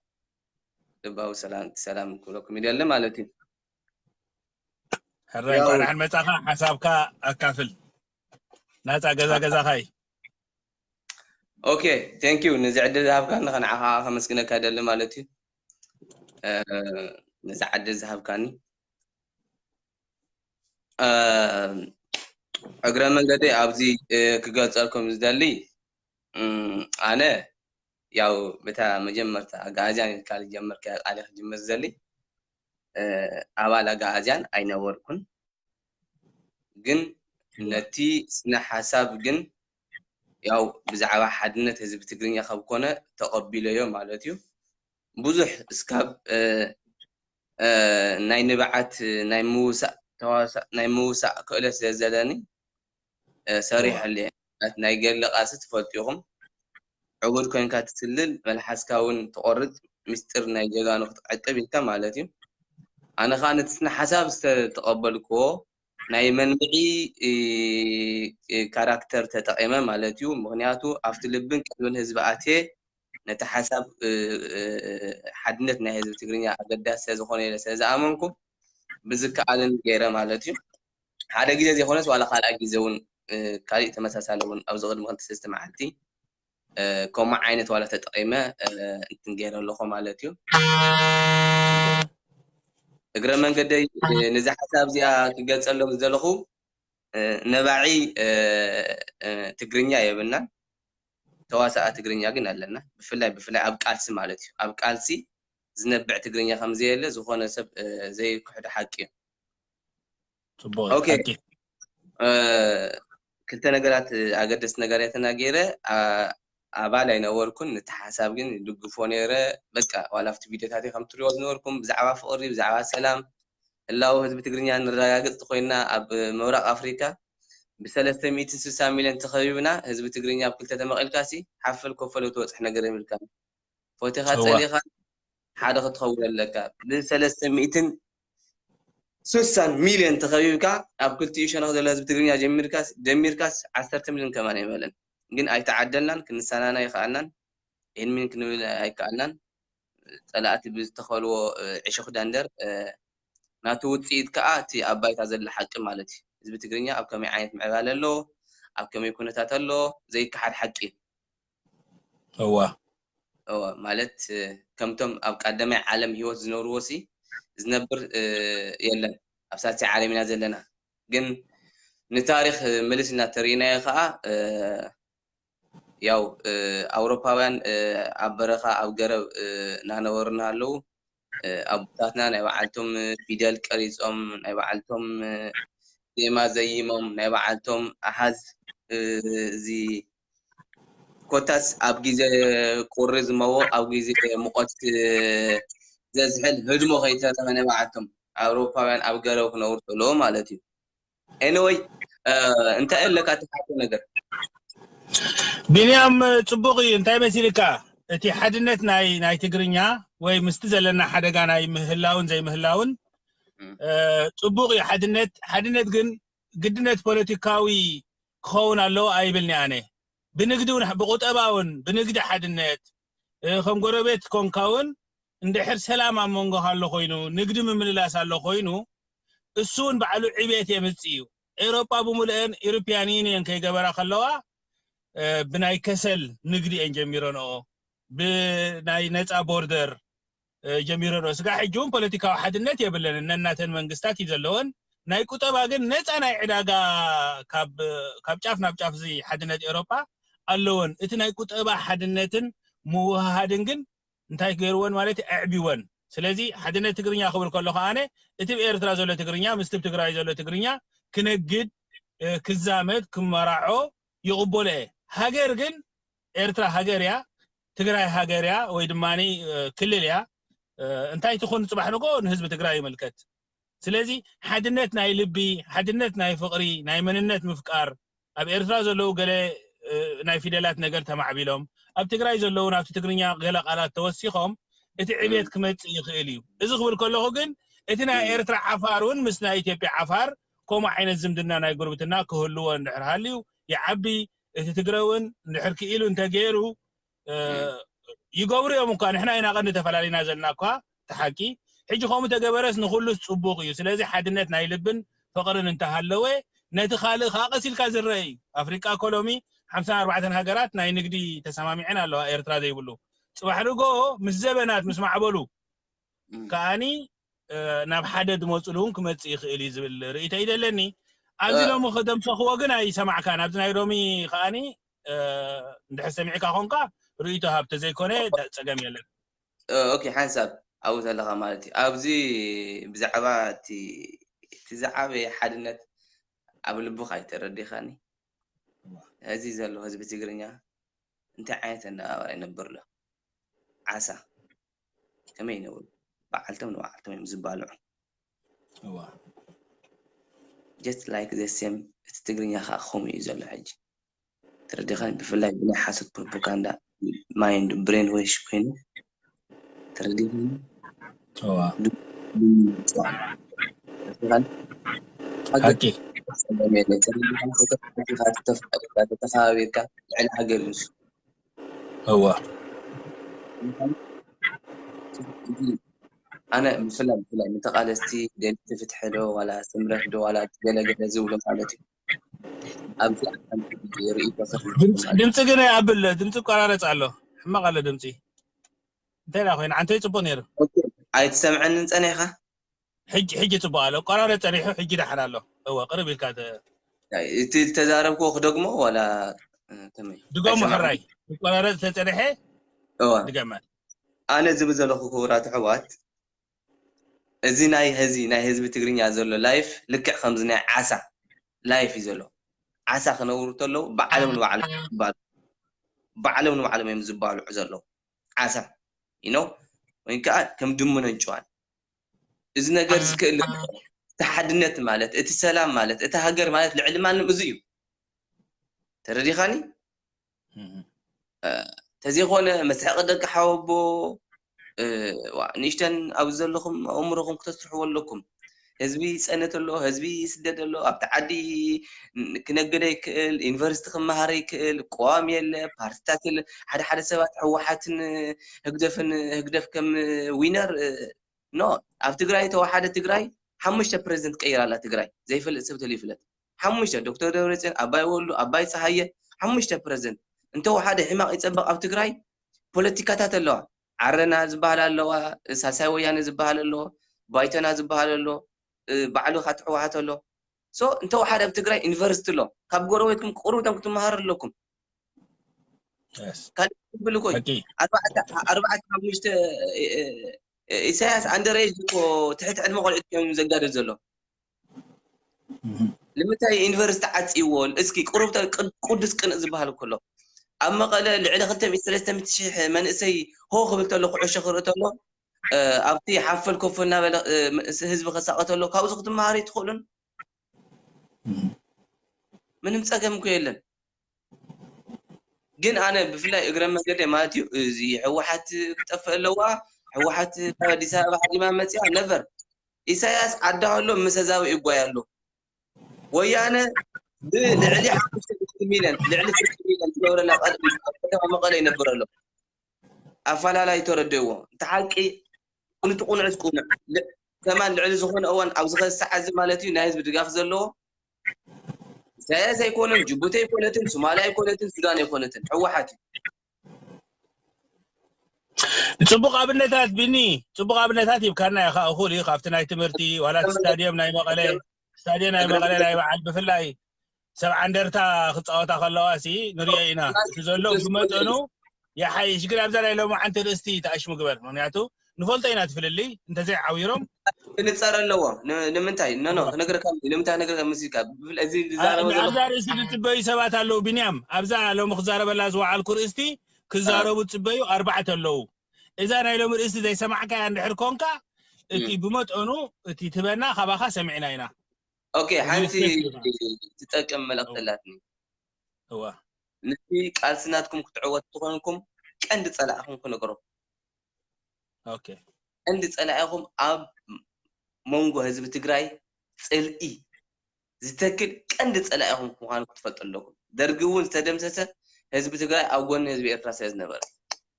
ልባዊ ሰላም ሰላም ክብለኩም ይደሊ ማለት እዩ። ሕራይ፣ እንኳዕ ደሓን መጻኻ። ሓሳብካ ኣካፍል። ናጻ ገዛ ገዛኻ እዩ። ኦኬ፣ ቴንክ ዩ። ነዚ ዕድል ዝሃብካኒ ንዓኻ ከመስግነካ ይደሊ ማለት እዩ። ነዚ ዕድል ዝሃብካኒ። እግረ መንገደይ ኣብዚ ክገልጸልኩም ዝደሊ፣ ኣነ ያው በታ መጀመርታ ኣጋኣዝያን ኢልካ ዝጀመርካያ ቃል ክጅምር ዝደሊ፣ ኣባል ኣጋኣዝያን ኣይነበርኩን፣ ግን ነቲ ስነ ሓሳብ ግን ያው ብዛዕባ ሓድነት ህዝቢ ትግርኛ ካብ ኮነ ተቐቢለዮ ማለት እዩ። ብዙሕ እስካብ ናይ ንብዓት ናይ ምውሳእ ተዋሳእ ናይ ምውሳእ ክእለት ስለ ዘለኒ ሰሪሐሉ እየ። ናይ ገድሊ ቃልሲ ትፈልጡ ኢኹም። ዕቡድ ኮይንካ ትስልል፣ መልሓስካ እውን ትቆርጽ፣ ምስጢር ናይ ጀጋኑ ክትዕቅብ ኢልካ ማለት እዩ። ኣነ ኸዓ ነቲ ስነ ሓሳብ ዝተቐበልክዎ ናይ መንብዒ ካራክተር ተጠቒመ ማለት እዩ። ምኽንያቱ ኣብቲ ልብን ቀልብን ህዝቢ ኣትየ ነቲ ሓሳብ ሓድነት ናይ ህዝቢ ትግርኛ ኣገዳሲ ስለዝኾነ ኢለ ስለዝኣመንኩ ብዝከኣልን ገይረ ማለት እዩ። ሓደ ግዜ ዘይኮነስ ዋላ ካልኣይ ግዜ እውን ካሊእ ተመሳሳሊ እውን ኣብዚ ቅድሚ ክልተ ሰለስተ መዓልቲ ከምኡ ዓይነት ዋላ ተጠቒመ እንትን ገይረ ኣለኹ ማለት እዩ። እግረ መንገደይ ነዚ ሓሳብ እዚኣ ክገልጸሎም ዝደለኹ ነባዒ ትግርኛ የብልናን፣ ተዋሳኣ ትግርኛ ግን ኣለና። ብፍላይ ብፍላይ ኣብ ቃልሲ ማለት እዩ። ኣብ ቃልሲ ዝነብዕ ትግርኛ ከም ዘየለ ዝኾነ ሰብ ዘይክሕዶ ሓቂ እዩ። ጽቡቕ ኦኬ። ሓቂ። ክልተ ነገራት ኣገደስቲ ነገር እየ ተናጊረ። ኣባል ኣይነበርኩን፣ ነቲ ሓሳብ ግን ይድግፎ ነይረ። በቃ ዋላ ኣብቲ ቪድዮታተይ ከም ትሪኦ ዝነበርኩም ብዛዕባ ፍቕሪ፣ ብዛዕባ ሰላም፣ ህላወ ህዝቢ ትግርኛ ንረጋግጽ ተኾይንና ኣብ ምብራቕ ኣፍሪካ ብሰለስተ ሚእትን ስሳን ሚልዮን ተኸቢብና ህዝቢ ትግርኛ ኣብ ክልተ ተመቒልካሲ ሓፍ ኢልካ ፈለግ ትበጽሕ ነገር የብልካን። ፈቲኻ እዋ። ጸሊኻ ሓደ ክትኸውን ኣለካ። ብሰለስተ ሚእትን ስሳን ሚልዮን ተኸቢብካ ኣብ ክልቲኡ ሸነኽ ዘሎ ህዝቢ ትግርኛ ጀሚርካስ ጀሚርካስ ዓሰርተ ሚልዮን ከማን ኣይመለን። ግን ኣይተዓደልናን ክንሰናና ኣይከኣልናን። ኤንሚን ክንብል ኣይከኣልናን። ጸላእቲ ብዝተኸልዎ ዕሾኽ ዳንደር ናቱ ውጽኢት ከኣ እቲ ኣብ ባይታ ዘሎ ሓቂ ማለት እዩ። ህዝቢ ትግርኛ ኣብ ከመይ ዓይነት ምዕባለ ኣሎ፣ ኣብ ከመይ ኩነታት ኣሎ ዘይከሓድ ሓቂ እዩ። እዋ እወ ማለት ከምቶም ኣብ ቀዳማይ ዓለም ህይወት ዝነብርዎ ሲ ዝነብር የለን። ኣብ ሳልሳይ ዓለም ኢና ዘለና። ግን ንታሪኽ ምልስ እናተርኢናዮ ከዓ ያው ኣውሮፓውያን ኣብ በረኻ ኣብ ገረብ እናነበሩ እናሃለዉ ኣቦታትና ናይ ባዓልቶም ፊደል ቀሪጾም ናይ ባዓልቶም ዜማ ዘይሞም ናይ ባዓልቶም ኣሃዝ እዚ ኮታስ ኣብ ግዜ ቁሪ ዝመዎ ኣብ ግዜ ሙቐት ዘዝሕል ህድሞ ከይተረፈ ናይ ባዓልቶም ኣውሮፓውያን ኣብ ገረብ ክነብሩ ከለዉ ማለት እዩ። ኤኒወይ እንታይ ኣለካ እቲ ሓደ ነገር ቢንያም ጽቡቕ እዩ። እንታይ መሲልካ እቲ ሓድነት ናይ ናይ ትግርኛ ወይ ምስቲ ዘለና ሓደጋ ናይ ምህላውን ዘይምህላውን ጽቡቕ እዩ። ሓድነት ሓድነት ግን ግድነት ፖለቲካዊ ክኸውን ኣለዎ ኣይብልኒ ኣነ። ብንግዲ እውን ብቁጠባ እውን ብንግዲ ሓድነት ከም ጎረቤት ኮንካ እውን እንድሕር ሰላም ኣብ መንጎኻ ኣሎ ኮይኑ ንግዲ ምምልላስ ኣሎ ኮይኑ እሱ እውን ባዕሉ ዕቤት የምጽእ እዩ። ኤውሮጳ ብምልአን ኢሮፒያን ዩኒየን ከይገበራ ከለዋ ብናይ ከሰል ንግዲ እየን ጀሚረንኦ፣ ብናይ ነፃ ቦርደር ጀሚረንኦ። ስጋ ሕጂ እውን ፖለቲካዊ ሓድነት የብለን፣ ነናተን መንግስታት እዩ ዘለወን። ናይ ቁጠባ ግን ነፃ ናይ ዕዳጋ ካብ ጫፍ ናብ ጫፍ እዚ ሓድነት ኤውሮጳ ኣለወን። እቲ ናይ ቁጠባ ሓድነትን ምውሃሃድን ግን እንታይ ገይርወን ማለት ኣዕቢወን። ስለዚ ሓድነት ትግርኛ ክብል ከሎ ከኣነ እቲ ብኤርትራ ዘሎ ትግርኛ ምስቲ ትግራይ ዘሎ ትግርኛ ክነግድ፣ ክዛመድ፣ ክመራዖ ይቕበሎ እየ። ሃገር ግን ኤርትራ ሃገር እያ፣ ትግራይ ሃገር እያ ወይ ድማ ክልል እያ። እንታይ ትኹን ፅባሕ ንጎ ንህዝቢ ትግራይ ይምልከት። ስለዚ ሓድነት ናይ ልቢ፣ ሓድነት ናይ ፍቕሪ፣ ናይ መንነት ምፍቃር፣ ኣብ ኤርትራ ዘለዉ ገለ ናይ ፊደላት ነገር ተማዕቢሎም፣ ኣብ ትግራይ ዘለዉ ናብቲ ትግርኛ ገለ ቃላት ተወሲኾም እቲ ዕቤት ክመጽእ ይኽእል እዩ። እዚ ክብል ከለኹ ግን እቲ ናይ ኤርትራ ዓፋር እውን ምስ ናይ ኢትዮጵያ ዓፋር ከምኡ ዓይነት ዝምድና ናይ ጉርብትና ክህልዎ እንድሕር ሃልዩ ይዓቢ። እቲ ትግረ እውን እንድሕር ክኢሉ እንተገይሩ ይገብሩ እዮም እኳ። ንሕና ኢና ቀንዲ ተፈላሊና ዘለና እኳ ተሓቂ። ሕጂ ከምኡ ተገበረስ ንኩሉስ ጽቡቕ እዩ። ስለዚ ሓድነት ናይ ልብን ፍቕርን እንተሃለወ ነቲ ካልእ ከዓ ቀስ ኢልካ ዝረአ እዩ። ኣፍሪቃ ኮሎሚ ሓምሳን ኣርባዕተን ሃገራት ናይ ንግዲ ተሰማሚዐን ኣለዋ፣ ኤርትራ ዘይብሉ። ጽባሕ ንጎ ምስ ዘበናት ምስ ማዕበሉ ከኣኒ ናብ ሓደ ዝመፅሉ እውን ክመፅእ ይኽእል እዩ ዝብል ርእይቶ እዩ ዘለኒ። ኣብዚ ሎሚ ክደምሰኽዎ ግን ኣይሰማዕካን። ኣብዚ ናይ ሎሚ ከኣኒ እንድሕር ሰሚዕካ ኮንካ ርእይቶ ሃብ፣ ተዘይኮነ ጸገም የለን። ኦኬ፣ ሓንሳብ ኣብኡ ዘለኻ ማለት እዩ። ኣብዚ ብዛዕባ እቲ ዝዓበየ ሓድነት ኣብ ልብኻ ኣይተረዲኻኒ። እዚ ዘሎ ህዝቢ ትግርኛ እንታይ ዓይነት ኣነባብራ ይነብር ኣሎ? ዓሳ ከመይ ይነብሩ? በዓልቶም ንበዓልቶም እዮም ዝባልዑ። እዋ just like the same እቲ ትግርኛ ከዓ ከምኡ እዩ ዘሎ ሕጂ። ተረዲኻኒ? ብፍላይ ብናይ ሓሶት ፕሮፓጋንዳ mind brain wash ኮይኑ ተረዲኻኒ? እዋ ተረዲኻኒ? ሓቂ ተተፋቢርካ ልዕሊ ሃገር ንሱ እዋ ኣነ ብፍላይ ብፍላይ ንተቃለስቲ ደልቲ ፍትሒ ዶ ዋላ ስምረት ዶ ዋላ ገለገለ ዝብሉ ማለት እዩ። ኣብዚ ርእይቶ ድምፂ ግን ይኣብል፣ ድምፂ ይቆራረፅ ኣሎ፣ ሕማቕ ኣሎ ድምፂ። እንታይ ዳ ኮይኑ ዓንተይ ፅቡቅ ነይሩ። ኣይትሰምዐንን ጸኒሕካ? ሕጂ ሕጂ ጽቡቅ ኣሎ፣ ቆራረጥ ጸኒሑ፣ ሕጂ ደሓን ኣሎ። እወ ቅርብ ኢልካ ተ- እቲ ዝተዛረብክዎ ክደግሞ ዋላ ከመይ? ድገሙ ሕራይ። ቆራረጥ ተጸኒሐ እወ ድገመ። ኣነ ዝብል ዘለኹ ክቡራት ኣሕዋት፣ እዚ ናይ ህዚ ናይ ህዝቢ ትግርኛ ዘሎ ላይፍ ልክዕ ከምዚ ናይ ዓሳ ላይፍ እዩ ዘሎ። ዓሳ ክነብሩ ተለዉ ባዕሎም ንባዕሎም ይባሉ፣ ባዕሎም ንባዕሎም እዮም ዝባልዑ ዘለዉ። ዓሳ you know ወይ ከዓ ከም ድሙን ኣንጭዋን። እዚ ነገር ዝክእል እቲ ሓድነት ማለት እቲ ሰላም ማለት እቲ ሃገር ማለት ልዕሊ ማንም እዚ እዩ። ተረዲኻኒ? ተዘይኮነ መስሐቂ ደቂ ሓወቦ ንእሽተን ኣብዚ ዘለኹም ኣእምሮኹም ክተስርሕዎ ኣለኩም። ህዝቢ ይፀነት ኣሎ፣ ህዝቢ ይስደድ ኣሎ፣ ኣብቲ ዓዲ ክነግደ ይክእል፣ ዩኒቨርሲቲ ክመሃረ ይክእል፣ ቅዋም የለ፣ ፓርቲታት የለ። ሓደ ሓደ ሰባት ህወሓትን ህግደፍን ህግደፍ ከም ዊነር ኖ ኣብ ትግራይ ተወሓደ ትግራይ ሓሙሽተ ፕሬዚደንት ቀይራ ኣላ ትግራይ ዘይፈልጥ ሰብ ተሉ ይፍለጥ ሓሙሽተ ዶክተር ደብረፅዮን ኣባይ ወሉ ኣባይ ፀሃየ ሓሙሽተ ፕሬዚደንት እንተወሓደ ሕማቕ ይፀበቕ ኣብ ትግራይ ፖለቲካታት ኣለዋ ዓረና ዝበሃል ኣለዋ ሳሳይ ወያነ ዝበሃል ኣሎ ባይቶና ዝበሃል ኣሎ ባዕሉ ካትሕወሓት ኣሎ ሶ እንተወሓደ ኣብ ትግራይ ዩኒቨርሲቲ ኣሎ ካብ ጎረቤትኩም ቅሩብቶም ክትመሃሩ ኣለኩም ካልእ ትብል እኮ እዩ ኣርባዕተ ሓሙሽተ ኢሳያስ ኣንደረጅ እኮ ትሕቲ ዕድመ ቆልዑት እዮም ዘጋድል ዘሎ ንምንታይ ዩኒቨርሲቲ ዓፅይዎ እስኪ ቅሩብ ቅዱስ ቅንእ ዝበሃል እኮ ኣሎ ኣብ መቐለ ልዕሊ ክልተ ሚእቲ ሰለስተ ሚእቲ ሽሕ መንእሰይ ሆ ክብል ተሎ ኩዕሾ ክርኢ ተሎ ኣብቲ ሓፈል ኮፎ እናበለ ህዝቢ ከሳቐ ተሎ ካብዚ ክትመሃሩ ይትኽእሉን ምንም ፀገም እኮ የለን ግን ኣነ ብፍላይ እግረ መንገደ ማለት እዩ እዚ ህወሓት ክጠፍእ ኣለዋ ህወሓት ካብ ኣዲስ ኣበባ ሃዲማ መፅያ ነቨር ኢሳያስ ዓዲ ኣሎ ምስ ህዛቢ ይጓይ ኣሎ ወያነ ብልዕሊ ሓሙሽተ ሚእቲ ሚልዮን ልዕሊ ፍርቂ ሚልዮን ዝገብረላ ቀልቢ ኣብ ከተማ መቐለ ይነብር ኣሎ ኣፈላላይ ተረድእዎ እቲ ሓቂ ቁንጡ ቁኑዕ ዝቁኑዕ ከማን ልዕሊ ዝኾነ እዋን ኣብ ዝኸዚ ሰዓት እዚ ማለት እዩ ናይ ህዝቢ ድጋፍ ዘለዎ ኢሳያስ ኣይኮነን፣ ጅቡቲ ኣይኮነትን፣ ሶማልያ ኣይኮነትን፣ ሱዳን ኣይኮነትን፣ ህወሓት እዩ። ጽቡቕ ኣብነታት ቢኒ፣ ጽቡቕ ኣብነታት ሂብካና ኢኻ። እኹል እዩ። ካብቲ ናይ ትምህርቲ ዋላ እቲ ስታድዮም ናይ መቐለ፣ ስታድዮም ናይ መቐለ ናይ በዓል ብፍላይ ሰብ ዓንደርታ ክጻወታ ከለዋ ሲ ንሪኦ ኢና። እቲ ዘሎ ብመጠኑ ይሓይሽ፣ ግን ኣብዛ ናይ ሎማዓንቲ ርእስቲ ተኣሽሙ ግበር። ምክንያቱ ንፈልጦ ኢና እቲ ፍልልይ እንተዘይዓዊሮም ክንጸር ኣለዎ። ን- ንምንታይ ኖ ኖ ክነግረካ፣ ንምንታይ ክነግረካ መሲልካ፣ ብፍላይ እዚ ዝዛረቦ ኣ- ዘለኹ ኣብዛ ርእስቲ ዝጽበዩ ሰባት ኣለዉ። ቢንያም፣ ኣብዛ ሎሚ ክዛረበላ ዝወዓልኩ ርእስቲ ክዛረቡ ዝጽበዩ ኣርባዕተ ኣለዉ። እዛ ናይ ሎሚ ርእስቲ ዘይሰማዕካያ እንድሕር ኮንካ፣ እቲ ብመጠኑ እቲ ትበና ካባኻ ሰሚዕና ኢና። ኦኬ፣ ሓንቲ ትጠቅም መልእኽቲ ኣላትኒ። እዋ ነቲ ቃልሲ ናትኩም ክትዕወቱ ትኾንኩም ቀንዲ ጸላእኹም ክነግሮ። ኦኬ ቀንዲ ጸላኢኹም ኣብ መንጎ ህዝቢ ትግራይ ጽልኢ ዝተክል ቀንዲ ጸላኢኹም ምዃኑ ክትፈልጡ ኣለኩም። ደርጊ እውን ዝተደምሰሰ ህዝቢ ትግራይ ኣብ ጎኒ ህዝቢ ኤርትራ ስለ ዝነበረ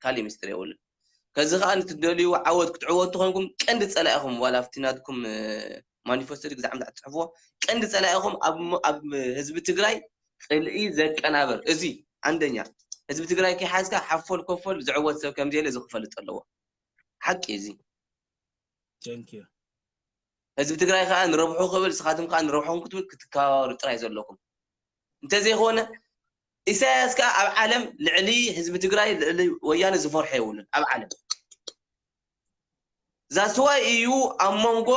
ካሊእ ሚስጥር የብሉን። ከዚ ከዓ ንትደልይዎ ዓወት ክትዕወቱ ኮይንኩም ቀንዲ ጸላኢኹም ዋላ ኣብቲ ናትኩም ማኒፌስቶ ግዛዕ ምዛዕ ትፅሕፍዎ ቀንዲ ጸላኢኹም ኣብ ም- ኣብ ህዝቢ ትግራይ ጽልኢ ዘቀናብር እዚ አንደኛ ህዝቢ ትግራይ ከይሓዝካ ሓፎል ኮፎል ዝዕወት ሰብ ከምዘየለ እዚ ክፈልጥ ኣለዎ። ሓቂ እዚ thank you ህዝቢ ትግራይ ከዓ ንረብሑ ክብል ንስኻትኩም ከዓ ንረብሖም ክትብል ክትከባበሩ ጥራይ ዘለኩም እንተዘይኮነ ኢሳያስ ከዓ ኣብ ዓለም ልዕሊ ህዝቢ ትግራይ ልዕሊ ወያነ ዝፈርሖ የብሉን ኣብ ዓለም ዛስዋይ እዩ ኣብ መንጎ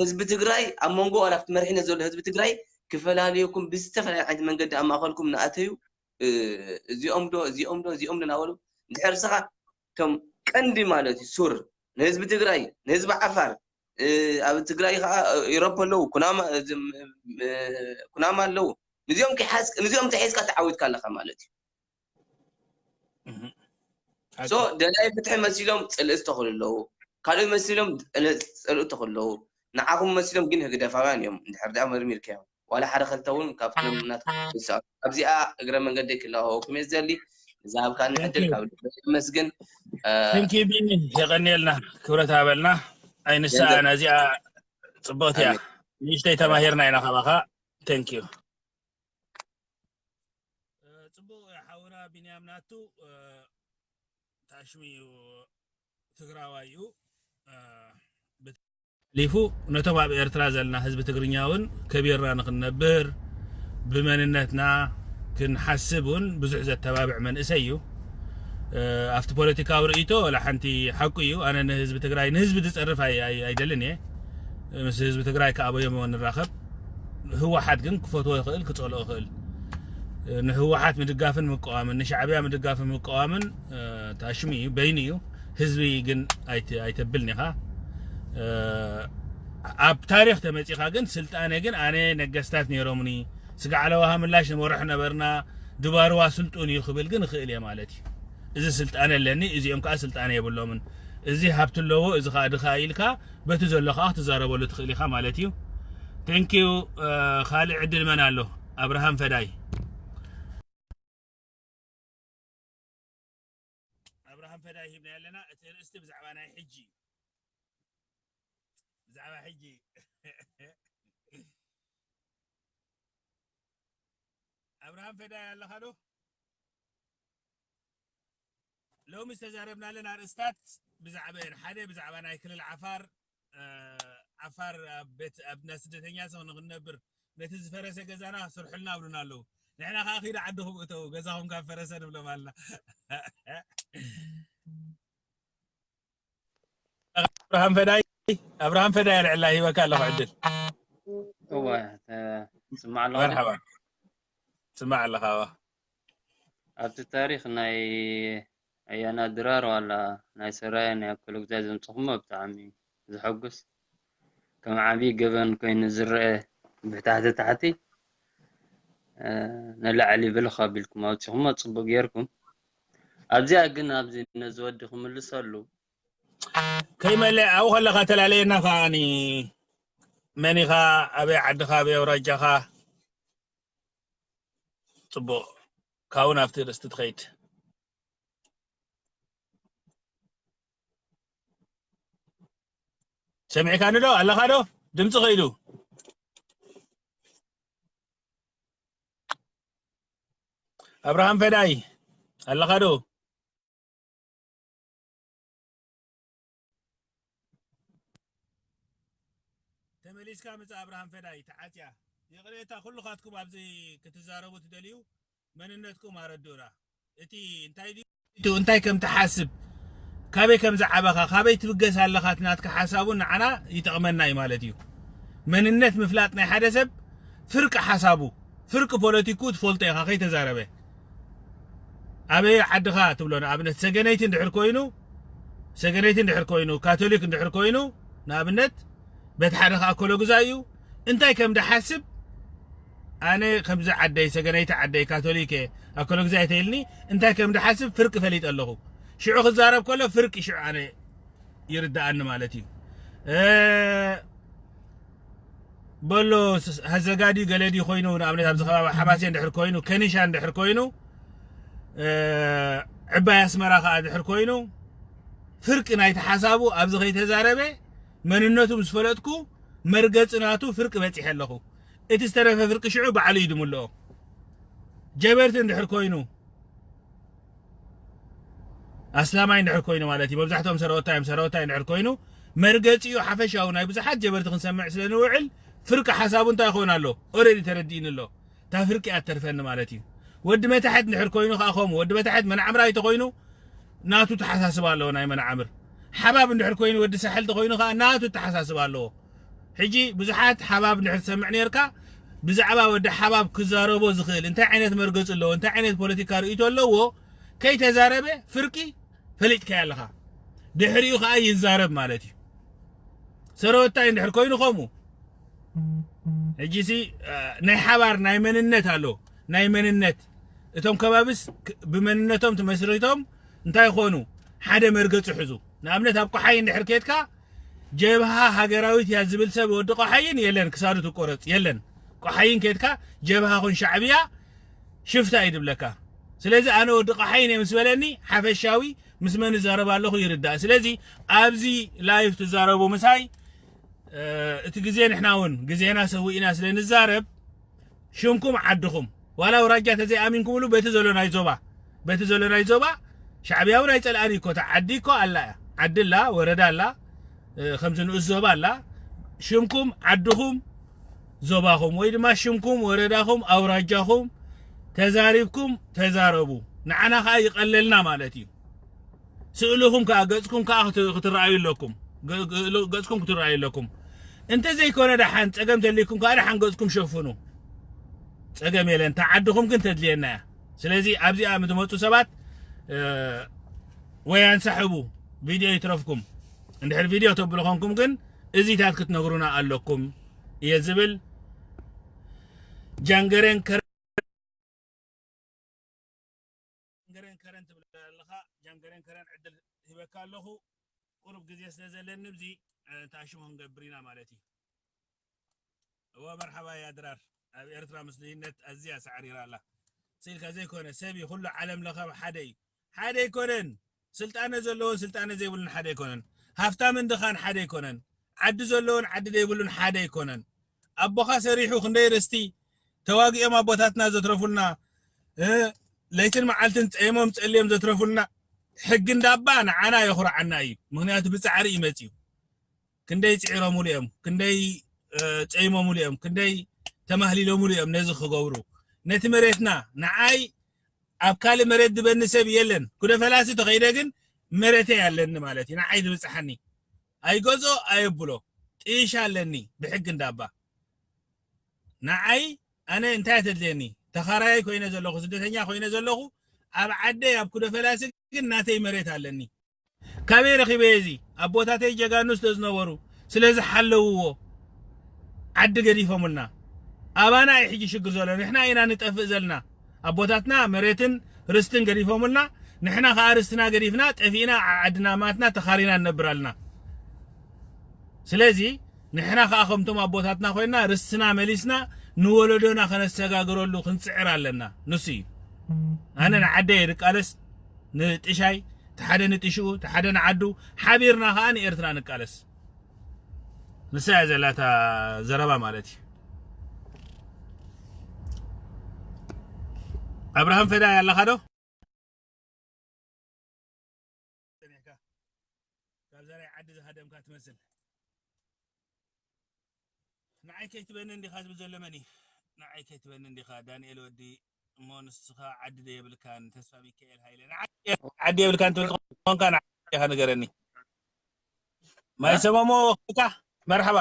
ህዝቢ ትግራይ ኣብ መንጎ ዋላ ኣብቲ መሪሕነት ዘሎ ህዝቢ ትግራይ ክፈላልየኩም ብዝተፈላለየ ዓይነት መንገዲ ኣብ ማእኸልኩም እናኣተዩ እ፣ እዚኦም ዶ እዚኦም ዶ እዚኦም ዶ እናበሉ እንድሕር ስኻ እቶም ቀንዲ ማለት እዩ ሱር ንህዝቢ ትግራይ ንህዝቢ ዓፋር እ፣ ኣብ ትግራይ ከዓ ኢሮፕ ኣለዉ ኩናማ እዚም፣ እ፣ ኩናማ ኣለዉ ንዚኦም ከይሓዝ ንዚኦም ተሒዝካ ተዓዊትካ ኣለኻ ማለት እዩ እህ። ሶ ደላይ ፍትሒ መሲሎም ፅልኢ ዝተኽሉ ኣለዉ ካልኦት መሲሎም ፅልኢ ተኽሉ ኣለዉ ንዓኹም መሲሎም ግን ህግደፋውያን እዮም እንድሕር ዲኣ መርሚርካዮም ዋላ ሓደ ክልተ እውን ካብቶም ናትኩም ይስኣሉ ኣብዚኣ እግረ መንገደይ ክላወኩም እየ ዝደሊ ዝሃብካኒ ዕድል ካብ ልቢ የመስግን thank you ቢኒ የቐንየልና ክብረት ሃበልና ኣይንስኣን እዚኣ ፅብቕቲ እያ ንእሽተይ ተማሂርና ኢና ካባኻ thank you ጽቡቕ ሓውና ቢንያም ናቱ ታሽሚ እዩ ትግራዋይ እዩ ሊፉ ነቶም ኣብ ኤርትራ ዘለና ህዝቢ ትግርኛ እውን ከቢርና ንክንነብር ብመንነትና ክንሓስብ እውን ብዙሕ ዘተባብዕ መንእሰይ እዩ ኣብቲ ፖለቲካዊ ርእይቶ ወላ ሓንቲ ሓቁ እዩ ኣነ ንህዝቢ ትግራይ ንህዝቢ ዝፀርፍ ኣይደልን እየ ምስ ህዝቢ ትግራይ ከኣበዮም ንራኸብ ህወሓት ግን ክፈትዎ ይኽእል ክፀልኦ ይኽእል ንህወሓት ምድጋፍን ምቀዋምን ንሻዕብያ ምድጋፍን ምቀዋምን ታሽሚ እዩ በይኑ እዩ ህዝቢ ግን ኣይተብልን ኢኻ ኣብ ታሪክ ተመፂኻ ግን ስልጣነ ግን ኣነ ነገስታት ነይሮምኒ ስጋዕ ለዋሃ ምላሽ ንመርሑ ነበርና ድባርዋ ስልጡን እዩ ክብል ግን ይኽእል እየ ማለት እዩ እዚ ስልጣነ ኣለኒ እዚኦም ከዓ ስልጣነ የብሎምን እዚ ሃብቲ ኣለዎ እዚ ከዓ ድኻ ኢልካ በቲ ዘሎ ከዓ ክትዛረበሉ ትኽእል ኢኻ ማለት እዩ thank you ካልእ ዕድል መን ኣሎ ኣብርሃም ፈዳይ ኣብርሃም ፈዳይ ሂብና ኣለና እቲ ርእስቲ ብዛዕባ ናይ ሕጂ ብዛዕባ ሕጂ ኣብርሃም ፈዳይ ኣለኻ ዶ ሎሚ ዝተዛረብናለን ኣርእስታት ብዛዕባ እየን ሓደ ብዛዕባ ናይ ክልል ዓፋር ዓፋር ኣብ ቤት ኣብ ናይ ስደተኛ ሰው ንክንነብር ነቲ ዝፈረሰ ገዛና ስርሑልና ኣብሉና ኣለዉ ንሕና ከዓ ኪዱ ዓድኹም እተው ገዛኹም ካብ ፈረሰ ንብሎም ኣለና ኣብርሃም ፈዳይ ኣብርሃም ፈዳይ ኣልዕላ ሂበካ ኣለኹ ዕድል እወ ትስማዕ ኣለኻ መርሓባ ትስማዕ ኣለኻ ኣብቲ ታሪክ ናይ ኣያና ድራር ዋላ ናይ ሰራየ ናይ ኣኮለጉዛይ ዘምፅኹሞ ብጣዕሚ ዘሐጉስ ከም ዓብዪ ገበን ኮይኑ ዝረአ ብታሕቲ ታሕቲ ንላዕሊ ብልኽ ኣቢልኩም ኣውፂኹሞ ፅቡቅ ጌርኩም ኣብዚኣ ግን ኣብዚ ነዚ ወዲ ክምልሰሉ ከይመለ ኣብኡ ከለካ ተላለየና ከዓኒ መን ኢኻ ኣበይ ዓድኻ ኣበይ ኣውራጃኻ ፅቡቕ ካብኡ ናብቲ ርእስቲ ትኸይድ ሰሚዕካኒ ዶ ኣለኻ ዶ ድምፂ ኸይዱ ኣብርሃም ፈዳይ ኣለኻ ዶ? ተመሊስካ ምጻእ ኣብርሃም ፈዳይ ተዓጽያ። ይቕሬታ፣ ኩልኻትኩም ኣብዚ ክትዛረቡ ትደልዩ መንነትኩም ኣረድኡና። እቲ እንታይ ድዩ፣ እንታይ ከም ትሓስብ፣ ካበይ ከም ዝዓበኻ፣ ካበይ ትብገስ ኣለኻ፣ እቲ ናትካ ሓሳቡ ንዓና ይጠቕመና እዩ ማለት እዩ። መንነት ምፍላጥ ናይ ሓደ ሰብ ፍርቂ ሓሳቡ፣ ፍርቂ ፖለቲኩ ትፈልጦ ኢኻ ከይተዛረበ። ኣበይ ዓድኻ ትብሎ፣ ንኣብነት ሰገነይቲ እንድሕር ኮይኑ፣ ሰገነይቲ እንድሕር ኮይኑ፣ ካቶሊክ እንድሕር ኮይኑ፣ ንኣብነት በቲ ሓደ ከኣ ኮሎግዛ እዩ። እንታይ ከም ድሓስብ ኣነ ከምዚ ዓደይ፣ ሰገነይቲ ዓደይ፣ ካቶሊክ እየ፣ ኣኮሎግዛ እየ ተይልኒ፣ እንታይ ከም ድሓስብ ፍርቂ ፈሊጠ ኣለኹ። ሽዑ ክዛረብ ከሎ ፍርቂ ሽዑ ኣነ ይርድኣኒ ማለት እዩ። እ፣ በሎ ስ-፣ ሀዘጋዲ ገለ ድዩ ኮይኑ፣ ንኣብነት ኣብዚ ከባቢ ሓማሴን ድሕር ኮይኑ፣ ከኒሻ እንድሕር ኮይኑ፣ እ፣ ዕባይ ኣስመራ ከኣ ድሕር ኮይኑ፣ ፍርቂ ናይቲ ሓሳቡ ኣብዚ ከይተዛረበ፣ መንነቱ ምስ ፈለጥኩ፣ መርገጺ ናቱ ፍርቂ በጺሐ ኣለኹ። እቲ ዝተረፈ ፍርቂ ሽዑ ባዕሉ እዩ ድምልኦ። ጀበርቲ እንድሕር ኮይኑ፣ ኣስላማይ እንድሕር ኮይኑ ማለት እዩ፣ መብዛሕትኦም ሰረወታይ እዮም፣ ሰረወታይ እንድሕር ኮይኑ፣ መርገጺኡ ሓፈሻዊ ናይ ብዙሓት ጀበርቲ ክንሰምዕ ስለ ንውዕል፣ ፍርቂ ሓሳቡ እንታይ ይኸውን ኣሎ? ኦረዲ ተረዲእኒ ኣሎ። እታ ፍርቂ እያ ትተርፈኒ ማለት እዩ። ወዲ መታሕት እንድሕር ኮይኑ ከኣ ከምኡ፣ ወዲ መታሕት መናዕምራይ ተኾይኑ ናቱ ተሓሳስባ ኣለዎ ናይ መናዕምር። ሓባብ እንድሕር ኮይኑ፣ ወዲ ሳሕል ተኾይኑ ከኣ ናቱ ተሓሳስባ ኣለዎ። ሕጂ ብዙሓት ሓባብ እንድሕር ትሰምዕ ነርካ፣ ብዛዕባ ወዲ ሓባብ ክዛረቦ ዝኽእል እንታይ ዓይነት መርገጺ ኣለዎ፣ እንታይ ዓይነት ፖለቲካ ርእይቶ ኣለዎ፣ ከይተዛረበ ፍርቂ ፈሊጥካዮ ኣለኻ። ድሕሪኡ ከኣ ይዛረብ ማለት እዩ። ሰረወታይ እንድሕር ኮይኑ ከምኡ። ሕጂሲ፣ እ፣ ናይ ሓባር ናይ መንነት ኣሎ። ናይ መንነት እቶም ከባብስ ክ-፣ ብመንነቶም ተመስሪቶም እንታይ ይኾኑ? ሓደ መርገጺ ሕዙ። ንኣብነት ኣብ ቆሓይ እንድሕር ኬድካ ጀብሃ ሃገራዊት እያ ዝብል ሰብ ወዲ ቆሓይን የለን፣ ክሳዱ ትቆረጽ የለን። ቆሓይን ኬድካ ጀብሃ ኹን ሻዕብያ ሽፍታ እዩ ድብለካ። ስለዚ ኣነ ወዲ ቆሓይን እየ ምስ በለኒ ሓፈሻዊ ምስ መን እዛረብ ኣለኹ ይርዳእ። ስለዚ ኣብዚ ላይፍ ትዛረቡ ምሳይ፣ እ፣ እቲ ግዜ ንሕና እውን ግዜና ሰዊእና ስለ ንዛረብ ሽምኩም ዓድኹም ዋላ ኣውራጃ ተዘይኣሚንኩምሉ በቲ ዘሎ ናይ ዞባ፣ በቲ ዘሎ ናይ ዞባ ሻዕብያ እውን ኣይጸልኣን እዩ እኮ። እታ ዓዲ እኮ ኣላ እያ። ዓዲ ኣላ፣ ወረዳ ኣላ፣ እ፣ ከምዚ ንኡስ ዞባ ኣላ። ሽምኩም ዓድኹም ዞባኹም ወይ ድማ ሽምኩም ወረዳኹም ኣውራጃኹም ተዛሪብኩም ተዛረቡ። ንዓና ከኣ ይቐለልና ማለት እዩ። ስእልኹም ከኣ ገጽኩም ከኣ ክት-፣ ክትረኣዩ ኣለኩም። ገ-፣ ገ-፣ ገጽኩም ክትረኣዩ ኣለኩም። እንተ ዘይኮነ ደሓን ጸገም ተልይኩም ከኣ ደሓን ገጽኩም ሸፍኑ። ጸገም የለን። እታ ዓድኹም ግን ተድልየና እያ። ስለዚ ኣብዚኣ ምትመጹ ሰባት፣ እ፣ ወይ ኣንሳሕቡ፣ ቪድዮ ይትረፍኩም። እንድሕር ቪድዮ ተብሉ ኾንኩም ግን እዚታት ክትነግሩና ኣለኩም እየ ዝብል። ጃንገሬን ከረ-፣ ጃንገሬን ከረን ትብል ኣለኻ። ጃንገሬን ከረን ዕድል ሂበካ ኣለኹ። ቁሩብ ግዜ ስለ ዘለኒ፣ ኣብዚ፣ እ፣ ተኣሽሞ ክንገብር ኢና ማለት እዩ። እወ፣ መርሓባ እያ ድራር። ኣብ ኤርትራ ምስልይነት ኣዝያ ሳዕሪራ ኣላ። ስኢልካ ዘይኮነ፣ ሰብ እዩ፣ ኩሉ ዓለም ለኸ ሓደ እዩ። ሓደ ኣይኮነን። ስልጣነ ዘለዎን ስልጣነ ዘይብሉን ሓደ ኣይኮነን። ሃፍታምን ድኻን ሓደ ኣይኮነን። ዓዲ ዘለዎን ዓዲ ዘይብሉን ሓደ ኣይኮነን። ኣቦኻ ሰሪሑ ክንደይ ርስቲ ተዋጊኦም ኣቦታትና ዘትረፉልና፣ እ፣ ለይትን መዓልትን ጸይሞም ጸልዮም ዘትረፉልና ሕጊ እንዳባ ንዓና የኹርዓና እዩ። ምኽንያቱ ብጻዕሪ እዩ መጺኡ። ክንደይ ጽዒሮምሉ እዮም፣ ክንደይ፣ እ፣ ጸይሞምሉ እዮም፣ ክንደይ ተማህሊሎምሉ እዮም ነዚ ክገብሩ። ነቲ መሬትና ንዓይ ኣብ ካልእ መሬት ዝበኒ ሰብ የለን። ኩደ ፈላሲ ተኸይደ ግን መሬተይ ኣለኒ ማለት እዩ። ንዓይ ዝብጽሓኒ። ኣይገዝኦ ኣየብሎ። ጥይሻ ኣለኒ ብሕጊ እንዳባ። ንዓይ ኣነ እንታይ ተድልየኒ? ተኻራያይ ኮይነ ዘለኹ፣ ስደተኛ ኮይነ ዘለኹ፣ ኣብ ዓደይ ኣብ ኩደ ፈላሲ ግን ናተይ መሬት ኣለኒ። ካበይ ረኺበ እዚ? ኣቦታተይ ጀጋኑ ስለ ዝነበሩ፣ ስለ ዝሓለውዎ፣ ዓዲ ገዲፎምልና። ኣባና እዩ ሕጂ ሽግር ዘሎ። ንሕና ኢና ንጠፍእ ዘለና። ኣቦታትና መሬትን ርስትን ገዲፎምልና፣ ንሕና ከኣ ርስትና ገዲፍና፣ ጠፊእና፣ ዓ-፣ ዓድና ማትና፣ ተኻሪና ንነብር ኣለና። ስለዚ፣ ንሕና ከኣ ከምቶም ኣቦታትና ኮይንና፣ ርስትና መሊስና፣ ንወለዶና ከነሰጋግረሉ ክንጽዕር ኣለና። ንሱ እዩ። ኣነ ንዓደይ እየ ድቃለስ፣ ንጥሻይ፣ እቲ ሓደ ንጥሽኡ፣ እቲ ሓደ ንዓዱ፣ ሓቢርና ከኣ ንኤርትራ ንቃለስ። ንሳ እያ ዘላታ ዘረባ ማለት እዩ። ኣብርሃም ፈዳይ ኣለኻ ዶ? ጸኒሕካ ካብ ዘራይ ዓዲ ዝሃደምካ ትመስል። ንዓይ ከይትበኒ እንዲኻ ዝብል ዘሎ መን እዩ? ንዓይ ከይትበኒ እንዲኻ ዳንኤል ወዲ እሞ ንስኻ ዓዲ ዶ የብልካን? ተስፋ ሚካኤል ሃይለ ንዓይ ዓዲ የብልካን ትብል ተኾንካ ንዓይ ኢኻ ንገረኒ። ማይ እ? ሰመሞ ወክልካ መርሓባ።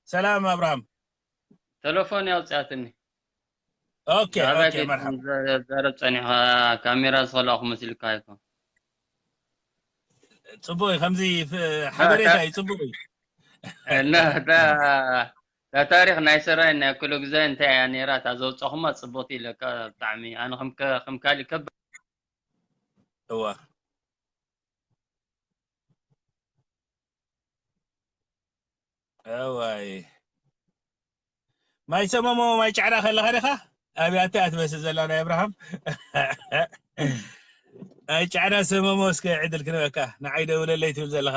ሰላም ኣብርሃም። ተለፎን ያውፅያትኒ። ኦኬ፣ ዛዕባ ኦኬ፣ ከይት-፣ መርሓባ። ዘ-፣ ዘረብ ጸኒሕካ ካሜራ ዝኸለኹ መስልካ ኣይኮን። ጽቡቅ እዩ፣ ከምዚ ፍ-፣ ሓበሬታ እዩ፣ ጽቡቅ እዩ። እና እታ፣ እታ ታሪኽ ናይ ሰራይ ናይ ኩሉ ግዜ እንታይ እያ ነይራ? እታ ዘውጻኹማ ጽቡቅቲ ኢለካ ብጣዕሚ። ኣነ ከም ከ-፣ ከም ካሊ ከብ-፣ እዋ። እዋይ። ማይ ሰመሞ፣ ማይ ጫዕዳ ከለኻ ዲኻ? ኣብያተ ኣትበስእ ዘላ ናይ ኣብርሃም። ማይ ጫዕዳ ሰመሞ፣ እስከ ዕድል ክንበካ። ንዓይ ደውለለይ ትብል ዘለኻ።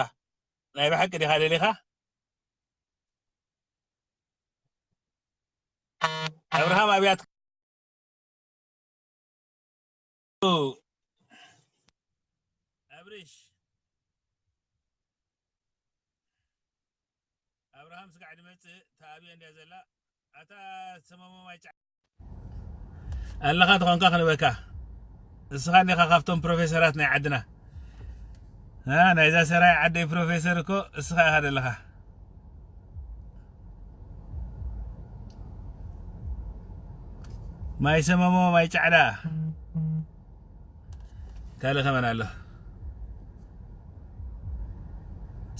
ናይ ብሓቂ ዲኻ ደሊኻ? ኣብርሃም ኣብያት ኣብሪሽ፣ ኣብርሃም ስጋዕ ድመጽእ፣ እታ ኣብየ እንድያ ዘላ፣ ኣታ ሰመሞ ማይ ጫ-፣ ኣለኻ ተኾንካ ክንበካ። ንስኻ እንዲኻ ካብቶም ፕሮፌሰራት ናይ ዓድና። እ፣ ናይዛ ሰራይ ዓደይ ፕሮፌሰር እኮ እስኻ ኢኻ ዘለኻ። ማይ ሰመሞ፣ ማይ ጫዕዳ። ካልእ ከመን ኣሎ?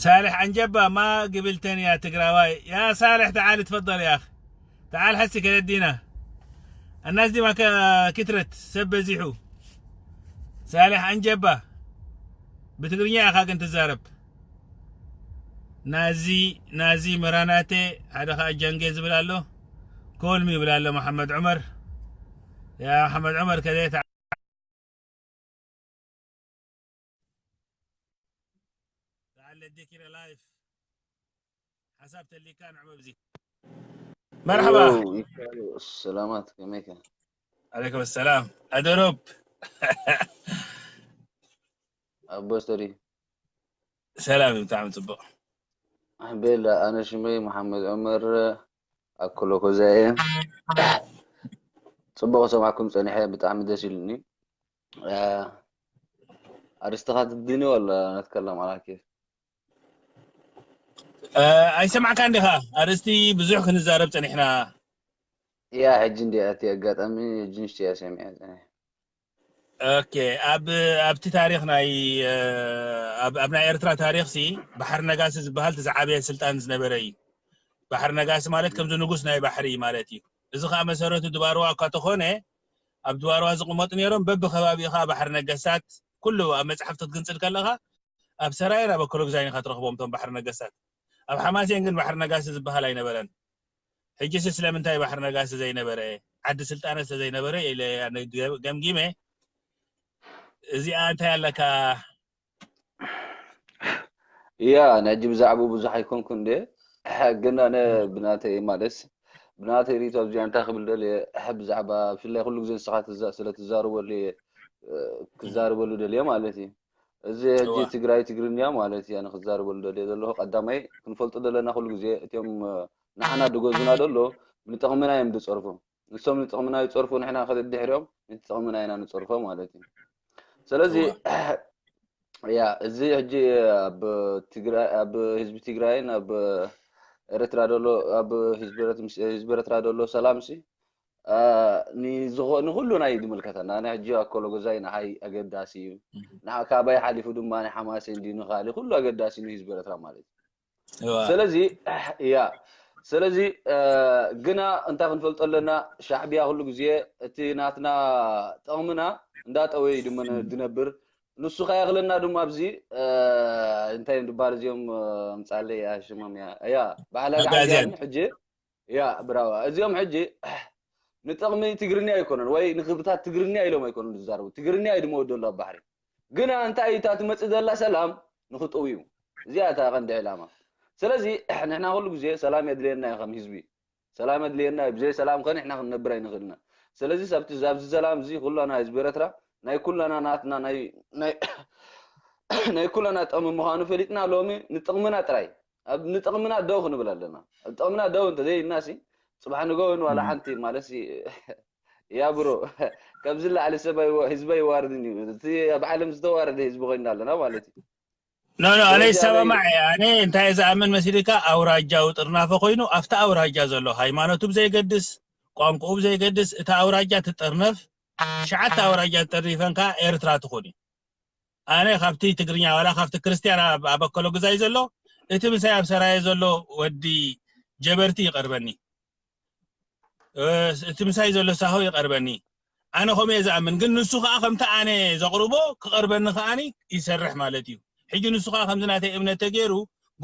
ሳልሕ ኣንጀባ ማ ግብልተን እያ ትግራዋይ። ያ ሳልሕ ተዓል ትፈضل يا أخي. ተዓል ሐሲ ከለዲና። الناس دي ما ك-، كترت ሰብ በዚሑ። ሳልሕ ኣንጀባ ብትግርኛ ኢኻ ግን ትዛረብ። ናዚ፣ ናዚ መራናቴ፣ ሓደ ኸዓ ጀንጌ ዝብል ኣሎ። ኮልሚ ይብል ኣሎ መሓመድ ዑመር። ያ መሓመድ ዑመር ከደ ተዓ-፣ ተዓለ ዲኪረ ላይፍ። ሓሳብ ተሊካ ንዕመ ብዚ። መርሓባ። ሄሎ፣ ሚካኤል፣ ሰላማት፣ ከመይካ? ዓለይኩም ሰላም። ኣደሮብ። ኣቦ ስተዲ። ሰላም እዩ፣ ብጣዕሚ ጽቡቕ። ኣሕቤላ፣ ኣነ ሽመይ መሓመድ ዑመር ኣኮሎ ኮዛ እየ። ጽቡቕ ሰማዕኩም ጸኒሐ፣ ብጣዕሚ ደስ ኢሉኒ። እ፣ ኣርእስትኻ ትድኒ ወላ ነትከለም ዓላ ኬፍ? እ፣ ኣይሰማዕካን ዲኻ? ኣርእስቲ ብዙሕ ክንዛረብ ጸኒሕና። እያ፣ ሕጂ እንድያ እቲ ኣጋጣሚ፣ ሕጂ ንሽቲ እያ ሰሚዐ ጸኒሐ። ኦኬ፣ ኣብ፣ ኣብቲ ታሪኽ ናይ፣ እ፣ ኣብ፣ ኣብ ናይ ኤርትራ ታሪኽሲ፣ ባሕሪ ነጋሲ ዝበሃል እቲ ዝዓበየ ስልጣን ዝነበረ እዩ። ባሕሪ ነጋሲ ማለት ከምዚ ንጉስ ናይ ባሕሪ ማለት እዩ። እዚ ኸኣ መሰረቱ ድባርዋ እኳ ተኾነ፣ ኣብ ድባርዋ ዝቕመጡ ነይሮም፣ በብኸባቢኡ ኸኣ ባሕሪ ነገስታት፣ ኩሉ ኣብ መጽሓፍቲ ክትግንጽል ከለኻ፣ ኣብ ሰራየን ኣብ ኣኮሎግዛይን ኢኻ ትረኽቦም እቶም ባሕሪ ነገስታት። ኣብ ሓማሴን ግን ባሕሪ ነጋሲ ዝበሃል ኣይነበረን። ሕጂሲ ስለምንታይ ባሕሪ ነጋሲ ዘይነበረ? ዓዲ ስልጣነ ስለ ዘይነበረ ኢለ ኣነ ገ-፣ ገምጊመ። እዚኣ እንታይ ኣለካ? እያ፣ ናይ ሕጂ ብዛዕባኡ ብዙሕ ኣይኮንኩን እንደ፣ ግን ኣነ ብናተይ ማለትስ፣ ብናተይ ርእይቶ ኣብዚኣ እንታይ ክብል ደልየ፣ ብዛዕባ ብፍላይ ኩሉ ግዜ ንስኻ ትዛ-፣ ስለ ትዛረበሉ እየ፣ እ፣ ክዛረበሉ ደልየ ማለት እዩ። እዚ ሕጂ እዋ። ትግራይ ትግርኛ ማለት እዩ፣ ኣነ ክዛረበሉ ደልየ ዘለኹ። ቀዳማይ ክንፈልጦ ዘለና ኩሉ ግዜ እቲኦም፣ እ፣ ንዓና ድገዙና ደሎ ንጥቕምና እዮም ዝጸርፉ። ንሶም ንጥቕምና ይጸርፉ፣ ንሕና ከደድሕሪኦም ንጥቕምና ኢና ንጸርፎ ማለት እዩ። ስለዚ እዋ። ያ፣ እዚ ሕጂ ኣብ ትግራይ፣ ኣብ ህዝቢ ትግራይን ኣብ ኤርትራ ደሎ፣ ኣብ ህዝቢ ኤርት-፣ ምስ ህዝቢ ኤርትራ ደሎ ሰላምሲ፣ አ፣ ንዝኾ-፣ ንኹሉና እዩ ዝምልከተና። ኣነ ሕጂ ኣኮሎ ገዛይ ንዓይ ኣገዳሲ እዩ። እም። ንዓ-፣ ካባይ ሓሊፉ ድማ ንሓማሴን ድዩ ንኻሊ ኩሉ ኣገዳሲ ንህዝቢ ኤርትራ ማለት እዩ። እዋ። ስለዚ፣ እያ፣ ስለዚ፣ እ፣ ግና እንታይ ክንፈልጦ ኣለና፣ ሻዕብያ ኩሉ ግዜ እቲ ናትና ጥቕምና እንዳጠወየ እዩ ድማ እም። ዝነብር። ንሱ ከየኽለና ድማ ኣብዚ፣ እ፣ እንታይ እዮም ዝበሃል እዚኦም፣ እ፣ ኣምጻለይ እያ ሽሞም እያ። እያ፣ ባህላዊ ኣጋዝያን። ዓጋዝያን ሕጂ፣ እያ፣ ብራዋ። እዚኦም ሕጂ ንጥቕሚ ትግርኛ ኣይኮነን፣ ወይ ንክብርታት ትግርኛ ኢሎም ኣይኮነን ዝዛረቡ። ትግርኛ እዩ ድመወደሉ ኣብ ባሕሪ። ግና እንታይ እታ ትመጽእ ዘላ ሰላም ንኽጥውዩ። እዚኣ እታ ቀንዲ ዕላማ። ስለዚ ንሕና ኩሉ ግዜ ሰላም የድልየና እዩ ከም ህዝቢ። ሰላም የድልየና እዩ። ብዘይ ሰላም ከ ንሕና ክንነብር ኣይንኽእልና። ስለዚ ኣብቲ ኣብዚ ሰላም እዚ ኩላና ህዝቢ ኤርትራ ናይ ኩላና ናትና ናይ ናይ ናይ ኩላና ጥቕሚ ምዃኑ ፈሊጥና ሎሚ ንጥቕምና ጥራይ ኣብ ንጥቕምና ደው ክንብል ኣለና። ኣብ ጥቕምና ደው እንተዘይልና ሲ ጽባሕ ንግሆ እውን ዋላ ሓንቲ ማለት ሲ ያ ብሮ ካብዚ ላዕሊ ሰብ ኣይወ- ህዝቢ ኣይዋርድን እዩ። እቲ ኣብ ዓለም ዝተዋረደ ህዝቢ ኮይና ኣለና ማለት እዩ። ኖ ኖ ኣነ ስለዚ ኣነ ይሰማማዕ እየ። ኣነ እንታይ እየ ዝኣምን መሲልካ ኣውራጃዊ ጥርናፈ ኮይኑ ኣብቲ ኣውራጃ ዘሎ ሃይማኖቱ ብዘይገድስ ቋንቋኡ ብዘይገድስ እታ ኣውራጃ ትጠርነፍ ትሽዓተ ኣውራጃ ጠሪፈን ከዓ ኤርትራ ትኾን እዩ። ኣነ ካብቲ ትግርኛ ዋላ ካብቲ ክርስትያን ኣብ ኣብ ኣከሎ ግዛይ ዘሎ እቲ ምሳይ ኣብ ሰራየ ዘሎ ወዲ ጀበርቲ ይቐርበኒ። እቲ ምሳይ ዘሎ ሳሆ ይቐርበኒ። ኣነ ከምኡ እየ ዝኣምን፣ ግን ንሱ ከዓ ከምቲ ኣነ ዘቕርቦ ክቐርበኒ ከዓኒ ይሰርሕ ማለት እዩ። ሕጂ ንሱ ከዓ ከምዚ ናተይ እምነት ተገይሩ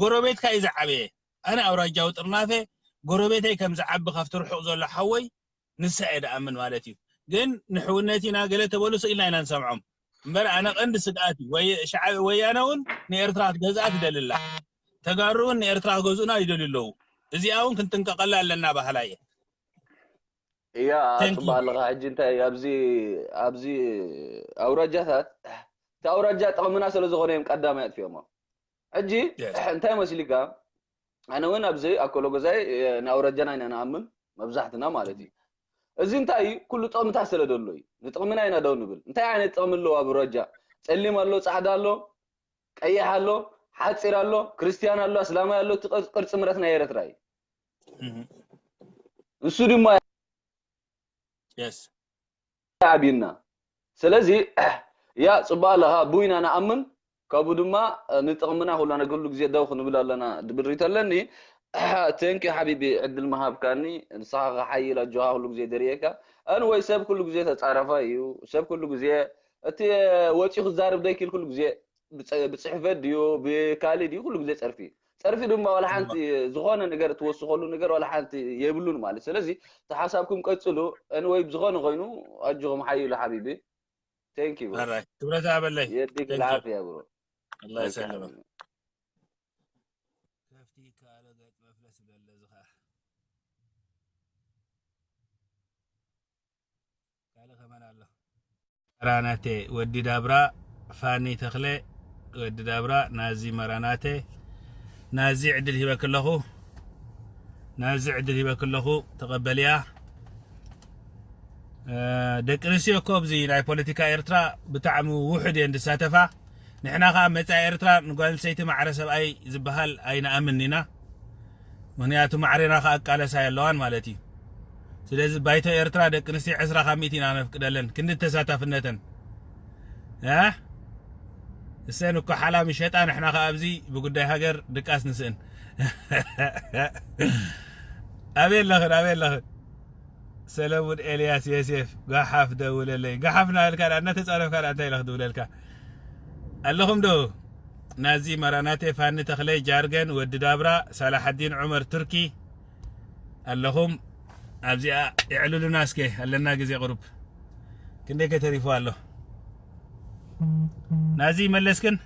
ጎረቤትካ እዩ ዝዓበየ። ኣነ ኣውራጃዊ ጥርናፈ ጎረቤተይ ከም ዝዓቢ ካብቲ ርሑቕ ዘሎ ሓወይ ንሳ እየ ድኣምን ማለት እዩ። ግን ንሕውነት ኢና ገለ ተበሉ ስኢልና ኢና ንሰምዖም። እምበር ኣነ ቀንዲ ስግኣት እዩ። ወይ ሻዕ ወያነ እውን ንኤርትራ ክትገዝኣ ትደልላ። ተጋሩ እውን ንኤርትራ ክገዝኡና ይደልዩ ኣለዉ። እዚኣ እውን ክንጥንቀቐላ ኣለና በሃላይ እየ። እያ Thank ጽባ you። ኣለኻ። ሕጂ እንታይ ኣብዚ ኣብዚ ኣውራጃታት እቲ ኣውራጃ ጥቕምና ስለ ዝኾነ እዮም ቀዳማይ ኣጥፊኦሞ። ሕጂ Yes. እንታይ መስሊካ ኣነ እውን ኣብዚ ኣኮሎ ገዛይ ንኣውራጃና ኢና ንኣምን መብዛሕትና ማለት እዩ። እዚ እንታይ እዩ? ኩሉ ጥቕምታት ስለ ደሎ እዩ። ንጥቕምና ኢና ደው ንብል። እንታይ ዓይነት ጥቕሚ ኣለዎ ኣብ ኣውራጃ? ጸሊም ኣሎ፣ ጻዕዳ ኣሎ፣ ቀይሕ ኣሎ፣ ሓጺር ኣሎ፣ ክርስትያን ኣሎ፣ ኣስላማይ ኣሎ፣ እቲ ቅር- ቅርጺ ምረት ናይ ኤርትራ እዩ። Mhm. ንሱ ድማ Yes. ዓብዩና። ስለዚ ያ ጽቡቅ ኣለኻ ቡይና ንኣምን ካብኡ ድማ ንጥቕምና ኩላና ኩሉ ግዜ ደው ክንብል ኣለና ድብል ሪቶ ኣለኒ። Thank you ሓቢቢ ዕድል ምሃብካኒ ንስኻ ከሓይል ኣጆኻ ኩሉ ግዜ ደርየካ። Anyway ሰብ ኩሉ ግዜ ተጻረፋይ እዩ። ሰብ ኩሉ ግዜ እቲ ወጺኡ ክዛረብ ደይክል ኩሉ ግዜ ብጽ- ብጽሕፈት ድዩ ብካሊ ድዩ ኩሉ ግዜ ጸርፊ ጸርፊ ድማ ዋላ ሓንቲ ዝኾነ ነገር ትወስኸሉ ነገር ዋላ ሓንቲ የብሉን ማለት ስለዚ ተሓሳብኩም ቀጽሉ። Anyway ብዝኾነ ኮይኑ ኣጆኹም ሓይሉ ሓቢቢ። Thank you bro. ኣራይ ክብረት ኣበለይ يديك Thank you. العافية bro. الله Thank you يسلمك ሓቢቢ. ከፍቲ ይከኣሎ ገጥ መፍለስ ይብለለ ዝኸ ካልእ ከመን ኣሎ መራናቴ ወዲ ዳብራ ፋኒ ተኽለ ወዲ ዳብራ ናዚ መራናቴ ናዚ ዕድል ሂበክ ኣለኹ ናዚ ዕድል ሂበክ ኣለኹ ተቐበልያ ደቂ ኣንስትዮ እኮ ኣብዚ ናይ ፖለቲካ ኤርትራ ብጣዕሚ ውሑድ እየን ዝሳተፋ ንሕና ከዓ መፃኢ ኤርትራ ንጓል ኣንስተይቲ ማዕረ ሰብኣይ ዝበሃል ኣይንኣምን ኢና ምክንያቱ ማዕሬና ከዓ ኣቃለሳ የለዋን ማለት እዩ ስለዚ ባይቶ ኤርትራ ደቂ ኣንስትዮ ዕስራ ካብ ሚእቲ ኢና ነፍቅደለን ክንዲ ተሳታፍነተን እ እሰን እኮ ሓላም ይሸጣ ንሕና ከዓ ኣብዚ ብጉዳይ ሃገር ድቃስ ንስእን ኣበይ ኣለኽን ኣበይ ኣለኽን ሰለሙን ኤልያስ ዮሴፍ ጋሓፍ ደውለለይ ጋሓፍ ናበልካ ዳ እናተፃረፍካ ዳ እንታይ ኢለ ክድውለልካ ኣለኹም ዶ ናዚ መራናቴ ፋኒ ተኽለይ ጃርገን ወዲ ዳብራ ሳላሓዲን ዑመር ቱርኪ ኣለኹም ኣብዚኣ የዕልሉና እስከ ኣለና ግዜ ቁሩብ ክንደይ ከተሪፉ ኣሎ ናዚ መለስክን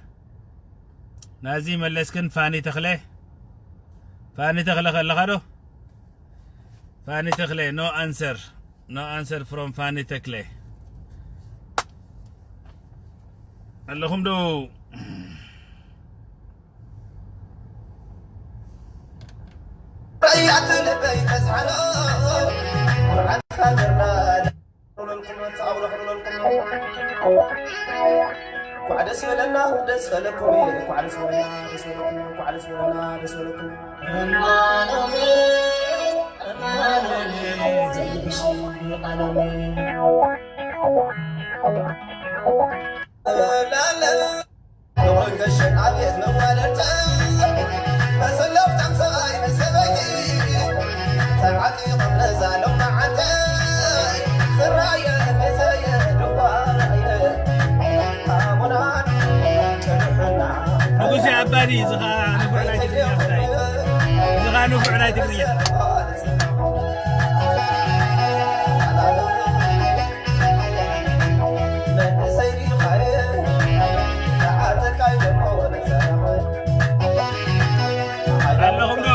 ናዚ መለስክን ፋኒ ተኽለ ፋኒ ተኽለ ከለኻ ዶ ፋኒ ተኽለ no answer no answer from ፋኒ ተክለ ኣለኹም ዶ እንኳዕ ደስ በለና ደስ በለኩም እንኳዕ ደስ በለና ደስ በለኩም እንኳዕ ደስ በለና ደስ በለኩም ንጉሴ ኣባዲ እዚ ኸዓ ንፉዕ ናይ ትግርኛ እንታይ እዚ ኸዓ ንፉዕ ናይ ትግርኛ ኣለኹም ዶ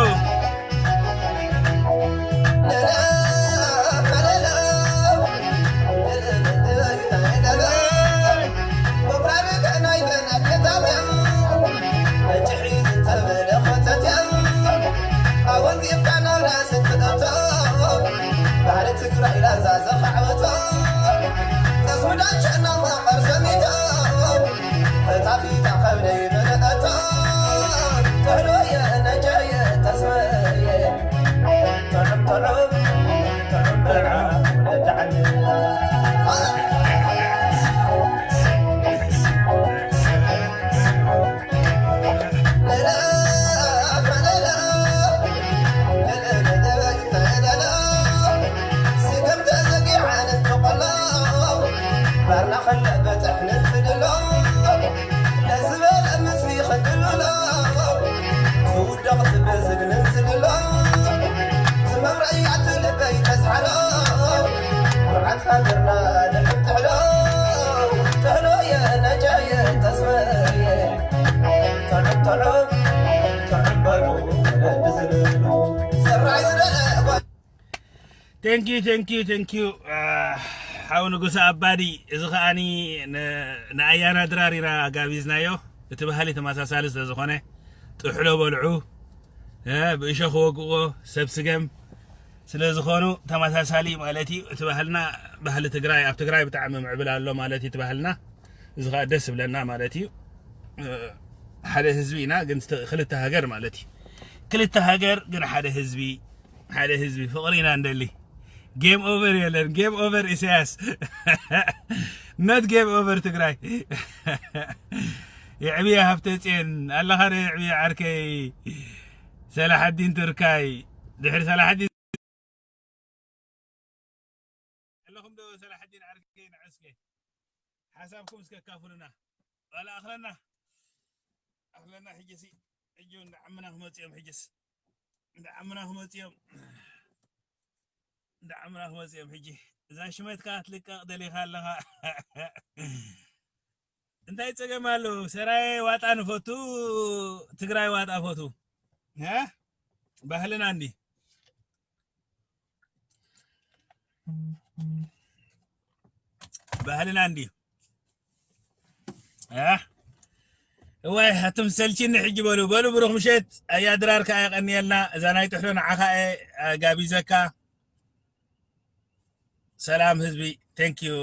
Thank you, thank you, thank you. ሓው ንጉሰ ኣባዲ፣ እዚ ከዓኒ ንኣያና ድራር ኢና ጋቢዝናዮ። እቲ ባህሊ ተመሳሳሊ ስለ ዝኾነ ጥሕሎ በልዑ፣ ብእሾ ክወግዎ ሰብ ስገም ስለ ዝኾኑ ተመሳሳሊ ማለት እዩ። እቲ ባህልና ባህሊ ትግራይ ኣብ ትግራይ ብጣዕሚ ምዕብል ኣሎ ማለት እዩ። እቲ ባህልና እዚ ከዓ ደስ ዝብለና ማለት እዩ። ሓደ ህዝቢ ኢና ግን ክልተ ሃገር ማለት እዩ። ክልተ ሃገር ግን ሓደ ህዝቢ፣ ሓደ ህዝቢ ፍቕሪ ኢና እንደሊ። ጌም ኦቨር የለን። ጌም ኦቨር ኢሳያስ፣ ነት ጌም ኦቨር ትግራይ። የዕብየ ሃብተ ጽዮን ኣለኻ ዶ? የዕብየ ዓርከይ ሰላሐዲን ትርካይ ድሕሪ ሰላሐዲን ኣለኹም ዶ? ሰላሐዲን ዓርከይ ንዐስከ ሓሳብኩም እስከ ካፍሉና። ዋላ ኣኽለና ኣኽለና ሕጂ ሲ ሕጂ እንዳ ዓምና ክመጽኦም ሕጂስ እንዳ ዓምና ክመጽኦም እንዳ ዓምና ክመጽኦም ሕጂ እዛ ሽመትካ ክትልቀቕ ደሊኻ ኣለኻ። እንታይ ጸገም ኣለዎ? ሰራየ ዋጣ ንፈቱ፣ ትግራይ ዋጣ ፈቱ። እ? ባህልና እንዲ ባህልና እንዲ እ? እዋይ፣ ኣቱም ሰልችኒ ሕጂ በሉ፣ በሉ፣ ብሩኽ ምሸት። ኣያ ድራር ከኣ የቐንየልና። እዛ ናይ ጥሕሎ ንዓኻ እየ ጋቢዘካ። ሰላም ህዝቢ። Thank you።